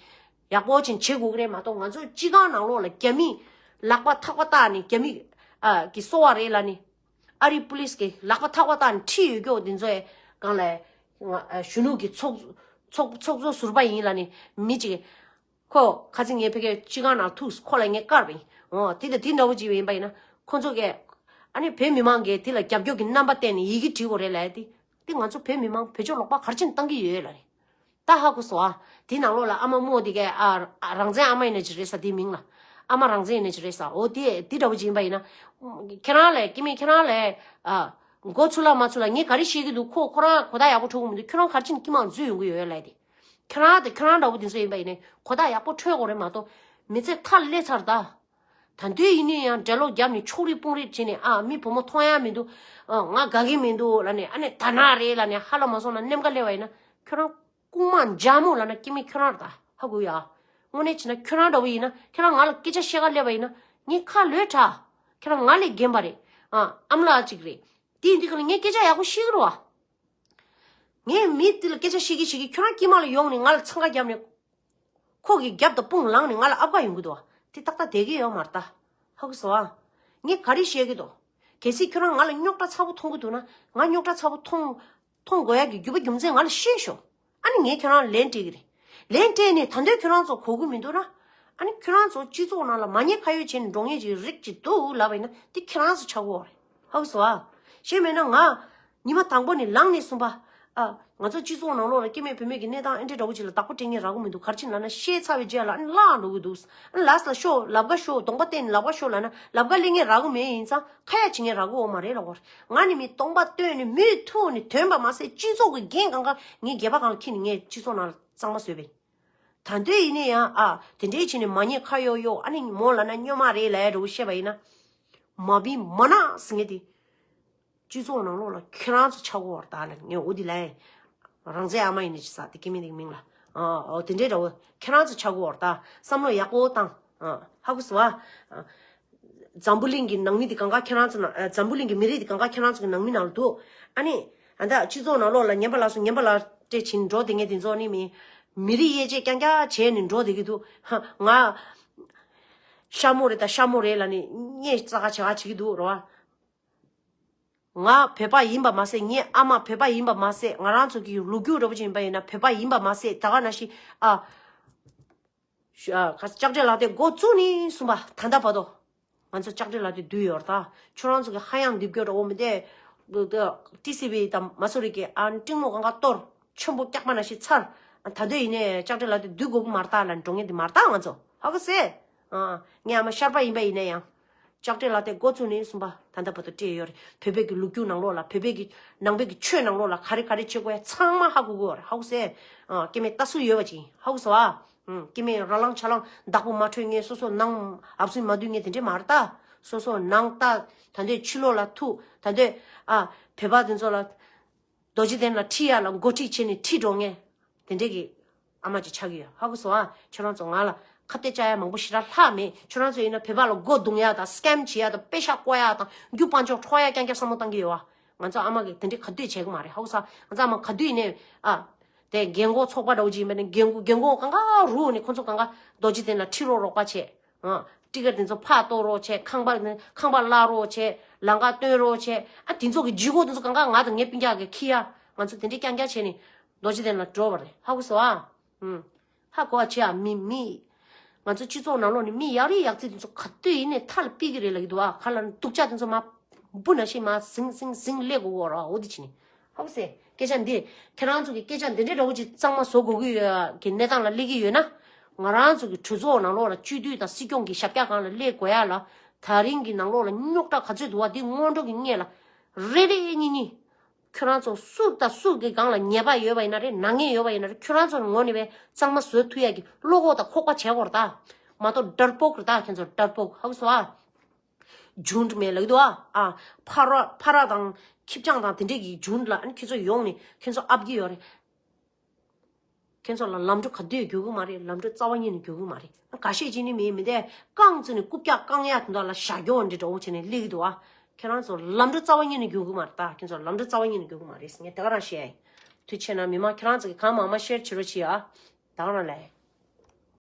ཡག་པོ་ཅིག་བྱེད་དགོས་ཀྱི་རེད་མ་གཏོགས། ང་ཚོ་སྤྱི་ཁང་ནང་ལོགས་ལ་རྒྱ་མིས་ལག་པ་ཐག་པ་བཏགས་ནས། རྒྱ་མི་ཨ་གི་སོ་བ་རེད་ལབ་ནས། ཨ་རིའི་པུ་ལིས་ཀྱིས་ལག་པ་ཐག་པ་བཏགས་ནས་ཁྲིད་ཡོད་རྒྱུ་འདི་ཚོའི་སྒང་ལ། ང་ཨ་གཞོན་ནུ་གི་ཚོགས་ཚོགས་ཚོགས་གཙོ་ཟུར་པ་ཡིན་ལབ་ནས་མི་གཅིག་ཁོ་ཁ་སང་ངའི་ཕ་གིའི་སྤྱི་ཁང་ནང་ཐུག་ཁོ་ལ་ངས་བཀར་བ་ཡིན། འོ་དེ་དང་དེ་འདྲ་བོ་ཅིག་ཡིན་པ་ཡིན་ན་ཁོ་ཚོ་གས། ཨ་ནི་བོད་མི་མང་གིས་དེ་ལ་རྒྱབ་སྐྱོར་གྱི་རྣམ་པ་བསྟན་ནས་ཡི་གེ་བྲིས་དགོས་རེད་ལབ་ཡ་དེ། དེ་ང་ཚོ་བོད་མི་མང་བེད་སྤྱོད་ལོག་པ་ག་རེ་བྱས་ནས་བཏང་གི་ཡོད་ལབ་རེད། ད་ཧ་གོ་སོང་ཨ། དེ་ནང་ལོགས་ལ་ཨ་མ་རྨོ་དེ་གས། ཨ། རང་བཙན་ཨ་མ་ཡིན་ན་ཅིག་རེད་ས། དེའི་མིང་ལ་ཨ་མ་རང་བཙན་ཡིན་ན་ཅིག་རེད་ས། འོ་དེ་དེ་འདྲ་བོ་ཅིག་ཡིན་པ་ཡིན་ན། ཁྱེད་རང་ལས་སྐྱེ་དམན་ཁྱེད་རང་ལས། ཨ། མགོ་ཚུགས་ལ་མ་ཚུགས་ལ་ངས་ག་རེ་ཤེས་ཀྱི་འདུག་ཁོ་ཁོ་རང་གོ་བརྡ་ཡག་པོ་འཕྲོད་ཀྱི་མི་འདུག་ཁྱོད་རང་ག་རེ་བྱས་ནས་སྐྱེ་དམན་འཛུལ་ཡོང་གི་ཡོད་ལབ་དེ། ཁྱེད་རང་དང་ཁྱེད་རང་འདྲ་བོ་དེ་ཚོ་ཡིན་པ་ཡིན་ནའི་གོ་བརྡ་ཡག་པོ་འཕྲོད་དགོས་རེད་མ་གཏོགས། མི་ཚེ་མཐའ་སླེབས་ཚར་ད། ད་དུང་ཡིན་ནའི་ཡང་འགྲེལ་ལོག་བརྒྱབ་ནས་ཕྱོགས་རིས་དཔུང་རིས་བྱས་ནས། ཨ། མི་བུ་མོ་མཐོང་ཡ་མི་འདུག་ཨ། ང་དགའ་གི་མི་འདུག་ལབ་ནས། ཨ་ནི་དར་ནག་རེད་ལབ་ནས་ཧ་ལས་མ་སོང་ན་གནམ་ཁ་སླེབས་པ་ཡིན་ན། ཁྱོད་རང་རྐུན་མ་འཇག་མོ་ལབ་ན་སྐྱེ་དམན་ཁྱོད་རང་རེད་ད། ཧ་གོ་ཡ། དངོས་གནས་བྱས་ན་ཁྱོད་རང་འདྲ་བོ་ཡིན་ན། ཁྱོད་རང་ང་ལ་སྐད་ཆ་བཤད་ག་སླེབས་པ་ཡིན་ན་ངས་ཁ་ལོས་གྲགས། ཁྱོད་རང་ང་ལས་རྒན་པ་རེད། ཨ། ཨ་མ་ལགས་གཅིག་རེད། དེ་ཡིན་དུས་ག་ལ་ངས་སྐད་ཆ་ཡག་པོ་བཤད་ཀྱི་རེད་བ། ངས་མི་དེ་ལ་སྐད་ཆ་བཤད་ཀྱི་བཤད་ཀྱི། ཁྱོད་རང་དཀྱིལ་མ་ལ་ཡོང་ནས་ང་ལ་འཚང་ཁ་བརྒྱབ་ནས། ཁོ་གི་རྒྱབ་དང་དཔུང་ལངས་ནས་ང་ལ་ཨབ་ག་ཡོང་གི་འདུག་བ། དེ་ཏག་ཏག་བསྡད་ཀྱི་ཡོད་མ་རེད་ད། ཧ་གོ་སོང་ཨ། ངས་ག་རེ་བཤད་ཀྱི་འདུག་གལ་སྲིད་ཁྱོད་རང་ང་ལ་རྙོག་དྲ་ཚ་པོ་མཐོང་གི་འདུག་ན། ང་རྙོག་དྲ་ཚ་པོ་མཐོང་མཐོང་དགོས་ཡ་གི་རྒྱུ་བ་རྒྱུ་མཚན་ང་ལ་བཤད་ཤོག་ཨ་ནི་ངས་ཁྱོད་རང་ལན་སྤྲད་ཀྱི་རེད། ལན་སྤྲད་ནས་ད་དུང་ཁྱོད་རང་ཚོ་གོ་གི་མི་འདུག་ན། ཨ་ནི་ཁྱོད་རང་ཚོ་སྤྱི་ཚོགས་ནང་ལ་མ་ཉེས་ཁ་གཡོགས་བྱས་ནས་འགྲོ་མཁན་གྱི་རིགས་ཅིག་འདུག་ལབ་པ་ཡིན་ན་དེ་ཁྱེད་རང་ཚོ་ཆགས་ཀྱི་ཡོད་རེད། ཧ་གོ་སོང་ཨ། གཞན་མིན་ན་ང་ཉི་མ་དང་པོ་ནས་ལངས་ནས་གསུངས་པ། ཨ། ང་ཚོ་སྤྱི་ཚོགས་ནང་ལོགས་ལ་སྐྱེ་དམན་བུད་མེད་ཀྱི་གནས་སྟངས་ཨེ་འདྲ་འདྲ་བོ་ཅིག་ལ་བདག་པོ་སྤྲད་མཁན་རག་གི་མི་འདུག་ག་རེ་བྱས་ནས་ལབ་ན་བཤད་ཚར་བའི་རྗེས་ལ་ཨ་ནི་བརླག་འགྲོ་གི་འདུག་ཨ་ནི་ལགས་སོ་ལབ་ཤོག་ལབ་ག་ཤོག་གདོང་པ་བསྟན་ནས་ལབ་ག་ཤོག་ལབ་ན་ལབ་ག་སླེབས་མཁན་རག་གི་མེད། ཡིན་ཙང་ཁ་ཡ་བྱེད་མཁན་རག་གི་ཡོད་མ་རེད་ལབ་གོ། ང་ནི་མི་གདོང་པ་སྟོན་ནས་མུ་མཐུད་ནས་ཐོན་པ་མ་ཟད་སྤྱི་ཚོགས་ཀྱི་འགན་གང་ག་ངས་སྒལ་པ་སྒང་ལ་འཁྱེར་ནས་ངས་སྤྱི་ཚོགས་ནང་ལ་གཙང་མ་བཟོས་པ་ཡིན། ད་དུང་ཡིན་ནའི་ཡང་ཨ་དེ་འདྲའི་བྱས་ནས་མ་ཉེས་ཁ་གཡོགས་གཡོགས། ཨ་ནི་མོ་ལབ་ན་སྨྱོན་མ་རེད་ལབ་ཡ་འདྲ་བོ་བཤད་པ་ཡིན་ན། མ་བིན་མ་ན་ཟེར་མཁན་དེ། སྤྱི་ཚོགས་ནང་ལོགས་ལ་ཁྱེད་རང་ཚོ་ཆགས་ཀྱི་ཡོད་རེད་ད་ལབ། ངས་འོ་དེ་ལབ་ཡིན། རང་བཙན་ཨ་མ་ཡིན་ནི་ཅི་ཟེར་དེ་སྐྱེ་དམན་དེ་གི་མིང་ལ། ཨ། འོ་དེ་འདྲའི་འདྲ་བོ་ཁྱེད་རང་ཚོ་ཆགས་ཀྱི་ཡོད་རེད་ད། བསམ་བློ་ཡག་པོ་བཏང་། ཨ། ཧ་གོ་སོང་ཨ། འཛམ་བུ་གླིང་གི་ནང་མི་དེ་གང་ག་ཁྱེད་རང་ཚོ་ནང་། ཨ། འཛམ་བུ་གླིང་གི་མི་རིགས་དེ་གང་ག་ཁྱེད་རང་ཚོ་གི་ནང་མི་ནང་ལ་འདུག་ཨ་ནི་ཨ་ད་སྤྱི་ཚོགས་ནང་ལོགས་ལ་ངན་པ་ལ་སོ་ངན་པ་ལ་སྤྲད་བྱིན་འགྲོ་དེ་ངས་དེ་ཚོ་ནི་མི་མི་རིགས་དབྱེ་འབྱེད་རྐྱང་རྐྱང་བྱས་ནས་འགྲོ་བསྡད་ཀྱི་འདུག་ཧ། ང་ཤ་མོ་རེད་ད་ཤ་མོ་རེད་ལབ་ནས་བརྙས་ཙག་ག་བྱེད་ག་བྱེད་ཀྱི་འདུག་རེད་བ། ང་བོད་པ་ཡིན་པ་མ་ཟད། ངའི་ཨ་མ་བོད་པ་ཡིན་པ་མ་ཟད། ང་རང་ཚོ་གི་ལོ་རྒྱུས་འདྲ་པོ་ཅིག་ཡིན་པ་ཡིན་ན་བོད་པ་ཡིན་པ་མ་ཟད། ད་ག་ནང་བཞིན་ཨ། ཞུ། ཨ། ག་ལྕགས་སྤྲེལ་ལག་དེ་འགོ་བཙུགས་ནས་གསུངས་པ་ད་ལྟ་བར་དུ། ང་ཚོ་ལྕགས་སྤྲེལ་ལག་དེ་བསྡུས་ཡོད་རེད་ད། ཁྱོད་རང་ཚོ་གི་ཧ་ཡང་འདེབས་སྐྱོར་འདྲ་བོ་མི་འདུག་ཊི་སི་ཝི་དང་མ་སུ་རི་གི་ཨ་ནི་སྤྲིན་མོ་གང་ག་གཏོར། ཆེན་པོ་སྐྱག་པ་ནང་བཞིན་ཚར། ད་དུང་ཡིན་ནའི་ལྕགས་སྤྲེལ་ལག་དེ་བསྡུ་དགོས་ཀྱི་མ་རེད་ད་ལབ་འགྲོ་མཁན་དེ་མ་རེད་ད་ང་ཚོ། ཧ་གོ་སོང་ཨ། ངའི་ཨ་མ་ཤར་པ་ཡིན་པ་ཡིན་ན་ཡང་། ལྕགས་སྤྲེལ་ལག་དེ་འགོ་བཙུགས་ནས་གསུངས་པ་ད་ལྟ་བར་དུ་སྤྲད་ཡོད་རེད། བོད་པའི་གི་ལོ་རྒྱུས་ནང་ལོགས་ལ། བོད་པའི་གི་ནང་པའི་གི་ཆོས་ནང་ལོགས་ལ་ག་རེ་ག་རེ་བྱེད་དགོས་ཡ་ཚང་མ་ཧ་གོ་གི་ཡོད་རེད། ཧ་གོ་སོང་ཨ། སྐྱེ་དམན་ལྟ་སྲོལ་ཡོད་པ་ཅིག་ཡིན། ཧ་གོ་སོང་ཨ། སྐྱེ་དམན་ར་ལང་ཆ་ལང་བདག་པོ་མ་འཕྲོད་མཁན། སོ་སོ་ནང་ཨབ་སུ་མ་བསྡུས་མཁན་དེ་འདྲས་མ་རེད་ད། སོ་སོ་ནང་ལྟ། ད་འདོད་ཕྱི་ལོགས་ལ་ཐུག་ད་འདོད་ཨ་བོད་པ་དེ་ཚོ་ལ། རྡོ་རྗེ་གདན་ལ་ཁྲིད་ཡ་ལ་འགོ་ཁྲིད་བྱས་ནས་ཁྲིད་འགྲོ་མཁན། དེ་འདྲས་ཀྱི་ཨ་མ་ཅིག་ཆགས་ཀྱི་ཡོད། ཧ་གོ་སོང་ཨ། ཁྱོད་རང་ཚོ་ང་ལ་ཁ་གཏད་བཅག་ཡ་མང་པོ་ཞེ་དྲག་ལྷག་མེད། ཁྱོད་རང་ཚོ་ཡིན་ན་བོད་པ་ལ་མགོ་རྡུང་ཡ་དང་སི་ཀེམ་བྱེད་ཡ་དང་པེ་ཤག་བཀོག་ཡ་དང་རྒྱུ་དཔལ་འབྱོར་འཕྲོག་ཡ་རྐྱང་རྐྱང་བསམ་བློ་བཏང་གི་ཡོད་བ། ང་ཚོ་ཨ་མ་གིས་དེ་འདྲས་ག་དུས་བྱེད་གི་མ་རེད། ཧ་གོ་སོང་། ང་ཚོ་ཨ་མ་ག་དུས་ཡིན་ནའི་ཨ། དེ་རྒན་གོག་ཚོགས་པ་འདྲ་བོ་ཅིག་ཡིན་པ་ནི་རྒན་གོག་རྒན་གོག་གང་ག་རུ་ནས་ཁོ་ཚོ་གང་ག་རྡོ་རྗེ་གདན་ལ་ཁྲིད་རོགས་རོགས་པ་བྱས། ཨ། སྤྲི་དཀར་དེ་ཚོ་ཕར་གཏོར་རོགས་བྱས། ཁང་པ་ཁང་པ་བརླག་རོགས་བྱས། ལམ་ཁ་སྟོན་རོགས་བྱས། ཨ། དེ་ཚོ་གི་ལྗིད་ཁོག་དེ་ཚོ་གང་ག་ང་དང་ངའི་སྤུན་ཀྱག་གིས་འཁྱེར་ཡ། ང་ཚོ་དེ་འདྲས་རྐྱང་རྐྱང་བྱས་ནས་རྡོ་རྗེ་གདན་ལ་འགྲོ་བ་རེད། ཧ་གོ་སོང་ཨ། ཨུམ། ཧ་གོ་བ་བྱེད་ཨ། མི་མི། ང་ཚོ་སྤྱི་ཚོགས་ནང་ལོགས་ནས་མི་ཡག་རིགས་ཡག་རྩིས་དེ་ཚོ་ག་དུས་ཡིན་ནའི་མཐའ་ལ་ཕུད་ཀྱི་རེད་ལབ་ཀྱི་འདུག་ཨ། ག་ལ་ནི་སྡུག་ཅག་དེ་ཚོ་མ་འབུ་ནང་བཞིན་མར་ཟིང་ཟིང་ཟིང་སླེབས་དགོས་ཀྱི་ཡོད་རེད། འོ་དེ་བྱས་ནས། ཧ་གོ་སོང་། སྐད་ཆ་འདི། ཁྱེད་རང་ཚོ་གི་སྐད་ཆ་འདི་འདྲའི་འདྲ་བོ་ཅིག་གཙང་མ་བཟོ་དགོས་ཀྱི་ཡོད་ཀྱི་གནས་སྟངས་ལ་སླེབས་ཀྱི་ཡོད་ན། ང་རང་ཚོ་གི་གྲོས་ཚོགས་ནང་ལོགས་ལ་སྤྱི་འཐུས་དང་སྲིད་སྐྱོང་གི་ཞབས་བཀྱག་སྒང་ལ་སླེབས་དགོས་ཡ་ལ། ད་རིང་གི་ནང་ལོགས་ལ་རྙོག་དྲ་ག་ཚོད་འདུག་བ། འདི་སྔོན་འགྲོ་གི་སྔོན་ལ་རེ་རེ་གཉིས་གཉིས། ཁྱོད་རང་ཚོ་སུ་དང་སུ་གི་སྒང་ལ་ཉེས་པ་ཡོད་པ་ཡིན་ན་རེད། ནག་ཉེས་ཡོད་པ་ཡིན་ན་རེད། ཁྱོད་རང་ཚོ་ངོ་ནས་བས་གཙང་མ་བཟོ་ཐུབ་ཡ་གི་བློ་ཁོག་དང་ཁོག་པ་བྱེད་དགོས་རེད་ད། མ་གཏོགས་ཌར་པོག་རེད་ད། ཁྱོད་ཚོ་ཌར་པོག་ཧ་གོ་སོང་ཨ། ཇུན་མེད་ལབ་ཀྱི་འདུག་ཨ། ཨ། ཕ་ར་ཕ་ར་དང་ཁྱི་སྤྱང་དང་དེ་འདྲས་ཀྱི་ཇུན་ལ་ཨ་ནི་ཁྱེད་ཚོ་ཡོང་ནས་ཁྱེད་ཚོ་ཨབ་ཀྱི་ཡོད་རེད། ཁྱེད་ཚོ་ལ་ལམ་འགྲོ་ག་དུས་རྒྱུག་གི་མ་རེད། ལམ་འགྲོ་རྩ་བ་ཉིད་ནས་རྒྱུག་གི་མ་རེད། ཁ་ཤས་ཅིག་ནི་མི་མི་དེ་རྐང་བཙུགས་ནས་རྐུབ་བཀྱག་རྐང་གཡས་དེ་འདྲ་ལ་ཞག་སྐྱོ་འདྲ་འདྲ་བོ་བྱས་ནས་སླེབས་ཀྱི་འདུག་ཨ། ཁྱེད་རང་ཚོ་ལམ་འགྲོ་རྩ་བ་ཉིད་ནས་རྒྱུག་གི་མ་རེད་ད། ཁྱེད་ཚོ་ལམ་འགྲོ་རྩ་བ་ཉིད་ནས་རྒྱུག་གི་མ་རེད་ཟེར་ངས་དེ་ག་རང་བཤད་ཡ་ཡིན། དུས་ཆེ་ན་མི་མང་ཁྱེད་རང་ཚོ་གིས་གང་མང་མང་ཤེར་བྱེད་རོགས་བྱེད་ཨ། ད་ག་རང་ལས།